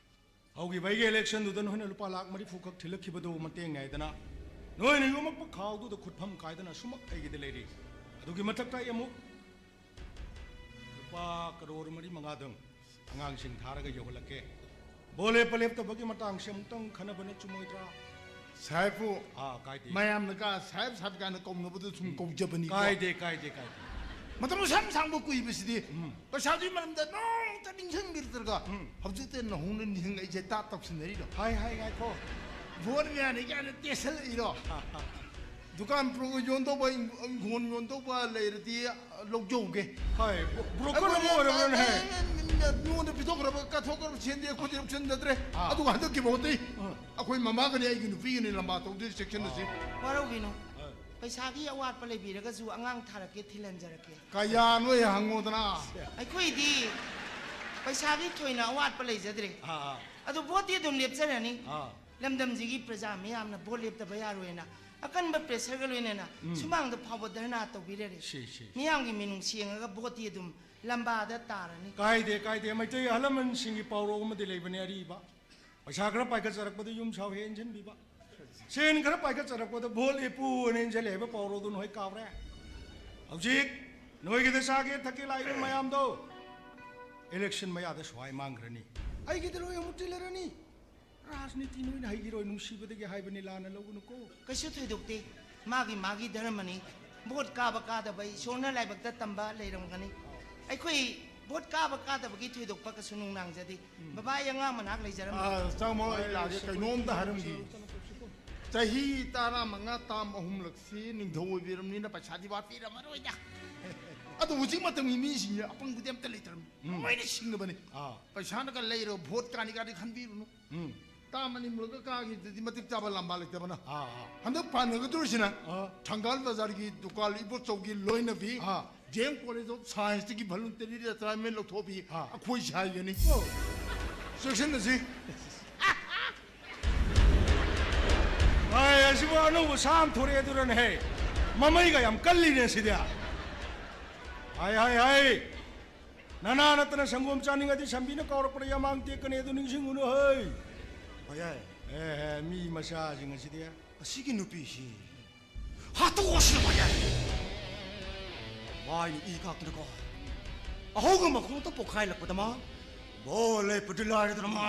ꯍꯧꯈꯤꯕ ꯑꯩꯒꯤ ꯏꯂꯦꯛꯁꯟꯗꯨꯗ ꯅꯈꯣꯏꯅ ꯂꯨꯄꯥ ꯂꯥꯈ ꯃꯔꯤꯐꯨ ꯈꯛ ꯊꯤꯜꯂꯛꯈꯤꯕꯗꯨ ꯃꯇꯦꯡ ꯉꯥꯏꯗꯅ ꯅꯈꯣꯏꯅ ꯌꯣꯝꯃꯛꯄ ꯈꯥꯎꯗꯨꯗ ꯈꯨꯠꯐꯝ ꯀꯥꯏꯗꯅ ꯁꯨꯃꯛ ꯑꯩꯒꯤꯗ ꯂꯩꯔꯤ꯫ ꯑꯗꯨꯒꯤ ꯃꯊꯛꯇ ꯑꯩ ꯑꯃꯨꯛ ꯂꯨꯄꯥ ꯀꯔꯣꯔ ꯃꯔꯤ ꯃꯉꯥꯗꯪ ꯑꯉꯥꯡꯁꯤꯡ ꯊꯥꯔꯒ ꯌꯧꯍꯜꯂꯛꯀꯦ꯫ ꯕꯣ ꯂꯦꯞꯄ ꯂꯦꯞꯇꯕꯒꯤ ꯃꯇꯥꯡꯁꯤ ꯑꯃꯨꯛꯇꯪ ꯈꯟꯅꯕꯅ ꯆꯨꯝꯃꯣꯏꯗ꯭ꯔꯥ? ꯁꯥꯍꯦꯕꯄꯨ ꯑꯥ, ꯀꯥꯏꯗꯦ꯫ ꯃꯌꯥꯝꯅꯒ ꯁꯥꯍꯦꯕ, ꯁꯥꯍꯦꯕ ꯀꯥꯏꯅ ꯀꯧꯅꯕꯗꯨ ꯁꯨꯝ ꯎꯝ꯫ ꯀꯧꯖꯕꯅꯤꯀꯣ꯫ ꯀꯥꯏꯗꯦ, ꯀꯥꯏꯗꯦ, ꯀꯥꯏꯗꯦ꯫ ꯃꯇꯝ ꯑꯁꯨꯛ ꯌꯥꯝ ꯁꯥꯡꯕ ꯀꯨꯏꯕꯁꯤꯗꯤ ꯎꯝ꯫ ꯄꯩꯁꯥꯗꯨꯒꯤ ꯃꯔꯝꯗ ꯅꯣꯡꯃꯇ ꯅꯤꯡꯁꯤꯡꯕꯤꯔꯛꯇ꯭ꯔꯒ ꯎꯝ꯫ ꯍꯧꯖꯤꯛꯇ ꯅꯧꯍꯧꯅ ꯅꯤꯡꯁꯤꯡꯉꯛꯏꯁꯦ ꯇꯥ ꯇꯧꯁꯤꯟꯅꯔꯤꯔꯣ? ꯍꯥꯏ, ꯍꯥꯏ, ꯉꯥꯏꯈꯣ꯫ ꯚꯣꯠ ꯃꯌꯥꯅꯤ ꯀꯥꯏꯅ ꯇꯦꯁꯜꯂꯛꯏꯔꯣ? ꯗꯨꯀꯥꯟ ꯄ꯭ꯔꯣ-, ꯌꯣꯟꯗꯧꯕ, ꯏꯪ-, ꯏꯪꯈꯣꯜ ꯌꯣꯟꯗꯧꯕ ꯂꯩꯔꯗꯤ ꯂꯧꯖꯧꯒꯦ꯫ ꯍꯣꯏ, ꯕ꯭ꯔꯣ-, ꯕ꯭ꯔꯣꯀꯔ ꯑꯃ ꯑꯣꯏꯔꯕ꯭ꯔꯅꯦ? ꯃꯤꯉꯣꯟꯗ ꯄꯤꯊꯣꯛꯈ꯭ꯔꯕ, ꯀꯠꯊꯣꯛꯈ꯭ꯔꯕ ꯁꯦꯟꯗꯤ ꯑꯩꯈꯣꯏꯗꯤ ꯂꯧꯁꯤꯟꯖꯗ꯭ꯔꯦ꯫ ꯑꯗꯨꯒ ꯍꯟꯗꯛꯀꯤ ꯃꯍꯨꯠꯇ ꯑꯩꯈꯣꯏ ꯃꯃꯥꯒꯅꯤ, ꯑꯩꯒꯤ ꯅꯨꯄꯤꯒꯅꯤ ꯂꯝꯕꯥ ꯇꯧꯗꯣꯏ ꯆꯦꯛꯁꯤꯟꯅꯁꯤ꯫ ꯋꯥꯔꯧꯒꯤꯅꯣ꯫ ꯄꯩꯁꯥꯒꯤ ꯑꯋꯥꯠꯄ ꯂꯩꯕꯤꯔꯒꯁꯨ ꯑꯉꯥꯡ ꯊꯥꯔꯛꯀꯦ, ꯊꯤꯜꯍꯟꯖꯔꯛꯀꯦ꯫ ꯀꯌꯥꯅꯣ ꯑꯩ ꯍꯪꯉꯣꯗꯅ꯫ ꯑꯩꯈꯣꯏꯗꯤ ꯄꯩꯁꯥꯒꯤ ꯊꯣꯏꯅ ꯑꯋꯥꯠꯄ ꯂꯩꯖꯗ꯭ꯔꯦ꯫ ꯑꯗꯨ ꯚꯣꯠꯇꯤ ꯑꯗꯨꯝ ꯂꯦꯞꯆꯔꯅꯤ꯫ ꯂꯝꯗꯝꯁꯤꯒꯤ ꯄ꯭ꯔꯖꯥ ꯃꯤꯌꯥꯝꯅ ꯚꯣꯠ ꯂꯦꯞꯇꯕ ꯌꯥꯔꯣꯏꯅ ꯑꯀꯟꯕ ꯄ꯭ꯔꯦꯁꯔꯒ ꯂꯣꯏꯅꯅ ꯁꯨꯃꯥꯡꯗ ꯐꯥꯎꯕ ꯙꯔꯅꯥ ꯇꯧꯕꯤꯔꯔꯦ꯫ ꯃꯤꯌꯥꯝꯒꯤ ꯃꯤꯅꯨꯡꯁꯤ ꯌꯦꯡꯉꯒ ꯚꯣꯠꯇꯤ ꯑꯗꯨꯝ ꯂꯝꯕꯥꯗ ꯇꯥꯔꯅꯤ꯫ ꯀꯥꯏꯗꯦ, ꯀꯥꯏꯗꯦ꯫ ꯃꯩꯇꯩ ꯑꯍꯜ ꯂꯃꯟꯁꯤꯡꯒꯤ ꯄꯥꯎꯔꯧ ꯑꯃꯗꯤ ꯂꯩꯕꯅꯦ ꯑꯔꯤꯕ, "ꯄꯩꯁꯥ ꯈꯔ ꯄꯥꯏꯈꯠꯆꯔꯛꯄꯗ ꯌꯨꯝ ꯁꯥꯎ ꯍꯦꯛ ꯏꯟꯁꯤꯟꯕꯤꯕ, ꯁꯦꯟ ꯈꯔ ꯄꯥꯏꯈꯠꯆꯔꯛꯄꯗ ꯚꯣꯠ ꯂꯦꯞꯄꯨ" ꯑꯅ ꯏꯟꯁꯤꯜꯂꯦ ꯍꯥꯏꯕ ꯄꯥꯎꯔꯧꯗꯨ ꯅꯈꯣꯏ ꯀꯥꯎꯔꯦ? ꯍꯧꯖꯤꯛ ꯅꯣꯏꯒꯤꯗ ꯆꯥꯒꯦ ꯊꯛꯀꯦ ꯂꯥꯛꯏꯕ ꯃꯌꯥꯝꯗꯣ ꯏꯂꯦꯛꯁꯟ ꯃꯌꯥꯗ ꯁ꯭ꯋꯥꯏ ꯃꯥꯡꯈ꯭ꯔꯅꯤ꯫ ꯑꯩꯒꯤꯗ ꯂꯣꯏ ꯑꯃꯨꯛ ꯇꯤꯜꯂꯔꯅꯤ꯫ ꯔꯥꯖꯅꯤꯇꯤ ꯅꯣꯏꯅ ꯍꯩꯈꯤꯔꯣꯏ, ꯅꯨꯡꯁꯤꯕꯗꯒꯤ ꯍꯥꯏꯕꯅꯤ, ꯂꯥꯟꯅ ꯂꯧꯒꯅꯨꯀꯣ꯫ ꯀꯩꯁꯨ ꯊꯣꯏꯗꯣꯛꯇꯦ꯫ ꯃꯥꯒꯤ ꯃꯥꯒꯤ ꯙꯔꯃꯅꯤ꯫ ꯚꯣꯠ ꯀꯥꯕ ꯀꯥꯗꯕ ꯏꯁꯣꯔꯅ ꯂꯥꯏꯕꯛꯇ ꯇꯝꯕ ꯂꯩꯔꯝꯒꯅꯤ꯫ ꯑꯩꯈꯣꯏ ꯚꯣꯠ ꯀꯥꯕ ꯀꯥꯗꯕꯒꯤ ꯊꯣꯏꯗꯣꯛꯄ ꯀꯩꯁꯨ ꯅꯨꯡꯅꯥꯡꯖꯗꯦ꯫ ꯕꯕꯥ, ꯑꯩ ꯑꯉꯥꯡ ꯃꯅꯥꯛ ꯂꯩꯖꯔꯝꯃꯒꯦ꯫ ꯑꯥ, ꯆꯥꯃꯣ, ꯑꯩ ꯂꯥꯛꯑꯒꯦ꯫ ꯀꯩꯅꯣꯝꯇ ꯍꯥꯏꯔꯝꯒꯦ꯫ ꯆꯍꯤ ꯇꯔꯥꯃꯉꯥ ꯇꯥꯝ ꯑꯍꯨꯝꯂꯛꯁꯤ ꯅꯤꯡꯊꯧ ꯑꯣꯏꯕꯤꯔꯕꯅꯤꯅ ꯄꯩꯁꯥꯗꯤ ꯋꯥꯠꯄꯤꯔꯝꯃꯔꯣꯏꯗ꯫ ꯑꯗꯣ ꯍꯧꯖꯤꯛ ꯃꯇꯝꯒꯤ ꯃꯤꯁꯤꯡꯁꯦ ꯑꯄꯪꯕꯗꯤ ꯑꯝꯇ ꯂꯩꯇ꯭ꯔꯕꯅꯤ꯫ ꯂꯣꯏꯅ ꯁꯤꯡꯉꯕꯅꯤ꯫ ꯄꯩꯁꯥꯅꯒ ꯂꯩꯔꯒ ꯚꯣꯠ ꯀꯥꯅꯤ ꯀꯥꯗꯤ ꯈꯟꯕꯤꯔꯨꯅꯨ꯫ ꯇꯥꯝ ꯑꯅꯤ ꯃꯨꯔꯒ ꯀꯥꯈꯤꯕꯗꯨꯗꯤ ꯃꯇꯤꯛ ꯆꯥꯕ ꯂꯝꯕꯥ ꯂꯩꯇꯕꯅ꯫ ꯍꯟꯗꯛ ꯄꯥꯟꯅꯒꯗꯧꯔꯤꯁꯤꯅ ꯊꯪꯒꯥꯜ ꯕꯖꯥꯔꯒꯤ ꯗꯨꯀꯥꯟ ꯏꯕꯣꯆꯧꯒꯤ ꯂꯣꯏꯅꯕꯤ, D M College of Scienceꯇꯒꯤ voluntary retirement ꯂꯧꯊꯣꯛꯄꯤ ꯑꯩꯈꯣꯏ ꯁꯥꯏꯒꯅꯤ꯫ ꯆꯦꯛꯁꯤꯟꯅꯁꯤ꯫ ꯍꯥꯏ, ꯑꯁꯤꯕꯨ ꯑꯅꯧꯕ ꯁꯥ ꯑꯃ ꯊꯣꯔꯛꯑꯦ ꯑꯗꯨꯔꯅꯦꯍꯦ? ꯃꯃꯩꯒ ꯌꯥꯝ ꯀꯜꯂꯤꯅꯦ ꯁꯤꯗꯤ꯫ ꯍꯥꯏ, ꯍꯥꯏ, ꯍꯥꯏ꯫ ꯅꯅꯥ ꯅꯠꯇꯅ ꯁꯪꯒꯣꯝ ꯆꯥꯅꯤꯡꯉꯗꯤ ꯁꯝꯕꯤꯅ ꯀꯥꯎꯔꯛꯄꯗ ꯌꯥꯃꯥꯡ ꯇꯦꯛꯀꯅꯤ, ꯑꯗꯨ ꯅꯤꯡꯁꯤꯡꯉꯨꯅꯨ ꯍꯩ꯫ ꯍꯣꯏ ꯌꯥꯏ꯫ ꯑꯦ, ꯃꯤ ꯃꯆꯥꯁꯤꯡ ꯑꯁꯤꯗꯤ꯫ ꯑꯁꯤꯒꯤ ꯅꯨꯄꯤꯁꯤ ꯍꯥꯠꯇꯣꯛꯑꯁꯤ ꯍꯣꯏ ꯌꯥꯏ꯫ ꯃꯥꯏꯅ ꯏ ꯀꯥꯛꯇꯅꯀꯣ꯫ ꯑꯍꯧꯒ ꯃꯈꯣꯡꯇ ꯄꯣꯛꯈꯥꯏꯂꯛꯄꯗ ꯃꯥ ꯕꯣꯜ ꯂꯦꯞꯄꯗꯤ ꯂꯥꯏꯔꯗꯅ ꯃꯥ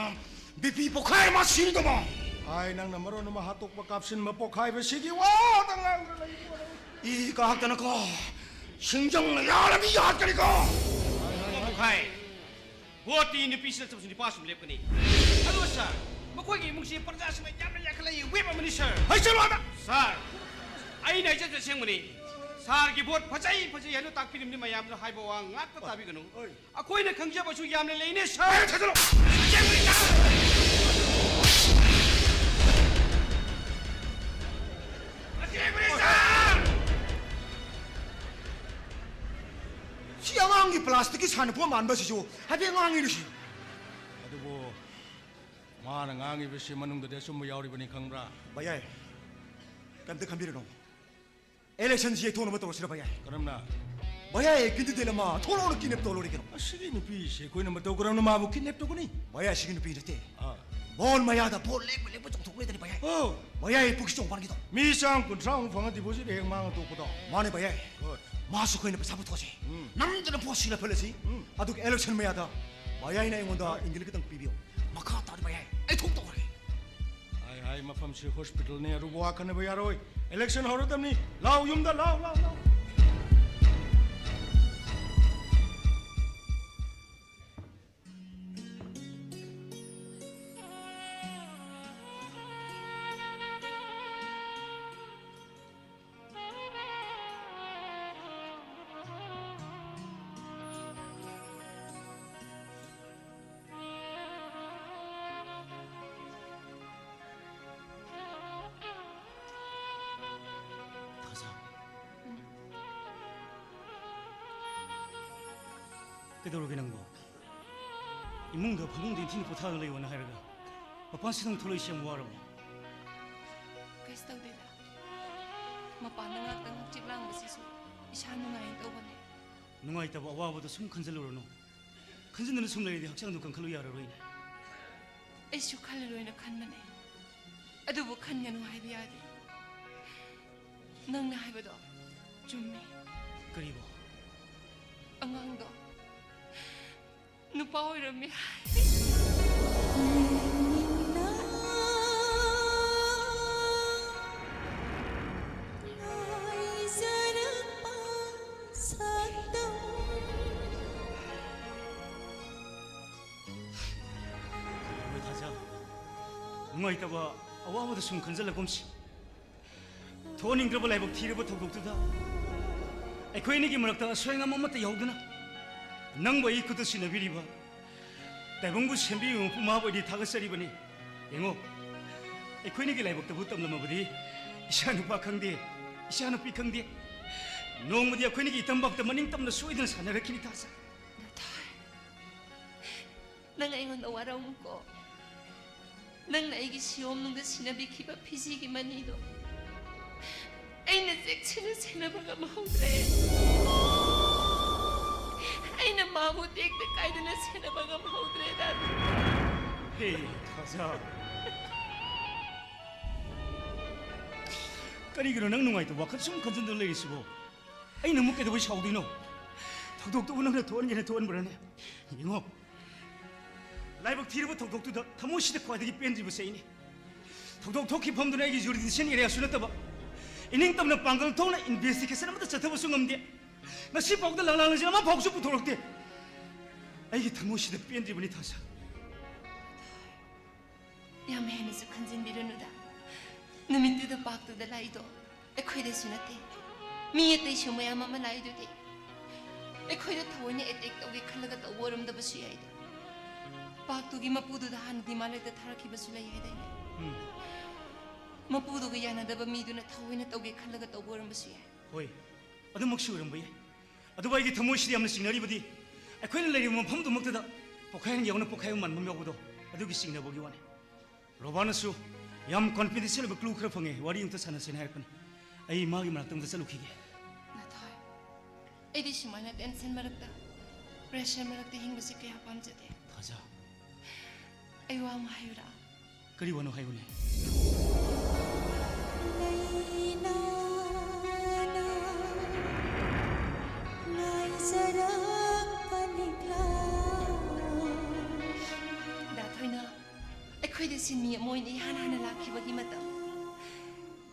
BP ꯄꯣꯛꯈꯥꯏ ꯃꯥ ꯁꯤꯔꯤꯗꯣ ꯃꯥ꯫ ꯍꯥꯏ, ꯅꯪꯅ ꯃꯔꯣꯟ ꯑꯃ ꯍꯥꯠꯇꯣꯛꯄ ꯀꯥꯞꯁꯤꯟꯕ ꯄꯣꯛꯈꯥꯏꯕꯁꯤꯒꯤ ꯋꯥꯗ ꯉꯥꯡꯗ ꯂꯩ꯫ ꯏ ꯀꯥꯛꯇꯅꯀꯣ꯫ ꯁꯤꯡꯖꯪꯅ ꯌꯥꯜꯂꯗꯤ ꯌꯥꯠꯀꯅꯤꯀꯣ꯫ ꯄꯣꯛꯈꯥꯏ꯫ ꯚꯣꯠꯇꯤ ꯅꯨꯄꯤꯁꯨ ꯅꯠꯇꯕꯁꯨ ꯅꯨꯄꯥꯁꯨ ꯂꯦꯞꯀꯅꯤ꯫ ꯑꯗꯨꯒ ꯁꯥꯔ, ꯃꯈꯣꯏꯒꯤ ꯏꯃꯨꯡꯁꯤ ꯄ꯭ꯔꯖꯥꯁꯤꯡꯅ ꯌꯥꯝꯅ ꯌꯥꯈꯠꯂꯛꯏ ꯋꯦꯞ ꯑꯃꯅꯤ ꯁꯥꯔ꯫ ꯍꯩꯖꯜꯂꯣ ꯑꯗ! ꯁꯥꯔ, ꯑꯩꯅ ꯍꯥꯏꯖꯕꯁꯦ ꯑꯁꯦꯡꯕꯅꯤ꯫ ꯁꯥꯔꯒꯤ ꯚꯣꯠ ꯐꯖꯩ ꯐꯖꯩ ꯍꯥꯏꯅ ꯇꯥꯛꯄꯤꯔꯤꯕꯅꯤ꯫ ꯃꯌꯥꯝꯅ ꯍꯥꯏꯕ ꯋꯥ ꯉꯥꯛꯇ ꯇꯥꯕꯤꯒꯅꯨ꯫ ꯑꯣꯏ꯫ ꯑꯩꯈꯣꯏꯅ ꯈꯪꯖꯕꯁꯨ ꯌꯥꯝꯅ ꯂꯩꯅꯦ, ꯁꯥꯔ꯫ ꯑꯦ, ꯊꯥꯖꯜꯂꯣ꯫ ꯑꯁꯦꯡꯕꯅꯤ, ꯁꯥꯔ꯫ ꯑꯁꯦꯡꯕꯅꯤ, ꯁꯥꯔ꯫ ꯁꯤ ꯑꯉꯥꯡꯒꯤ ꯄ꯭ꯂꯥꯁꯇꯤꯛꯀꯤ ꯁꯥꯟꯅꯄꯣꯠ ꯃꯥꯟꯕꯁꯤꯁꯨ ꯍꯥꯏꯐꯦꯠ ꯉꯥꯡꯉꯤꯅꯦ ꯁꯤ꯫ ꯑꯗꯨꯕꯨ ꯃꯥꯅ ꯉꯥꯡꯉꯤꯕꯁꯤ ꯃꯅꯨꯡꯗꯗꯤ ꯑꯆꯨꯝꯕ ꯌꯥꯎꯔꯤꯕꯅꯤ, ꯈꯪꯕ꯭ꯔꯥ? ꯚꯌꯥꯏ, ꯀꯩꯝꯇ ꯈꯟꯕꯤꯔꯨꯅꯨ꯫ ꯏꯂꯦꯛꯁꯟꯁꯤ ꯌꯩꯊꯣꯛꯅꯕ ꯇꯧꯔꯁꯤꯔ, ꯚꯌꯥꯏ? ꯀꯔꯝꯅ? ꯚꯌꯥꯏ, ꯀꯤꯟꯗꯨ ꯗꯦꯂꯃ ꯊꯣꯛꯂꯛꯑꯣꯅ ꯀꯤꯗꯅꯦꯞ ꯇꯧꯔ ꯂꯣꯏꯔꯦ ꯀꯩꯅꯣ꯫ ꯑꯁꯤꯒꯤ ꯅꯨꯄꯤꯁꯦ ꯑꯩꯈꯣꯏꯅ ꯃꯇꯧ ꯀꯔꯝꯅ ꯃꯥꯕꯨ ꯀꯤꯗꯅꯦꯞ ꯇꯧꯒꯅꯤ? ꯚꯌꯥꯏ, ꯑꯁꯤꯒꯤ ꯅꯨꯄꯤ ꯅꯠꯇꯦ꯫ ꯑꯥ꯫ ꯕꯣꯜ ꯃꯌꯥꯗ ꯕꯣꯜ ꯂꯦꯡꯕ ꯂꯦꯡꯕ ꯆꯣꯡꯊꯣꯛ ꯂꯩꯗꯅꯤ, ꯚꯌꯥꯏ꯫ ꯑꯣ꯫ ꯚꯌꯥꯏ, ꯄꯨꯈ꯭ꯔꯤ ꯆꯣꯡꯕꯥꯟꯒꯤꯗꯣ꯫ ꯃꯤ ꯆꯥꯝ ꯀꯨꯟꯊ꯭ꯔꯥꯃꯨꯛ ꯐꯪꯉ ꯗꯤꯄꯣꯖꯤꯠ ꯍꯦꯛ ꯃꯥꯡꯉ ꯇꯣꯛꯄꯗꯣ꯫ ꯃꯥꯅꯦ, ꯚꯌꯥꯏ꯫ ꯍꯣꯏ꯫ ꯃꯥꯁꯨ ꯑꯩꯈꯣꯏꯅ ꯄꯩꯁꯥ ꯄꯨꯊꯣꯛꯑꯁꯦ꯫ ꯎꯝ꯫ ꯅꯝꯗꯅ ꯚꯣꯠ ꯁꯤꯜꯂ ꯐꯜꯂꯁꯤ꯫ ꯎꯝ꯫ ꯑꯗꯨꯒ ꯏꯂꯦꯛꯁꯟ ꯃꯌꯥꯗ ꯚꯌꯥꯏꯅ ꯑꯩꯉꯣꯟꯗ ꯏꯪꯒꯤꯠ ꯈꯤꯇꯪ ꯄꯤꯕꯤꯌꯣ꯫ ꯃꯈꯥ ꯇꯥꯅ ꯚꯌꯥꯏ, ꯑꯩ ꯊꯣꯛ ꯇꯧꯔꯒꯦ꯫ ꯍꯥꯏ ꯍꯥꯏ, ꯃꯐꯝꯁꯤ ꯍꯣꯁꯄꯤꯇꯥꯜꯅꯤ, ꯑꯔꯨꯕ ꯋꯥ ꯈꯟꯅꯕ ꯌꯥꯔꯣꯏ꯫ ꯏꯂꯦꯛꯁꯟ ꯍꯧꯔꯗꯕꯅꯤ꯫ ꯂꯥꯎ ꯌꯨꯝꯗ, ꯂꯥꯎ, ꯂꯥꯎ, ꯂꯥꯎ꯫ ꯊꯥꯖ꯫ ꯀꯩꯗꯧꯔꯒꯦ ꯅꯪꯕꯣ? ꯏꯃꯨꯡꯗ ꯐꯃꯨꯡꯗ ꯏꯟꯊꯤꯅ ꯄꯣꯊꯥꯗꯨꯅ ꯂꯩꯌꯣꯅ ꯍꯥꯏꯔꯒ ꯃꯄꯥꯟꯁꯤꯗ ꯑꯃꯨꯛ ꯊꯣꯛꯂꯛꯏꯁꯤ ꯌꯥꯝ ꯋꯥꯔꯕꯣ? ꯀꯩꯁꯨ ꯇꯧꯗꯦꯗ꯫ ꯃꯄꯥꯟꯗ ꯉꯥꯛꯇꯪ ꯍꯛꯆꯤꯛ ꯂꯥꯡꯕꯁꯤꯁꯨ ꯏꯁꯥ ꯅꯨꯡꯉꯥꯏꯅ ꯇꯧꯕꯅꯦ꯫ ꯅꯨꯡꯉꯥꯏꯇꯕ ꯑꯋꯥꯕꯗꯣ ꯁꯨꯝ ꯈꯟꯖꯤꯜꯂꯨꯔꯅꯨ꯫ ꯈꯟꯖꯤꯟꯗꯅ ꯁꯨꯝ ꯂꯩꯔꯗꯤ ꯍꯛꯆꯥꯡꯗꯣ ꯀꯟꯈꯠꯂꯨ ꯌꯥꯔꯔꯣꯏꯅꯦ꯫ ꯑꯩꯁꯨ ꯈꯜꯂꯔꯣꯏꯅ ꯈꯟꯕꯅꯦ, ꯑꯗꯨꯕꯨ ꯈꯟꯒꯅꯨ ꯍꯥꯏꯕ ꯌꯥꯗꯦ꯫ ꯅꯪꯅ ꯍꯥꯏꯕꯗꯣ ꯆꯨꯝꯃꯦ꯫ ꯀꯔꯤꯕꯣ? ꯑꯉꯥꯡꯗꯣ ꯅꯨꯄꯥ ꯑꯣꯏꯔꯝꯃꯦ ꯍꯥꯏ꯫ ꯍꯣꯏ, ꯊꯥꯖ꯫ ꯅꯨꯡꯉꯥꯏꯇꯕ ꯑꯋꯥꯕꯗ ꯁꯨꯝ ꯈꯟꯖꯤꯜꯂꯒꯨꯝꯁꯤ꯫ ꯊꯣꯛꯍꯟꯅꯤꯡꯗ꯭ꯔꯕ ꯂꯥꯏꯕꯛ ꯊꯤꯔꯕ ꯊꯧꯗꯣꯛꯇꯨꯗ ꯑꯩꯈꯣꯏ ꯑꯅꯤꯒꯤ ꯃꯔꯛꯇ ꯑꯁꯣꯏ ꯑꯉꯥꯝ ꯑꯃꯠꯇ ꯌꯥꯎꯗꯅ ꯅꯪꯕꯨ ꯑꯩꯒꯤ ꯈꯨꯠꯇ ꯁꯤꯟꯅꯕꯤꯔꯤꯕ ꯇꯥꯏꯕꯪꯕꯨ ꯁꯦꯝꯕꯤꯕ ꯃꯄꯨ ꯃꯍꯥꯕꯨ ꯑꯩꯗꯤ ꯊꯥꯒꯠꯆꯔꯤꯕꯅꯤ꯫ ꯌꯦꯡꯉꯣ, ꯑꯩꯈꯣꯏꯅꯤꯒꯤ ꯂꯥꯏꯕꯛꯇꯕꯨ ꯇꯝꯂꯝꯃꯕꯗꯤ ꯏꯆꯥ ꯅꯨꯄꯥ ꯈꯪꯗꯦ, ꯏꯆꯥ ꯅꯨꯄꯤ ꯈꯪꯗꯦ, ꯅꯣꯡꯃꯗꯤ ꯑꯩꯈꯣꯏꯅꯤꯒꯤ ꯏꯇꯝꯕꯥꯛꯇ ꯃꯅꯤꯡ ꯇꯝꯅ ꯁꯣꯏꯗꯅ ꯁꯥꯟꯅꯔꯛꯈꯤꯅꯤ ꯊꯥꯖ꯫ ꯅꯊꯣꯏ, ꯅꯪ ꯑꯩꯉꯣꯟꯗ ꯋꯥꯔꯧꯅꯨꯀꯣ꯫ ꯅꯪꯅ ꯑꯩꯒꯤ ꯁꯤꯌꯣꯝꯅꯨꯡꯗ ꯁꯤꯟꯅꯕꯤꯈꯤꯕ ꯐꯤꯖꯤꯒꯤ ꯃꯅꯤꯗꯣ ꯑꯩꯅ ꯆꯦꯛꯁꯤꯟꯅ ꯁꯦꯟꯅꯕ ꯉꯝꯍꯧꯗ꯭ꯔꯦ꯫ ꯑꯩꯅ ꯃꯥꯕꯨ ꯇꯦꯛꯇ ꯀꯥꯏꯗꯅ ꯁꯦꯟꯅꯕ ꯉꯝꯍꯧꯗ꯭ꯔꯦ, ꯗꯥꯗꯥ꯫ ꯍꯦ, ꯊꯥꯖ꯫ ꯀꯔꯤꯒꯤꯅꯣ ꯅꯪ ꯅꯨꯡꯉꯥꯏꯇꯕ ꯋꯥꯈꯜ ꯁꯨꯝ ꯈꯟꯖꯤꯟꯗꯨꯅ ꯂꯩꯔꯤꯁꯤꯕꯣ? ꯑꯩꯅ ꯑꯃꯨꯛ ꯀꯩꯗꯧꯕꯩ ꯁꯥꯎꯗꯣꯏꯅꯣ? ꯊꯧꯗꯣꯛꯇꯨꯕꯨ ꯅꯪꯅ ꯊꯣꯛꯍꯟꯒꯦꯅ ꯊꯣꯛꯍꯟꯕ꯭ꯔꯅꯦ? ꯌꯦꯡꯉꯣ, ꯂꯥꯏꯕꯛ ꯊꯤꯔꯕ ꯊꯧꯗꯣꯛꯇꯨꯗ ꯊꯃꯣꯏꯁꯤꯗ ꯈ꯭ꯋꯥꯏꯗꯒꯤ ꯄꯦꯟꯗ꯭ꯔꯤꯕꯁꯦ ꯑꯩꯅꯤ꯫ ꯊꯧꯗꯣꯛ ꯊꯣꯛꯈꯤꯐꯝꯗꯨꯅ ꯑꯩꯒꯤ jurisdiction area ꯁꯨ ꯅꯠꯇꯕ, ꯏꯅꯤꯡꯇꯝꯅ ꯄꯥꯡꯒꯜ ꯊꯣꯛꯅ investigation ꯑꯃꯠꯇ ꯆꯠꯊꯕꯁꯨ ꯉꯝꯗꯦ꯫ ꯉꯁꯤ ꯐꯥꯎꯗ ꯂꯥꯡꯂꯥꯡꯁꯤꯡ ꯑꯃ ꯐꯥꯎꯁꯨ ꯄꯨꯊꯣꯔꯛꯇꯦ꯫ ꯑꯩꯒꯤ ꯊꯃꯣꯏꯁꯤꯗ ꯄꯦꯟꯗ꯭ꯔꯤꯕꯅꯤ ꯊꯥꯖ꯫ ꯌꯥꯝ ꯍꯦꯟꯅꯁꯨ ꯈꯟꯖꯤꯟꯕꯤꯔꯨꯅꯨꯗ꯫ ꯅꯨꯃꯤꯠꯇꯨꯗ ꯄꯥꯛꯇꯨꯗ ꯂꯥꯛꯏꯗꯣ ꯑꯩꯈꯣꯏꯗꯁꯨ ꯅꯠꯇꯦ, ꯃꯤ ꯑꯇꯩꯁꯨ ꯃꯌꯥꯝ ꯑꯃ ꯂꯥꯛꯏꯗꯨꯗꯤ꯫ ꯑꯩꯈꯣꯏꯗ ꯊꯑꯣꯏꯅ attack ꯇꯧꯒꯦ ꯈꯜꯂꯒ ꯇꯧꯕ ꯑꯣꯏꯔꯝꯗꯕꯁꯨ ꯌꯥꯏꯗ꯫ ꯄꯥꯛꯇꯨꯒꯤ ꯃꯄꯨꯗꯨꯗ ꯍꯥꯟꯅ demand letter ꯊꯥꯔꯛꯈꯤꯕꯁꯨ ꯂꯩ ꯍꯥꯏꯗꯥꯏꯅꯦ? ꯎꯝ꯫ ꯃꯄꯨꯗꯨꯒ ꯌꯥꯅꯗꯕ ꯃꯤꯗꯨꯅ ꯊꯑꯣꯏꯅ ꯇꯧꯒꯦ ꯈꯜꯂꯒ ꯇꯧꯕ ꯑꯣꯏꯔꯝꯕꯁꯨ ꯌꯥꯏ꯫ ꯍꯣꯏ, ꯑꯗꯨꯃꯛꯁꯨ ꯑꯣꯏꯔꯝꯕ ꯌꯥꯏ꯫ ꯑꯗꯨꯕꯨ ꯑꯩꯒꯤ ꯊꯃꯣꯏꯁꯤꯗ ꯌꯥꯝꯅ ꯆꯤꯡꯅꯔꯤꯕꯗꯤ ꯑꯩꯈꯣꯏꯅ ꯂꯩꯔꯤꯕ ꯃꯐꯝꯗꯨꯃꯛꯇꯗ ꯄꯣꯛꯈꯥꯏꯍꯟꯒꯦ ꯌꯥꯎꯅ ꯄꯣꯛꯈꯥꯏꯕ ꯃꯥꯟꯕ ꯑꯃ ꯌꯥꯎꯕꯗꯣ, ꯑꯗꯨꯒꯤ ꯆꯤꯡꯅꯕꯒꯤ ꯋꯥꯅꯤ꯫ ꯔꯣꯕꯥꯅꯁꯨ ꯌꯥꯝ confidential ꯑꯣꯏꯕ clue ꯈꯔ ꯐꯪꯉꯦ, ꯋꯥꯔꯤ ꯑꯝꯇ ꯁꯥꯟꯅꯁꯦꯅ ꯍꯥꯏꯔꯛꯄꯅꯤ꯫ ꯑꯩ ꯃꯥꯒꯤ ꯃꯅꯥꯛꯇ ꯑꯝꯇ ꯆꯠꯂꯨꯈꯤꯒꯦ꯫ ꯅꯊꯣꯏ, ꯑꯩꯗꯤ ꯁꯨꯃꯥꯏꯅ tension ꯃꯔꯛꯇ, pressure ꯃꯔꯛꯇ ꯍꯤꯡꯕꯁꯦ ꯀꯌꯥ ꯄꯥꯝꯖꯗꯦ꯫ ꯊꯥꯖ꯫ ꯑꯩ ꯋꯥ ꯑꯃ ꯍꯥꯏꯌꯨꯔꯥ? ꯀꯔꯤ ꯋꯥꯅꯣ ꯍꯥꯏꯌꯨꯅꯦ? ꯂꯩꯅꯥꯅ ꯉꯥꯏꯖꯔꯛꯄꯅꯤ class꯫ ꯗꯥ ꯊꯣꯏꯅ, ꯑꯩꯈꯣꯏꯗ ꯁꯤꯟꯃꯤ ꯑꯃ ꯑꯣꯏꯅ ꯏꯍꯥꯟ ꯍꯥꯟꯅ ꯂꯥꯛꯈꯤꯕꯒꯤ ꯃꯇꯝ,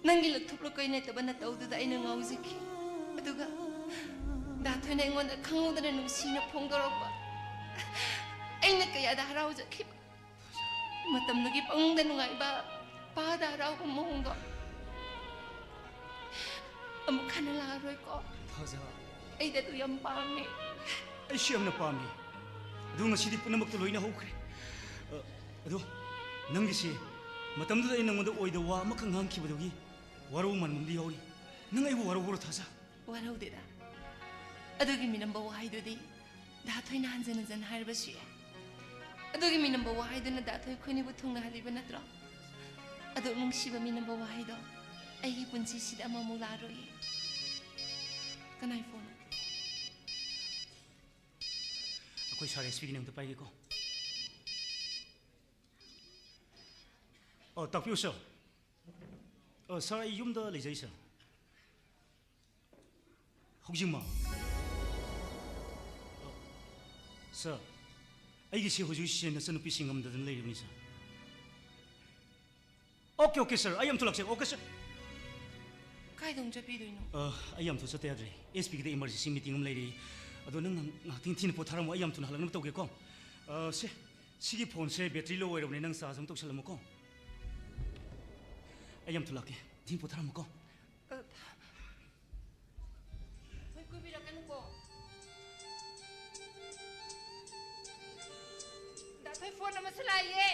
ꯅꯪꯒꯤ ꯂꯧꯊꯣꯛꯂꯣ ꯀꯩ ꯅꯠꯇꯕ ꯅꯇꯧꯗꯨꯗ ꯑꯩꯅ ꯉꯥꯎꯖꯈꯤ꯫ ꯑꯗꯨꯒ ꯗꯥ ꯊꯣꯏꯅ ꯑꯩꯉꯣꯟꯗ ꯈꯪꯍꯧꯗꯅ ꯅꯨꯡꯁꯤꯅ ꯐꯣꯡꯗꯣꯔꯛꯄ, ꯑꯩꯅ ꯀꯌꯥꯗ ꯍꯔꯥꯎꯖꯈꯤꯕ꯫ ꯃꯇꯝꯗꯨꯒꯤ ꯄꯪꯅꯨꯡꯗ ꯅꯨꯡꯉꯥꯏꯕ, ꯄꯥꯗ ꯍꯔꯥꯎꯕ ꯃꯑꯣꯡꯗꯣ꯫ ꯑꯃꯨꯛ ꯍꯟꯅ ꯂꯥꯛꯑꯔꯣꯏꯀꯣ? ꯊꯥꯖ꯫ ꯑꯩꯗꯤ ꯑꯗꯨ ꯌꯥꯝ ꯄꯥꯝꯃꯦ꯫ ꯑꯩꯁꯨ ꯌꯥꯝꯅ ꯄꯥꯝꯃꯤ꯫ ꯑꯗꯨ ꯉꯁꯤꯗꯤ ꯄꯨꯝꯅꯃꯛꯇ ꯂꯣꯏꯅ ꯍꯧꯈ꯭ꯔꯦ꯫ ꯑ, ꯑꯗꯣ ꯅꯪꯒꯤꯁꯦ ꯃꯇꯝꯗꯨꯗ ꯑꯩ ꯅꯉꯣꯟꯗ ꯑꯣꯏꯗꯕ ꯋꯥ ꯑꯃꯈꯛ ꯉꯥꯡꯈꯤꯕꯗꯨꯒꯤ ꯋꯥꯔꯧ ꯃꯥꯟꯕ ꯑꯃꯗꯤ ꯌꯥꯎꯔꯤ꯫ ꯅꯪ ꯑꯩꯕꯨ ꯋꯥꯔꯧꯕ꯭ꯔꯣ ꯊꯥꯖ? ꯋꯥꯔꯧꯗꯦꯗ꯫ ꯑꯗꯨꯒꯤ ꯃꯤꯅꯝꯕ ꯋꯥꯍꯩꯗꯨꯗꯤ ꯗꯥ ꯊꯣꯏꯅ ꯍꯟꯖꯤꯟ ꯍꯟꯖꯤꯟ ꯍꯥꯏꯔꯕꯁꯨ ꯌꯥꯏ꯫ ꯑꯗꯨꯒꯤ ꯃꯤꯅꯝꯕ ꯋꯥꯍꯩꯗꯨꯅ ꯗꯥ ꯊꯣꯏ ꯑꯩꯈꯣꯏꯅꯤꯕꯨ ꯊꯨꯡꯅꯍꯜꯂꯤꯕ ꯅꯠꯇ꯭ꯔꯣ? ꯑꯗꯨ ꯅꯨꯡꯁꯤꯕ ꯃꯤꯅꯝꯕ ꯋꯥꯍꯩꯗꯣ ꯑꯩꯒꯤ ꯄꯨꯟꯁꯤꯁꯤꯗ ꯑꯃꯃꯨꯛ ꯂꯥꯛꯑꯔꯣꯏꯌꯦ꯫ ꯀꯅꯥꯏ ꯐꯣꯟ? ꯑꯩꯈꯣꯏ ꯁꯥꯔ ꯑꯦꯁ ꯄꯤꯒꯤꯅꯦ, ꯑꯝꯇ ꯄꯥꯏꯒꯦꯀꯣ꯫ ꯑꯣ, ꯇꯥꯛꯄꯤꯌꯨ ꯁꯥꯔ꯫ ꯑꯣ, ꯁꯥꯔ, ꯑꯩ ꯌꯨꯝꯗ ꯂꯩꯖꯩ ꯁꯥꯔ꯫ ꯍꯧꯖꯤꯛꯃꯛ? ꯑꯣ, ꯁꯥꯔ, ꯑꯩꯒꯤꯁꯤ ꯍꯧꯖꯤꯛ ꯍꯧꯖꯤꯛ ꯅꯆꯟꯅꯨꯄꯤꯁꯤ ꯉꯝꯗꯗꯅ ꯂꯩꯔꯤꯕꯅꯤ ꯁꯥꯔ꯫ ꯑꯣꯀꯦ, ꯑꯣꯀꯦ ꯁꯥꯔ, ꯑꯩ ꯑꯝꯇ ꯂꯥꯛꯆꯒꯦ꯫ Okay sir. ꯀꯥꯏꯗ ꯑꯃꯨꯛ ꯆꯠꯄꯤꯗꯣꯏꯅꯣ? ꯑ, ꯑꯩ ꯌꯥꯝ ꯊꯨꯅ ꯆꯠꯇ ꯌꯥꯗ꯭ꯔꯦ꯫ ꯑꯦꯁ ꯄꯤꯒꯤꯗ ꯏꯃꯥꯔꯖꯦꯟꯁꯤ ꯃꯤꯇꯤꯡ ꯑꯃ ꯂꯩꯔꯤ꯫ ꯑꯗꯣ ꯅꯪ ꯉꯥꯏꯍꯥꯛ ꯊꯦꯡ-, ꯊꯦꯡꯅ ꯄꯣꯊꯥꯔꯝꯃꯣ, ꯑꯩ ꯌꯥꯝ ꯊꯨꯅ ꯍꯜꯂꯛꯅꯕ ꯇꯧꯒꯦꯀꯣ꯫ ꯑ, ꯁꯦ, ꯁꯤꯒꯤ ꯐꯣꯟꯁꯦ ꯕꯦꯇ꯭ꯔꯤ ꯂꯣ ꯑꯣꯏꯔꯕꯅꯦ, ꯅꯪ ꯆꯥꯔꯖ ꯑꯃ ꯇꯧꯁꯜꯂꯝꯃꯣꯀꯣ꯫ ꯑꯩ ꯌꯥꯝ ꯊꯨꯅ ꯂꯥꯛꯀꯦ, ꯊꯦꯡ ꯄꯣꯊꯥꯔꯝꯃꯣꯀꯣ꯫ ꯑ, ꯍꯣꯏ, ꯀꯨꯏꯕꯤꯔꯛꯀꯅꯨꯀꯣ꯫ ꯗꯥ ꯊꯣꯏ, ꯐꯣꯟ ꯑꯃꯁꯨ ꯂꯥꯛꯏꯌꯦ꯫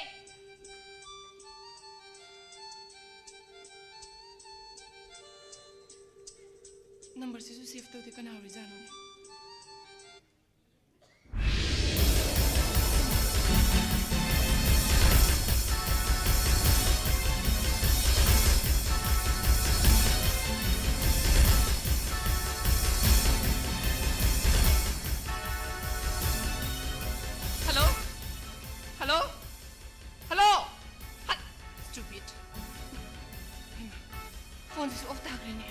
ꯅꯝꯕꯔꯁꯤꯁꯨ ꯁꯦꯚ ꯇꯧꯗꯦ, ꯀꯅꯥ ꯑꯣꯏꯖꯥꯠꯅꯣꯅꯦ? ꯍꯜꯂꯣ? ꯍꯜꯂꯣ? ꯍꯜꯂꯣ? ꯍꯠ! Stupid. ꯍꯩꯃꯥ, ꯐꯣꯟꯁꯤꯁꯨ ꯑꯣꯐ ꯇꯥꯈ꯭ꯔꯦꯅꯦ꯫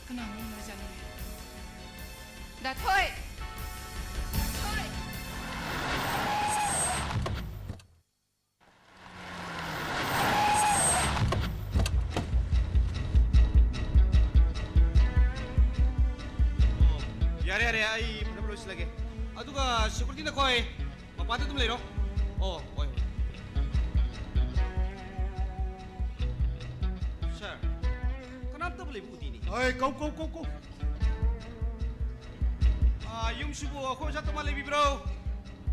ꯀꯅꯥꯅꯣ ꯑꯣꯏꯖꯥꯠꯅꯣꯅꯦ? ꯗꯥ ꯊꯣꯏ! ꯗꯥ ꯊꯣꯏ! ꯑꯣ, ꯌꯥꯔꯦ, ꯌꯥꯔꯦ, ꯑꯩ ꯐꯖꯅ ꯂꯣꯏꯁꯤꯜꯂꯒꯦ꯫ ꯑꯗꯨꯒ security ꯅꯈꯣꯏ ꯃꯄꯥꯟꯗ ꯑꯗꯨꯝ ꯂꯩꯔꯣ꯫ ꯑꯣ, ꯍꯣꯏ, ꯍꯣꯏ꯫ ꯁꯥꯔ, ꯀꯅꯥꯝꯇ ꯂꯩꯕ ꯎꯇꯤꯅꯤ꯫ ꯍꯣꯏ, ꯀꯧ, ꯀꯧ, ꯀꯧ, ꯀꯧ꯫ ꯑꯥ, ꯌꯨꯝꯁꯤꯕꯨ ꯑꯩꯈꯣꯏ ꯑꯣꯖꯥ ꯇꯣꯃꯥꯟ ꯂꯩꯕꯤꯕ꯭ꯔꯣ?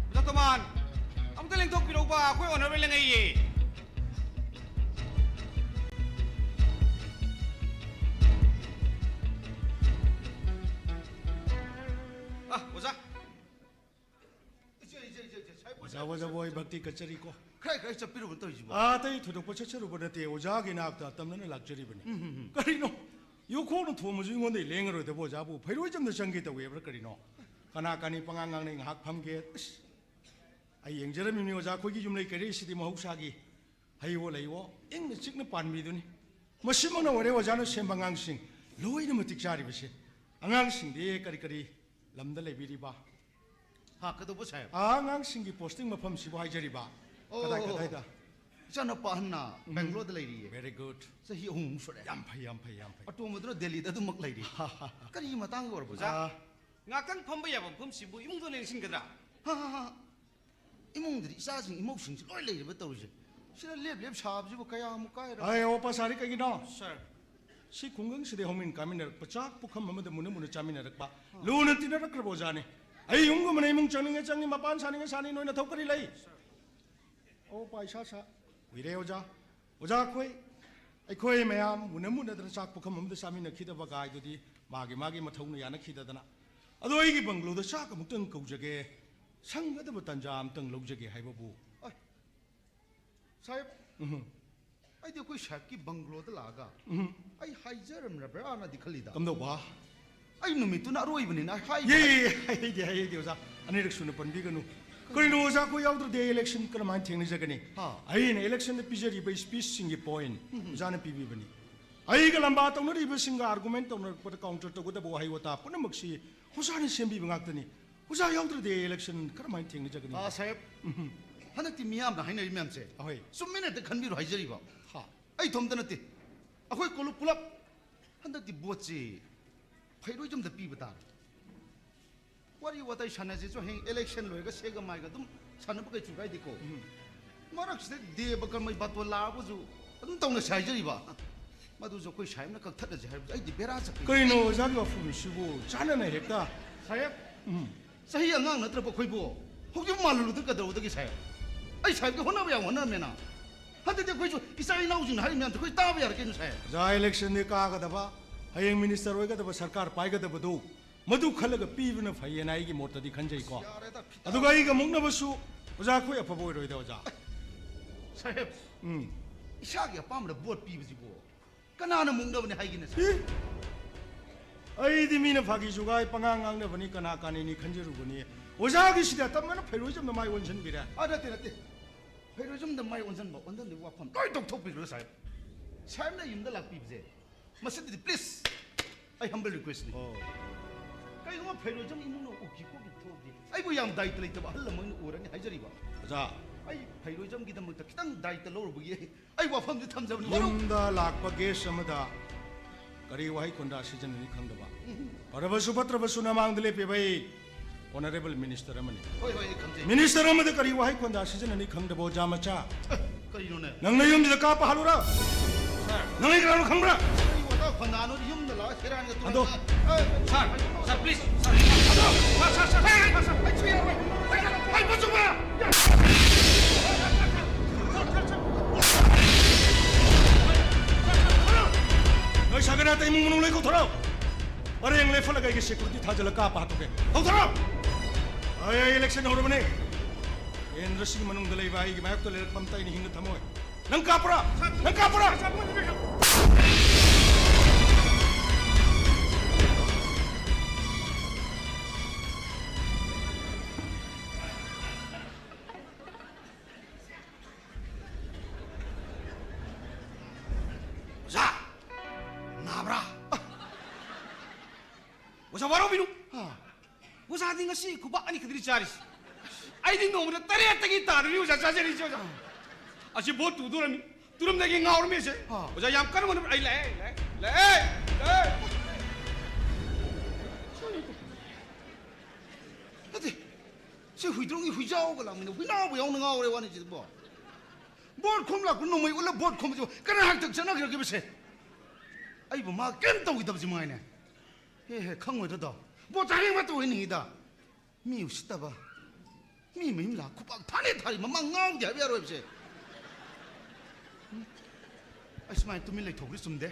ꯑꯣꯖꯥ ꯇꯣꯃꯥꯟ, ꯑꯝꯇ ꯂꯦꯡꯊꯣꯛꯄꯤꯔꯛꯎꯕ, ꯑꯩꯈꯣꯏ ꯑꯣꯅꯔꯕꯜ ꯂꯦꯡꯉꯛꯏꯌꯦ꯫ ꯑꯥ, ꯑꯣꯖꯥ꯫ ꯏꯆꯦ, ꯏꯆꯦ, ꯏꯆꯦ, ꯏꯆꯦ, ꯁꯥꯏꯕꯣꯏ, ꯑꯣꯖꯥ, ꯁꯥꯏꯕꯣꯏ, ꯑꯣꯖꯥ, ꯁꯥꯏꯕꯣꯏ, ꯁꯥꯏꯕꯣꯏ꯫ ꯚꯛꯇꯤ ꯀꯆꯔꯤ ꯀꯣ꯫ ꯈꯔ, ꯈꯔ ꯆꯠꯄꯤꯔꯨꯕ ꯇꯧꯔꯤꯁꯤꯕꯣ? ꯑꯥ, ꯑꯇꯩ ꯊꯣꯏꯗꯣꯛꯄ ꯆꯠꯆꯔꯨꯕ ꯅꯠꯇꯦ, ꯑꯣꯖꯥꯒꯤ ꯅꯥꯛꯇ ꯇꯝꯅꯅ ꯂꯥꯛꯆꯔꯤꯕꯅꯤ꯫ ꯎꯝ, ꯎꯝ, ꯎꯝ꯫ ꯀꯔꯤꯅꯣ? ꯌꯣꯈꯣꯡꯅ ꯊꯣꯝꯃꯁꯨ ꯑꯩꯉꯣꯟꯗ ꯂꯦꯡꯉꯔꯣꯏꯗꯕ ꯑꯣꯖꯥꯕꯨ ꯐꯩꯔꯣꯏꯆꯝꯗ ꯆꯪꯒꯦ ꯇꯧꯋꯦꯕ꯭ꯔꯥ ꯀꯔꯤꯅꯣ? ꯀꯅꯥ ꯀꯅꯤ ꯄꯉꯥꯡ ꯉꯥꯡꯅꯩ, ꯉꯥꯏꯍꯥꯛ ꯐꯝꯒꯦ꯫ ꯑꯁ, ꯑꯩ ꯌꯦꯡꯖꯔꯝꯃꯤꯕꯅꯤ ꯑꯣꯖꯥ, ꯑꯩꯈꯣꯏꯒꯤ ꯌꯨꯝꯂꯩ ꯀꯩꯔꯩꯁꯤꯗꯤ ꯃꯍꯧꯁꯥꯒꯤ ꯍꯩꯋꯣ ꯂꯩꯋꯣ ꯏꯪꯅ ꯆꯤꯛꯅ ꯄꯥꯟꯕꯤꯗꯨꯅꯤ꯫ ꯃꯁꯤꯃꯛꯅ ꯑꯣꯏꯔꯦ ꯑꯣꯖꯥꯅ ꯁꯦꯝꯕ ꯑꯉꯥꯡꯁꯤꯡ ꯂꯣꯏꯅ ꯃꯇꯤꯛ ꯆꯥꯔꯤꯕꯁꯦ꯫ ꯑꯉꯥꯡꯁꯤꯡꯗꯤ ꯀꯔꯤ ꯀꯔꯤ ꯂꯝꯗ ꯂꯩꯕꯤꯔꯤꯕ? ꯍꯥ, ꯀꯩꯗꯧꯕ ꯁꯥꯍꯦꯕ? ꯑꯥ, ꯑꯉꯥꯡꯁꯤꯡꯒꯤ ꯄꯣꯁꯇꯤꯡ ꯃꯐꯝꯁꯤꯕꯨ ꯍꯥꯏꯖꯔꯤꯕ꯫ ꯑꯣ, ꯀꯗꯥꯏ, ꯀꯗꯥꯏꯗ? ꯏꯆꯥꯅꯨꯄꯥ ꯑꯍꯟꯅ ꯎꯝ꯫ ꯕꯦꯡꯒ꯭ꯂꯣꯔꯗ ꯂꯩꯔꯤꯌꯦ꯫ Very good. ꯆꯍꯤ ꯑꯍꯨꯝꯃꯨꯛ ꯁꯨꯔꯦ꯫ ꯌꯥꯝ ꯐꯩ, ꯌꯥꯝ ꯐꯩ, ꯌꯥꯝ ꯐꯩ꯫ ꯑꯇꯣꯝꯕꯗꯨꯅ ꯗꯦꯜꯂꯤꯗ ꯑꯗꯨꯃꯛ ꯂꯩꯔꯤ꯫ ꯀꯔꯤ ꯃꯇꯥꯡꯒꯤ ꯑꯣꯏꯔꯕ ꯑꯣꯖꯥ? ꯑꯥ꯫ ꯉꯥꯛꯇꯪ ꯐꯝꯕ ꯌꯥꯕ ꯃꯐꯝꯁꯤꯕꯨ ꯏꯃꯨꯡꯗ ꯂꯦꯡꯁꯤꯟꯒꯗ꯭ꯔꯥ? ꯍꯥ, ꯍꯥ, ꯍꯥ꯫ ꯏꯃꯨꯡꯗꯗꯤ ꯏꯆꯥꯁꯤꯡ ꯏꯃꯧꯁꯤꯡꯁꯤ ꯂꯣꯏ ꯂꯩꯔꯤꯕ ꯇꯧꯔꯤꯁꯦ꯫ ꯁꯤꯗ ꯂꯦꯞ ꯂꯦꯞ ꯁꯥꯕꯁꯤꯕꯨ ꯀꯌꯥꯃꯨꯛ ꯀꯥꯏꯔꯕ? ꯑꯩ ꯑꯋꯥ ꯄꯥ ꯁꯥꯔꯤ ꯀꯩꯒꯤꯅꯣ? ꯁꯥꯔ꯫ ꯁꯤ ꯈꯨꯡꯒꯪꯁꯤꯗ ꯍꯧꯃꯤꯟ ꯀꯥꯃꯤꯟꯅꯔꯛꯄ, ꯆꯥꯛ ꯄꯨꯈꯝ ꯑꯃꯗ ꯃꯨꯟꯅ ꯃꯨꯟꯅ ꯆꯥꯃꯤꯟꯅꯔꯛꯄ, ꯑꯥ꯫ ꯂꯨꯅ ꯇꯤꯟꯅꯔꯛꯈ꯭ꯔꯕ ꯑꯣꯖꯥꯅꯤ꯫ ꯑꯩ ꯌꯨꯝꯒꯨꯝꯕꯅ ꯏꯃꯨꯡ ꯆꯪꯅꯤꯡꯉꯦ ꯆꯪꯅꯤ, ꯃꯄꯥꯟ ꯁꯥꯅꯤꯡꯉꯦ ꯁꯥꯅꯤ, ꯅꯣꯏ ꯅꯊꯧ ꯀꯔꯤ ꯂꯩ? ꯑꯋꯥ ꯄꯥ ꯏꯁꯥ ꯁꯥ ꯀꯨꯏꯔꯦ ꯑꯣꯖꯥ꯫ ꯑꯣꯖꯥ ꯑꯩꯈꯣꯏ, ꯑꯩꯈꯣꯏ ꯃꯌꯥꯝ ꯃꯨꯟꯅ ꯃꯨꯟꯅꯗꯅ ꯆꯥꯛ ꯄꯨꯈꯝ ꯑꯃꯗ ꯆꯥꯃꯤꯟꯅꯈꯤꯗꯕ ꯒꯥꯏꯗꯨꯗꯤ ꯃꯥꯒꯤ ꯃꯥꯒꯤ ꯃꯊꯧꯅ ꯌꯥꯅꯈꯤꯗꯗꯅ꯫ ꯑꯗꯣ ꯑꯩꯒꯤ ꯕꯪꯒ꯭ꯂꯣꯗ ꯆꯥꯛ ꯑꯃꯨꯛꯇꯪ ꯀꯧꯖꯒꯦ, ꯁꯪꯒꯗꯕ ꯇꯥꯟꯖꯥ ꯑꯃꯇꯪ ꯂꯧꯖꯒꯦ ꯍꯥꯏꯕꯕꯨ꯫ ꯑꯦ, ꯁꯥꯍꯦꯕ, ꯎꯝ꯫ ꯑꯩꯗꯤ ꯑꯩꯈꯣꯏ ꯁꯥꯍꯦꯕꯀꯤ ꯕꯪꯒ꯭ꯂꯣꯗ ꯂꯥꯛꯑꯒ ꯎꯝ꯫ ꯑꯩ ꯍꯥꯏꯖꯔꯝꯂꯕ꯭ꯔꯥꯅꯗꯤ ꯈꯜꯂꯤꯗ꯫ ꯀꯝꯗꯧꯕ? ꯑꯩ ꯅꯨꯃꯤꯠꯇꯨꯅ ꯑꯔꯣꯏꯕꯅꯤꯅ ꯑꯩ ꯍꯥꯏꯕ ꯌꯦ, ꯌꯦ, ꯌꯦ, ꯍꯩꯗꯦ, ꯍꯩꯗꯦ, ꯑꯣꯖꯥ꯫ ꯑꯅꯤꯔꯛ ꯁꯨꯅ ꯄꯟꯕꯤꯒꯅꯨ꯫ ꯀꯔꯤꯅꯣ ꯑꯣꯖꯥ, ꯑꯩꯈꯣꯏ ꯌꯥꯎꯗ꯭ꯔꯗꯤ ꯑꯩ ꯏꯂꯦꯛꯁꯟ ꯀꯔꯝꯍꯥꯏꯅ ꯊꯦꯡꯅꯖꯒꯅꯤ? ꯍꯥ꯫ ꯑꯩꯅ ꯏꯂꯦꯛꯁꯟꯗ ꯄꯤꯖꯔꯤꯕ ꯁ꯭ꯄꯤꯆꯁꯤꯡꯒꯤ ꯄꯣꯏꯟꯠ ꯎꯝ꯫ ꯑꯣꯖꯥꯅ ꯄꯤꯕꯤꯕꯅꯤ꯫ ꯑꯩꯒ ꯂꯝꯕꯥ ꯇꯧꯅꯔꯤꯕꯁꯤꯡꯒ ꯑꯥꯔꯒꯨꯃꯦꯟ ꯇꯧꯅꯔꯛꯄꯗ ꯀꯥꯎꯟꯇꯔ ꯇꯧꯒꯗꯕ ꯋꯥꯍꯩ ꯋꯥꯇꯥ ꯄꯨꯝꯅꯃꯛꯁꯤ ꯑꯣꯖꯥꯅ ꯁꯦꯝꯕꯤꯕ ꯉꯥꯛꯇꯅꯤ꯫ ꯑꯣꯖꯥ ꯌꯥꯎꯗ꯭ꯔꯗꯤ ꯑꯩ ꯏꯂꯦꯛꯁꯟ ꯀꯔꯝꯍꯥꯏꯅ ꯊꯦꯡꯅꯖꯒꯅꯤ? ꯑꯥ, ꯁꯥꯍꯦꯕ, ꯎꯝ꯫ ꯍꯟꯗꯛꯇꯤ ꯃꯤꯌꯥꯝꯅ ꯍꯥꯏꯅꯔꯤ ꯃꯌꯥꯝꯁꯦ ꯑꯍꯣꯏ꯫ ꯆꯨꯝꯃꯦꯅ ꯍꯦꯛꯇ ꯈꯟꯕꯤꯔꯣ ꯍꯥꯏꯖꯔꯤꯕ꯫ ꯍꯥ꯫ ꯑꯩ ꯏꯊꯣꯝꯇ ꯅꯠꯇꯦ, ꯑꯩꯈꯣꯏ ꯀꯣꯂꯨꯞ ꯄꯨꯂꯞ ꯍꯟꯗꯛꯇꯤ ꯚꯣꯠꯁꯤ ꯐꯩꯔꯣꯏꯖꯝꯗ ꯄꯤꯕ ꯇꯥꯔꯦ꯫ ꯋꯥꯔꯤ ꯋꯥꯇꯥꯏ ꯁꯥꯟꯅꯁꯤꯁꯨ ꯍꯌꯦꯡ ꯏꯂꯦꯛꯁꯟ ꯂꯣꯏꯔꯒ ꯁꯦꯒ ꯃꯥꯏꯒ ꯑꯗꯨꯝ ꯁꯥꯟꯅꯕ ꯀꯩꯁꯨ ꯀꯥꯏꯗꯦꯀꯣ꯫ ꯎꯝ꯫ ꯃꯔꯛꯁꯤꯗ ꯗꯦꯕ ꯀꯔꯃꯩ ꯕꯥꯇꯣꯟ ꯂꯥꯛꯑꯕꯁꯨ ꯑꯗꯨꯝ ꯇꯧꯅꯁꯤ ꯍꯥꯏꯖꯔꯤꯕ꯫ ꯃꯗꯨꯁꯨ ꯑꯩꯈꯣꯏ ꯁꯥꯍꯦꯕꯅ ꯀꯛꯊꯠꯂꯁꯦ ꯍꯥꯏꯕꯗꯨ ꯑꯩꯗꯤ ꯕꯦꯔꯥ ꯆꯠꯀꯅꯤ꯫ ꯀꯔꯤꯅꯣ ꯑꯣꯖꯥꯒꯤ ꯋꯥꯐꯝꯁꯤꯕꯨ? ꯆꯥꯟꯅꯅ ꯍꯦꯛꯇ꯫ ꯁꯥꯍꯦꯕ, ꯎꯝ꯫ ꯆꯍꯤ ꯑꯉꯥꯡ ꯅꯠꯇ꯭ꯔꯕ ꯑꯩꯈꯣꯏꯕꯨ ꯍꯧꯖꯤꯛ ꯃꯥꯜꯍꯜꯂꯨꯗ ꯀꯩꯗꯧꯔꯨꯗꯒꯦ ꯁꯥꯍꯦꯕ? ꯑꯩ ꯁꯥꯍꯦꯕꯀꯤ ꯍꯣꯠꯅꯕ ꯌꯥꯝ ꯍꯣꯠꯅꯔꯝꯃꯦꯅ꯫ ꯍꯟꯗꯛꯇꯤ ꯑꯩꯈꯣꯏꯁꯨ ꯏꯆꯥ ꯏꯅꯥꯎꯁꯤꯡꯅ ꯍꯥꯏꯔꯤ ꯃꯌꯥꯝꯗꯣ ꯑꯩꯈꯣꯏ ꯇꯥꯕ ꯌꯥꯔꯦ ꯀꯩꯅꯣ ꯁꯥꯍꯦꯕ? ꯑꯣꯖꯥ, ꯏꯂꯦꯛꯁꯟꯗꯤ ꯀꯥꯒꯗꯕ, ꯍꯌꯦꯡ ꯃꯤꯅꯤꯁꯇꯔ ꯑꯣꯏꯒꯗꯕ ꯁꯔꯀꯥꯔ ꯄꯥꯏꯒꯗꯕꯗꯨ ꯃꯗꯨ ꯈꯜꯂꯒ ꯄꯤꯕꯅ ꯐꯩꯌꯦꯅ ꯑꯩꯒꯤ ꯃꯣꯠꯇꯗꯤ ꯈꯟꯖꯩꯀꯣ꯫ ꯌꯥꯔꯦꯗ, ꯐꯤꯇꯥ꯫ ꯑꯗꯨꯒ ꯑꯩꯒ ꯃꯨꯛꯅꯕꯁꯨ ꯑꯣꯖꯥ ꯑꯩꯈꯣꯏ ꯑꯐꯕ ꯑꯣꯏꯔꯣꯏꯗ ꯑꯣꯖꯥ꯫ ꯁꯥꯍꯦꯕ, ꯎꯝ꯫ ꯏꯁꯥꯒꯤ ꯑꯄꯥꯝꯕꯗ ꯚꯣꯠ ꯄꯤꯕꯁꯤꯕꯨ ꯀꯅꯥꯅ ꯃꯨꯛꯅꯕꯅꯤ ꯍꯥꯏꯒꯦꯅꯦ ꯁꯥꯍꯦꯕ? ꯏ! ꯑꯩꯗꯤ ꯃꯤꯅ ꯐꯥꯒꯤ ꯖꯨꯒꯥꯏ ꯄꯉꯥꯡ ꯉꯥꯡꯅꯕꯅꯤ ꯀꯅꯥ ꯀꯥꯟꯅꯤꯅꯤ ꯈꯟꯖꯔꯨꯕꯅꯤ꯫ ꯑꯣꯖꯥꯒꯤꯁꯤꯗꯤ ꯑꯇꯝꯕꯅ ꯐꯩꯔꯣꯏꯖꯝꯗ ꯃꯥꯏ ꯑꯣꯟꯁꯤꯟꯕꯤꯔꯦ꯫ ꯑ, ꯅꯠꯇꯦ, ꯅꯠꯇꯦ꯫ ꯐꯩꯔꯣꯏꯖꯝꯗ ꯃꯥꯏ ꯑꯣꯟꯁꯤꯟꯕ, ꯑꯣꯟꯁꯤꯟꯕꯒꯤ ꯋꯥꯐꯝ ꯂꯣꯏ ꯇꯣꯛꯊꯣꯛꯄꯤꯈ꯭ꯔꯣ ꯁꯥꯍꯦꯕ꯫ ꯁꯥꯍꯦꯕꯅ ꯌꯨꯝꯗ ꯂꯥꯛꯄꯤꯕꯁꯦ ꯃꯁꯤꯗꯗꯤ please, ꯑꯩ humble requestꯅꯤ꯫ ꯑꯣ꯫ ꯀꯩꯒꯨꯝꯕ ꯐꯩꯔꯣꯏꯖꯝ ꯏꯃꯨꯡꯅ ꯎꯈꯤ ꯈꯣꯠꯈꯤ ꯊꯣꯛꯑꯗꯤ ꯑꯩꯕꯨ ꯌꯥꯝ ꯗꯥꯏꯇ ꯂꯩꯇꯕ ꯑꯍꯜ ꯑꯃ ꯑꯣꯏꯅ ꯎꯔꯅꯤ ꯍꯥꯏꯖꯔꯤꯕ꯫ ꯑꯣꯖꯥ꯫ ꯑꯩ ꯐꯩꯔꯣꯏꯖꯝꯒꯤꯗꯃꯛꯇ ꯈꯤꯇꯪ ꯗꯥꯏꯇ ꯂꯧꯔꯨꯕꯒꯤ ꯑꯩ ꯋꯥꯐꯝꯁꯤ ꯊꯝꯖꯕꯅꯤ꯫ ꯃꯔꯨꯞ꯫ ꯌꯨꯝꯗ ꯂꯥꯛꯄ guest ꯑꯃꯗ ꯀꯔꯤ ꯋꯥꯍꯩ ꯈꯣꯟꯗꯥ ꯁꯤꯖꯤꯟꯅꯅꯤ ꯈꯪꯗꯕ꯫ ꯎꯝ꯫ ꯐꯔꯕꯁꯨ ꯐꯠꯇ꯭ꯔꯕꯁꯨ ꯅꯃꯥꯡꯗ ꯂꯦꯞꯄꯤꯕ ꯑꯩ honourable minister ꯑꯃꯅꯤ꯫ ꯍꯣꯏ, ꯍꯣꯏ, ꯑꯩ ꯈꯪꯖꯩ꯫ Minister ꯑꯃꯗ ꯀꯔꯤ ꯋꯥꯍꯩ ꯈꯣꯟꯗꯥ ꯁꯤꯖꯤꯟꯅꯅꯤ ꯈꯪꯗꯕ ꯑꯣꯖꯥ ꯃꯆꯥ꯫ ꯑꯦ, ꯀꯔꯤꯅꯣꯅꯦ? ꯅꯪ ꯅꯌꯨꯝꯗꯨꯗ ꯀꯥꯞꯄ ꯍꯥꯜꯂꯨꯔꯥ? ꯁꯥꯔ꯫ ꯅꯪ ꯑꯩ ꯀꯅꯥꯅꯣ ꯈꯪꯕ꯭ꯔꯥ? ꯀꯔꯤ ꯋꯥꯇꯥ ꯈꯣꯟꯗꯥꯅꯣ? ꯌꯨꯝꯗ ꯂꯥꯛꯑ ꯁꯦꯔꯥꯟꯒ ꯇꯨꯔꯥꯟꯒ꯫ ꯑꯗꯣ꯫ ꯑꯦ, ꯁꯥꯔ, ꯁꯥꯔ, please, ꯁꯥꯔ꯫ ꯑꯗꯣ, ꯁꯥꯔ, ꯁꯥꯔ, ꯁꯥꯔ, ꯁꯥꯔ, ꯁꯥꯔ, ꯑꯩ ꯁꯨ ꯌꯥꯔꯣꯏ꯫ ꯑꯩ ꯁꯨ ꯌꯥꯔꯣꯏ꯫ ꯑꯩ ꯁꯨ ꯌꯥꯔꯣꯏ꯫ ꯅꯣꯏ ꯁꯥꯒꯩ ꯅꯥꯇꯩ ꯏꯃꯨꯡ ꯃꯅꯨꯡ ꯂꯣꯏ ꯀꯧꯊꯣꯔꯛꯑꯣ꯫ ꯄꯔꯦꯡ ꯂꯦꯞꯍꯜꯂꯒ ꯑꯩꯒꯤ security ꯊꯥꯖꯤꯜꯂꯒ ꯀꯥꯞꯄ ꯍꯥꯠꯇꯣꯛꯀꯦ꯫ ꯀꯧꯊꯣꯔꯛꯑꯣ꯫ ꯑꯩ, ꯑꯩ election ꯍꯧꯔꯕꯅꯦ꯫ ꯀꯦꯟꯗ꯭ꯔꯁꯤꯒꯤ ꯃꯅꯨꯡꯗ ꯂꯩꯕ ꯑꯩꯒꯤ ꯃꯥꯌꯣꯛꯇ ꯂꯩꯔꯛꯄ ꯑꯝꯇ ꯑꯩꯅ ꯍꯤꯡꯅ ꯊꯝꯃꯣꯏ꯫ ꯅꯪ ꯀꯥꯞꯄ꯭ꯔꯥ? ꯅꯪ ꯀꯥꯞꯄ꯭ꯔꯥ? ꯑꯣꯖꯥ! ꯅꯥꯕ꯭ꯔꯥ? ꯑꯣꯖꯥ, ꯋꯥꯔꯧꯕꯤꯅꯨ꯫ ꯑꯥ꯫ ꯑꯣꯖꯥꯗꯤ ꯉꯁꯤ ꯈꯨꯕꯥꯛ ꯑꯅꯤ ꯈꯛꯇꯅꯤ ꯆꯥꯔꯤꯁꯤ꯫ ꯑꯩꯗꯤ ꯅꯣꯡꯃꯗ ꯇꯔꯦꯠꯇꯒꯤ ꯇꯥꯗꯕꯤ ꯑꯣꯖꯥ ꯆꯥꯖꯔꯤꯁꯦ, ꯑꯣꯖꯥ꯫ ꯑꯁꯤ ꯚꯣꯠ ꯇꯨꯗꯣꯔꯝꯃꯤ꯫ ꯇꯨꯔꯝꯗꯥꯏꯒꯤ ꯉꯥꯎꯔꯝꯃꯤ ꯑꯁꯦ꯫ ꯑꯥ꯫ ꯑꯣꯖꯥ, ꯌꯥꯝ ꯀꯟꯅ ꯍꯣꯠꯅꯕ-, ꯑꯩ ꯂꯥꯛꯑꯦ, ꯂꯥꯛꯑꯦ, ꯂꯥꯛꯑꯦ, ꯂꯥꯛꯑꯦ꯫ ꯅꯠꯇꯦ, ꯁꯤ ꯍꯨꯏꯗ꯭ꯔꯣꯝꯒꯤ ꯍꯨꯏꯖꯥꯎꯒ ꯂꯥꯛꯃꯤꯟꯅ ꯍꯨꯏꯅꯥꯎꯕ ꯌꯥꯎꯅ ꯉꯥꯎꯔꯦ ꯋꯥꯅꯤ ꯁꯤꯗꯕꯣ꯫ ꯚꯣꯠ ꯈꯣꯝ ꯂꯥꯛꯄ ꯅꯣꯡꯃꯩ ꯎꯠꯂ ꯚꯣꯠ ꯈꯣꯝꯕꯁꯤꯕꯨ ꯀꯅꯥ ꯍꯥꯛꯇꯛ ꯆꯠꯅꯈ꯭ꯔꯒꯦꯕꯁꯦ? ꯑꯩꯕꯨ ꯃꯥ ꯀꯔꯤꯝ ꯇꯧꯈꯤꯗꯕꯁꯤ ꯃꯉꯥꯏꯅꯦ꯫ ꯍꯦ ꯍꯦ, ꯈꯪꯉꯣꯏꯗ ꯗꯣ꯫ ꯕꯣ ꯆꯥꯔꯦꯡ ꯃꯥ ꯇꯧꯍꯟꯅꯤꯡꯉꯤꯗ꯫ ꯃꯤ ꯎꯁꯤꯠꯇꯕ꯫ ꯃꯤ ꯃꯌꯨꯝ ꯂꯥꯛ ꯈꯨꯄꯥꯛ ꯊꯥꯅꯤ ꯊꯥꯔꯤ ꯃꯃꯥ ꯉꯥꯎꯗꯦ ꯍꯥꯏꯕ ꯌꯥꯔꯣꯏꯕꯁꯦ꯫ ꯑꯩ ꯁꯨꯃꯥꯏꯅ ꯇꯨꯃꯤꯟ ꯂꯩꯊꯣꯛꯈ꯭ꯔꯤ ꯆꯨꯝꯗꯦ꯫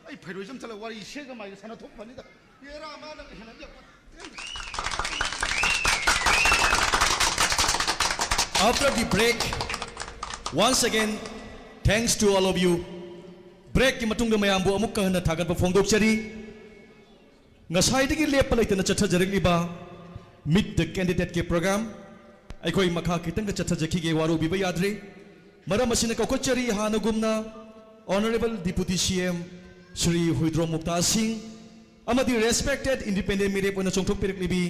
ꯑꯩ ꯐꯩꯔꯣꯏꯁꯝ ꯆꯠꯂ ꯋꯥꯔꯤ ꯁꯦꯒ ꯃꯥꯏꯒ ꯁꯥꯟꯅ ꯊꯣꯛ ꯐꯅꯤꯗ꯫ ꯍꯦꯔꯥ ꯃꯥꯅ ꯍꯦꯟꯅ ꯌꯥꯝ After the break, once again, thanks to all of you. ꯕ꯭ꯔꯦꯛꯀꯤ ꯃꯇꯨꯡꯗ ꯃꯌꯥꯝꯕꯨ ꯑꯃꯨꯛꯀ ꯍꯟꯅ ꯊꯥꯒꯠꯄ ꯐꯣꯡꯗꯣꯛꯆꯔꯤ꯫ ꯉꯁꯥꯏꯗꯒꯤ ꯂꯦꯞꯄ ꯂꯩꯇꯅ ꯆꯠꯊꯖꯔꯛꯂꯤꯕ Meet the Candidateꯀꯤ program ꯑꯩꯈꯣꯏ ꯃꯈꯥ ꯈꯤꯇꯪꯒ ꯆꯠꯊꯖꯈꯤꯒꯦ, ꯋꯥꯔꯧꯕꯤꯕ ꯌꯥꯗ꯭ꯔꯦ꯫ ꯃꯔꯝ ꯑꯁꯤꯅ ꯀꯧꯈꯠꯆꯔꯤ ꯍꯥꯟꯅꯒꯨꯝꯅ Honourable Deputy CM Shri Huidrom ꯃꯨꯛꯇꯥ ꯁꯤꯡ ꯑꯃꯗꯤ respected independent ꯃꯤꯔꯦꯞ ꯑꯣꯏꯅ ꯆꯣꯡꯊꯣꯛꯄꯤꯔꯛꯂꯤꯕꯤ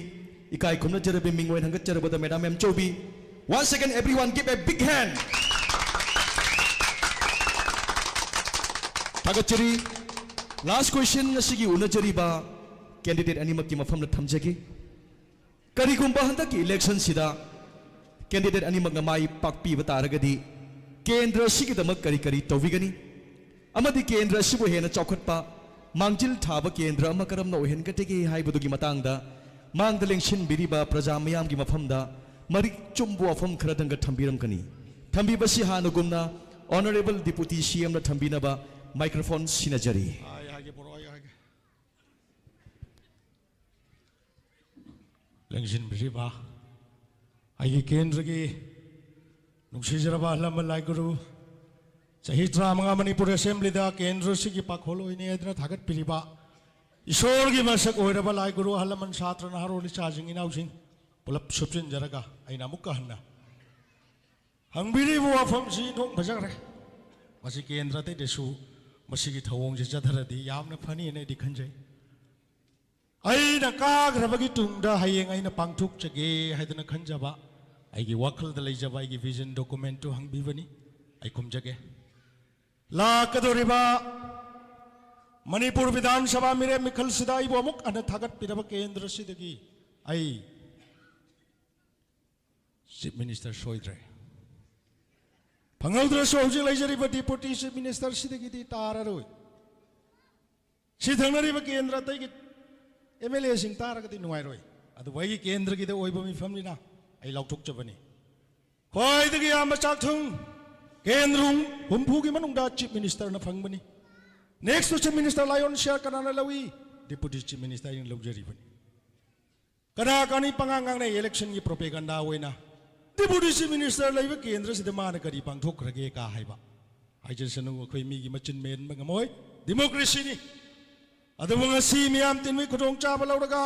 ꯏꯀꯥꯏ ꯈꯨꯝꯅꯖꯔꯕꯤ ꯃꯤꯡ ꯑꯣꯏꯅ ꯍꯪꯒꯠꯆꯔꯕꯗ Madam M Chaobi. Once again, everyone give a big hand. ꯊꯥꯒꯠꯆꯔꯤ꯫ Last question ꯉꯁꯤꯒꯤ ꯎꯅꯖꯔꯤꯕ candidate ꯑꯅꯤꯃꯛꯀꯤ ꯃꯐꯝꯗ ꯊꯝꯖꯒꯦ꯫ ꯀꯔꯤꯒꯨꯝꯕ ꯍꯟꯗꯛꯀꯤ electionꯁꯤꯗ candidate ꯑꯅꯤꯃꯛꯅ ꯃꯥꯏ ꯄꯥꯛꯄꯤꯕ ꯇꯥꯔꯒꯗꯤ ꯀꯦꯟꯗ꯭ꯔ ꯑꯁꯤꯒꯤꯗꯃꯛ ꯀꯔꯤ ꯀꯔꯤ ꯇꯧꯕꯤꯒꯅꯤ? ꯑꯃꯗꯤ ꯀꯦꯟꯗ꯭ꯔ ꯑꯁꯤꯕꯨ ꯍꯦꯟꯅ ꯆꯥꯎꯈꯠꯄ, ꯃꯥꯡꯖꯤꯜ ꯊꯥꯕ ꯀꯦꯟꯗ꯭ꯔ ꯑꯃ ꯀꯔꯝꯅ ꯑꯣꯏꯍꯟꯒꯗꯒꯦ ꯍꯥꯏꯕꯗꯨꯒꯤ ꯃꯇꯥꯡꯗ ꯃꯥꯡꯗ ꯂꯦꯡꯁꯤꯟꯕꯤꯔꯤꯕ ꯄ꯭ꯔꯖꯥ ꯃꯤꯌꯥꯝꯒꯤ ꯃꯐꯝꯗ ꯃꯔꯤꯛ ꯆꯨꯝꯕ ꯋꯥꯐꯝ ꯈꯔꯗꯪꯒ ꯊꯝꯕꯤꯔꯝꯒꯅꯤ꯫ ꯊꯝꯕꯤꯕꯁꯤ ꯍꯥꯟꯅꯒꯨꯝꯅ Honourable Deputy CMꯅ ꯊꯝꯕꯤꯅꯕ microphone ꯁꯤꯟꯅꯖꯔꯤ꯫ ꯑꯩ ꯍꯥꯏꯒꯦ, ꯄꯨꯔꯛꯑꯣ, ꯑꯩ ꯍꯥꯏꯒꯦ꯫ ꯂꯦꯡꯁꯤꯟꯕꯤꯔꯤꯕ ꯑꯩꯒꯤ ꯀꯦꯟꯗ꯭ꯔꯒꯤ ꯅꯨꯡꯁꯤꯖꯔꯕ ꯑꯍꯜ ꯂꯃꯟ ꯂꯥꯏꯒꯨꯔꯨ, ꯆꯍꯤ ꯇꯔꯥꯃꯉꯥ ꯃꯅꯤꯄꯨꯔ ꯑꯦꯁꯦꯝꯕ꯭ꯂꯤꯗ ꯀꯦꯟꯗ꯭ꯔꯁꯤꯒꯤ ꯄꯥꯈꯣꯜ ꯑꯣꯏꯅꯤ ꯍꯥꯏꯗꯨꯅ ꯊꯥꯒꯠꯄꯤꯔꯤꯕ ꯏꯁꯣꯔꯒꯤ ꯃꯁꯛ ꯑꯣꯏꯔꯕ ꯂꯥꯏꯒꯨꯔꯨ, ꯑꯍꯜ ꯂꯃꯟ, ꯁꯥꯇ꯭ꯔ, ꯅꯍꯥꯔꯣꯜ, ꯏꯆꯥꯁꯤꯡ ꯏꯅꯥꯎꯁꯤꯡ ꯄꯨꯂꯞ ꯁꯨꯞꯆꯤꯟꯖꯔꯒ ꯑꯩꯅ ꯑꯃꯨꯛꯀ ꯍꯟꯅ ꯍꯪꯕꯤꯔꯤꯕ ꯋꯥꯐꯝꯁꯤ ꯏꯟꯊꯣꯛ ꯐꯖꯈ꯭ꯔꯦ꯫ ꯃꯁꯤ ꯀꯦꯟꯗ꯭ꯔ ꯑꯇꯩꯗꯁꯨ ꯃꯁꯤꯒꯤ ꯊꯧꯑꯣꯡꯁꯦ ꯆꯠꯊꯔꯗꯤ ꯌꯥꯝꯅ ꯐꯅꯤꯅ ꯑꯩꯗꯤ ꯈꯟꯖꯩ꯫ ꯑꯩꯅ ꯀꯥꯈ꯭ꯔꯕꯒꯤ ꯇꯨꯡꯗ ꯍꯌꯦꯡ ꯑꯩꯅ ꯄꯥꯡꯊꯣꯛꯆꯒꯦ ꯍꯥꯏꯗꯅ ꯈꯟꯖꯕ ꯑꯩꯒꯤ ꯋꯥꯈꯜꯗ ꯂꯩꯖꯕ ꯑꯩꯒꯤ vision documentꯇꯨ ꯍꯪꯕꯤꯕꯅꯤ꯫ ꯑꯩ ꯈꯨꯝꯖꯒꯦ꯫ ꯂꯥꯛꯀꯗꯧꯔꯤꯕ ꯃꯅꯤꯄꯨꯔ ꯕꯤꯙꯥꯟ ꯁꯚꯥ ꯃꯤꯔꯦꯞ ꯃꯤꯈꯜꯁꯤꯗ ꯑꯩꯕꯨ ꯑꯃꯨꯛ ꯍꯟꯅ ꯊꯥꯒꯠꯄꯤꯔꯕ ꯀꯦꯟꯗ꯭ꯔꯁꯤꯗꯒꯤ ꯑꯩ Chief Minister ꯁꯣꯏꯗ꯭ꯔꯦ꯫ ꯐꯪꯍꯧꯗ꯭ꯔꯁꯨ ꯍꯧꯖꯤꯛ ꯂꯩꯖꯔꯤꯕ Deputy Chief Ministerꯁꯤꯗꯒꯤꯗꯤ ꯇꯥꯔꯔꯣꯏ꯫ ꯁꯤ ꯊꯪꯅꯔꯤꯕ ꯀꯦꯟꯗ꯭ꯔ ꯑꯇꯩꯒꯤ ꯑꯦꯝ ꯑꯦꯜ ꯑꯦꯁꯤꯡ ꯇꯥꯔꯒꯗꯤ ꯅꯨꯡꯉꯥꯏꯔꯣꯏ꯫ ꯑꯗꯨꯕꯨ ꯑꯩꯒꯤ ꯀꯦꯟꯗ꯭ꯔꯒꯤꯗ ꯑꯣꯏꯕ ꯃꯤꯐꯝꯅꯤꯅ ꯑꯩ ꯂꯥꯎꯊꯣꯛꯆꯕꯅꯤ꯫ ꯈ꯭ꯋꯥꯏꯗꯒꯤ ꯌꯥꯝꯕ ꯆꯥꯛꯊꯨꯡ, ꯀꯦꯟꯗ꯭ꯔ ꯍꯨꯝꯐꯨꯒꯤ ꯃꯅꯨꯡꯗ ꯆꯤꯐ ꯃꯤꯅꯤꯁꯇꯔꯅ ꯐꯪꯕꯅꯤ꯫ ꯅꯦꯛꯁꯇꯨ ꯆꯤꯐ ꯃꯤꯅꯤꯁꯇꯔ ꯂꯥꯏꯑꯣꯟ ꯁꯤꯌꯥꯔ ꯀꯅꯥꯅ ꯂꯧꯏ? ꯗꯤꯄꯨꯇꯤ ꯆꯤꯐ ꯃꯤꯅꯤꯁꯇꯔ ꯑꯩꯅ ꯂꯧꯖꯔꯤꯕꯅꯤ꯫ ꯀꯅꯥ ꯀꯅꯤ ꯄꯉꯥꯡ ꯉꯥꯡꯅꯩ ꯏꯂꯦꯛꯁꯟꯒꯤ ꯄ꯭ꯔꯣꯄꯦꯒꯟꯗꯥ ꯑꯣꯏꯅ? ꯗꯤꯄꯨꯇꯤ ꯆꯤꯐ ꯃꯤꯅꯤꯁꯇꯔ ꯂꯩꯕ ꯀꯦꯟꯗ꯭ꯔꯁꯤꯗ ꯃꯥꯅ ꯀꯔꯤ ꯄꯥꯡꯊꯣꯛꯈ꯭ꯔꯒꯦ ꯀꯥ ꯍꯥꯏꯕ꯫ ꯍꯥꯏꯖꯁꯅꯨ, ꯑꯩꯈꯣꯏ ꯃꯤꯒꯤ ꯃꯆꯤꯟ ꯃꯦꯟꯕ ꯉꯝꯃꯣꯏ꯫ ꯗꯤꯃꯣꯀ꯭ꯔꯦꯁꯤꯅꯤ꯫ ꯑꯗꯨꯕꯨ ꯉꯁꯤ ꯃꯤꯌꯥꯝ ꯇꯤꯟꯕꯒꯤ ꯈꯨꯗꯣꯡꯆꯥꯕ ꯂꯧꯔꯒ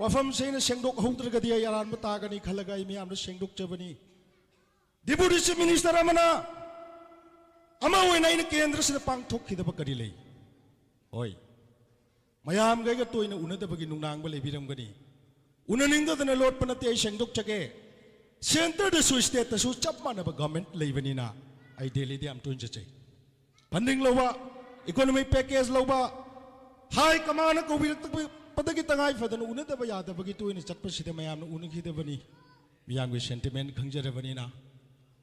ꯋꯥꯐꯝꯁꯦ ꯑꯩꯅ ꯁꯦꯡꯗꯣꯛꯍꯧꯗ꯭ꯔꯒꯗꯤ ꯑꯩ ꯑꯔꯥꯟꯕ ꯇꯥꯒꯅꯤ ꯈꯜꯂꯒ ꯑꯩ ꯃꯤꯌꯥꯝꯗ ꯁꯦꯡꯗꯣꯛꯆꯕꯅꯤ꯫ ꯗꯤꯄꯨꯇꯤ ꯆꯤꯐ ꯃꯤꯅꯤꯁꯇꯔ ꯑꯃꯅ ꯑꯃ ꯑꯣꯏꯅ ꯑꯩꯅ ꯀꯦꯟꯗ꯭ꯔꯁꯤꯗ ꯄꯥꯡꯊꯣꯛꯈꯤꯗꯕ ꯀꯔꯤ ꯂꯩ? ꯍꯣꯏ, ꯃꯌꯥꯝꯒ ꯑꯩꯒ ꯇꯣꯏꯅ ꯎꯅꯗꯕꯒꯤ ꯅꯨꯡꯅꯥꯡꯕ ꯂꯩꯕꯤꯔꯝꯒꯅꯤ꯫ ꯎꯅꯅꯤꯡꯗꯗꯅ ꯂꯣꯠꯄ ꯅꯠꯇꯦ, ꯑꯩ ꯁꯦꯡꯗꯣꯛꯆꯒꯦ꯫ ꯁꯦꯟꯇꯔꯗꯁꯨ ꯁ꯭ꯇꯦꯠꯇꯁꯨ ꯆꯞ ꯃꯥꯟꯅꯕ ꯒꯚꯔꯟꯃꯦꯟꯠ ꯂꯩꯕꯅꯤꯅ ꯑꯩ ꯗꯦꯜꯂꯤꯗ ꯌꯥꯝ ꯇꯣꯏꯅ ꯆꯠꯆꯩ꯫ ꯐꯟꯗꯤꯡ ꯂꯧꯕ, ꯏꯀꯣꯅꯣꯃꯤꯛ ꯄꯦꯀꯦꯖ ꯂꯧꯕ, ꯍꯥꯏ ꯀꯃꯥꯟꯅ ꯀꯧꯕꯤꯔꯛꯄꯗꯒꯤ ꯇꯉꯥꯏ ꯐꯗꯅ ꯎꯅꯗꯕ ꯌꯥꯗꯕꯒꯤ ꯇꯣꯏꯅ ꯆꯠꯄꯁꯤꯗ ꯃꯌꯥꯝꯅ ꯎꯅꯈꯤꯗꯕꯅꯤ꯫ ꯃꯤꯌꯥꯝꯒꯤ ꯁꯦꯟꯇꯤꯃꯦꯟꯠ ꯈꯪꯖꯔꯕꯅꯤꯅ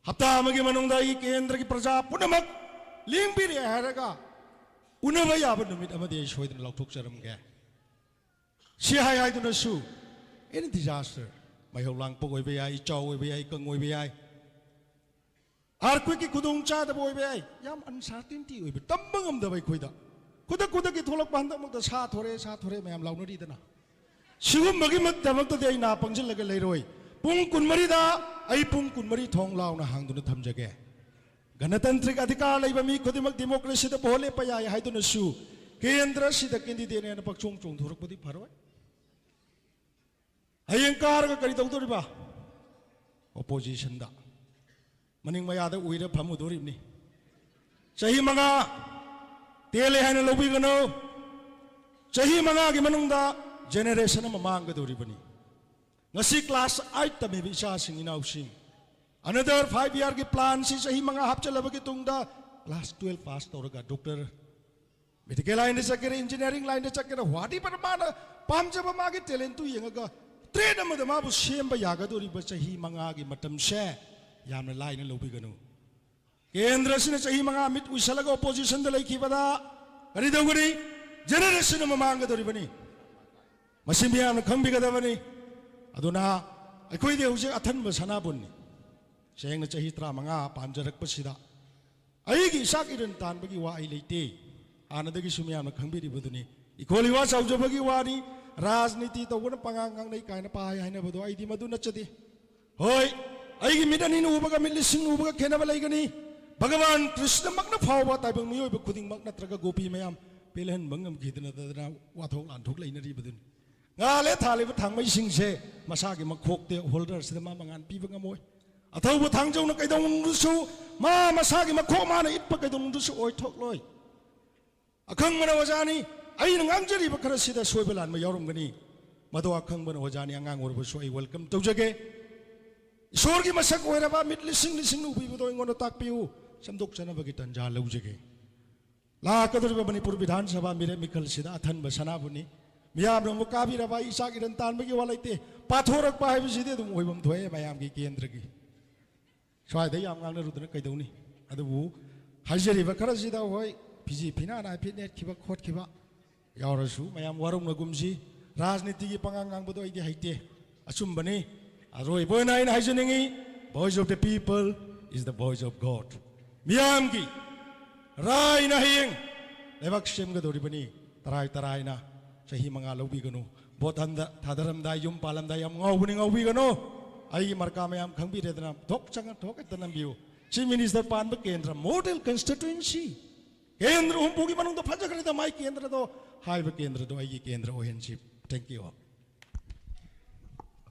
ꯍꯞꯇꯥ ꯑꯃꯒꯤ ꯃꯅꯨꯡꯗ ꯑꯩꯒꯤ ꯀꯦꯟꯗ꯭ꯔꯒꯤ ꯄ꯭ꯔꯖꯥ ꯄꯨꯝꯅꯃꯛ ꯂꯦꯡꯕꯤꯔꯦ ꯍꯥꯏꯔꯒ ꯎꯅꯕ ꯌꯥꯕ ꯅꯨꯃꯤꯠ ꯑꯃꯗꯤ ꯑꯩ ꯁꯣꯏꯗꯅ ꯂꯥꯎꯊꯣꯛꯆꯔꯝꯒꯦ꯫ ꯁꯤ ꯍꯥꯏ ꯍꯥꯏꯗꯨꯅꯁꯨ, ꯑꯦꯅꯤ ꯗꯤꯖꯥꯁꯇꯔ, ꯃꯩꯍꯧ ꯂꯥꯡꯄꯣꯛ ꯑꯣꯏꯕ ꯌꯥꯏ, ꯏꯆꯥꯎ ꯑꯣꯏꯕ ꯌꯥꯏ, ꯀꯪ ꯑꯣꯏꯕ ꯌꯥꯏ, ꯑꯥꯔꯊꯀ꯭ꯋꯦꯛꯀꯤ ꯈꯨꯗꯣꯡꯆꯥꯗꯕ ꯑꯣꯏꯕ ꯌꯥꯏ, ꯌꯥꯝ ꯑꯟꯁꯥꯔꯇꯤꯟꯇꯤ ꯑꯣꯏꯕ, ꯇꯝꯕ ꯉꯝꯗꯕ ꯑꯩꯈꯣꯏꯗ꯫ ꯈꯨꯗꯛ ꯈꯨꯗꯛꯀꯤ ꯊꯣꯛꯂꯛꯄ ꯍꯟꯗꯛꯃꯛꯇ ꯁꯥ ꯊꯣꯔꯛꯑꯦ, ꯁꯥ ꯊꯣꯔꯛꯑꯦ ꯃꯌꯥꯝ ꯂꯥꯎꯅꯔꯤꯗꯅ꯫ ꯁꯤꯒꯨꯝꯕꯒꯤ ꯃꯠ-, ꯗꯃꯛꯇꯗꯤ ꯑꯩ ꯅꯥ ꯄꯪꯁꯤꯜꯂꯒ ꯂꯩꯔꯣꯏ꯫ ꯄꯨꯡ ꯀꯨꯟꯃꯔꯤꯗ ꯑꯩ ꯄꯨꯡ ꯀꯨꯟꯃꯔꯤ ꯊꯣꯡ ꯂꯥꯎꯅ ꯍꯥꯡꯗꯨꯅ ꯊꯝꯖꯒꯦ꯫ ꯒꯅꯇꯟꯇ꯭ꯔꯤꯛ ꯑꯙꯤꯀꯥꯔ ꯂꯩꯕ ꯃꯤ ꯈꯨꯗꯤꯡꯃꯛ ꯗꯤꯃꯣꯀ꯭ꯔꯦꯁꯤꯗ ꯚꯣꯠ ꯂꯦꯞꯄ ꯌꯥꯏ ꯍꯥꯏꯗꯨꯅꯁꯨ ꯀꯦꯟꯗ꯭ꯔꯁꯤꯗ ꯀꯦꯟꯗꯤꯗꯦꯠꯅꯦꯅ ꯄꯪꯆꯣꯡ ꯆꯣꯡꯊꯣꯔꯛꯄꯗꯤ ꯐꯔꯣꯏ꯫ ꯍꯌꯦꯡ ꯀꯥꯔꯒ ꯀꯔꯤ ꯇꯧꯗꯣꯔꯤꯕ? ꯑꯣꯄꯣꯖꯤꯁꯟꯗ ꯃꯅꯤꯡ ꯃꯌꯥꯗ ꯎꯏꯔ ꯐꯝꯃꯨꯗꯣꯔꯤꯕꯅꯤ꯫ ꯆꯍꯤ ꯃꯉꯥ ꯇꯦꯜꯂꯦ ꯍꯥꯏꯅ ꯂꯧꯕꯤꯒꯅꯨ꯫ ꯆꯍꯤ ꯃꯉꯥꯒꯤ ꯃꯅꯨꯡꯗ ꯖꯦꯅꯦꯔꯦꯁꯟ ꯑꯃ ꯃꯥꯡꯒꯗꯧꯔꯤꯕꯅꯤ꯫ ꯉꯁꯤ ꯀ꯭ꯂꯥꯁ ꯑꯥꯏꯠ ꯇꯝꯃꯤꯕ ꯏꯆꯥꯁꯤꯡ ꯏꯅꯥꯎꯁꯤꯡ, ꯑꯅꯗꯔ ꯐꯥꯏꯚ ꯏꯌꯥꯔꯒꯤ ꯄ꯭ꯂꯥꯟꯁꯤ ꯆꯍꯤ ꯃꯉꯥ ꯍꯥꯞꯆꯤꯜꯂꯕꯒꯤ ꯇꯨꯡꯗ ꯀ꯭ꯂꯥꯁ ꯇꯨꯌꯦꯜꯐ ꯄꯥꯁ ꯇꯧꯔꯒ ꯗꯣꯛꯇꯔ, ꯃꯦꯗꯤꯀꯦꯜ ꯂꯥꯏꯟꯗ ꯆꯠꯀꯦꯔꯥ, ꯏꯟꯖꯤꯅꯤꯌꯥꯔꯤꯡ ꯂꯥꯏꯟꯗ ꯆꯠꯀꯦꯔꯥ, ꯋꯥꯗꯤꯕꯔ ꯃꯥꯅ ꯄꯥꯝꯖꯕ ꯃꯥꯒꯤ ꯇꯦꯂꯦꯟꯠꯇꯨ ꯌꯦꯡꯉꯒ ꯇ꯭ꯔꯦꯠ ꯑꯃꯗ ꯃꯥꯕꯨ ꯁꯦꯝꯕ ꯌꯥꯒꯗꯧꯔꯤꯕ ꯆꯍꯤ ꯃꯉꯥꯒꯤ ꯃꯇꯝꯁꯦ ꯌꯥꯝꯅ ꯂꯥꯏꯅ ꯂꯧꯕꯤꯒꯅꯨ꯫ ꯀꯦꯟꯗ꯭ꯔꯁꯤꯅ ꯆꯍꯤ ꯃꯉꯥ ꯃꯤꯠ ꯎꯏꯁꯜꯂꯒ ꯑꯣꯄꯣꯖꯤꯁꯟꯗ ꯂꯩꯈꯤꯕꯗ ꯀꯔꯤ ꯇꯧꯒꯅꯤ? ꯖꯦꯅꯦꯔꯦꯁꯟ ꯑꯃ ꯃꯥꯡꯒꯗꯧꯔꯤꯕꯅꯤ꯫ ꯃꯁꯤ ꯃꯤꯌꯥꯝꯅ ꯈꯪꯕꯤꯒꯗꯕꯅꯤ꯫ ꯑꯗꯨꯅ ꯑꯩꯈꯣꯏꯗꯤ ꯍꯧꯖꯤꯛ ꯑꯊꯟꯕ ꯁꯅꯥꯕꯨꯟꯅꯤ꯫ ꯁꯦꯡꯅ ꯆꯍꯤ ꯇꯔꯥꯃꯉꯥ ꯄꯥꯟꯖꯔꯛꯄꯁꯤꯗ ꯑꯩꯒꯤ ꯏꯆꯥꯛ ꯏꯔꯟ ꯇꯥꯟꯕꯒꯤ ꯋꯥ ꯑꯩ ꯂꯩꯇꯦ꯫ ꯍꯥꯟꯅꯗꯒꯤꯁꯨ ꯃꯤꯌꯥꯝꯅ ꯈꯪꯕꯤꯔꯤꯕꯗꯨꯅꯤ꯫ ꯏꯈꯣꯜ ꯏꯋꯥ ꯆꯥꯎꯖꯕꯒꯤ ꯋꯥꯅꯤ, ꯔꯥꯖꯅꯤꯇꯤ ꯇꯧꯕꯅ ꯄꯉꯥꯡ ꯉꯥꯡꯅꯩ ꯀꯥꯏꯅ ꯄꯥꯏ ꯍꯥꯏꯅꯕꯗꯣ ꯑꯩꯗꯤ ꯃꯗꯨ ꯅꯠꯆꯗꯦ꯫ ꯍꯣꯏ, ꯑꯩꯒꯤ ꯃꯤꯠ ꯑꯅꯤꯅ ꯎꯕꯒ ꯃꯤꯠ ꯂꯤꯁꯤꯡꯅ ꯎꯕꯒ ꯈꯦꯠꯅꯕ ꯂꯩꯒꯅꯤ꯫ ꯚꯒꯋꯥꯟ ꯀ꯭ꯔꯤꯁꯅꯃꯛꯅ ꯐꯥꯎꯕ ꯇꯥꯏꯕꯪ ꯃꯤꯑꯣꯏꯕ ꯈꯨꯗꯤꯡꯃꯛ ꯅꯠꯇ꯭ꯔꯒ ꯒꯣꯄꯤ ꯃꯌꯥꯝ ꯄꯦꯜꯍꯟꯕ ꯉꯝꯈꯤꯗꯅ ꯋꯥꯊꯣꯛ ꯂꯥꯟꯊꯣꯛ ꯂꯩꯅꯔꯤꯕꯗꯨꯅꯤ꯫ ꯉꯥꯜꯂꯦ ꯊꯥꯜꯂꯤꯕ ꯊꯥꯡꯃꯩꯁꯤꯡꯁꯦ ꯃꯁꯥꯒꯤ ꯃꯈꯣꯛꯇ ꯍꯣꯜꯗꯔꯁꯤꯗ ꯃꯥ ꯃꯉꯥꯟ ꯄꯤꯕ ꯉꯝꯃꯣꯏ꯫ ꯑꯊꯧꯕ ꯊꯥꯡꯖꯧꯅ ꯀꯩꯗꯧꯅꯨꯡꯗꯁꯨ ꯃꯥ ꯃꯁꯥꯒꯤ ꯃꯈꯣꯛ ꯃꯥꯅ ꯏꯠꯄ ꯀꯩꯗꯧꯅꯨꯡꯗꯁꯨ ꯑꯣꯏꯊꯣꯛꯂꯣꯏ꯫ ꯑꯈꯪꯕꯅ ꯑꯣꯖꯥꯅꯤ꯫ ꯑꯩꯅ ꯉꯥꯡꯖꯔꯤꯕ ꯈꯔꯁꯤꯗ ꯁꯣꯏꯕ ꯂꯥꯟꯕ ꯌꯥꯎꯔꯝꯒꯅꯤ꯫ ꯃꯗꯨ ꯑꯈꯪꯕꯅ ꯑꯣꯖꯥꯅꯤ꯫ ꯑꯉꯥꯡ ꯑꯣꯏꯔꯕꯁꯨ ꯑꯩ ꯋꯦꯜꯀꯝ ꯇꯧꯖꯒꯦ꯫ ꯏꯁꯣꯔꯒꯤ ꯃꯁꯛ ꯑꯣꯏꯔꯕ ꯃꯤꯠ ꯂꯤꯁꯤꯡ ꯂꯤꯁꯤꯡꯅ ꯎꯕꯤꯕꯗꯣ ꯑꯩꯉꯣꯟꯗ ꯇꯥꯛꯄꯤꯌꯨ꯫ ꯁꯦꯝꯗꯣꯛꯆꯅꯕꯒꯤ ꯇꯥꯟꯖꯥ ꯂꯧꯖꯒꯦ꯫ ꯂꯥꯛꯀꯗꯧꯔꯤꯕ ꯃꯅꯤꯄꯨꯔ ꯕꯤꯙꯥꯟ ꯁꯚꯥ ꯃꯤꯔꯦꯞ ꯃꯤꯈꯜꯁꯤꯗ ꯑꯊꯟꯕ ꯁꯅꯥꯕꯨꯅꯤ꯫ ꯃꯤꯌꯥꯝꯅ ꯑꯃꯨꯛ ꯀꯥꯕꯤꯔꯕ ꯑꯩ ꯆꯥꯛ ꯏꯔꯟ ꯇꯥꯟꯕꯒꯤ ꯋꯥ ꯂꯩꯇꯦ꯫ ꯄꯥꯊꯣꯔꯛꯄ ꯍꯥꯏꯕꯁꯤꯗꯤ ꯑꯗꯨꯝ ꯑꯣꯏꯐꯝ ꯊꯣꯛꯑꯦ ꯃꯌꯥꯝꯒꯤ ꯀꯦꯟꯗ꯭ꯔꯒꯤ꯫ ꯁ꯭ꯋꯥꯏꯗ ꯌꯥꯝ ꯉꯥꯡꯅꯔꯨꯗꯅ ꯀꯩꯗꯧꯅꯤ? ꯑꯗꯨꯕꯨ ꯍꯥꯏꯖꯔꯤꯕ ꯈꯔꯁꯤꯗ ꯍꯣꯏ ꯐꯤꯖꯤ ꯐꯤꯅꯥꯅ ꯍꯥꯏꯐꯦꯠ ꯅꯦꯠꯈꯤꯕ ꯈꯣꯠꯈꯤꯕ ꯌꯥꯎꯔꯁꯨ ꯃꯌꯥꯝ ꯋꯥꯔꯧꯅꯒꯨꯝꯁꯤ꯫ ꯔꯥꯖꯅꯤꯇꯤꯒꯤ ꯄꯉꯥꯡ ꯉꯥꯡꯕꯗꯣ ꯑꯩꯗꯤ ꯍꯩꯇꯦ꯫ ꯑꯆꯨꯝꯕꯅꯤ꯫ ꯑꯔꯣꯏꯕ ꯑꯣꯏꯅ ꯑꯩꯅ ꯍꯥꯏꯖꯅꯤꯡꯉꯤ, Voice of the People is the Voice of God꯫ ꯃꯤꯌꯥꯝꯒꯤ ꯔꯥꯏꯅ ꯍꯌꯦꯡ ꯂꯩꯕꯥꯛ ꯁꯦꯝꯒꯗꯧꯔꯤꯕꯅꯤ꯫ ꯇꯔꯥꯏ ꯇꯔꯥꯏꯅ ꯆꯍꯤ ꯃꯉꯥ ꯂꯧꯕꯤꯒꯅꯨ꯫ ꯚꯣꯠ ꯍꯟꯗ ꯊꯥꯗꯔꯝꯗꯥꯏ ꯌꯨꯝ ꯄꯥꯜꯂꯝꯗꯥꯏ ꯌꯥꯝ ꯉꯥꯎꯕꯅꯤ, ꯉꯥꯎꯕꯤꯒꯅꯨ꯫ ꯑꯩꯒꯤ ꯃꯔꯀꯥ ꯃꯌꯥꯝ ꯈꯪꯕꯤꯔꯦꯗꯅ, ꯊꯣꯛ ꯆꯪꯉ ꯊꯣꯛ ꯍꯦꯛꯇ ꯅꯝꯕꯤꯌꯨ꯫ ꯆꯤꯐ ꯃꯤꯅꯤꯁꯇꯔ ꯄꯥꯟꯕ ꯀꯦꯟꯗ꯭ꯔ, ꯃꯣꯗꯦꯜ ꯀꯟꯁꯇꯤꯇ꯭ꯋꯦꯟꯁꯤ, ꯀꯦꯟꯗ꯭ꯔ ꯍꯨꯝꯐꯨꯒꯤ ꯃꯅꯨꯡꯗ ꯐꯖꯈ꯭ꯔꯦꯗ ꯃꯥꯏ ꯀꯦꯟꯗ꯭ꯔꯗꯣ꯫ ꯍꯥꯏꯕ ꯀꯦꯟꯗ꯭ꯔꯗꯣ ꯑꯩꯒꯤ ꯀꯦꯟꯗ꯭ꯔ ꯑꯣꯏꯍꯟꯁꯤ꯫ Thank you꯫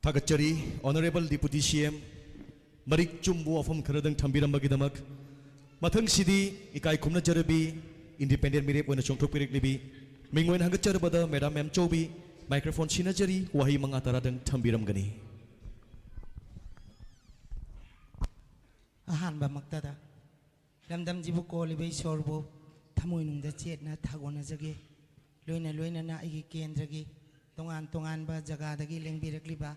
ꯊꯥꯒꯠꯆꯔꯤ, Honourable Deputy C M ꯃꯔꯤꯛ ꯆꯨꯝꯕ ꯋꯥꯐꯝ ꯈꯔꯗꯪ ꯊꯝꯕꯤꯔꯝꯕꯒꯤꯗꯃꯛ꯫ ꯃꯊꯪꯁꯤꯗꯤ ꯏꯀꯥꯏ ꯈꯨꯝꯅꯖꯔꯕꯤ ꯏꯟꯗꯤꯄꯦꯟꯗꯦꯟ ꯃꯤꯔꯦꯞ ꯑꯣꯏꯅ ꯆꯣꯡꯊꯣꯛꯄꯤꯔꯛꯂꯤꯕꯤ ꯃꯤꯡ ꯑꯣꯏꯅ ꯍꯪꯒꯠꯆꯔꯕꯗ ꯃꯦꯗꯥꯝ ꯃꯦꯝꯆꯧꯕꯤ ꯃꯥꯏꯀ꯭ꯔꯣꯐꯣꯟ ꯁꯤꯟꯅꯖꯔꯤ, ꯋꯥꯍꯩ ꯃꯉꯥ ꯇꯔꯥꯗꯪ ꯊꯝꯕꯤꯔꯝꯒꯅꯤ꯫ ꯑꯍꯥꯟꯕꯃꯛꯇꯗ ꯂꯝꯗꯝꯁꯤꯕꯨ ꯀꯣꯜꯂꯤꯕ ꯏꯁꯣꯔꯕꯨ ꯊꯃꯣꯏꯅꯨꯡꯗ ꯆꯦꯠꯅ ꯊꯥꯒꯣꯟꯅꯖꯒꯦ꯫ ꯂꯣꯏꯅ ꯂꯣꯏꯅꯅ ꯑꯩꯒꯤ ꯀꯦꯟꯗ꯭ꯔꯒꯤ ꯇꯣꯉꯥꯟ ꯇꯣꯉꯥꯟꯕ ꯖꯒꯥꯗꯒꯤ ꯂꯦꯡꯕꯤꯔꯛꯂꯤꯕ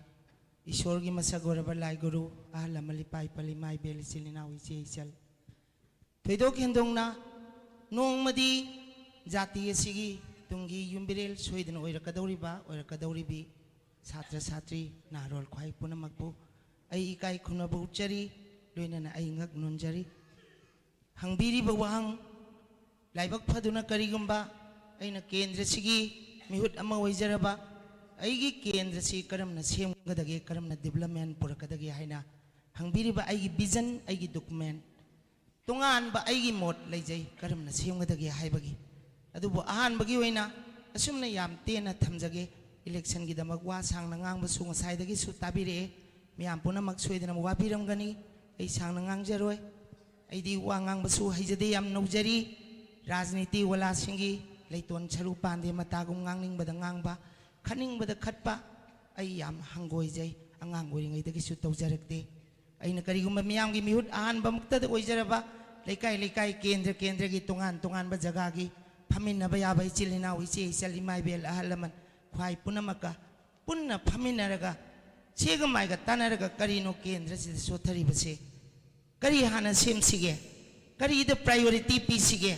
ꯏꯁꯣꯔꯒꯤ ꯃꯁꯛ ꯑꯣꯏꯔꯕ ꯂꯥꯏ ꯒꯨꯔꯨ, ꯑꯍꯜ ꯂꯃꯟ, ꯏꯄꯥ ꯏꯄꯜ, ꯏꯃꯥ ꯏꯕꯦꯜ, ꯏꯆꯤꯜ ꯏꯅꯥꯎ, ꯏꯆꯦ ꯏꯆꯜ, ꯊꯣꯏꯗꯣꯛ ꯍꯦꯟꯗꯣꯛꯅ ꯅꯣꯡꯃꯗꯤ ꯖꯥꯇꯤ ꯑꯁꯤꯒꯤ ꯇꯨꯡꯒꯤ ꯌꯨꯝꯕꯤꯔꯦꯜ ꯁꯣꯏꯗꯅ ꯑꯣꯏꯔꯛꯀꯗꯧꯔꯤꯕ, ꯑꯣꯏꯔꯛꯀꯗꯧꯔꯤꯕꯤ ꯁꯥꯇ꯭ꯔ ꯁꯥꯇ꯭ꯔꯤ ꯅꯍꯥꯔꯣꯜ ꯈ꯭ꯋꯥꯏ ꯄꯨꯝꯅꯃꯛꯄꯨ ꯑꯩ ꯏꯀꯥꯏ ꯈꯨꯝꯅꯕ ꯎꯠꯆꯔꯤ, ꯂꯣꯏꯅꯅ ꯑꯩ ꯉꯛ ꯅꯣꯟꯖꯔꯤ꯫ ꯍꯪꯕꯤꯔꯤꯕ ꯋꯥꯍꯪ, ꯂꯥꯏꯕꯛ ꯐꯗꯨꯅ ꯀꯔꯤꯒꯨꯝꯕ ꯑꯩꯅ ꯀꯦꯟꯗ꯭ꯔꯁꯤꯒꯤ ꯃꯤꯍꯨꯠ ꯑꯃ ꯑꯣꯏꯖꯔꯕ, ꯑꯩꯒꯤ ꯀꯦꯟꯗ꯭ꯔꯁꯤ ꯀꯔꯝꯅ ꯁꯦꯝꯒꯗꯒꯦ, ꯀꯔꯝꯅ development ꯄꯨꯔꯛꯀꯗꯒꯦ ꯍꯥꯏꯅ ꯍꯪꯕꯤꯔꯤꯕ ꯑꯩꯒꯤ vision, ꯑꯩꯒꯤ document, ꯇꯣꯉꯥꯟꯕ ꯑꯩꯒꯤ ꯃꯣꯠ ꯂꯩꯖꯩ, ꯀꯔꯝꯅ ꯁꯦꯝꯒꯗꯒꯦ ꯍꯥꯏꯕꯒꯤ꯫ ꯑꯗꯨꯕꯨ ꯑꯍꯥꯟꯕꯒꯤ ꯑꯣꯏꯅ ꯑꯁꯨꯝꯅ ꯌꯥꯝ ꯇꯦꯟꯅ ꯊꯝꯖꯒꯦ꯫ Election ꯒꯤꯗꯃꯛ ꯋꯥ ꯁꯥꯡꯅ ꯉꯥꯡꯕꯁꯨ ꯉꯁꯥꯏꯗꯒꯤꯁꯨ ꯇꯥꯕꯤꯔꯛꯑꯦ꯫ ꯃꯌꯥꯝ ꯄꯨꯝꯅꯃꯛ ꯁꯣꯏꯗꯅ ꯋꯥꯕꯤꯔꯝꯒꯅꯤ꯫ ꯑꯩ ꯁꯥꯡꯅ ꯉꯥꯡꯖꯔꯣꯏ꯫ ꯑꯩꯗꯤ ꯋꯥ ꯉꯥꯡꯕꯁꯨ ꯍꯩꯖꯗꯦ, ꯌꯥꯝ ꯅꯧꯖꯔꯤ꯫ ꯔꯥꯖꯅꯤꯇꯤ ꯋꯥꯂꯥꯁꯤꯡꯒꯤ ꯂꯩꯇꯣꯟ ꯁꯔꯨ ꯄꯥꯟꯗꯦ, ꯃꯇꯥꯒꯨꯝ ꯉꯥꯡꯅꯤꯡꯕꯗ ꯉꯥꯡꯕ, ꯈꯟꯅꯤꯡꯕꯗ ꯈꯠꯄ꯫ ꯑꯩ ꯌꯥꯝ ꯍꯪꯒꯣꯏꯖꯩ, ꯑꯉꯥꯡ ꯑꯣꯏꯔꯤꯉꯩꯗꯒꯤꯁꯨ ꯇꯧꯖꯔꯛꯇꯦ꯫ ꯑꯩꯅ ꯀꯔꯤꯒꯨꯝꯕ ꯃꯤꯌꯥꯝꯒꯤ ꯃꯤꯍꯨꯠ ꯑꯍꯥꯟꯕꯃꯛꯇꯗ ꯑꯣꯏꯖꯔꯕ, ꯂꯩꯀꯥꯏ ꯂꯩꯀꯥꯏ, ꯀꯦꯟꯗ꯭ꯔ ꯀꯦꯟꯗ꯭ꯔꯒꯤ ꯇꯣꯉꯥꯟ ꯇꯣꯉꯥꯟꯕ ꯖꯒꯥꯒꯤ ꯐꯝꯃꯤꯟꯅꯕ ꯌꯥꯕ ꯏꯆꯤꯜ ꯏꯅꯥꯎ, ꯏꯆꯦ ꯏꯆꯜ, ꯏꯃꯥ ꯏꯕꯦꯜ, ꯑꯍꯜ ꯂꯃꯟ, ꯈ꯭ꯋꯥꯏ ꯄꯨꯝꯅꯃꯛꯀ ꯄꯨꯟꯅ ꯐꯝꯃꯤꯟꯅꯔꯒ, ꯁꯦꯒ ꯃꯥꯏꯒ ꯇꯥꯟꯅꯔꯒ, ꯀꯔꯤꯅꯣ ꯀꯦꯟꯗ꯭ꯔꯁꯤꯗ ꯁꯣꯠꯊꯔꯤꯕꯁꯦ? ꯀꯔꯤ ꯍꯥꯟꯅ ꯁꯦꯝꯁꯤꯒꯦ? ꯀꯔꯤꯗ priority ꯄꯤꯁꯤꯒꯦ?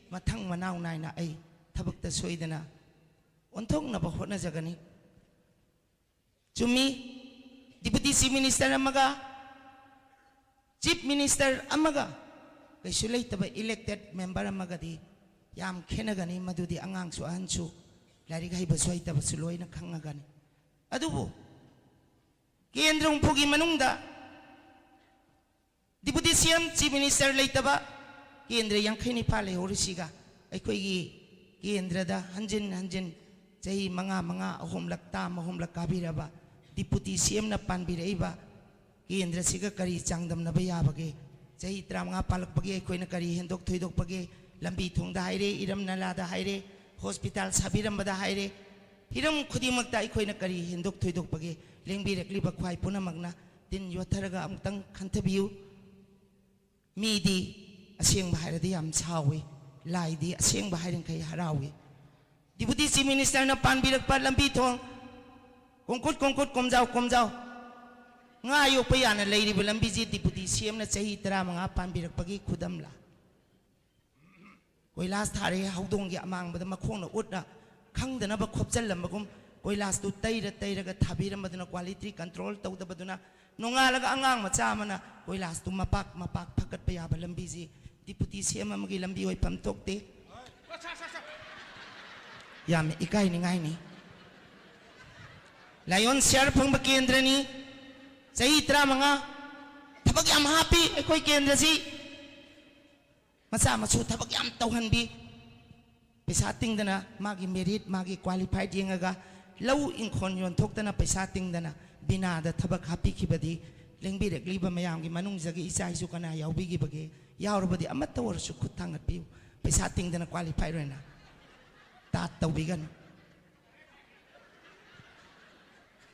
ꯃꯊꯪ ꯃꯅꯥꯎ ꯅꯥꯏꯅ ꯑꯩ ꯊꯕꯛꯇ ꯁꯣꯏꯗꯅ ꯑꯣꯟꯊꯣꯛꯅꯕ ꯍꯣꯠꯅꯖꯒꯅꯤ꯫ ꯆꯨꯝꯃꯤ, Deputy Chief Minister ꯑꯃꯒ Chief Minister ꯑꯃꯒ ꯀꯩꯁꯨ ꯂꯩꯇꯕ elected member ꯑꯃꯒꯗꯤ ꯌꯥꯝ ꯈꯦꯠꯅꯒꯅꯤ꯫ ꯃꯗꯨꯗꯤ ꯑꯉꯥꯡꯁꯨ ꯑꯍꯟꯁꯨ, ꯂꯥꯏꯔꯤꯛ ꯍꯩꯕꯁꯨ ꯍꯩꯇꯕꯁꯨ ꯂꯣꯏꯅ ꯈꯪꯉꯒꯅꯤ꯫ ꯑꯗꯨꯕꯨ ꯀꯦꯟꯗ꯭ꯔ ꯍꯨꯝꯐꯨꯒꯤ ꯃꯅꯨꯡꯗ Deputy C M, Chief Minister ꯂꯩꯇꯕ ꯀꯦꯟꯗ꯭ꯔ ꯌꯥꯡꯈꯩ ꯅꯤꯄꯥꯜ ꯂꯩꯍꯧꯔꯤꯁꯤꯒ, ꯑꯩꯈꯣꯏꯒꯤ ꯀꯦꯟꯗ꯭ꯔꯗ ꯍꯟꯖꯤꯟ ꯍꯟꯖꯤꯟ ꯆꯍꯤ ꯃꯉꯥ ꯃꯉꯥ ꯑꯍꯨꯝꯂꯛ, term ꯑꯍꯨꯝꯂꯛ ꯀꯥꯕꯤꯔꯕ Deputy C M ꯅ ꯄꯥꯟꯕꯤꯔꯛꯏꯕ ꯀꯦꯟꯗ꯭ꯔꯁꯤꯒ ꯀꯔꯤ ꯆꯥꯡꯗꯝꯅꯕ ꯌꯥꯕꯒꯦ? ꯆꯍꯤ ꯇꯔꯥꯃꯉꯥ ꯄꯥꯜꯂꯛꯄꯒꯤ ꯑꯩꯈꯣꯏꯅ ꯀꯔꯤ ꯍꯦꯟꯗꯣꯛ ꯊꯣꯏꯗꯣꯛꯄꯒꯦ? ꯂꯝꯕꯤ ꯊꯣꯡꯗ ꯍꯥꯏꯔꯦ, ꯏꯔꯝ ꯅꯂꯥꯗ ꯍꯥꯏꯔꯦ, hospital ꯁꯥꯕꯤꯔꯝꯕꯗ ꯍꯥꯏꯔꯦ, ꯍꯤꯔꯝ ꯈꯨꯗꯤꯡꯃꯛꯇ ꯑꯩꯈꯣꯏꯅ ꯀꯔꯤ ꯍꯦꯟꯗꯣꯛ ꯊꯣꯏꯗꯣꯛꯄꯒꯦ? ꯂꯦꯡꯕꯤꯔꯛꯂꯤꯕ ꯈ꯭ꯋꯥꯏ ꯄꯨꯝꯅꯃꯛꯅ ꯇꯤꯟ ꯌꯣꯠꯊꯔꯒ ꯑꯃꯨꯛꯇꯪ ꯈꯟꯊꯕꯤꯌꯨ꯫ ꯃꯤꯗꯤ ꯑꯁꯦꯡꯕ ꯍꯥꯏꯔꯗꯤ ꯌꯥꯝ ꯁꯥꯎꯏ, ꯂꯥꯏꯗꯤ ꯑꯁꯦꯡꯕ ꯍꯥꯏꯔꯤꯈꯩ ꯍꯔꯥꯎꯏ꯫ Deputy Chief Minister ꯅ ꯄꯥꯟꯕꯤꯔꯛꯄ ꯂꯝꯕꯤ ꯊꯣꯡ, ꯀꯣꯡꯀꯨꯠ ꯀꯣꯡꯀꯨꯠ, ꯀꯣꯝꯖꯥꯎ ꯀꯣꯝꯖꯥꯎ, ꯉꯥ ꯌꯣꯛꯄ ꯌꯥꯅ ꯂꯩꯔꯤꯕ ꯂꯝꯕꯤꯁꯤ Deputy C M ꯅ ꯆꯍꯤ ꯇꯔꯥꯃꯉꯥ ꯄꯥꯟꯕꯤꯔꯛꯄꯒꯤ ꯈꯨꯗꯝꯂꯥ? ꯀꯣꯏꯂꯥꯁ ꯊꯥꯔꯦ, ꯍꯧꯗꯣꯡꯒꯤ ꯑꯃꯥꯡꯕꯗ ꯃꯈꯣꯡꯅ ꯎꯠꯅ ꯈꯪꯗꯅꯕ ꯈꯣꯞꯆꯜꯂꯝꯕꯒꯨꯝ, ꯀꯣꯏꯂꯥꯁꯇꯨ ꯇꯩꯔ ꯇꯩꯔꯒ ꯊꯥꯕꯤꯔꯝꯕꯗꯨꯅ, quality control ꯇꯧꯗꯕꯗꯨꯅ, ꯅꯣꯡꯉꯥꯜꯂꯒ ꯑꯉꯥꯡ ꯃꯆꯥ ꯑꯃꯅ ꯀꯣꯏꯂꯥꯁꯇꯨ ꯃꯄꯥꯛ ꯃꯄꯥꯛ ꯐꯒꯠꯄ ꯌꯥꯕ ꯂꯝꯕꯤꯁꯤ ꯗꯤꯄꯨꯇꯤ ꯁꯤ ꯑꯦꯝ ꯑꯃꯒꯤ ꯂꯝꯕꯤ ꯑꯣꯏꯐꯝ ꯊꯣꯛꯇꯦ꯫ ꯌꯥꯝꯅ ꯏꯀꯥꯏꯅꯤꯡꯉꯥꯏꯅꯤ꯫ ꯂꯥꯏꯌꯣꯟ ꯁꯤꯌꯥꯔ ꯐꯪꯕ ꯀꯦꯟꯗ꯭ꯔꯅꯤ꯫ ꯆꯍꯤ ꯇꯔꯥꯃꯉꯥ ꯊꯕꯛ ꯌꯥꯝ ꯍꯥꯞꯄꯤ ꯑꯩꯈꯣꯏ ꯀꯦꯟꯗ꯭ꯔꯁꯤ꯫ ꯃꯆꯥ ꯃꯁꯨ ꯊꯕꯛ ꯌꯥꯝ ꯇꯧꯍꯟꯕꯤ꯫ ꯄꯩꯁꯥ ꯇꯤꯡꯗꯅ ꯃꯥꯒꯤ merit, ꯃꯥꯒꯤ qualified ꯌꯦꯡꯉꯒ ꯂꯧ ꯏꯪꯈꯣꯜ ꯌꯣꯟꯊꯣꯛꯇꯅ ꯄꯩꯁꯥ ꯇꯤꯡꯗꯅ ꯕꯤꯅꯥꯗ ꯊꯕꯛ ꯍꯥꯞꯄꯤꯈꯤꯕꯗꯤ ꯂꯦꯡꯕꯤꯔꯛꯂꯤꯕ ꯃꯌꯥꯝꯒꯤ ꯃꯅꯨꯡꯗꯒꯤ ꯏꯆꯥ ꯏꯁꯨ ꯀꯅꯥ ꯌꯥꯎꯕꯤꯈꯤꯕꯒꯦ? ꯌꯥꯎꯔꯕꯗꯤ ꯑꯃꯠꯇ ꯑꯣꯏꯔꯁꯨ ꯈꯨꯠ ꯊꯥꯡꯒꯠꯄꯤꯌꯨ꯫ ꯄꯩꯁꯥ ꯇꯤꯡꯗꯅ qualified ꯑꯣꯏꯅ ꯇꯥꯠ ꯇꯧꯕꯤꯒꯅꯨ꯫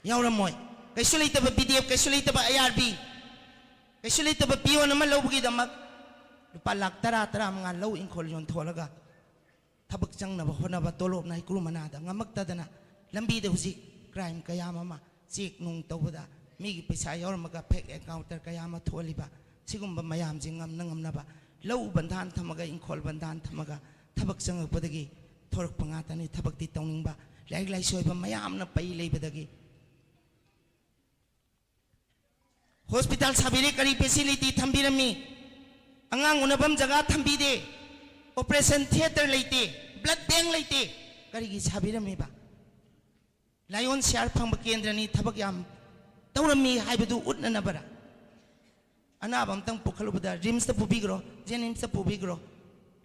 ꯌꯥꯎꯔꯝꯃꯣꯏ꯫ ꯀꯩꯁꯨ ꯂꯩꯇꯕ ꯕꯤ ꯗꯤ ꯑꯦꯐ, ꯀꯩꯁꯨ ꯂꯩꯇꯕ ꯑꯥꯏ ꯑꯥꯔ ꯕꯤ, ꯀꯩꯁꯨ ꯂꯩꯇꯕ ꯄꯤꯌꯣꯟ ꯑꯃ ꯂꯧꯕꯒꯤꯗꯃꯛ ꯂꯨꯄꯥ ꯂꯥꯈ ꯇꯔꯥ, ꯇꯔꯥꯃꯉꯥ ꯂꯧ ꯏꯪꯈꯣꯜ ꯌꯣꯟꯊꯣꯛꯂꯒ ꯊꯕꯛ ꯆꯪꯅꯕ ꯍꯣꯠꯅꯕ, ꯇꯣꯂꯣꯞꯅ ꯍꯩꯀ꯭ꯔꯨ ꯃꯅꯥꯗ ꯉꯝꯃꯛꯇꯗꯅ ꯂꯝꯕꯤꯗ ꯍꯧꯖꯤꯛ crime ꯀꯌꯥ ꯑꯃ, check ꯅꯨꯡ ꯇꯧꯕꯗ ꯃꯤꯒꯤ ꯄꯩꯁꯥ ꯌꯥꯎꯔꯝꯃꯒ fake encounter ꯀꯌꯥ ꯑꯃ ꯊꯣꯛꯍꯜꯂꯤꯕ, ꯁꯤꯒꯨꯝꯕ ꯃꯌꯥꯝꯁꯤ ꯉꯝꯅ ꯉꯝꯅꯕ ꯂꯧ ꯕꯟꯙꯥꯟ ꯊꯝꯃꯒ, ꯏꯪꯈꯣꯜ ꯕꯟꯙꯥꯟ ꯊꯝꯃꯒ ꯊꯕꯛ ꯆꯪꯉꯛꯄꯗꯒꯤ ꯊꯣꯔꯛꯄ ꯉꯥꯛꯇꯅꯤ꯫ ꯊꯕꯛꯇꯤ ꯇꯧꯅꯤꯡꯕ, ꯂꯥꯏꯔꯤꯛ ꯂꯥꯏꯁꯨ ꯍꯩꯕ ꯃꯌꯥꯝꯅ ꯄꯩ ꯂꯩꯕꯗꯒꯤ꯫ ꯍꯣꯁꯄꯤꯇꯥꯜ ꯁꯥꯕꯤꯔꯦ, ꯀꯔꯤ facility ꯊꯝꯕꯤꯔꯝꯃꯤ? ꯑꯉꯥꯡ ꯎꯅꯐꯝ ꯖꯒꯥ ꯊꯝꯕꯤꯗꯦ, operation theatre ꯂꯩꯇꯦ, blood bank ꯂꯩꯇꯦ, ꯀꯔꯤꯒꯤ ꯁꯥꯕꯤꯔꯝꯃꯤꯕ? ꯂꯥꯏꯌꯣꯟ ꯁꯤꯌꯥꯔ ꯐꯪꯕ ꯀꯦꯟꯗ꯭ꯔꯅꯤ, ꯊꯕꯛ ꯌꯥꯝ ꯇꯧꯔꯝꯃꯤ ꯍꯥꯏꯕꯗꯨ ꯎꯠꯅꯅꯕꯔ? ꯑꯅꯥꯕ ꯑꯝꯇꯪ ꯄꯨꯈꯠꯂꯨꯕꯗ ꯔꯤꯝꯁꯇ ꯄꯨꯕꯤꯈ꯭ꯔꯣ, ꯖꯦꯅꯤꯝꯁꯇ ꯄꯨꯕꯤꯈ꯭ꯔꯣ,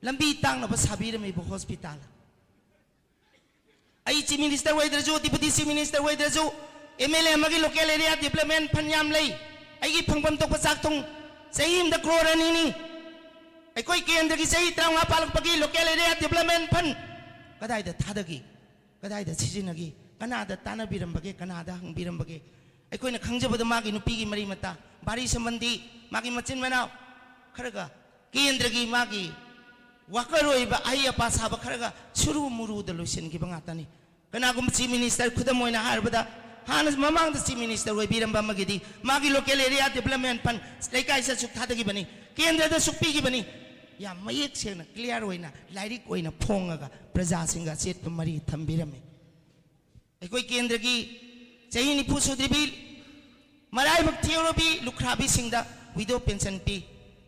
ꯂꯝꯕꯤ ꯇꯥꯛꯅꯕ ꯁꯥꯕꯤꯔꯝꯃꯤꯕ ꯍꯣꯁꯄꯤꯇꯥꯜ꯫ ꯑꯩ ꯆꯤꯐ ꯃꯤꯅꯤꯁꯇꯔ ꯑꯣꯏꯗ꯭ꯔꯁꯨ, ꯗꯤꯄꯨꯇꯤ ꯆꯤꯐ ꯃꯤꯅꯤꯁꯇꯔ ꯑꯣꯏꯗ꯭ꯔꯁꯨ, ꯑꯦꯝ ꯑꯦꯜ ꯑꯦ ꯑꯃꯒꯤ local area development fund ꯌꯥꯝ ꯂꯩ꯫ ꯑꯩꯒꯤ ꯐꯪꯐꯝ ꯊꯣꯛꯄ ꯆꯥꯛ ꯊꯣꯡ ꯆꯍꯤ ꯑꯃꯗ ꯀ꯭ꯔꯣꯔ ꯑꯅꯤꯅꯤ꯫ ꯑꯩꯈꯣꯏ ꯀꯦꯟꯗ꯭ꯔꯒꯤ ꯆꯍꯤ ꯇꯔꯥꯃꯉꯥ ꯄꯥꯜꯂꯛꯄꯒꯤ local area development fund ꯀꯗꯥꯏꯗ ꯊꯥꯗꯈꯤ? ꯀꯗꯥꯏꯗ ꯁꯤꯖꯤꯟꯅꯈꯤ? ꯀꯅꯥꯗ ꯇꯥꯟꯅꯕꯤꯔꯝꯕꯒꯦ? ꯀꯅꯥꯗ ꯍꯪꯕꯤꯔꯝꯕꯒꯦ? ꯑꯩꯈꯣꯏꯅ ꯈꯪꯖꯕꯗ ꯃꯥꯒꯤ ꯅꯨꯄꯤꯒꯤ ꯃꯔꯤ ꯃꯇꯥ, ꯕꯥꯔꯤ ꯁꯝꯕꯟꯗꯤ, ꯃꯥꯒꯤ ꯃꯆꯤꯟ ꯃꯅꯥꯎ ꯈꯔꯒ, ꯀꯦꯟꯗ꯭ꯔꯒꯤ ꯃꯥꯒꯤ worker ꯑꯣꯏꯕ ꯑꯍꯩ ꯑꯄꯥ ꯁꯥꯕ ꯈꯔꯒ ꯁꯨꯔꯨ ꯃꯨꯔꯨꯗ ꯂꯣꯏꯁꯤꯟꯈꯤꯕ ꯉꯥꯛꯇꯅꯤ꯫ ꯀꯅꯥꯒꯨꯝꯕ ꯆꯤꯐ ꯃꯤꯅꯤꯁꯇꯔ, ꯈꯨꯗꯝ ꯑꯣꯏꯅ ꯍꯥꯏꯔꯕꯗ, ꯍꯥꯟꯅ ꯃꯃꯥꯡꯗ ꯆꯤꯐ ꯃꯤꯅꯤꯁꯇꯔ ꯑꯣꯏꯕꯤꯔꯝꯕ ꯑꯃꯒꯤꯗꯤ ꯃꯥꯒꯤ local area development fund ꯂꯩꯀꯥꯏꯁꯤꯗ ꯁꯨꯛ ꯊꯥꯗꯈꯤꯕꯅꯤ, ꯀꯦꯟꯗ꯭ꯔꯗ ꯁꯨꯛ ꯄꯤꯈꯤꯕꯅꯤ꯫ ꯌꯥꯝ ꯃꯌꯦꯛ ꯁꯦꯡꯅ, ꯀ꯭ꯂꯤꯌꯥꯔ ꯑꯣꯏꯅ, ꯂꯥꯏꯔꯤꯛ ꯑꯣꯏꯅ ꯐꯣꯡꯉꯒ ꯄ꯭ꯔꯖꯥꯁꯤꯡꯒ ꯑꯆꯦꯠꯄ ꯃꯔꯤ ꯊꯝꯕꯤꯔꯝꯃꯤ꯫ ꯑꯩꯈꯣꯏ ꯀꯦꯟꯗ꯭ꯔꯒꯤ ꯆꯍꯤ ꯅꯤꯐꯨ ꯁꯨꯗ꯭ꯔꯤꯕꯤ ꯃꯔꯥꯏꯕꯛ ꯊꯤꯍꯧꯔꯕꯤ ꯂꯨꯈ꯭ꯔꯥꯕꯤꯁꯤꯡꯗ ꯋꯤꯗꯣ ꯄꯦꯟꯁꯟ ꯄꯤ꯫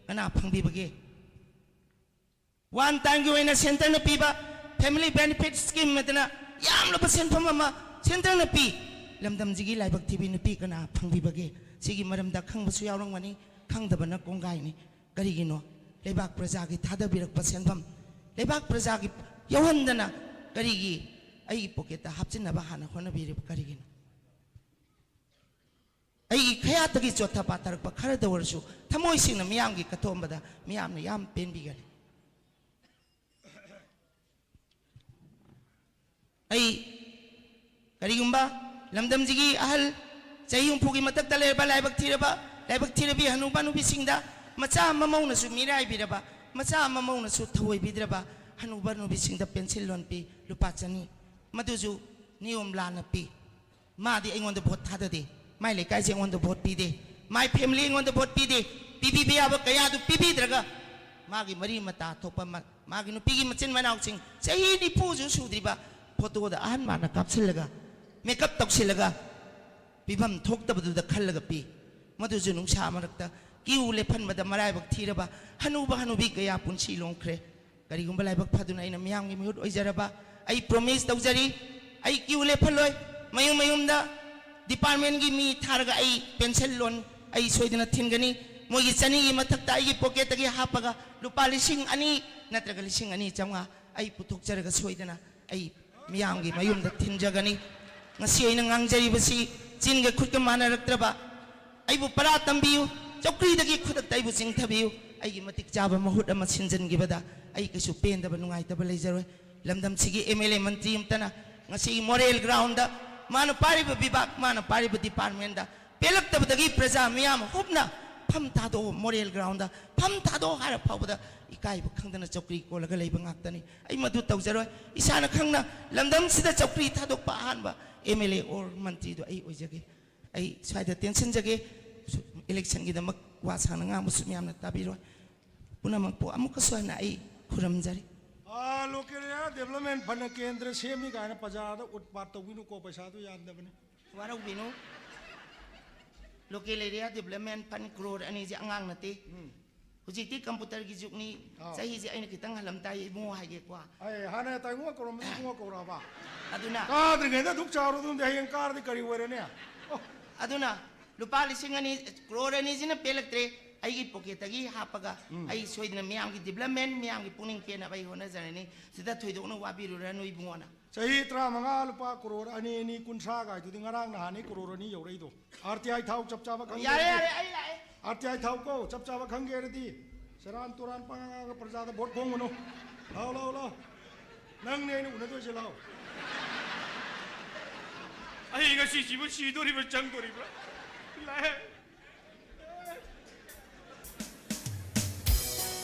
ꯀꯅꯥ ꯐꯪꯕꯤꯕꯒꯦ? ꯋꯥꯟ ꯇꯥꯏꯝꯒꯤ ꯑꯣꯏꯅ ꯁꯦꯟꯇꯔꯅ ꯄꯤꯕ ꯐꯦꯃꯤꯂꯤ ꯕꯦꯅꯤꯐꯤꯠ ꯁ꯭ꯀꯤꯝ ꯑꯗꯨꯅ ꯌꯥꯝꯂꯕ ꯁꯦꯟꯐꯝ ꯑꯃ ꯁꯦꯟꯇꯔꯅ ꯄꯤ꯫ ꯂꯝꯗꯝꯁꯤꯒꯤ ꯂꯥꯏꯕꯛ ꯊꯤꯕꯤ ꯅꯨꯄꯤ ꯀꯅꯥ ꯐꯪꯕꯤꯕꯒꯦ? ꯁꯤꯒꯤ ꯃꯔꯝꯗ ꯈꯪꯕꯁꯨ ꯌꯥꯎꯔꯝꯒꯅꯤ, ꯈꯪꯗꯕꯅ ꯀꯣꯡꯒꯥꯏꯅꯤ꯫ ꯀꯔꯤꯒꯤꯅꯣ? ꯂꯩꯕꯥꯛ ꯄ꯭ꯔꯖꯥꯒꯤ ꯊꯥꯗꯕꯤꯔꯛꯄ ꯁꯦꯟꯐꯝ ꯂꯩꯕꯥꯛ ꯄ꯭ꯔꯖꯥꯒꯤ ꯌꯧꯍꯟꯗꯅ ꯀꯔꯤꯒꯤ ꯑꯩꯒꯤ ꯄꯣꯀꯦꯠꯇ ꯍꯥꯞꯆꯤꯟꯅꯕ ꯍꯥꯟꯅ ꯍꯣꯠꯅꯕꯤꯔꯤꯕ ꯀꯔꯤꯒꯤꯅꯣ? ꯑꯩꯒꯤ ꯈꯌꯥꯠꯇꯒꯤ ꯆꯣꯠꯊ ꯄꯥꯊꯔꯛꯄ ꯈꯔꯗ ꯑꯣꯏꯔꯁꯨ ꯊꯃꯣꯏ ꯁꯦꯡꯅ ꯃꯤꯌꯥꯝꯒꯤ ꯀꯠꯊꯣꯛꯑꯝꯕꯗ ꯃꯤꯌꯥꯝꯅ ꯌꯥꯝ ꯄꯦꯟꯕꯤꯒꯅꯤ꯫ ꯑꯩ ꯀꯔꯤꯒꯨꯝꯕ ꯂꯝꯗꯝꯁꯤꯒꯤ ꯑꯍꯜ ꯆꯍꯤ ꯍꯨꯝꯐꯨꯒꯤ ꯃꯊꯛꯇ ꯂꯩꯔꯕ ꯂꯥꯏꯕꯛ ꯊꯤꯔꯕ, ꯂꯥꯏꯕꯛ ꯊꯤꯔꯕꯤ ꯍꯅꯨꯕ ꯍꯅꯨꯕꯤꯁꯤꯡꯗ ꯃꯆꯥ ꯃꯃꯧꯅꯁꯨ ꯃꯤꯔꯥꯏꯕꯤꯔꯕ, ꯃꯆꯥ ꯃꯃꯧꯅꯁꯨ ꯊꯧꯑꯣꯏꯕꯤꯗ꯭ꯔꯕ ꯍꯅꯨꯕ ꯍꯅꯨꯕꯤꯁꯤꯡꯗ ꯄꯦꯟꯁꯤꯜ ꯂꯣꯟ ꯄꯤ, ꯂꯨꯄꯥ ꯆꯅꯤ꯫ ꯃꯗꯨꯁꯨ ꯅꯤꯌꯣꯝ ꯂꯥꯟꯅ ꯄꯤ꯫ ꯃꯥꯗꯤ ꯑꯩꯉꯣꯟꯗ ꯚꯣꯠ ꯊꯥꯗꯗꯦ, ꯃꯥꯏ ꯂꯩꯀꯥꯏꯁꯦ ꯑꯩꯉꯣꯟꯗ ꯚꯣꯠ ꯄꯤꯗꯦ, ꯃꯥꯏ ꯐꯦꯃꯤꯂꯤ ꯑꯩꯉꯣꯟꯗ ꯚꯣꯠ ꯄꯤꯗꯦ꯫ ꯄꯤꯕꯤꯕ ꯌꯥꯕ ꯀꯌꯥꯗꯨ ꯄꯤꯕꯤꯗ꯭ꯔꯒ ꯃꯥꯒꯤ ꯃꯔꯤ ꯃꯇꯥ ꯊꯣꯛꯄ ꯃ-, ꯃꯥꯒꯤ ꯅꯨꯄꯤꯒꯤ ꯃꯆꯤꯟ ꯃꯅꯥꯎꯁꯤꯡ ꯆꯍꯤ ꯅꯤꯐꯨꯁꯨ ꯁꯨꯗ꯭ꯔꯤꯕ ꯐꯣꯇꯣꯗ ꯑꯍꯟ ꯃꯥꯅ ꯀꯥꯞꯁꯤꯜꯂꯒ, ꯃꯦꯀꯞ ꯇꯧꯁꯤꯜꯂꯒ ꯄꯤꯐꯝ ꯊꯣꯛꯇꯕꯗꯨꯗ ꯈꯜꯂꯒ ꯄꯤ꯫ ꯃꯗꯨꯁꯨ ꯅꯨꯡꯁꯥ ꯃꯔꯛꯇ ꯀ꯭ꯌꯨ ꯂꯦꯞꯍꯟꯕꯗ ꯃꯔꯥꯏꯕꯛ ꯊꯤꯔꯕ ꯍꯅꯨꯕ ꯍꯅꯨꯕꯤ ꯀꯌꯥ ꯄꯨꯟꯁꯤ ꯂꯣꯡꯈ꯭ꯔꯦ꯫ ꯀꯔꯤꯒꯨꯝꯕ ꯂꯥꯏꯕꯛ ꯐꯗꯨꯅ ꯑꯩꯅ ꯃꯤꯌꯥꯝꯒꯤ ꯃꯤꯍꯨꯠ ꯑꯣꯏꯖꯔꯕ, ꯑꯩ ꯄ꯭ꯔꯣꯃꯤꯁ ꯇꯧꯖꯔꯤ, ꯑꯩ ꯀ꯭ꯌꯨ ꯂꯦꯞꯍꯜꯂꯣꯏ꯫ ꯃꯌꯨꯝ ꯃꯌꯨꯝꯗ ꯗꯤꯄꯥꯔꯠꯃꯦꯟꯒꯤ ꯃꯤ ꯊꯥꯔꯒ ꯑꯩ ꯄꯦꯟꯁꯟ ꯂꯣꯟ ꯑꯩ ꯁꯣꯏꯗꯅ ꯊꯤꯟꯒꯅꯤ꯫ ꯃꯣꯏꯒꯤ ꯆꯅꯤꯒꯤ ꯃꯊꯛꯇ ꯑꯩꯒꯤ ꯄꯣꯀꯦꯠꯇꯒꯤ ꯍꯥꯞꯄꯒ ꯂꯨꯄꯥ ꯂꯤꯁꯤꯡ ꯑꯅꯤ ꯅꯠꯇ꯭ꯔꯒ ꯂꯤꯁꯤꯡ ꯑꯅꯤ ꯆꯥꯝꯃꯉꯥ ꯑꯩ ꯄꯨꯊꯣꯛꯆꯔꯒ ꯁꯣꯏꯗꯅ ꯑꯩ ꯃꯤꯌꯥꯝꯒꯤ ꯃꯌꯨꯝꯗ ꯊꯤꯟꯖꯒꯅꯤ꯫ ꯉꯁꯤ ꯑꯩꯅ ꯉꯥꯡꯖꯔꯤꯕꯁꯤ ꯆꯤꯟꯒ ꯈꯨꯠꯀ ꯃꯥꯟꯅꯔꯛꯇ꯭ꯔꯕ, ꯑꯩꯕꯨ ꯄꯔꯥ ꯇꯝꯕꯤꯌꯨ, ꯆꯧꯀ꯭ꯔꯤꯗꯒꯤ ꯈꯨꯗꯛꯇ ꯑꯩꯕꯨ ꯆꯤꯡꯊꯕꯤꯌꯨ, ꯑꯩꯒꯤ ꯃꯇꯤꯛ ꯆꯥꯕ ꯃꯍꯨꯠ ꯑꯃ ꯁꯤꯟꯖꯟꯈꯤꯕꯗ ꯑꯩ ꯀꯩꯁꯨ ꯄꯦꯟꯗꯕ ꯅꯨꯡꯉꯥꯏꯇꯕ ꯂꯩꯖꯔꯣꯏ꯫ ꯂꯝꯗꯝꯁꯤꯒꯤ ꯑꯦꯝ ꯑꯦꯜ ꯑꯦ ꯃꯟꯇ꯭ꯔꯤ ꯑꯃꯇꯅ ꯉꯁꯤꯒꯤ ꯃꯣꯔꯦꯜ ꯒ꯭ꯔꯥꯎꯟꯗ ꯃꯥꯅ ꯄꯥꯏꯔꯤꯕ ꯕꯤꯚꯥꯒ, ꯃꯥꯅ ꯄꯥꯏꯔꯤꯕ ꯗꯤꯄꯥꯔꯠꯃꯦꯟꯗ ꯄꯦꯜꯂꯛꯇꯕꯗꯒꯤ ꯄ꯭ꯔꯖꯥ ꯃꯤꯌꯥꯝ ꯍꯨꯞꯅ ꯐꯝ ꯊꯥꯗꯣꯛꯑꯣ, ꯃꯣꯔꯦꯜ ꯒ꯭ꯔꯥꯎꯟꯗ ꯐꯝ ꯊꯥꯗꯣꯛꯑꯣ ꯍꯥꯏꯔ ꯐꯥꯎꯕꯗ ꯏꯀꯥꯏꯕ ꯈꯪꯗꯅ ꯆꯧꯀ꯭ꯔꯤ ꯀꯣꯜꯂꯒ ꯂꯩꯕ ꯉꯥꯛꯇꯅꯤ꯫ ꯑꯩ ꯃꯗꯨ ꯇꯧꯖꯔꯣꯏ꯫ ꯏꯁꯥꯅ ꯈꯪꯅ ꯂꯝꯗꯝꯁꯤꯗ ꯆꯧꯀ꯭ꯔꯤ ꯊꯥꯗꯣꯛꯄ ꯑꯍꯥꯟꯕ ꯑꯦꯝ ꯑꯦꯜ ꯑꯦ ꯑꯣꯔ ꯃꯟꯇ꯭ꯔꯤꯗꯣ ꯑꯩ ꯑꯣꯏꯖꯒꯦ꯫ ꯑꯩ ꯁ꯭ꯋꯥꯏꯗ ꯇꯦꯟꯁꯤꯟꯖꯒꯦ꯫ ꯏꯂꯦꯛꯁꯟꯒꯤꯗꯃꯛ ꯋꯥ ꯁꯥꯡꯅ ꯉꯥꯡꯕꯁꯨ ꯃꯌꯥꯝꯅ ꯇꯥꯕꯤꯔꯣꯏ꯫ ꯄꯨꯝꯅꯃꯛꯄꯨ ꯑꯃꯨꯛꯀꯁꯨ ꯍꯟꯅ ꯑꯩ ꯈꯨꯔꯨꯝꯖꯔꯤ꯫ ꯑꯥ, local area development fund ꯅ ꯀꯦꯟꯗ꯭ꯔ ꯁꯦꯝꯅꯤ ꯀꯥꯏꯅ ꯄ꯭ꯔꯖꯥꯗ ꯎꯠꯄꯥꯠ ꯇꯧꯕꯤꯅꯨꯀꯣ, ꯄꯩꯁꯥꯗꯨ ꯌꯥꯝꯗꯕꯅꯤ꯫ ꯋꯥꯔꯧꯕꯤꯅꯨ꯫ Local area development fund crore ꯑꯅꯤꯁꯦ ꯑꯉꯥꯡ ꯅꯠꯇꯦ꯫ ꯎꯝ꯫ ꯍꯧꯖꯤꯛꯇꯤ computer ꯒꯤ ꯖꯨꯒꯅꯤ꯫ ꯑꯥ꯫ ꯆꯍꯤꯁꯦ ꯑꯩꯅ ꯈꯤꯇꯪ ꯍꯜꯂꯝ ꯇꯥꯏ, ꯏꯕꯨꯡꯉꯣ ꯍꯥꯏꯒꯦꯀꯣ꯫ ꯑꯩ ꯍꯥꯟꯅ ꯇꯥꯏꯉꯣ ꯀꯧꯔꯝꯕꯗꯤ ꯏꯕꯨꯡꯉꯣ ꯀꯧꯔꯛꯑꯕ? ꯑꯗꯨꯅ ꯀꯥꯗ꯭ꯔꯤꯉꯩꯗ ꯑꯗꯨꯛ ꯆꯥꯎꯔꯗꯨꯝꯗꯤ ꯍꯌꯦꯡ ꯀꯥꯔꯗꯤ ꯀꯔꯤ ꯑꯣꯏꯔꯅꯤ? ꯑꯣ꯫ ꯑꯗꯨꯅ ꯂꯨꯄꯥ ꯂꯤꯁꯤꯡ ꯑꯅꯤ, ꯀ꯭ꯔꯣꯔ ꯑꯅꯤꯁꯤꯅ ꯄꯦꯜꯂꯛꯇ꯭ꯔꯦ, ꯑꯩꯒꯤ pocket ꯇꯒꯤ ꯍꯥꯞꯄꯒ ꯎꯝ꯫ ꯑꯩ ꯁꯣꯏꯗꯅ ꯃꯤꯌꯥꯝꯒꯤ development, ꯃꯤꯌꯥꯝꯒꯤ ꯄꯨꯛꯅꯤꯡ ꯄꯦꯟꯅꯕ ꯑꯩ ꯍꯣꯠꯅꯖꯔꯅꯤ꯫ ꯁꯤꯗ ꯊꯣꯏꯗꯣꯛꯅ ꯋꯥꯕꯤꯔꯨꯔꯅꯨ ꯏꯕꯨꯡꯉꯣꯅ꯫ ꯆꯍꯤ ꯇꯔꯥꯃꯉꯥ ꯂꯨꯄꯥ ꯀ꯭ꯔꯣꯔ ꯑꯅꯤ, ꯑꯅꯤ, ꯀꯨꯟꯊ꯭ꯔꯥ ꯀꯥꯏꯗꯨꯗꯤ ꯉꯔꯥꯡ ꯅꯍꯥꯟꯅꯤ ꯀ꯭ꯔꯣꯔ ꯑꯅꯤ ꯌꯧꯔꯛꯏꯗꯣ꯫ ꯑꯥꯔ ꯇꯤ ꯑꯥꯏ ꯊꯥꯎ ꯆꯞ ꯆꯥꯕ ꯈꯪꯒꯦ ꯌꯥꯔꯦ, ꯍꯥꯏꯔꯗꯤ꯫ ꯌꯥꯔꯦ, ꯑꯩ ꯂꯥꯛꯑꯦ꯫ ꯑꯥꯔ ꯇꯤ ꯑꯥꯏ ꯊꯥꯎ ꯀꯣ, ꯆꯞ ꯆꯥꯕ ꯈꯪꯒꯦ ꯍꯥꯏꯔꯗꯤ ꯁꯦꯔꯥꯟ ꯇꯨꯔꯥꯟ ꯄꯉꯥꯡ ꯉꯥꯡꯉꯒ ꯄ꯭ꯔꯖꯥꯗ ꯚꯣꯠ ꯈꯣꯝꯒꯅꯨ꯫ ꯂꯥꯎ, ꯂꯥꯎ, ꯂꯥꯎ꯫ ꯅꯪꯅꯦ ꯑꯩꯅ ꯎꯅꯗꯣꯏꯁꯦ, ꯂꯥꯎ꯫ ꯑꯩ ꯉꯁꯤꯁꯤꯕꯨ ꯁꯤꯗꯣꯔꯤꯕ꯭ꯔꯥ ꯆꯪꯗꯣꯔꯤꯕ꯭ꯔꯥ? ꯂꯥꯛꯑꯦ꯫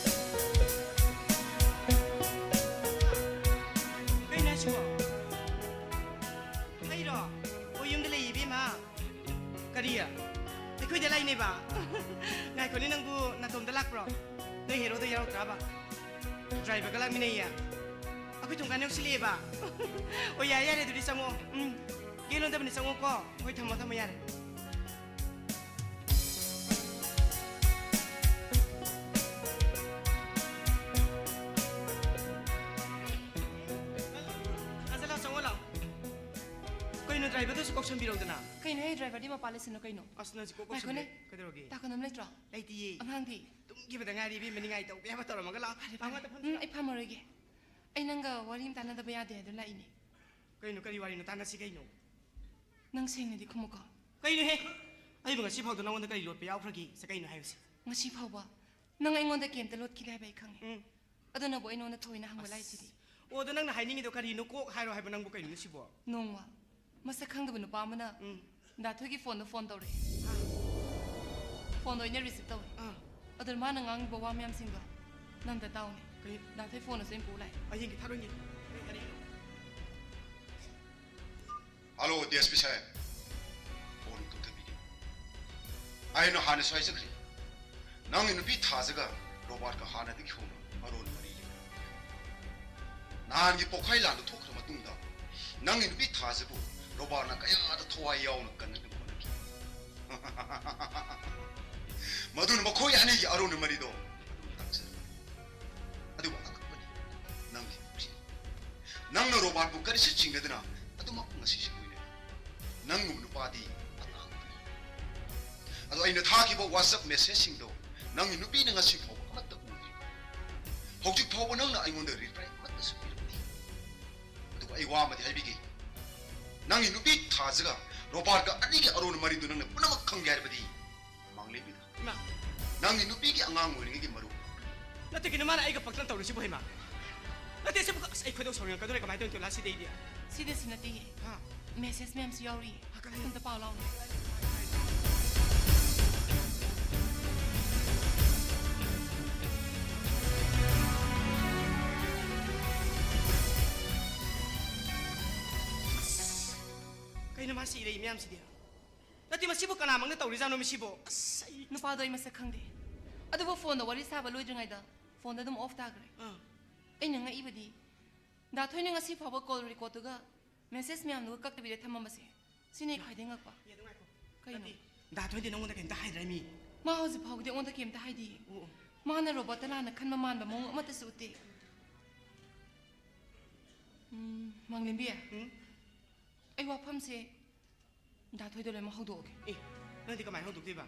ꯀꯩꯅꯣ ꯍꯥꯏꯁꯤꯕꯣ? ꯑꯩꯔꯣ? ꯑꯣ, ꯌꯨꯝꯗ ꯂꯩ, ꯏꯕꯦꯝꯃ꯫ ꯀꯔꯤ? ꯑꯩꯈꯣꯏꯗ ꯂꯥꯛꯏꯅꯦꯕ? ꯉꯥꯏꯈꯣꯅꯦ, ꯅꯪꯕꯨ ꯅꯇꯣꯝꯇ ꯂꯥꯛꯄ꯭ꯔꯣ? ꯅꯣꯏ ꯍꯦꯔꯣꯗꯣ ꯌꯥꯎꯔꯛꯇ꯭ꯔꯕ? ꯗ꯭ꯔꯥꯏꯚꯔꯒ ꯂꯥꯛꯃꯤꯟꯅꯩꯌꯦ꯫ ꯑꯩꯈꯣꯏ ꯊꯣꯡꯒꯥꯟ ꯌꯧꯁꯤꯜꯂꯛꯑꯦꯕ꯫ ꯑꯣ, ꯌꯥꯔꯦ, ꯌꯥꯔꯦ, ꯑꯗꯨꯗꯤ ꯆꯪꯉꯣ꯫ ꯎꯝ, ꯒꯦꯠ ꯂꯣꯟꯗꯕꯅꯤ, ꯆꯪꯉꯣꯀꯣ꯫ ꯍꯣꯏ, ꯊꯝꯃꯣ, ꯊꯝꯃꯣ, ꯌꯥꯔꯦ꯫ ꯑꯁ, ꯂꯥꯎ, ꯆꯪꯉꯣ, ꯂꯥꯎ꯫ ꯀꯩꯅꯣ, ꯗ꯭ꯔꯥꯏꯚꯔꯗꯨꯁꯨ ꯀꯧꯁꯟꯕꯤꯔꯧꯗꯅ꯫ ꯀꯩꯅꯣꯍꯦ, ꯗ꯭ꯔꯥꯏꯚꯔꯗꯤ ꯃꯄꯥꯟ ꯂꯩꯁꯤꯟꯅꯣ ꯀꯩꯅꯣ? ꯑꯁ, ꯅꯪꯁꯤ ꯀꯣꯛ ꯉꯥꯏꯈꯣꯅꯦ꯫ ꯀꯧꯁꯟꯕꯤ-, ꯀꯩꯗꯧꯔꯒꯦ? ꯇꯥ ꯀꯅꯝ ꯂꯩꯇ꯭ꯔꯣ? ꯂꯩꯇꯤꯌꯦ꯫ ꯑꯉꯥꯡꯗꯤ? ꯇꯨꯝꯈꯤꯕꯗ ꯉꯥꯏꯔꯤ, ꯏꯕꯦꯝꯃ, ꯅꯤꯡꯉꯥꯏ ꯇꯧꯕ ꯌꯥꯕ ꯇꯧꯔꯝꯃꯒ ꯂꯥꯛꯑꯣ꯫ ꯐꯔꯦ, ꯐꯔꯦ꯫ ꯐꯝꯃꯣ, ꯐꯝꯃꯣ꯫ ꯎꯝ, ꯑꯩ ꯐꯝꯃꯔꯣꯏꯒꯦ꯫ ꯑꯩ ꯅꯪꯒ ꯋꯥꯔꯤ ꯑꯃ ꯇꯥꯟꯅꯗꯕ ꯌꯥꯗꯦ ꯍꯥꯏꯗꯨꯅ ꯂꯥꯛꯏꯅꯦ꯫ ꯀꯩꯅꯣ, ꯀꯔꯤ ꯋꯥꯔꯤꯅꯣ? ꯇꯥꯟꯅꯁꯤ ꯀꯩꯅꯣ꯫ ꯅꯪ ꯁꯦꯡꯅꯗꯤ ꯈꯨꯝꯃꯨꯀꯣ꯫ ꯀꯩꯅꯣꯍꯦ? ꯑꯩꯕꯨ ꯉꯁꯤ ꯐꯥꯎꯗ ꯅꯉꯣꯟꯗ ꯀꯔꯤ ꯂꯣꯠꯄ ꯌꯥꯎꯈ꯭ꯔꯒꯦ? ꯁꯦ, ꯀꯩꯅꯣ ꯍꯥꯏꯌꯨꯁꯦ꯫ ꯉꯁꯤ ꯐꯥꯎꯕ ꯅꯪ ꯑꯩꯉꯣꯟꯗ ꯀꯩꯝꯇ ꯂꯣꯠꯈꯤꯗꯦ ꯍꯥꯏꯕ ꯑꯩ ꯈꯪꯉꯦ꯫ ꯎꯝ꯫ ꯑꯗꯨꯅꯕꯨ ꯑꯩ ꯅꯉꯣꯟꯗ ꯊꯑꯣꯏꯅ ꯍꯪꯕ ꯑꯁ꯫ ꯂꯥꯛꯏꯁꯤꯗꯤ꯫ ꯑꯣ, ꯑꯗꯣ ꯅꯪꯅ ꯍꯥꯏꯅꯤꯡꯉꯤꯗꯣ ꯀꯔꯤꯅꯣ? ꯀꯣꯛ ꯍꯥꯏꯔꯣ ꯍꯥꯏꯕ, ꯅꯪꯕꯨ ꯀꯩꯅꯣꯅꯦ ꯁꯤꯕꯣ? ꯅꯣꯡꯃ ꯃꯁꯛ ꯈꯪꯗꯕ ꯅꯨꯄꯥ ꯑꯃꯅ ꯎꯝ꯫ ꯗꯥ ꯊꯣꯏꯒꯤ ꯐꯣꯟꯗ ꯐꯣꯟ ꯇꯧꯔꯛꯑꯦ꯫ ꯍꯥ? ꯐꯣꯟꯗꯣ ꯑꯩꯅ receive ꯇꯧꯋꯦ꯫ ꯑꯥ꯫ ꯑꯗꯨꯗ ꯃꯥꯅ ꯉꯥꯡꯉꯤꯕ ꯋꯥ ꯃꯌꯥꯝꯁꯤꯡꯗꯣ ꯅꯪ ꯑꯝꯇ ꯇꯥꯎꯅꯦ꯫ ꯀꯩ? ꯗꯥ ꯊꯣꯏ ꯐꯣꯟꯗꯨꯁꯨ ꯑꯩꯅ ꯄꯨ ꯂꯥꯛꯑꯦ꯫ ꯑꯩ ꯌꯦꯡꯒꯦ, ꯊꯥꯔꯣ ꯌꯦꯡꯒꯦ꯫ ꯀꯔꯤ, ꯀꯔꯤꯅꯣ? ꯍꯜꯂꯣ, ꯗꯤ ꯑꯦꯁ ꯄꯤ ꯁꯥꯍꯦꯕ꯫ ꯐꯣꯟ ꯀꯛꯊꯠꯄꯤꯒꯦ꯫ ꯑꯩꯅ ꯍꯥꯟꯅꯁꯨ ꯍꯥꯏꯖꯈ꯭ꯔꯦ, ꯅꯪꯒꯤ ꯅꯨꯄꯤ ꯊꯥꯖꯒ ꯔꯣꯕꯥꯔꯠꯀ ꯍꯥꯟꯅꯗꯒꯤ ꯍꯧꯅ ꯑꯔꯣꯟ ꯃꯔꯤ ꯂꯩꯅꯔꯝꯃꯤ꯫ ꯅꯍꯥꯟꯒꯤ ꯄꯣꯛꯈꯥꯏ ꯂꯥꯟꯗꯨ ꯊꯣꯛꯈ꯭ꯔ ꯃꯇꯨꯡꯗ ꯅꯪꯒꯤ ꯅꯨꯄꯤ ꯊꯥꯖꯕꯨ ꯔꯣꯕꯥꯔꯠꯅ ꯀꯌꯥꯗ ꯊꯋꯥꯏ ꯌꯥꯎꯅ ꯀꯟꯅꯅꯕ ꯍꯣꯠꯅꯈꯤ꯫ ꯃꯗꯨꯅ ꯃꯈꯣꯏ ꯑꯅꯤꯒꯤ ꯑꯔꯣꯟꯕ ꯃꯔꯤꯗꯣ ꯑꯗꯨꯝ ꯇꯥꯛꯆꯔꯝꯃꯤ꯫ ꯑꯗꯨꯕꯨ ꯑꯉꯛꯄꯅꯤ, ꯅꯪꯒꯤ ꯄꯨꯛꯆꯦꯜ, ꯅꯪꯅ ꯔꯣꯕꯥꯔꯠꯄꯨ ꯀꯔꯤꯁꯨ ꯆꯤꯡꯅꯗꯅ ꯑꯗꯨꯃꯛ ꯉꯁꯤꯁꯨ ꯂꯣꯏꯅꯔꯤ꯫ ꯅꯪꯒꯨꯝꯕ ꯅꯨꯄꯥꯗꯤ ꯑꯇꯥꯡꯕꯅꯤ꯫ ꯑꯗꯣ ꯑꯩꯅ ꯊꯥꯈꯤꯕ WhatsApp messageꯁꯤꯡꯗꯣ ꯅꯪꯒꯤ ꯅꯨꯄꯤꯅ ꯉꯁꯤ ꯐꯥꯎꯕ ꯑꯃꯠꯇ ꯎꯗ꯭ꯔꯤ꯫ ꯍꯧꯖꯤꯛ ꯐꯥꯎꯕ ꯅꯪꯅ ꯑꯩꯉꯣꯟꯗ reply ꯑꯃꯠꯇꯁꯨ ꯄꯤꯔꯛꯇꯦ꯫ ꯑꯗꯨꯒ ꯑꯩ ꯋꯥ ꯑꯃꯗꯤ ꯍꯥꯏꯕꯤꯒꯦ, ꯅꯪꯒꯤ ꯅꯨꯄꯤ ꯊꯥꯖꯒ ꯔꯣꯕꯥꯔꯠꯀ ꯑꯅꯤꯒꯤ ꯑꯔꯣꯟꯕ ꯃꯔꯤꯗꯨ ꯅꯪꯅ ꯄꯨꯝꯅꯃꯛ ꯈꯪꯒꯦ ꯍꯥꯏꯔꯕꯗꯤ ꯃꯥꯡꯂꯦꯝꯕꯤꯗ꯫ ꯏꯃꯥ! ꯅꯪꯒꯤ ꯅꯨꯄꯤꯒꯤ ꯑꯉꯥꯡ ꯑꯣꯏꯔꯤꯉꯩꯒꯤ ꯃꯔꯨꯞ꯫ ꯅꯠꯇꯦ, ꯀꯩꯅꯣ ꯃꯥꯅ ꯑꯩꯒ ꯄꯛꯇꯅ ꯇꯧꯔꯤꯁꯤꯕꯨ, ꯍꯩꯃꯥ? ꯅꯠꯇꯦ, ꯁꯤꯕꯨ ꯑꯁ, ꯑꯩ ꯈꯣꯏꯗꯧ ꯁꯥꯎꯅꯤꯡꯉꯛꯀꯗꯧꯔꯦ, ꯀꯃꯥꯏꯅ ꯇꯧꯅꯤ ꯇꯣꯏꯂꯥ ꯁꯤꯗꯩꯗꯤ? ꯁꯤꯗꯁꯨ ꯅꯠꯇꯦ꯫ ꯍꯥ? Message ꯃꯌꯥꯝꯁꯨ ꯌꯥꯎꯔꯤ꯫ ꯍꯥ, ꯀꯔꯤ? ꯑꯝꯇ ꯄꯥꯎ ꯂꯥꯎꯅꯦ꯫ ꯑꯁ! ꯀꯩꯅꯣ ꯃꯥ ꯁꯤ ꯏꯔꯩ ꯃꯌꯥꯝꯁꯤꯗꯤ? ꯅꯠꯇꯦ, ꯃꯁꯤꯕꯨ ꯀꯅꯥꯃꯛꯅ ꯇꯧꯔꯤꯖꯥꯠꯅꯣ ꯃꯁꯤꯕꯨ? ꯑꯁ, ꯑꯩ ꯅꯨꯄꯥꯗꯣ ꯑꯩ ꯃꯁꯛ ꯈꯪꯗꯦ, ꯑꯗꯨꯕꯨ ꯐꯣꯟꯗ ꯋꯥꯔꯤ ꯁꯥꯕ ꯂꯣꯏꯗ꯭ꯔꯤꯉꯩꯗ ꯐꯣꯟꯗ ꯑꯗꯨꯝ off ꯇꯥꯈ꯭ꯔꯦ꯫ ꯑꯥ꯫ ꯑꯩꯅ ꯉꯛꯏꯕꯗꯤ, ꯗꯥ ꯊꯣꯏꯅ ꯉꯁꯤ ꯐꯥꯎꯕ call recordꯗꯨꯒ message ꯃꯌꯥꯝꯗꯨꯒ ꯀꯛꯇꯕꯤꯗ ꯊꯝꯃꯝꯕꯁꯦ, ꯁꯤꯅꯦ ꯑꯩ ꯈ꯭ꯋꯥꯏꯗꯩ ꯉꯛꯄ꯫ ꯌꯦ, ꯑꯗꯨ ꯉꯥꯏꯈꯣ꯫ ꯀꯩꯅꯣ? ꯅꯠꯇꯦ, ꯗꯥ ꯊꯣꯏꯗꯤ ꯅꯉꯣꯟꯗ ꯀꯩꯝꯇ ꯍꯥꯏꯗ꯭ꯔꯦ ꯃꯤ? ꯃꯥ ꯍꯧꯖꯤꯛ ꯐꯥꯎꯕꯗꯤ ꯑꯩꯉꯣꯟꯗ ꯀꯩꯝꯇ ꯍꯥꯏꯗꯤꯌꯦ꯫ ꯑꯣ, ꯑꯣ꯫ ꯃꯥꯅ ꯔꯣꯕꯣꯠꯇ ꯂꯥꯟꯅ ꯈꯟꯕ ꯃꯥꯟꯕ ꯃꯑꯣꯡ ꯑꯃꯠꯇꯁꯨ ꯎꯠꯇꯦ꯫ ꯎꯝ, ꯃꯥꯡꯂꯦꯝꯕꯤ꯫ ꯎꯝ? ꯑꯩ ꯋꯥꯐꯝꯁꯦ ꯗꯥ ꯊꯣꯏꯗ ꯂꯣꯏꯅꯃꯛ ꯍꯧꯗꯣꯛꯑꯒꯦ꯫ ꯑꯦ, ꯅꯪꯗꯤ ꯀꯃꯥꯏꯅ ꯍꯧꯗꯣꯛꯇꯣꯏꯕ?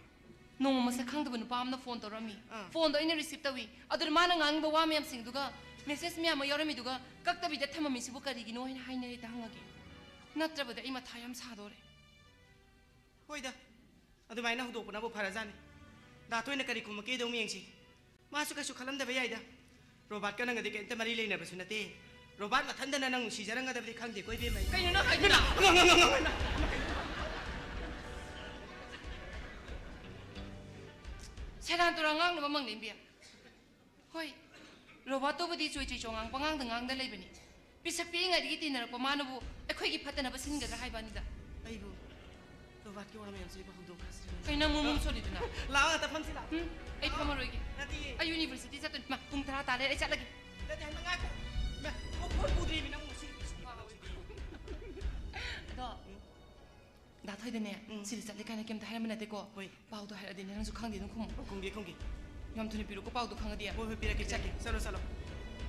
ꯅꯣꯡꯃ ꯃꯁꯛ ꯈꯪꯗꯕ ꯅꯨꯄꯥ ꯑꯃꯅ ꯐꯣꯟ ꯇꯧꯔꯛꯑꯝꯃꯤ꯫ ꯑꯥ꯫ ꯐꯣꯟꯗꯣ ꯑꯩꯅ receive ꯇꯧꯏ꯫ ꯑꯗꯨꯗ ꯃꯥꯅ ꯉꯥꯡꯉꯤꯕ ꯋꯥ ꯃꯌꯥꯝꯁꯤꯡꯗꯨꯒ message ꯃꯌꯥꯝ ꯑꯃ ꯌꯥꯎꯔꯝꯃꯤꯗꯨꯒ ꯀꯛꯇꯕꯤꯗ ꯊꯝꯃꯝꯃꯤꯁꯤꯕꯨ ꯀꯔꯤꯒꯤꯅꯣ ꯍꯥꯏꯅ ꯍꯥꯏꯅꯔꯦ ꯍꯦꯛꯇ ꯍꯪꯉꯒꯦ꯫ ꯅꯠꯇ꯭ꯔꯕꯗꯤ ꯑꯩ ꯃꯊꯥ ꯌꯥꯝ ꯁꯥꯗꯣꯔꯦ꯫ ꯍꯣꯏꯗ, ꯑꯗꯨꯃꯥꯏꯅ ꯍꯧꯗꯣꯛꯄꯅꯕꯨ ꯐꯔꯖꯥꯠꯅꯤ꯫ ꯗꯥ ꯊꯣꯏꯅ ꯀꯔꯤ ꯈꯨꯝꯃꯛꯀꯦꯗꯣ ꯑꯃꯨꯛ ꯌꯦꯡꯁꯤ꯫ ꯃꯥꯁꯨ ꯀꯩꯁꯨ ꯈꯜꯂꯝꯗꯕ ꯌꯥꯏꯗ꯫ ꯔꯣꯕꯥꯔꯠꯀ ꯅꯪꯒꯗꯤ ꯀꯩꯝꯇ ꯃꯔꯤ ꯂꯩꯅꯕꯁꯨ ꯅꯠꯇꯦ꯫ ꯔꯣꯕꯥꯔꯠ ꯃꯊꯟꯗꯅ ꯅꯪ ꯅꯨꯡꯁꯤꯖꯔꯝꯒꯗꯕꯗꯤ ꯈꯪꯗꯦꯀꯣ, ꯏꯕꯦꯝꯃ꯫ ꯀꯩꯅꯣ ꯅꯪ ꯍꯥꯏꯗꯨꯅ? ꯑꯉꯥꯡ, ꯑꯉꯥꯡ, ꯑꯉꯥꯡ, ꯑꯉꯥꯡ꯫ ꯁꯦꯔꯥꯟ ꯇꯨꯔꯥꯟ ꯉꯥꯡꯅꯕ ꯃꯥꯡꯂꯦꯝꯕꯤ꯫ ꯍꯣꯏ, ꯔꯣꯕꯥꯔꯠꯇꯨꯕꯨꯗꯤ ꯆꯣꯏ ꯆꯣꯏ ꯆꯣꯉꯥꯡ ꯄꯉꯥꯡꯗ ꯉꯥꯡꯗ ꯂꯩꯕꯅꯤ꯫ ꯄꯤꯁꯛ ꯄꯤꯛꯏꯉꯩꯗꯒꯤ ꯇꯤꯟꯅꯔꯛꯄ ꯃꯥꯅꯕꯨ ꯑꯩꯈꯣꯏꯒꯤ ꯐꯠꯇꯅꯕ ꯁꯤꯟꯒꯗ꯭ꯔꯥ ꯍꯥꯏꯕꯅꯤꯗ꯫ ꯑꯩꯕꯨ ꯔꯣꯕꯥꯔꯠ ꯀꯩꯅꯣ ꯅꯪ ꯃꯨꯝ ꯃꯨꯝ ꯁꯣꯜꯂꯤꯗꯨꯅ? ꯂꯥꯛꯑꯣ, ꯉꯥꯛꯇ ꯐꯝꯁꯤ ꯂꯥꯛꯑꯣ꯫ ꯎꯝ, ꯑꯩ ꯐꯝꯃꯔꯣꯏꯒꯦ꯫ ꯅꯠꯇꯦꯌꯦ꯫ ꯑꯩ ꯌꯨꯅꯤꯚꯔꯁꯤꯇꯤ ꯆꯠꯇꯣꯏꯅꯤ꯫ ꯃꯥ, ꯄꯨꯡ ꯇꯔꯥ ꯇꯥꯔꯦ, ꯑꯩ ꯆꯠꯂꯒꯦ꯫ ꯅꯠꯇꯦ, ꯍꯥꯏꯕ ꯉꯥꯏꯈꯣ꯫ ꯃꯥ, ꯃꯈꯣꯟ ꯄꯨꯗ꯭ꯔꯤꯃꯤ ꯅꯪ ꯉꯁꯤ꯫ ꯑꯗꯣ, ꯎꯝ꯫ ꯗꯥ ꯊꯣꯏꯗꯅꯦ, ꯎꯝ꯫ ꯁꯤꯗ ꯆꯠꯂꯦ ꯀꯥꯏꯅ ꯀꯩꯝꯇ ꯍꯥꯏꯔꯝꯕ ꯅꯠꯇꯦꯀꯣ? ꯍꯣꯏ꯫ ꯄꯥꯎꯗꯣ ꯍꯥꯏꯔꯛꯑꯗꯤꯅꯦ, ꯅꯪꯁꯨ ꯈꯪꯗꯦ ꯑꯗꯨꯝ ꯈꯨꯝꯃꯣ꯫ ꯈꯨꯝꯒꯦ, ꯈꯨꯝꯒꯦ꯫ ꯌꯥꯝ ꯊꯨꯅ ꯄꯤꯔꯛꯑꯣꯀꯣ, ꯄꯥꯎꯗꯣ ꯈꯪꯉꯗꯤ꯫ ꯍꯣꯏ, ꯍꯣꯏ, ꯄꯤꯔꯛꯀꯦ, ꯄꯤꯔꯛꯀꯦ꯫ ꯆꯠꯂꯣ, ꯆꯠꯂꯣ꯫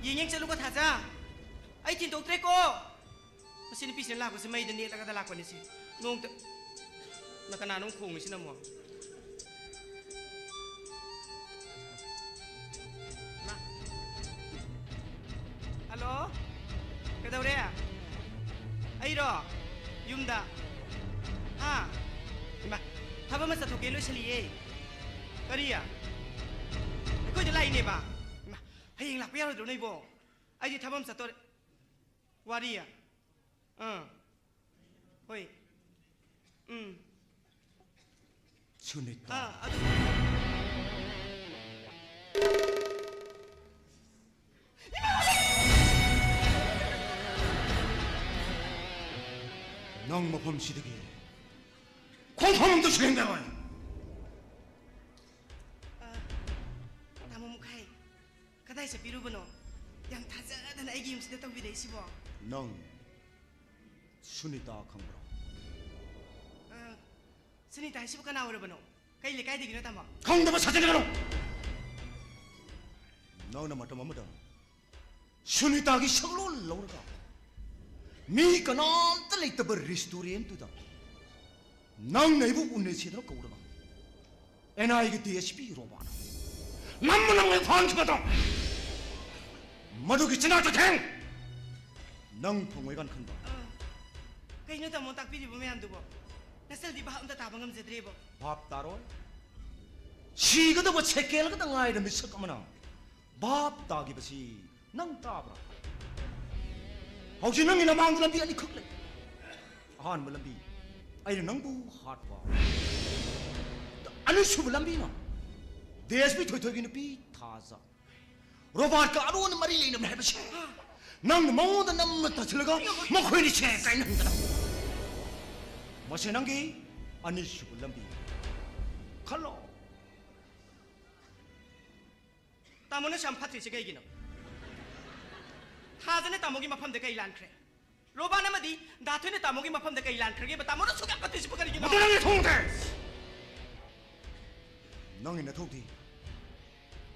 ꯌꯦꯡ ꯌꯦꯡ ꯆꯠꯂꯨꯀꯣ, ꯊꯥꯖ꯫ ꯑꯩ ꯊꯤꯟꯗꯣꯛꯇ꯭ꯔꯦꯀꯣ꯫ ꯃꯁꯤ ꯅꯨꯄꯤꯁꯤꯅ ꯂꯥꯛꯄꯁꯦ ꯃꯩꯗ ꯅꯦꯠꯂꯒꯗ ꯂꯥꯛꯄꯅꯤ ꯁꯤ꯫ ꯅꯣꯡꯇ ꯅ ꯀꯅꯥꯅꯣ ꯈꯣꯡꯉꯤꯁꯤꯅ ꯑꯃꯨꯛ? ꯃꯥ꯫ ꯍꯜꯂꯣ? ꯀꯩꯗꯧꯔꯦ? ꯑꯩꯔꯣ? ꯌꯨꯝꯗ꯫ ꯍꯥ? ꯏꯃꯥ, ꯊꯕꯛ ꯑꯃ ꯆꯠꯊꯣꯛꯀꯦ ꯂꯣꯏꯁꯜꯂꯤꯌꯦ꯫ ꯀꯔꯤ? ꯑꯩꯈꯣꯏꯗ ꯂꯥꯛꯏꯅꯦꯕ꯫ ꯏꯃꯥ, ꯍꯌꯦꯡ ꯂꯥꯛꯄ ꯌꯥꯔꯣꯏꯗ꯭ꯔꯣ ꯅꯣꯏꯕꯣ? ꯑꯩꯗꯤ ꯊꯕꯛ ꯑꯃ ꯆꯠꯇꯣꯔꯦ꯫ ꯋꯥꯔꯤ꯫ ꯑꯥ꯫ ꯍꯣꯏ꯫ ꯎꯝ꯫ ꯁꯨꯅꯤꯇꯥ꯫ ꯑꯥ, ꯑꯗꯨ ꯅꯪ ꯃꯐꯝꯁꯤꯗꯒꯤ ꯈꯣꯡꯐꯝ ꯑꯝꯇ ꯁꯦꯡꯗꯔꯣꯏ꯫ ꯑꯥ, ꯇꯥꯃꯣ ꯃꯈꯥꯏ꯫ ꯀꯗꯥꯏ ꯆꯠꯄꯤꯔꯨꯕꯅꯣ? ꯌꯥꯝ ꯊꯥꯖꯗꯅ ꯑꯩꯒꯤ ꯌꯨꯝꯁꯤꯗ ꯇꯧꯕꯤꯔꯛꯏꯁꯤꯕꯣ? ꯅꯪ ꯁꯨꯅꯤꯇꯥ ꯈꯪꯕ꯭ꯔꯣ? ꯑ, ꯁꯨꯅꯤꯇꯥ ꯍꯥꯏꯁꯤꯕꯨ ꯀꯅꯥ ꯑꯣꯏꯔꯕꯅꯣ? ꯀꯩ ꯂꯩꯀꯥꯏꯗꯒꯤꯅꯣ, ꯇꯥꯃꯣ? ꯈꯪꯗꯕ ꯁꯥꯖꯤꯟꯒꯅꯨ! ꯅꯪꯅ ꯃꯇꯝ ꯑꯃꯗ ꯁꯨꯅꯤꯇꯥꯒꯤ ꯁꯛꯂꯣꯟ ꯂꯧꯔꯒ ꯃꯤ ꯀꯅꯥꯝꯇ ꯂꯩꯇꯕ ꯔꯦꯁꯇꯨꯔꯦꯟꯠꯇꯨꯗ ꯅꯪꯅ ꯑꯩꯕꯨ ꯎꯅꯁꯦꯗꯅ ꯀꯧꯔꯒ ꯑꯦꯟ ꯑꯥꯏꯒꯤ ꯗꯤ ꯑꯦꯁ ꯄꯤ ꯔꯣꯕꯥꯅ ꯅꯝꯃ ꯅꯝꯃ ꯐꯥꯟꯈꯤꯕꯗꯣ, ꯃꯗꯨꯒꯤ ꯆꯤꯟꯖꯥꯛꯇ ꯊꯦꯡ ꯅꯪ ꯐꯪꯉꯣꯏ ꯀꯥꯏꯅ ꯈꯟꯕ꯫ ꯑ, ꯀꯩꯅꯣ ꯇꯥꯃꯣ ꯇꯥꯛꯄꯤꯔꯤꯕ ꯃꯌꯥꯝꯗꯨꯕꯣ? ꯅꯁꯜꯗꯤ ꯚꯥꯞ ꯑꯝꯇ ꯇꯥꯕ ꯉꯝꯖꯗ꯭ꯔꯦꯕꯣ꯫ ꯚꯥꯞ ꯇꯥꯔꯣꯏ꯫ ꯁꯤꯒꯗꯕ ꯁꯦꯀꯦꯜ ꯈꯛꯇ ꯉꯥꯏꯔ ꯃꯤꯁꯛ ꯑꯃꯅ ꯚꯥꯞ ꯇꯥꯈꯤꯕꯁꯤ ꯅꯪ ꯇꯥꯕ꯭ꯔꯥ? ꯍꯧꯖꯤꯛ ꯅꯪꯒꯤ ꯅꯃꯥꯡꯗ ꯂꯝꯕꯤ ꯑꯅꯤꯈꯛ ꯂꯩ꯫ ꯑꯍꯥꯟꯕ ꯂꯝꯕꯤ, ꯑꯩꯅ ꯅꯪꯕꯨ ꯍꯥꯠꯄ꯫ ꯑꯅꯤꯁꯨꯕ ꯂꯝꯕꯤꯅ ꯗꯤ ꯑꯦꯁ ꯄꯤ ꯊꯣꯏꯊꯣꯏꯒꯤ ꯅꯨꯄꯤ ꯊꯥꯖ ꯔꯣꯕꯥꯔꯠꯀ ꯑꯔꯣꯟꯕ ꯃꯔꯤ ꯂꯩꯅꯕꯅꯤ ꯍꯥꯏꯕꯁꯦ꯫ ꯅꯪꯅ ꯃꯉꯣꯟꯗ ꯅꯝꯅ ꯇꯥꯁꯤꯜꯂꯒ ꯃꯈꯣꯏꯅꯤꯁꯦ ꯀꯥꯏꯅꯍꯟꯒꯗꯕ꯫ ꯃꯁꯤ ꯅꯪꯒꯤ ꯑꯅꯤꯁꯨꯕ ꯂꯝꯕꯤ ꯈꯜꯂꯣ꯫ ꯇꯥꯃꯣꯅꯁꯨ ꯌꯥꯝ ꯐꯠꯇ꯭ꯔꯤꯁꯦ ꯀꯩꯒꯤꯅꯣ? ꯊꯥꯖꯅ ꯇꯥꯃꯣꯒꯤ ꯃꯐꯝꯗ ꯀꯩ ꯂꯥꯟꯈ꯭ꯔꯦ? ꯔꯣꯕꯥꯟ ꯑꯃꯗꯤ ꯗꯥꯊꯣꯏꯅ ꯇꯥꯃꯣꯒꯤ ꯃꯐꯝꯗ ꯀꯩ ꯂꯥꯟꯈ꯭ꯔꯒꯦꯕ? ꯇꯥꯃꯣꯅ ꯁꯨꯛꯌꯥꯝ ꯐꯠꯇ꯭ꯔꯤꯁꯤꯕꯨ ꯀꯔꯤꯒꯤꯅꯣ? ꯃꯗꯨ ꯅꯪꯒꯤ ꯊꯧꯗꯦ! ꯅꯪꯒꯤ ꯅꯊꯧꯗꯤ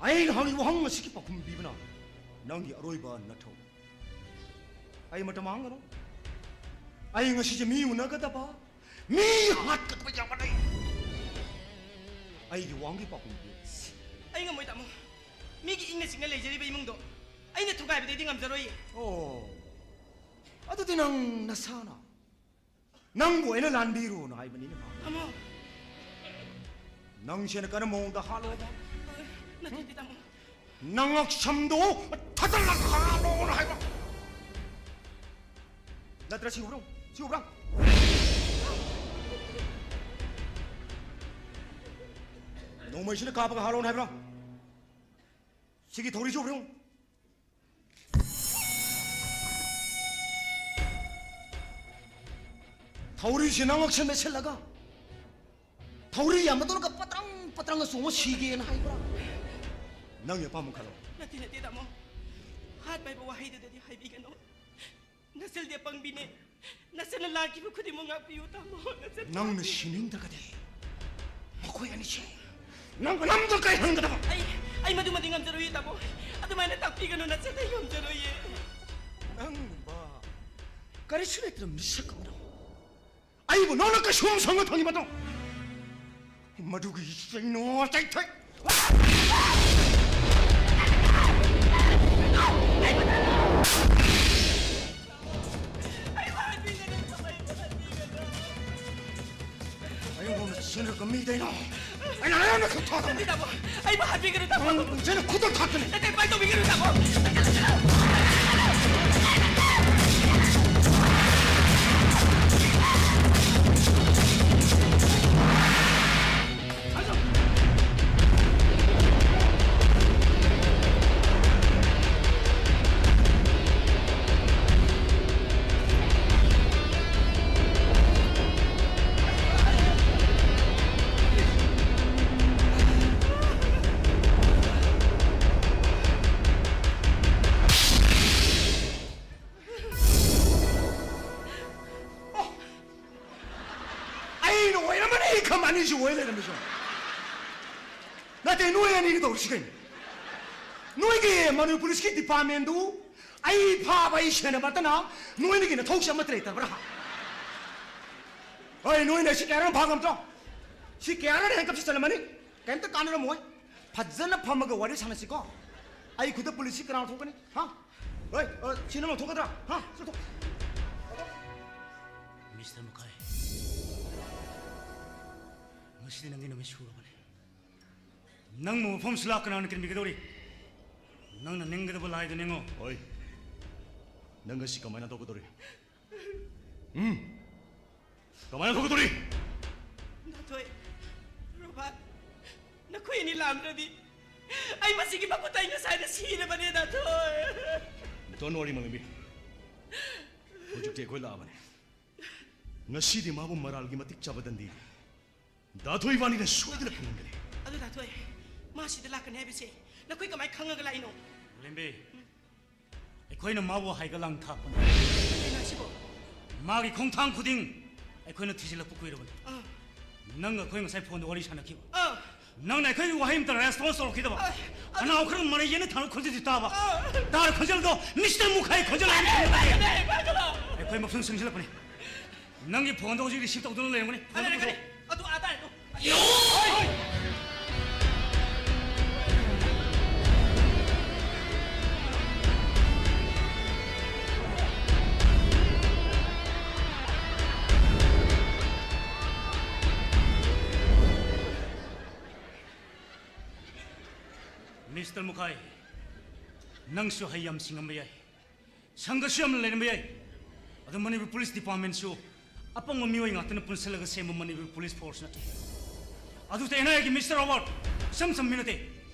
ꯑꯩꯅ ꯍꯪꯉꯤ ꯋꯥꯍꯪ ꯑꯁꯤꯒꯤ ꯄꯥꯎꯈꯨꯝ ꯄꯤꯕꯅ ꯅꯪꯒꯤ ꯑꯔꯣꯏꯕ ꯅꯊꯧ꯫ ꯑꯩ ꯃꯇꯝ ꯃꯥꯡꯒꯅꯨ꯫ ꯑꯩ ꯉꯁꯤꯁꯦ ꯃꯤ ꯎꯅꯒꯗꯕ, ꯃꯤ ꯍꯥꯠꯀꯗꯕ ꯌꯥꯝꯅ ꯂꯩ꯫ ꯑꯩꯒꯤ ꯋꯥꯍꯪꯒꯤ ꯄꯥꯎꯈꯨꯝ ꯄꯤꯌꯨ꯫ ꯑꯩ ꯉꯝꯃꯣꯏ, ꯇꯥꯃꯣ꯫ ꯃꯤꯒꯤ ꯏꯪꯅ ꯆꯤꯛꯅ ꯂꯩꯖꯔꯤꯕ ꯏꯃꯨꯡꯗꯣ ꯑꯩꯅ ꯊꯨꯒꯥꯏꯕꯗꯩꯗꯤ ꯉꯝꯖꯔꯣꯏꯌꯦ꯫ ꯑꯣ, ꯑꯗꯨꯗꯤ ꯅꯪ ꯅꯁꯥꯅ ꯅꯪꯕꯨ ꯑꯩꯅ ꯂꯥꯟꯕꯤꯔꯨꯅ ꯍꯥꯏꯕꯅꯤꯅꯦ꯫ ꯇꯥꯃꯣ꯫ ꯅꯪꯁꯦꯅ ꯀꯔꯝꯕ ꯃꯑꯣꯡꯗ ꯍꯥꯠꯂꯣꯕ? ꯅꯠꯇꯦ, ꯇꯥꯃꯣ꯫ ꯅꯉꯛꯁꯝꯗꯨ ꯊꯥꯖꯤꯜꯂꯒ ꯍꯥꯠꯂꯣꯅ ꯍꯥꯏꯕ꯫ ꯅꯠꯇ꯭ꯔ ꯁꯤ ꯎꯕ꯭ꯔꯣ? ꯁꯤ ꯎꯕ꯭ꯔꯥ? ꯅꯣꯡꯃꯩꯁꯤꯅ ꯀꯥꯞꯄꯒ ꯍꯥꯠꯂꯣꯅ ꯍꯥꯏꯕ꯭ꯔꯣ? ꯁꯤꯒꯤ ꯊꯧꯔꯤꯁꯤ ꯎꯕ꯭ꯔꯣ? ꯊꯧꯔꯤꯁꯤ ꯅꯉꯛꯁꯝꯗ ꯁꯤꯜꯂꯒ ꯊꯧꯔꯤ ꯌꯥꯝꯕꯗꯧꯅꯒ ꯄꯇ꯭ꯔꯪ ꯄꯇ꯭ꯔꯪꯒ ꯆꯣꯡꯉ ꯁꯤꯒꯦꯅ ꯍꯥꯏꯕ꯭ꯔꯥ? ꯅꯪꯒꯤ ꯑꯄꯥꯝꯕ ꯈꯜꯂꯣ꯫ ꯅꯠꯇꯦ, ꯅꯠꯇꯦ, ꯇꯥꯃꯣ꯫ ꯍꯥꯠꯄ ꯍꯥꯏꯕ ꯋꯥꯍꯩꯗꯨꯗꯗꯤ ꯍꯥꯏꯕꯤꯒꯅꯨ꯫ ꯅꯆꯜꯗꯤ ꯑꯄꯪꯕꯤꯅꯦ꯫ ꯅꯆꯜꯅ ꯂꯥꯛꯈꯤꯕ ꯈꯨꯗꯤꯡꯃꯛ ꯉꯥꯛꯄꯤꯌꯨ, ꯇꯥꯃꯣ꯫ ꯅꯆꯜ ꯅꯪꯅ ꯁꯤꯅꯤꯡꯗ꯭ꯔꯒꯗꯤ ꯃꯈꯣꯏ ꯑꯅꯤꯁꯦ ꯅꯪ ꯀꯅꯥꯝꯇ ꯀꯥꯏꯍꯟꯒꯗꯕ꯫ ꯑꯩ, ꯑꯩ ꯃꯗꯨꯃꯗꯤ ꯉꯝꯖꯔꯣꯏꯌꯦ, ꯇꯥꯃꯣ꯫ ꯑꯗꯨꯃꯥꯏꯅ ꯇꯥꯛꯄꯤꯒꯅꯨ, ꯅꯆꯜꯗꯤ ꯑꯩ ꯉꯝꯖꯔꯣꯏꯌꯦ꯫ ꯅꯪꯒꯨꯝꯕ ꯀꯔꯤꯁꯨ ꯂꯩꯇ꯭ꯔꯕ ꯃꯤꯁꯛ ꯑꯃꯅ ꯑꯩꯕꯨ ꯅꯪꯅ ꯀꯩꯁꯨꯝ ꯁꯪꯒ ꯊꯝꯈꯤꯕꯗꯣ, ꯃꯗꯨꯒꯤ ꯆꯩꯅꯣ ꯆꯩꯊꯦꯛ꯫ ꯑꯩꯉꯣꯟꯗ ꯁꯤꯟꯅꯔꯛꯄ ꯃꯤꯗꯩꯅꯣ ꯑꯩꯅ ꯅꯉꯣꯟꯗ ꯈꯨꯠ ꯊꯥꯗꯕꯅꯤ꯫ ꯇꯥꯃꯣ, ꯑꯩꯕꯨ ꯍꯥꯠꯄꯤꯒꯅꯨ, ꯇꯥꯃꯣ꯫ ꯅꯪ ꯁꯤꯅ ꯈꯨꯠꯇ ꯊꯥꯛꯀꯅꯤ꯫ ꯅꯠꯇꯦ, ꯀꯃꯥꯏ ꯇꯧꯕꯤꯒꯅꯨ, ꯇꯥꯃꯣ? ꯈꯝ ꯑꯅꯤꯁꯨ ꯑꯣꯏ ꯂꯩꯔꯝꯃꯤꯁꯨ꯫ ꯅꯠꯇꯦ, ꯅꯣꯏ ꯑꯅꯤꯒꯤ ꯇꯧꯔꯤꯁꯤ ꯀꯩꯅꯣ? ꯅꯣꯏꯒꯤ ꯃꯅꯤꯄꯨꯔ ꯄꯨꯂꯤꯁꯀꯤ ꯗꯤꯄꯥꯔꯠꯃꯦꯟꯗꯨ ꯑꯩ ꯐꯥꯕ, ꯑꯩ ꯁꯦꯟꯅꯕ ꯅꯠꯇꯅ ꯅꯣꯏꯅꯒꯤ ꯅꯊꯧꯁꯤ ꯑꯃꯠꯇ ꯂꯩꯇꯕ꯭ꯔꯥ? ꯍꯣꯏ, ꯅꯣꯏꯅ ꯁꯤ ꯀꯌꯥꯔꯛ ꯐꯥ ꯉꯝꯗ꯭ꯔꯣ? ꯁꯤ ꯀꯌꯥꯔꯛ ꯍꯦꯟꯀꯞꯁꯤ ꯆꯠꯂꯝꯃꯅꯤ? ꯀꯩꯝꯇ ꯀꯥꯟꯅꯔꯝꯃꯣꯏ꯫ ꯐꯖꯅ ꯐꯝꯃꯒ ꯋꯥꯔꯤ ꯁꯥꯟꯅꯁꯤꯀꯣ꯫ ꯑꯩ ꯈꯨꯠꯇ ꯄꯨꯂꯤꯁꯁꯤ ꯀꯅꯥ ꯂꯧꯊꯣꯛꯀꯅꯤ? ꯍꯥ? ꯍꯣꯏ, ꯑ, ꯁꯤ ꯅꯪ ꯂꯧꯊꯣꯛꯀꯗ꯭ꯔꯥ? ꯍꯥ? ꯂꯧꯊꯣꯛ-, ꯃꯤꯁꯇꯔ ꯃꯨꯈꯥꯏ, ꯉꯁꯤꯗꯤ ꯅꯪꯒꯤ ꯅꯨꯃꯤꯠ ꯁꯨꯔꯕꯅꯤ꯫ ꯅꯪꯕꯨ ꯃꯐꯝꯁꯤꯗ ꯀꯅꯥꯅ ꯀꯟꯕꯤꯒꯗꯧꯔꯤ? ꯅꯪꯅ ꯅꯤꯡꯒꯗꯕ ꯂꯥꯏꯗꯨ ꯅꯤꯡꯉꯣ꯫ ꯍꯣꯏ꯫ ꯅꯪ ꯉꯁꯤ ꯀꯃꯥꯏꯅ ꯇꯧꯒꯗꯧꯔꯤ? ꯎꯝ? ꯀꯃꯥꯏꯅ ꯇꯧꯒꯗꯧꯔꯤ? ꯗꯥꯊꯣꯏ, ꯔꯣꯕꯥꯔꯠ, ꯅꯈꯣꯏ ꯑꯅꯤ ꯂꯥꯛꯂꯝꯗ꯭ꯔꯗꯤ ꯑꯩ ꯃꯁꯤꯒꯤ ꯃꯈꯨꯠꯇ ꯑꯩ ꯉꯁꯥꯏꯅ ꯁꯤꯔꯕꯅꯦ, ꯗꯥꯊꯣꯏ꯫ Don't worry, ꯃꯂꯦꯝꯕꯤ꯫ ꯍꯧꯖꯤꯛꯇꯤ ꯑꯩꯈꯣꯏ ꯂꯥꯛꯑꯕꯅꯦ꯫ ꯉꯁꯤꯗꯤ ꯃꯥꯕꯨ ꯃꯔꯥꯜꯒꯤ ꯃꯇꯤꯛ ꯆꯥꯕ ꯗꯟꯗꯤ ꯗꯥꯊꯣꯏ ꯏꯕꯥꯅꯤꯅ ꯁꯣꯏꯗꯅ ꯐꯪꯍꯟꯒꯅꯤ꯫ ꯑꯗꯨ ꯗꯥꯊꯣꯏ, ꯃꯥ ꯁꯤꯗ ꯂꯥꯛꯀꯅꯤ ꯍꯥꯏꯕꯁꯦ ꯅꯈꯣꯏ ꯀꯃꯥꯏ ꯈꯪꯉꯒ ꯂꯥꯛꯏꯅꯣ? ꯂꯦꯝꯕꯤ, ꯑꯩꯈꯣꯏꯅ ꯃꯥꯕꯨ ꯍꯥꯏꯒ ꯂꯥꯡ ꯊꯥꯛꯄꯅꯤ꯫ ꯀꯩꯅꯣ ꯍꯥꯏꯁꯤꯕꯣ? ꯃꯥꯒꯤ ꯈꯣꯡꯊꯥꯡ ꯈꯨꯗꯤꯡ ꯑꯩꯈꯣꯏꯅ ꯊꯤꯖꯤꯜꯂꯛꯄ ꯀꯨꯏꯔꯕꯅꯤ꯫ ꯑꯥ꯫ ꯅꯪꯒ ꯑꯩꯈꯣꯏ ꯉꯁꯥꯏ ꯐꯣꯟꯗ ꯋꯥꯔꯤ ꯁꯥꯟꯅꯈꯤꯕ꯫ ꯑꯥ꯫ ꯅꯪꯅ ꯑꯩꯈꯣꯏꯒꯤ ꯋꯥꯍꯩ ꯑꯃꯇ response ꯇꯧꯔꯛꯈꯤꯗꯕ꯫ ꯑꯥ, ꯑꯗꯨ ꯈꯅꯥꯎ ꯈꯔ ꯃꯔꯩ ꯌꯦꯠꯅ ꯊꯥꯡꯅ ꯈꯣꯟꯖꯦꯜꯁꯤ ꯇꯥꯕ꯫ ꯑꯥ꯫ ꯇꯥꯔ ꯈꯣꯟꯖꯦꯜꯗꯣ ꯃꯤꯁꯇꯔ ꯃꯨꯈꯥꯏ ꯈꯣꯟꯖꯦꯜ ꯑꯃ ꯈꯪꯕꯗꯒꯤ ꯑꯩꯈꯣꯏ ꯃꯐꯝ ꯆꯪꯁꯤꯜꯂꯛꯄꯅꯤ꯫ ꯅꯪꯒꯤ ꯐꯣꯟꯗꯣ ꯍꯧꯖꯤꯛ receive ꯇꯧꯗꯨꯅ ꯂꯩꯔꯝꯒꯅꯤ꯫ ꯐꯣꯟꯗꯣ ꯑꯗꯨ ꯄꯨꯊꯣꯛ꯫ ꯑꯗꯨ ꯑꯥ ꯇꯥꯔꯦ, ꯑꯗꯨ꯫ ꯃꯤꯁꯇꯔ ꯃꯨꯈꯥꯏ, ꯅꯪꯁꯨ ꯍꯩ ꯌꯥꯝ ꯁꯤꯡꯉꯝꯕ ꯌꯥꯏ꯫ ꯁꯪꯒꯁꯨ ꯌꯥꯝꯅ ꯂꯩꯔꯝꯕ ꯌꯥꯏ꯫ ꯑꯗꯣ ꯃꯅꯤꯄꯨꯔ ꯄꯨꯂꯤꯁ ꯗꯤꯄꯥꯔꯠꯃꯦꯟꯁꯨ ꯑꯄꯪꯕ ꯃꯤꯑꯣꯏ ꯉꯥꯛꯇꯅ ꯄꯨꯟꯁꯤꯜꯂꯒ ꯁꯦꯝꯕ ꯃꯅꯤꯄꯨꯔ ꯄꯨꯂꯤꯁ ꯐꯣꯔꯁ ꯅꯠꯇꯦ꯫ ꯑꯗꯨꯗ ꯑꯦꯟ ꯑꯥꯏ ꯑꯦꯒꯤ ꯃꯤꯁꯇꯔ ꯔꯣꯕꯥꯔꯠ ꯏꯆꯝ ꯆꯝꯕ ꯃꯤ ꯅꯠꯇꯦ꯫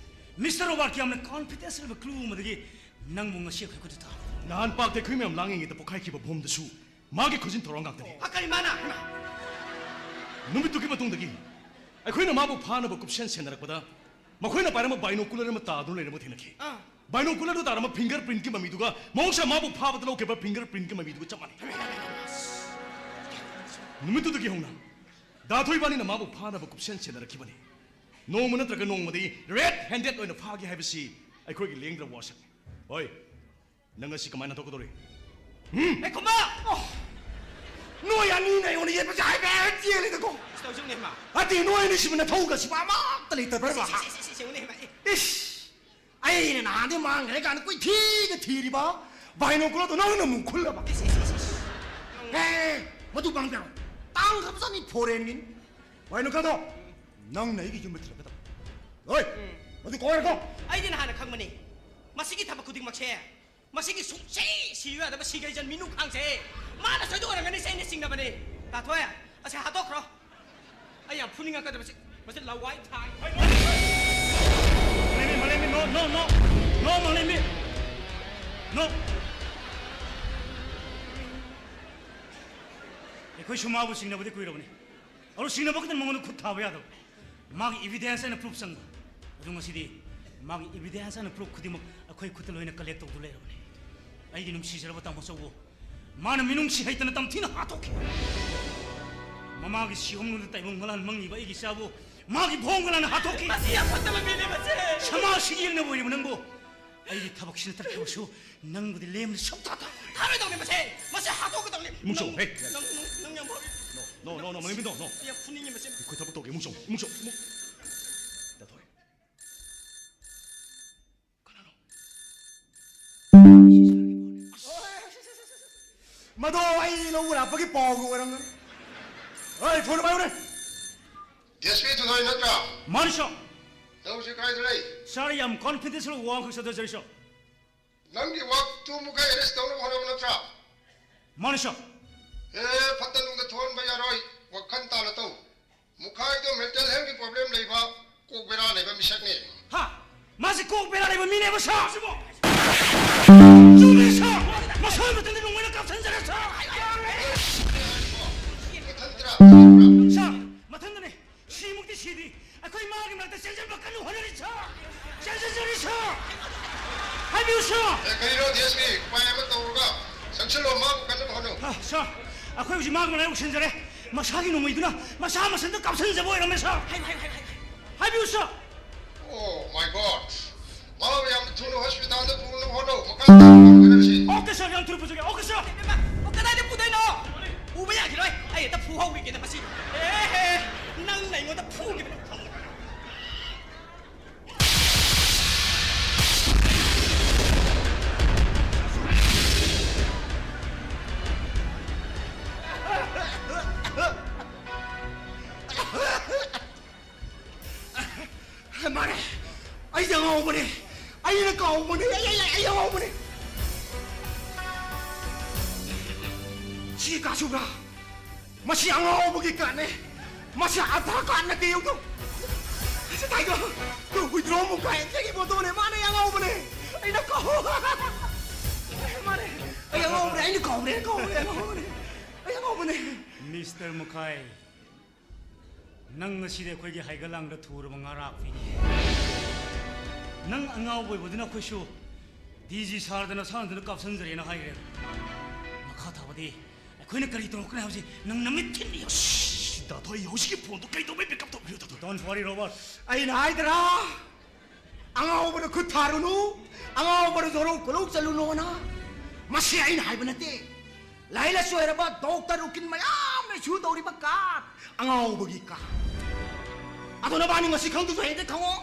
ꯃꯤꯁꯇꯔ ꯔꯣꯕꯥꯔꯠꯀꯤ ꯌꯥꯝꯅ confidential ꯑꯣꯏꯕ clue ꯑꯃꯗꯒꯤ ꯅꯪꯕꯨ ꯉꯁꯤ ꯑꯩꯈꯣꯏ ꯈꯨꯠꯇ ꯇꯥꯔꯦ꯫ ꯅꯍꯥꯟ ꯄꯥꯛꯇ ꯑꯩꯈꯣꯏ ꯃꯌꯥꯝ ꯂꯥꯡꯉꯤꯉꯩꯗ ꯄꯣꯈꯥꯏꯈꯤꯕ ꯕꯣꯝꯗꯨꯁꯨ ꯃꯥꯒꯤ ꯈꯨꯖꯤꯟ ꯊꯧꯔꯥꯡ ꯉꯥꯛꯇꯅꯤ꯫ ꯑ, ꯀꯔꯤ ꯃꯥꯅ? ꯅꯨꯃꯤꯠꯇꯨꯒꯤ ꯃꯇꯨꯡꯗꯒꯤ ꯑꯩꯈꯣꯏꯅ ꯃꯥꯕꯨ ꯐꯥꯅꯕ ꯀꯨꯞꯁꯦꯟ ꯁꯦꯟꯅꯔꯛꯄꯗ ꯃꯈꯣꯏꯅ ꯄꯥꯏꯔꯝꯕ binocular ꯑꯃ ꯇꯥꯗꯨꯅ ꯂꯩꯔꯝꯕ ꯊꯦꯡꯅꯈꯤ꯫ ꯑꯥ꯫ Binocular ꯗꯨ ꯇꯥꯔꯝꯕ finger print ꯀꯤ ꯃꯃꯤꯗꯨꯒ ꯃꯍꯧꯁꯥ ꯃꯥꯕꯨ ꯐꯥꯕꯗ ꯂꯧꯈꯤꯕ finger print ꯀꯤ ꯃꯃꯤꯗꯨꯒ ꯆꯞ ꯃꯥꯟꯅꯩ꯫ ꯅꯨꯃꯤꯠꯇꯨꯗꯒꯤ ꯍꯧꯅ ꯗꯥ ꯊꯣꯏꯕꯥꯅꯤꯅ ꯃꯥꯕꯨ ꯐꯥꯅꯕ ꯀꯨꯞꯁꯦꯟ ꯁꯦꯟꯅꯔꯛꯈꯤꯕꯅꯤ꯫ ꯅꯣꯡꯃ ꯅꯠꯇ꯭ꯔꯒ ꯅꯣꯡꯃꯗꯤ red handed ꯑꯣꯏꯅ ꯐꯥꯒꯦ ꯍꯥꯏꯕꯁꯤ ꯑꯩꯈꯣꯏꯒꯤ ꯂꯦꯡꯗ꯭ꯔꯕ ꯋꯥꯁꯛꯅꯤ꯫ ꯍꯣꯏ, ꯅꯪ ꯑꯁꯤ ꯀꯃꯥꯏꯅ ꯊꯣꯛꯀꯗꯧꯔꯤ? ꯎꯝ? ꯑꯦ, ꯈꯨꯃꯥ! ꯑꯣ, ꯅꯣꯏ ꯑꯅꯤꯅ ꯑꯩꯉꯣꯟꯗ ꯌꯦꯠꯄꯁꯦ ꯍꯥꯏꯐꯦꯠ ꯆꯦꯜꯂꯤꯗꯀꯣ꯫ ꯑꯁ, ꯇꯧꯖꯧꯅꯦ, ꯃꯥ꯫ ꯑꯗꯤ ꯅꯣꯏ ꯑꯅꯤꯁꯤꯕꯨ ꯅꯊꯧꯒꯁꯤꯕꯨ ꯑꯃꯠꯇ ꯂꯩꯇꯕ꯭ꯔꯕ? ꯁꯤ, ꯁꯤ, ꯁꯤ, ꯁꯤ, ꯁꯤ, ꯌꯦꯡꯉꯨꯅꯦ, ꯃꯥ꯫ ꯑꯦ꯫ ꯏꯁ! ꯑꯩꯅ ꯅꯍꯥꯟꯗꯤ ꯃꯥꯡꯈ꯭ꯔꯦ ꯀꯥꯏꯅ ꯀꯣꯏꯊꯤꯒ ꯊꯤꯔꯤꯕ binocular ꯗꯣ ꯅꯪꯅ ꯑꯃꯨꯛ ꯈꯨꯜꯂꯕ? ꯏꯁ, ꯏꯁ, ꯏꯁ, ꯏꯁ꯫ ꯑꯦ, ꯃꯗꯨ ꯄꯥꯡꯕꯤꯔꯣ꯫ ꯇꯥꯡꯈ꯭ꯔꯕꯖꯥꯠꯅꯤ foreign ꯒꯤ꯫ Binocular ꯗꯣ ꯅꯪꯅ ꯑꯩꯒꯤ ꯌꯨꯝꯗ ꯊꯤꯜꯂꯛꯀꯗꯕ꯫ ꯍꯣꯏ, ꯎꯝ꯫ ꯃꯗꯨ ꯀꯣꯏꯔꯀꯣ꯫ ꯑꯩꯗꯤ ꯅꯍꯥꯟꯅ ꯈꯪꯕꯅꯤ꯫ ꯃꯁꯤꯒꯤ ꯊꯕꯛ ꯈꯨꯗꯤꯡꯃꯛꯁꯦ ꯃꯁꯤꯒꯤ ꯁꯨꯡꯁꯤ ꯁꯤꯌꯨ ꯌꯥꯗꯕ ꯁꯤꯒꯩꯖꯟ ꯃꯤꯅꯨ ꯈꯥꯡꯁꯦ ꯃꯥꯅ ꯁꯣꯏꯗꯣꯛ ꯑꯣꯏꯔꯝꯒꯅꯤ, ꯁꯤ ꯑꯩꯅ ꯆꯤꯡꯅꯕꯅꯤ꯫ ꯇꯥꯊꯣꯏ, ꯑꯁꯤ ꯍꯥꯠꯇꯣꯛꯈ꯭ꯔꯣ꯫ ꯑꯩ ꯌꯥꯝ ꯐꯨꯅꯤꯡꯉꯛꯀꯗꯕꯁꯤ꯫ ꯃꯁꯤ ꯂꯋꯥꯏ ꯊꯥꯏ꯫ ꯃꯥꯂꯦꯝꯕꯤ, ꯃꯥꯂꯦꯝꯕꯤ, no, no, no. No, ꯃꯥꯂꯦꯝꯕꯤ꯫ No. ꯑꯩꯈꯣꯏꯁꯨ ꯃꯥꯕꯨ ꯆꯤꯡꯅꯕꯗꯤ ꯀꯨꯏꯔꯕꯅꯤ꯫ ꯑꯗꯨ ꯆꯤꯡꯅꯕ ꯈꯛꯇꯅ ꯃꯉꯣꯟꯗ ꯈꯨꯠ ꯊꯥꯕ ꯌꯥꯗꯕ꯫ ꯃꯥꯒꯤ evidence ꯑꯩꯅ proof ꯆꯪꯕ꯫ ꯑꯗꯨ ꯉꯁꯤꯗꯤ ꯃꯥꯒꯤ evidence ꯑꯩꯅ proof ꯈꯨꯗꯤꯡꯃꯛ ꯑꯩꯈꯣꯏ ꯈꯨꯠꯇ ꯂꯣꯏꯅ collect ꯇꯧꯗꯨꯅ ꯂꯩꯔꯕꯅꯤ꯫ ꯑꯩꯒꯤ ꯅꯨꯡꯁꯤꯖꯔꯕ ꯇꯥꯃꯣ ꯑꯆꯧꯕ, ꯃꯥꯅ ꯃꯤꯅꯨꯡꯁꯤ ꯍꯩꯇꯅ ꯇꯝꯊꯤꯅ ꯍꯥꯠꯇꯣꯛꯈꯤ꯫ ꯃꯃꯥꯒꯤ ꯁꯤꯍꯣꯝꯂꯨꯗ ꯇꯥꯏꯕꯪ ꯃꯂꯥꯟ ꯃꯪꯉꯤꯕ ꯑꯩꯒꯤ ꯏꯆꯥꯕꯨ ꯃꯥꯒꯤ ꯚꯣꯡ ꯃꯂꯥꯟꯅ ꯍꯥꯠꯇꯣꯛꯈꯤ꯫ ꯃꯁꯤ ꯌꯥꯝ ꯐꯠꯇꯕ ꯃꯤꯅꯦ, ꯃꯁꯤ꯫ ꯁꯃꯥꯖꯁꯤꯒꯤ ꯌꯦꯛꯅꯕ ꯑꯣꯏꯔꯤꯕ ꯅꯪꯕꯨ ꯑꯩꯒꯤ ꯊꯕꯛꯁꯤꯅ ꯇꯠꯈ꯭ꯔꯕꯁꯨ ꯅꯪꯕꯨꯗꯤ ꯂꯦꯝꯅ ꯁꯨꯡꯊꯥ ꯊꯥꯔꯣꯏ꯫ ꯊꯥꯔꯣꯏꯗꯧꯅꯤ ꯃꯁꯦ꯫ ꯃꯁꯦ ꯍꯥꯠꯇꯣꯛꯀꯗꯧꯅꯤ꯫ ꯏꯃꯨꯡ ꯆꯪꯉꯨ, ꯅꯪ, ꯍꯦ꯫ ꯅꯪ, ꯅꯪ, ꯅꯪ ꯌꯥꯝ ꯐꯔꯦ꯫ No, no, no, no, ꯃꯅꯤꯡ ꯄꯤꯗꯧ, no꯫ ꯑꯩ ꯌꯥꯝ ꯐꯨꯅꯤꯡꯉꯤ ꯃꯁꯦ꯫ ꯑꯩꯈꯣꯏ ꯊꯕꯛ ꯇꯧꯒꯦ, ꯏꯃꯨꯡ ꯆꯪꯉꯨ, ꯏꯃꯨꯡ ꯆꯪꯉꯨ, ꯏꯃꯨꯡ꯫ ꯗꯥ ꯊꯣꯏ꯫ ꯀꯅꯥꯅꯣ? ꯃꯗꯣ ꯑꯩ ꯂꯧꯕ ꯂꯥꯛꯄꯒꯤ ꯄꯥꯎꯒ ꯑꯣꯏꯔꯝꯒꯅꯤ꯫ ꯍꯣꯏ, phone ꯄꯥꯏꯌꯨꯅꯦ꯫ DSP ꯊꯣꯏ ꯅꯠꯇ꯭ꯔꯥ? ꯃꯥꯅꯤ, sir꯫ ꯅꯪ ꯍꯧꯖꯤꯛ ꯀꯥꯏꯗ ꯂꯩ? Sir, ꯌꯥꯝ confidential ꯋꯥ ꯑꯃꯈꯛ ꯆꯠꯊꯖꯔꯤ, sir꯫ ꯅꯪꯒꯤ ꯋꯥꯛꯇꯨ ꯃꯈꯩ arrest ꯇꯧꯅꯕ ꯍꯣꯠꯅꯕ ꯅꯠꯇ꯭ꯔꯥ? ꯃꯥꯅꯤ, sir꯫ ꯑꯦ, ꯐꯠꯇ ꯅꯨꯡꯗ ꯊꯣꯛꯍꯟꯕ ꯌꯥꯔꯣꯏ꯫ ꯋꯥꯈꯜ ꯇꯥꯅ ꯇꯧ꯫ ꯃꯨꯈꯥꯏꯗꯣ mental health ꯀꯤ problem ꯂꯩꯕ, ꯀꯣꯛ ꯕꯦꯔꯥ ꯂꯩꯕ ꯃꯤꯁꯛꯅꯤ꯫ ꯍꯥ? ꯃꯥꯁꯤ ꯀꯣꯛ ꯕꯦꯔꯥ ꯂꯩꯕ ꯃꯤꯅꯦꯕ, sir? ꯆꯨꯝꯃꯤ, sir꯫ ꯃꯁꯣꯏ ꯃꯊꯟꯇ ꯅꯣꯡꯃꯩꯅ ꯀꯥꯞꯁꯤꯟꯖꯔꯦ, sir꯫ ꯃꯊꯟꯇꯔꯥ? Sir, ꯃꯊꯟꯇꯅꯦ꯫ ꯁꯤꯃꯨꯛꯇꯤ ꯁꯤꯗꯤ꯫ ꯑꯩꯈꯣꯏ ꯃꯥꯒꯤ ꯃꯔꯛꯇ ꯆꯦꯟꯁꯤꯟꯕ ꯀꯟꯅ ꯍꯣꯠꯅꯔꯤ, sir꯫ ꯆꯦꯟꯁꯤꯟꯖꯔꯤ, sir꯫ ꯍꯥꯏꯕꯤꯌꯨ, sir꯫ ꯑꯦ, ꯀꯔꯤꯅꯣ, DSP? ꯎꯄꯥꯏ ꯑꯃ ꯇꯧꯔꯒ ꯆꯪꯁꯤꯜꯂꯣ, ꯃꯥꯕꯨ ꯀꯟꯅꯕ ꯍꯣꯠꯅꯧ꯫ ꯑ, sir, ꯑꯩꯈꯣꯏ ꯍꯧꯖꯤꯛ ꯃꯥꯒꯤ ꯃꯅꯥꯛ ꯌꯧꯁꯤꯟꯖꯔꯦ꯫ ꯃꯁꯥꯒꯤ ꯅꯣꯡꯃꯩꯗꯨꯅ ꯃꯁꯥ ꯃꯊꯟꯇ ꯀꯥꯞꯁꯤꯟꯖꯕ ꯑꯣꯏꯔꯝꯃꯦ, ꯁꯥꯔ꯫ ꯍꯥꯏꯌꯨ, ꯍꯥꯏꯌꯨ, ꯍꯥꯏꯌꯨ, ꯍꯥꯏꯌꯨ꯫ ꯍꯥꯏꯕꯤꯌꯨ, ꯁꯥꯔ꯫ Oh my God! ꯃꯥꯕꯨ ꯌꯥꯝ ꯊꯨꯅ ꯍꯣꯁꯄꯤꯇꯥꯜꯗ ꯄꯨꯅꯕ ꯍꯣꯠꯅꯧ꯫ ꯃꯈꯥ ꯇꯥꯅ ꯄꯥꯎ ꯐꯥꯎꯅꯔꯁꯤ꯫ ꯑꯣꯀꯦ, ꯁꯥꯔ, ꯌꯥꯝ ꯊꯨꯅ ꯄꯨꯖꯒꯦ꯫ ꯑꯣꯀꯦ, ꯁꯥꯔ꯫ ꯏꯕꯦꯝꯃ, ꯀꯗꯥꯏꯗ ꯄꯨꯗꯣꯏꯅꯣ? ꯄꯨꯕ ꯌꯥꯈꯤꯔꯣꯏ꯫ ꯑꯩ ꯍꯦꯛꯇ ꯐꯨꯍꯧꯈꯤꯒꯦ ꯃꯁꯤ꯫ ꯑꯦ, ꯅꯪꯅ ꯑꯩꯉꯣꯟꯗ ꯐꯨꯈꯤꯕꯅꯤ꯫ ꯃꯥꯅꯦ, ꯑꯩꯁꯦ ꯑꯉꯥꯎꯕꯅꯦ, ꯑꯩꯅ ꯀꯥꯎꯕꯅꯦ, ꯑꯩ, ꯑꯩ, ꯑꯩ, ꯑꯩ ꯑꯉꯥꯎꯕꯅꯦ꯫ ꯁꯤ ꯀꯥꯁꯨꯕ꯭ꯔꯥ? ꯃꯁꯤ ꯑꯉꯥꯎꯕꯒꯤ ꯀꯥꯔꯠꯅꯦ꯫ ꯃꯁꯤ ꯑꯙꯥꯔ ꯀꯥꯔꯠ ꯅꯠꯇꯦ, ꯌꯦꯡꯉꯨ꯫ ꯑꯁꯤ ꯇꯥꯏꯒꯣ, ꯇꯨ ꯋꯤꯗ꯭ꯔꯣ ꯑꯃꯨꯛ ꯀꯥꯏ꯫ ꯁꯤꯒꯤ ꯐꯣꯇꯣꯅꯦ, ꯃꯥꯅꯦ ꯑꯉꯥꯎꯕꯅꯦ꯫ ꯑꯩꯅ ꯀꯥꯎ-, ꯃꯥꯅꯦ, ꯑꯩ ꯑꯉꯥꯎꯕꯅꯦ, ꯑꯩꯅ ꯀꯥꯎꯕꯅꯦ, ꯑꯩ ꯀꯥꯎꯕꯅꯦ, ꯑꯩ ꯑꯉꯥꯎꯕꯅꯦ, ꯑꯩ ꯑꯉꯥꯎꯕꯅꯦ꯫ ꯃꯤꯁꯇꯔ ꯃꯨꯈꯥꯏ, ꯅꯪ ꯉꯁꯤꯗꯤ ꯑꯩꯈꯣꯏꯒꯤ ꯍꯩꯒ ꯂꯥꯡꯗ ꯊꯨꯔꯕ ꯉꯥ ꯔꯥꯛꯄꯤꯅꯤ꯫ ꯅꯪ ꯑꯉꯥꯎꯕ ꯑꯣꯏꯕꯗꯨꯅ ꯑꯩꯈꯣꯏꯁꯨ ꯗꯤ ꯖꯤ ꯁꯥꯔꯗ ꯅꯁꯥ ꯅꯊꯟꯗ ꯀꯥꯞꯁꯤꯟꯖꯔꯦꯅ ꯍꯥꯏꯈ꯭ꯔꯦ꯫ ꯃꯈꯥ ꯊꯥꯕꯗꯤ ꯑꯩꯈꯣꯏꯅ ꯀꯔꯤ ꯇꯧꯔꯛꯀꯅꯤ ꯍꯥꯏꯕꯁꯤ ꯅꯪ ꯅꯃꯤꯠ ꯊꯤꯟꯅ ꯌꯦꯡꯉꯨ꯫ ꯁꯤ, ꯗꯥ ꯊꯣꯏ, ꯍꯧꯖꯤꯛꯀꯤ ꯐꯣꯟꯗꯣ ꯀꯩꯗꯧꯕꯩ ꯄꯤꯛ ꯑꯞ ꯇꯧꯕꯤꯔꯣ, ꯗꯥ ꯊꯣꯏ? Don't worry, Robert. ꯑꯩꯅ ꯍꯥꯏꯗ꯭ꯔꯥ? ꯑꯉꯥꯎꯕꯗ ꯈꯨꯠ ꯊꯥꯔꯨꯅꯨ, ꯑꯉꯥꯎꯕꯗ ꯖꯣꯔꯣ ꯀꯣꯂꯧ ꯆꯠꯂꯨꯅꯣꯅ꯫ ꯃꯁꯤ ꯑꯩꯅ ꯍꯥꯏꯕ ꯅꯠꯇꯦ꯫ ꯂꯥꯏꯔꯤꯛ ꯂꯥꯏꯁꯨ ꯍꯩꯔꯕ ꯗꯣꯛꯇꯔ ꯎꯀꯤꯜ ꯃꯌꯥꯝꯅ ꯏꯁꯨ ꯇꯧꯔꯤꯕ ꯀꯥꯔꯠ, ꯑꯉꯥꯎꯕꯒꯤ ꯀꯥꯔꯠ꯫ ꯑꯗꯣ ꯅꯕꯥꯅꯤ ꯉꯁꯤ ꯈꯪꯗ꯭ꯔꯁꯨ ꯍꯌꯦꯡꯗꯩ ꯈꯪꯉꯣ꯫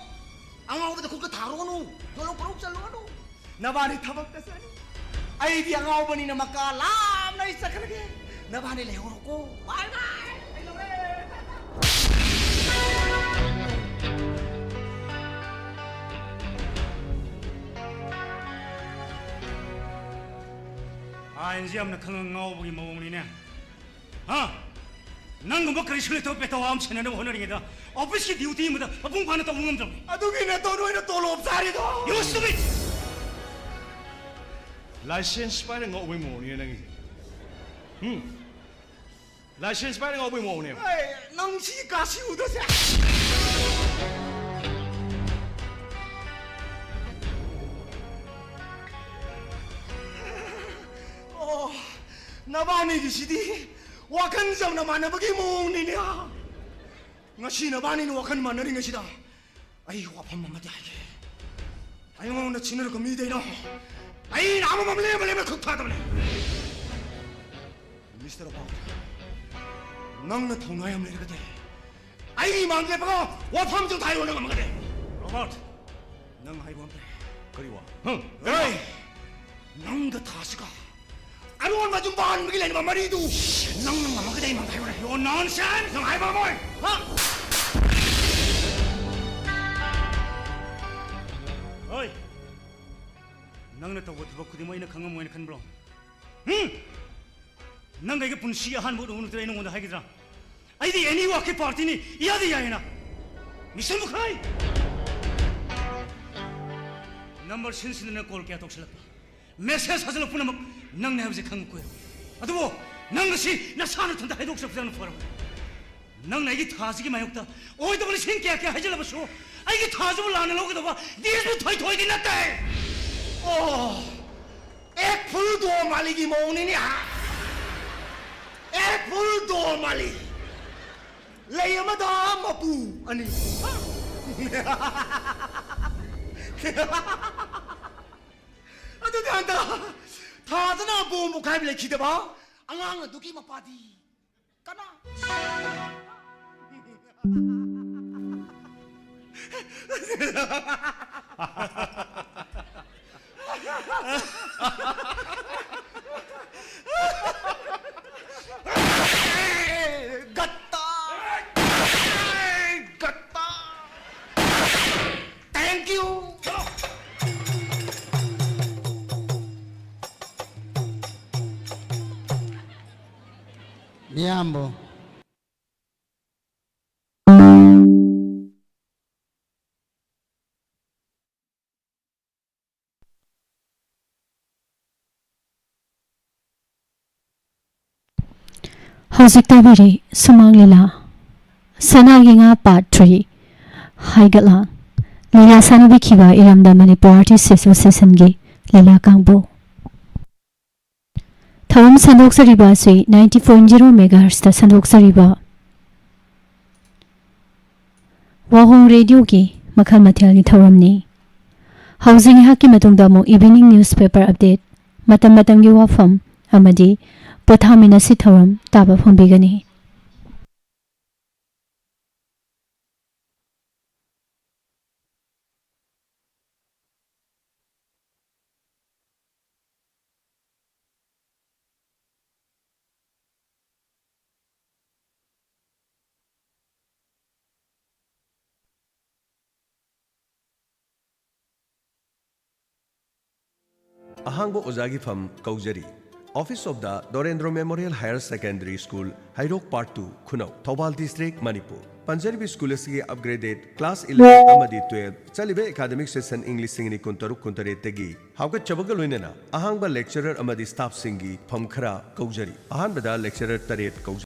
ꯑꯉꯥꯎꯕꯗ ꯈꯨꯠꯀ ꯊꯥꯔꯨꯅꯨ, ꯖꯣꯔꯣ ꯀꯣꯂꯧ ꯆꯠꯂꯨꯅꯨ꯫ ꯅꯕꯥꯅꯤ ꯊꯕꯛꯇ ꯆꯠꯅꯤ, ꯑꯩꯗꯤ ꯑꯉꯥꯎꯕꯅꯤꯅ ꯃꯀꯥ ꯂꯥꯝꯅ ꯑꯩ ꯆꯠꯈ꯭ꯔꯒꯦ꯫ ꯅꯕꯥꯅꯤ ꯂꯩꯍꯧꯔꯣꯀꯣ꯫ ꯕꯥꯏ ꯕꯥꯏ꯫ ꯑꯩ ꯂꯧꯔꯦ꯫ ꯑꯥꯏꯟꯁꯦ ꯌꯥꯝꯅ ꯈꯪꯉ ꯉꯥꯎꯕꯒꯤ ꯃꯑꯣꯡꯅꯤꯅꯦ꯫ ꯍꯥ? ꯅꯪꯒꯨꯝꯕ ꯀꯔꯤꯁꯨ ꯂꯩꯇꯕ ꯄꯦꯇꯋꯥ ꯑꯃ ꯁꯦꯟꯅꯅꯕ ꯍꯣꯠꯅꯔꯤꯉꯩꯗ ꯑꯣꯐꯤꯁꯀꯤ ꯗ꯭ꯌꯨꯇꯤ ꯑꯃꯗ ꯃꯄꯨꯡ ꯐꯥꯅ ꯇꯧꯕ ꯉꯝꯗ꯭ꯔꯕꯅꯤ꯫ ꯑꯗꯨꯒꯤ ꯅꯠꯇ꯭ꯔꯣ ꯅꯣꯏꯅ ꯇꯣꯂꯣꯞ ꯆꯥꯔꯤꯗꯣ? You stupid! ꯂꯥꯏꯁꯦꯟꯁ ꯄꯥꯏꯔ ꯉꯥꯎꯕꯩ ꯃꯑꯣꯡꯅꯤꯅꯦ ꯅꯪꯒꯤꯁꯦ꯫ ꯎꯝ? ꯂꯥꯏꯁꯦꯟꯁ ꯄꯥꯏꯔ ꯉꯥꯎꯕꯩ ꯃꯑꯣꯡꯅꯦꯕ꯫ ꯑꯦ, ꯅꯪ ꯁꯤ ꯀꯥꯁꯤ ꯎꯗꯣꯏꯁꯦ꯫ ꯑꯣ, ꯅꯕꯥꯅꯤꯒꯤꯁꯤꯗꯤ ꯋꯥꯈꯜ ꯆꯝꯅ ꯃꯥꯟꯅꯕꯒꯤ ꯃꯑꯣꯡꯅꯤꯅꯦ꯫ ꯉꯁꯤ ꯅꯕꯥꯅꯤꯅ ꯋꯥꯈꯜ ꯃꯥꯟꯅꯔꯤꯉꯩꯁꯤꯗ ꯑꯩ ꯋꯥꯐꯝ ꯑꯃꯗꯤ ꯍꯥꯏꯒꯦ꯫ ꯑꯩꯉꯣꯟꯗ ꯁꯤꯟꯅꯔꯛꯄ ꯃꯤꯗꯩꯅꯣ ꯑꯩꯅ ꯑꯃꯃꯝ ꯂꯦꯝꯕ ꯂꯦꯝꯕ ꯈꯨꯠ ꯊꯥꯗꯕꯅꯦ꯫ ꯃꯤꯁꯇꯔ ꯔꯣꯕꯥꯔꯠ, ꯅꯪꯅ ꯊꯧꯅꯥ ꯌꯥꯝ ꯂꯩꯔꯒꯗꯤ ꯑꯩꯒꯤ ꯏꯃꯥꯡꯗ ꯂꯦꯞꯄꯒ ꯋꯥꯐꯝꯁꯨ ꯍꯥꯏꯔꯣ ꯅꯪ ꯉꯝꯃꯒꯗꯤ꯫ ꯔꯣꯕꯥꯔꯠ, ꯅꯪ ꯍꯥꯏꯕ ꯉꯝꯗ꯭ꯔꯦ꯫ ꯀꯔꯤ ꯋꯥ? ꯍꯪ? ꯀꯔꯤ? ꯅꯪꯒ ꯊꯥꯁꯤꯒ ꯑꯔꯣꯟꯕ ꯌꯨꯝ ꯄꯥꯟꯕꯒꯤ ꯂꯩꯅꯕ ꯃꯔꯤꯗꯨ ꯅꯪꯅ ꯉꯝꯃꯒꯗꯤ ꯑꯩ ꯃꯥꯡ ꯍꯥꯏꯔꯣꯅꯦ꯫ Your nonsense! ꯅꯪ ꯍꯥꯏꯕ ꯉꯝꯃꯣꯏ! ꯍꯥ? ꯍꯣꯏ! ꯅꯪꯅ ꯇꯧꯕ ꯊꯕꯛ ꯈꯨꯗꯤꯡꯃꯛ ꯑꯩꯅ ꯈꯪꯉꯝꯃꯣꯏꯅ ꯈꯟꯕ꯭ꯔꯣ? ꯍꯨꯝ? ꯅꯪꯒ ꯑꯩꯒ ꯄꯨꯟꯁꯤ ꯑꯍꯥꯟꯕ ꯎꯅꯕ ꯅꯨꯃꯤꯠꯇꯨꯗ ꯑꯩ ꯅꯉꯣꯟꯗ ꯍꯥꯏꯒꯗ꯭ꯔꯥ? ꯑꯩꯗꯤ ꯑꯦꯅꯤ ꯋꯥꯛꯀꯤ ꯄꯥꯔꯇꯤꯅꯤ, ꯏꯌꯥꯗ ꯌꯥꯏꯌꯦꯅ꯫ ꯃꯤꯁꯇꯔ ꯃꯨꯈꯥꯏ! ꯅꯝꯕꯔ ꯁꯤꯟ ꯁꯤꯟꯗꯅ ꯀꯣꯜ ꯀꯌꯥ ꯇꯧꯁꯤꯜꯂꯛꯄ, ꯃꯦꯁꯦꯖ ꯊꯥꯖꯤꯜꯂꯛꯄ ꯄꯨꯝꯅꯃꯛ ꯅꯪꯅꯦ ꯍꯥꯏꯕꯁꯦ ꯈꯪꯕ ꯀꯨꯏꯔꯦ꯫ ꯑꯗꯨꯕꯨ ꯅꯪ ꯉꯁꯤ ꯅꯁꯥ ꯅꯊꯟꯇ ꯍꯥꯏꯗꯣꯛꯆꯔꯛꯄꯗꯨꯅ ꯐꯔꯕꯅꯤ꯫ ꯅꯪꯅ ꯑꯩꯒꯤ ꯊꯥꯁꯤꯒꯤ ꯃꯥꯌꯣꯛꯇ ꯑꯣꯏꯗꯕ ꯂꯤꯁꯤꯡ ꯀꯌꯥ ꯀꯌꯥ ꯍꯩꯖꯤꯜꯂꯕꯁꯨ ꯑꯩꯒꯤ ꯊꯥꯁꯤꯕꯨ ꯂꯥꯟꯅ ꯂꯧꯒꯗꯕ ꯗꯤꯁꯄꯨ ꯊꯣꯏꯊꯣꯏꯗꯤ ꯅꯠꯇꯦ꯫ ꯑꯣ, ꯑꯦꯛ ꯐꯨꯜ ꯗꯣ ꯃꯥꯂꯤꯒꯤ ꯃꯑꯣꯡꯅꯤꯅꯦ ꯍꯥ? ꯑꯦꯛ ꯐꯨꯜ ꯗꯣ ꯃꯥꯂꯤ꯫ ꯂꯩ ꯑꯃꯗ ꯃꯄꯨ ꯑꯅꯤ꯫ ꯑꯗꯨꯗꯤ ꯍꯟꯗꯛ ꯊꯥꯗꯅ ꯕꯣꯝ ꯄꯣꯈꯥꯏꯕ ꯂꯩꯈꯤꯗꯕ ꯑꯉꯥꯡ ꯑꯗꯨꯒꯤ ꯃꯄꯥꯗꯤ ꯀꯅꯥ? ꯒꯠꯇꯥ! ꯒꯠꯇꯥ! Thank you! ꯃꯤꯌꯥꯝꯕꯨ꯫ ꯍꯧꯖꯤꯛ ꯇꯥꯕꯤꯔꯤ ꯁꯨꯃꯥꯡ ꯂꯤꯂꯥ, ꯁꯅꯥꯒꯤ ꯉꯥ part three, ꯍꯥꯏꯒꯠꯂꯥꯡ꯫ ꯂꯤꯂꯥ ꯁꯥꯟꯅꯕꯤꯈꯤꯕ ꯏꯔꯝꯗꯝ ꯃꯅꯤꯄꯨꯔ Artist Associationꯒꯤ ꯂꯤꯂꯥ ꯀꯥꯡꯕꯨ꯫ ꯊꯧꯔꯝ ꯁꯟꯗꯣꯛꯆꯔꯤꯕ ꯑꯁꯤ ninety point zero megahertzꯇ ꯁꯟꯗꯣꯛꯆꯔꯤꯕ ꯋꯥꯍꯣꯡ ꯔꯦꯗꯤꯑꯣꯒꯤ ꯃꯈꯜ ꯃꯊꯦꯜꯒꯤ ꯊꯧꯔꯝꯅꯤ꯫ ꯍꯧꯖꯤꯛ ꯉꯥꯏꯍꯥꯛꯀꯤ ꯃꯇꯨꯡꯗ ꯑꯃꯨꯛ evening newspaper update, ꯃꯇꯝ ꯃꯇꯝꯒꯤ ꯋꯥꯐꯝ ꯑꯃꯗꯤ ꯄꯣꯊꯥꯃꯤꯟꯅꯁꯤ ꯊꯧꯔꯝ ꯇꯥꯕ ꯐꯪꯕꯤꯒꯅꯤ꯫ ꯑꯍꯥꯡꯕ ꯑꯣꯖꯥꯒꯤ ꯐꯝ ꯀꯧꯖꯔꯤ꯫ Office of the Dorendra Memorial Higher Secondary School, Heirok Part two, Khunou, Thoubal District, Manipur. ꯄꯟꯖꯔꯤꯕ ꯁ꯭ꯀꯨꯜ ꯑꯁꯤꯒꯤ upgraded class eleven ꯑꯃꯗꯤ twelve ꯆꯠꯂꯤꯕ academic session ꯏꯪ ꯂꯤꯁꯤꯡ ꯑꯅꯤ ꯀꯨꯟꯇꯔꯨꯛ ꯀꯨꯟꯇꯔꯦꯠꯇꯒꯤ ꯍꯧꯒꯠꯆꯕꯒ ꯂꯣꯏꯅꯅ ꯑꯍꯥꯡꯕ lecturer ꯑꯃꯗꯤ staffꯁꯤꯡꯒꯤ ꯐꯝ ꯈꯔ ꯀꯧꯖꯔꯤ꯫ ꯑꯍꯥꯟꯕꯗ lecturer ꯇꯔꯦꯠ ꯀꯧꯖꯔꯤ꯫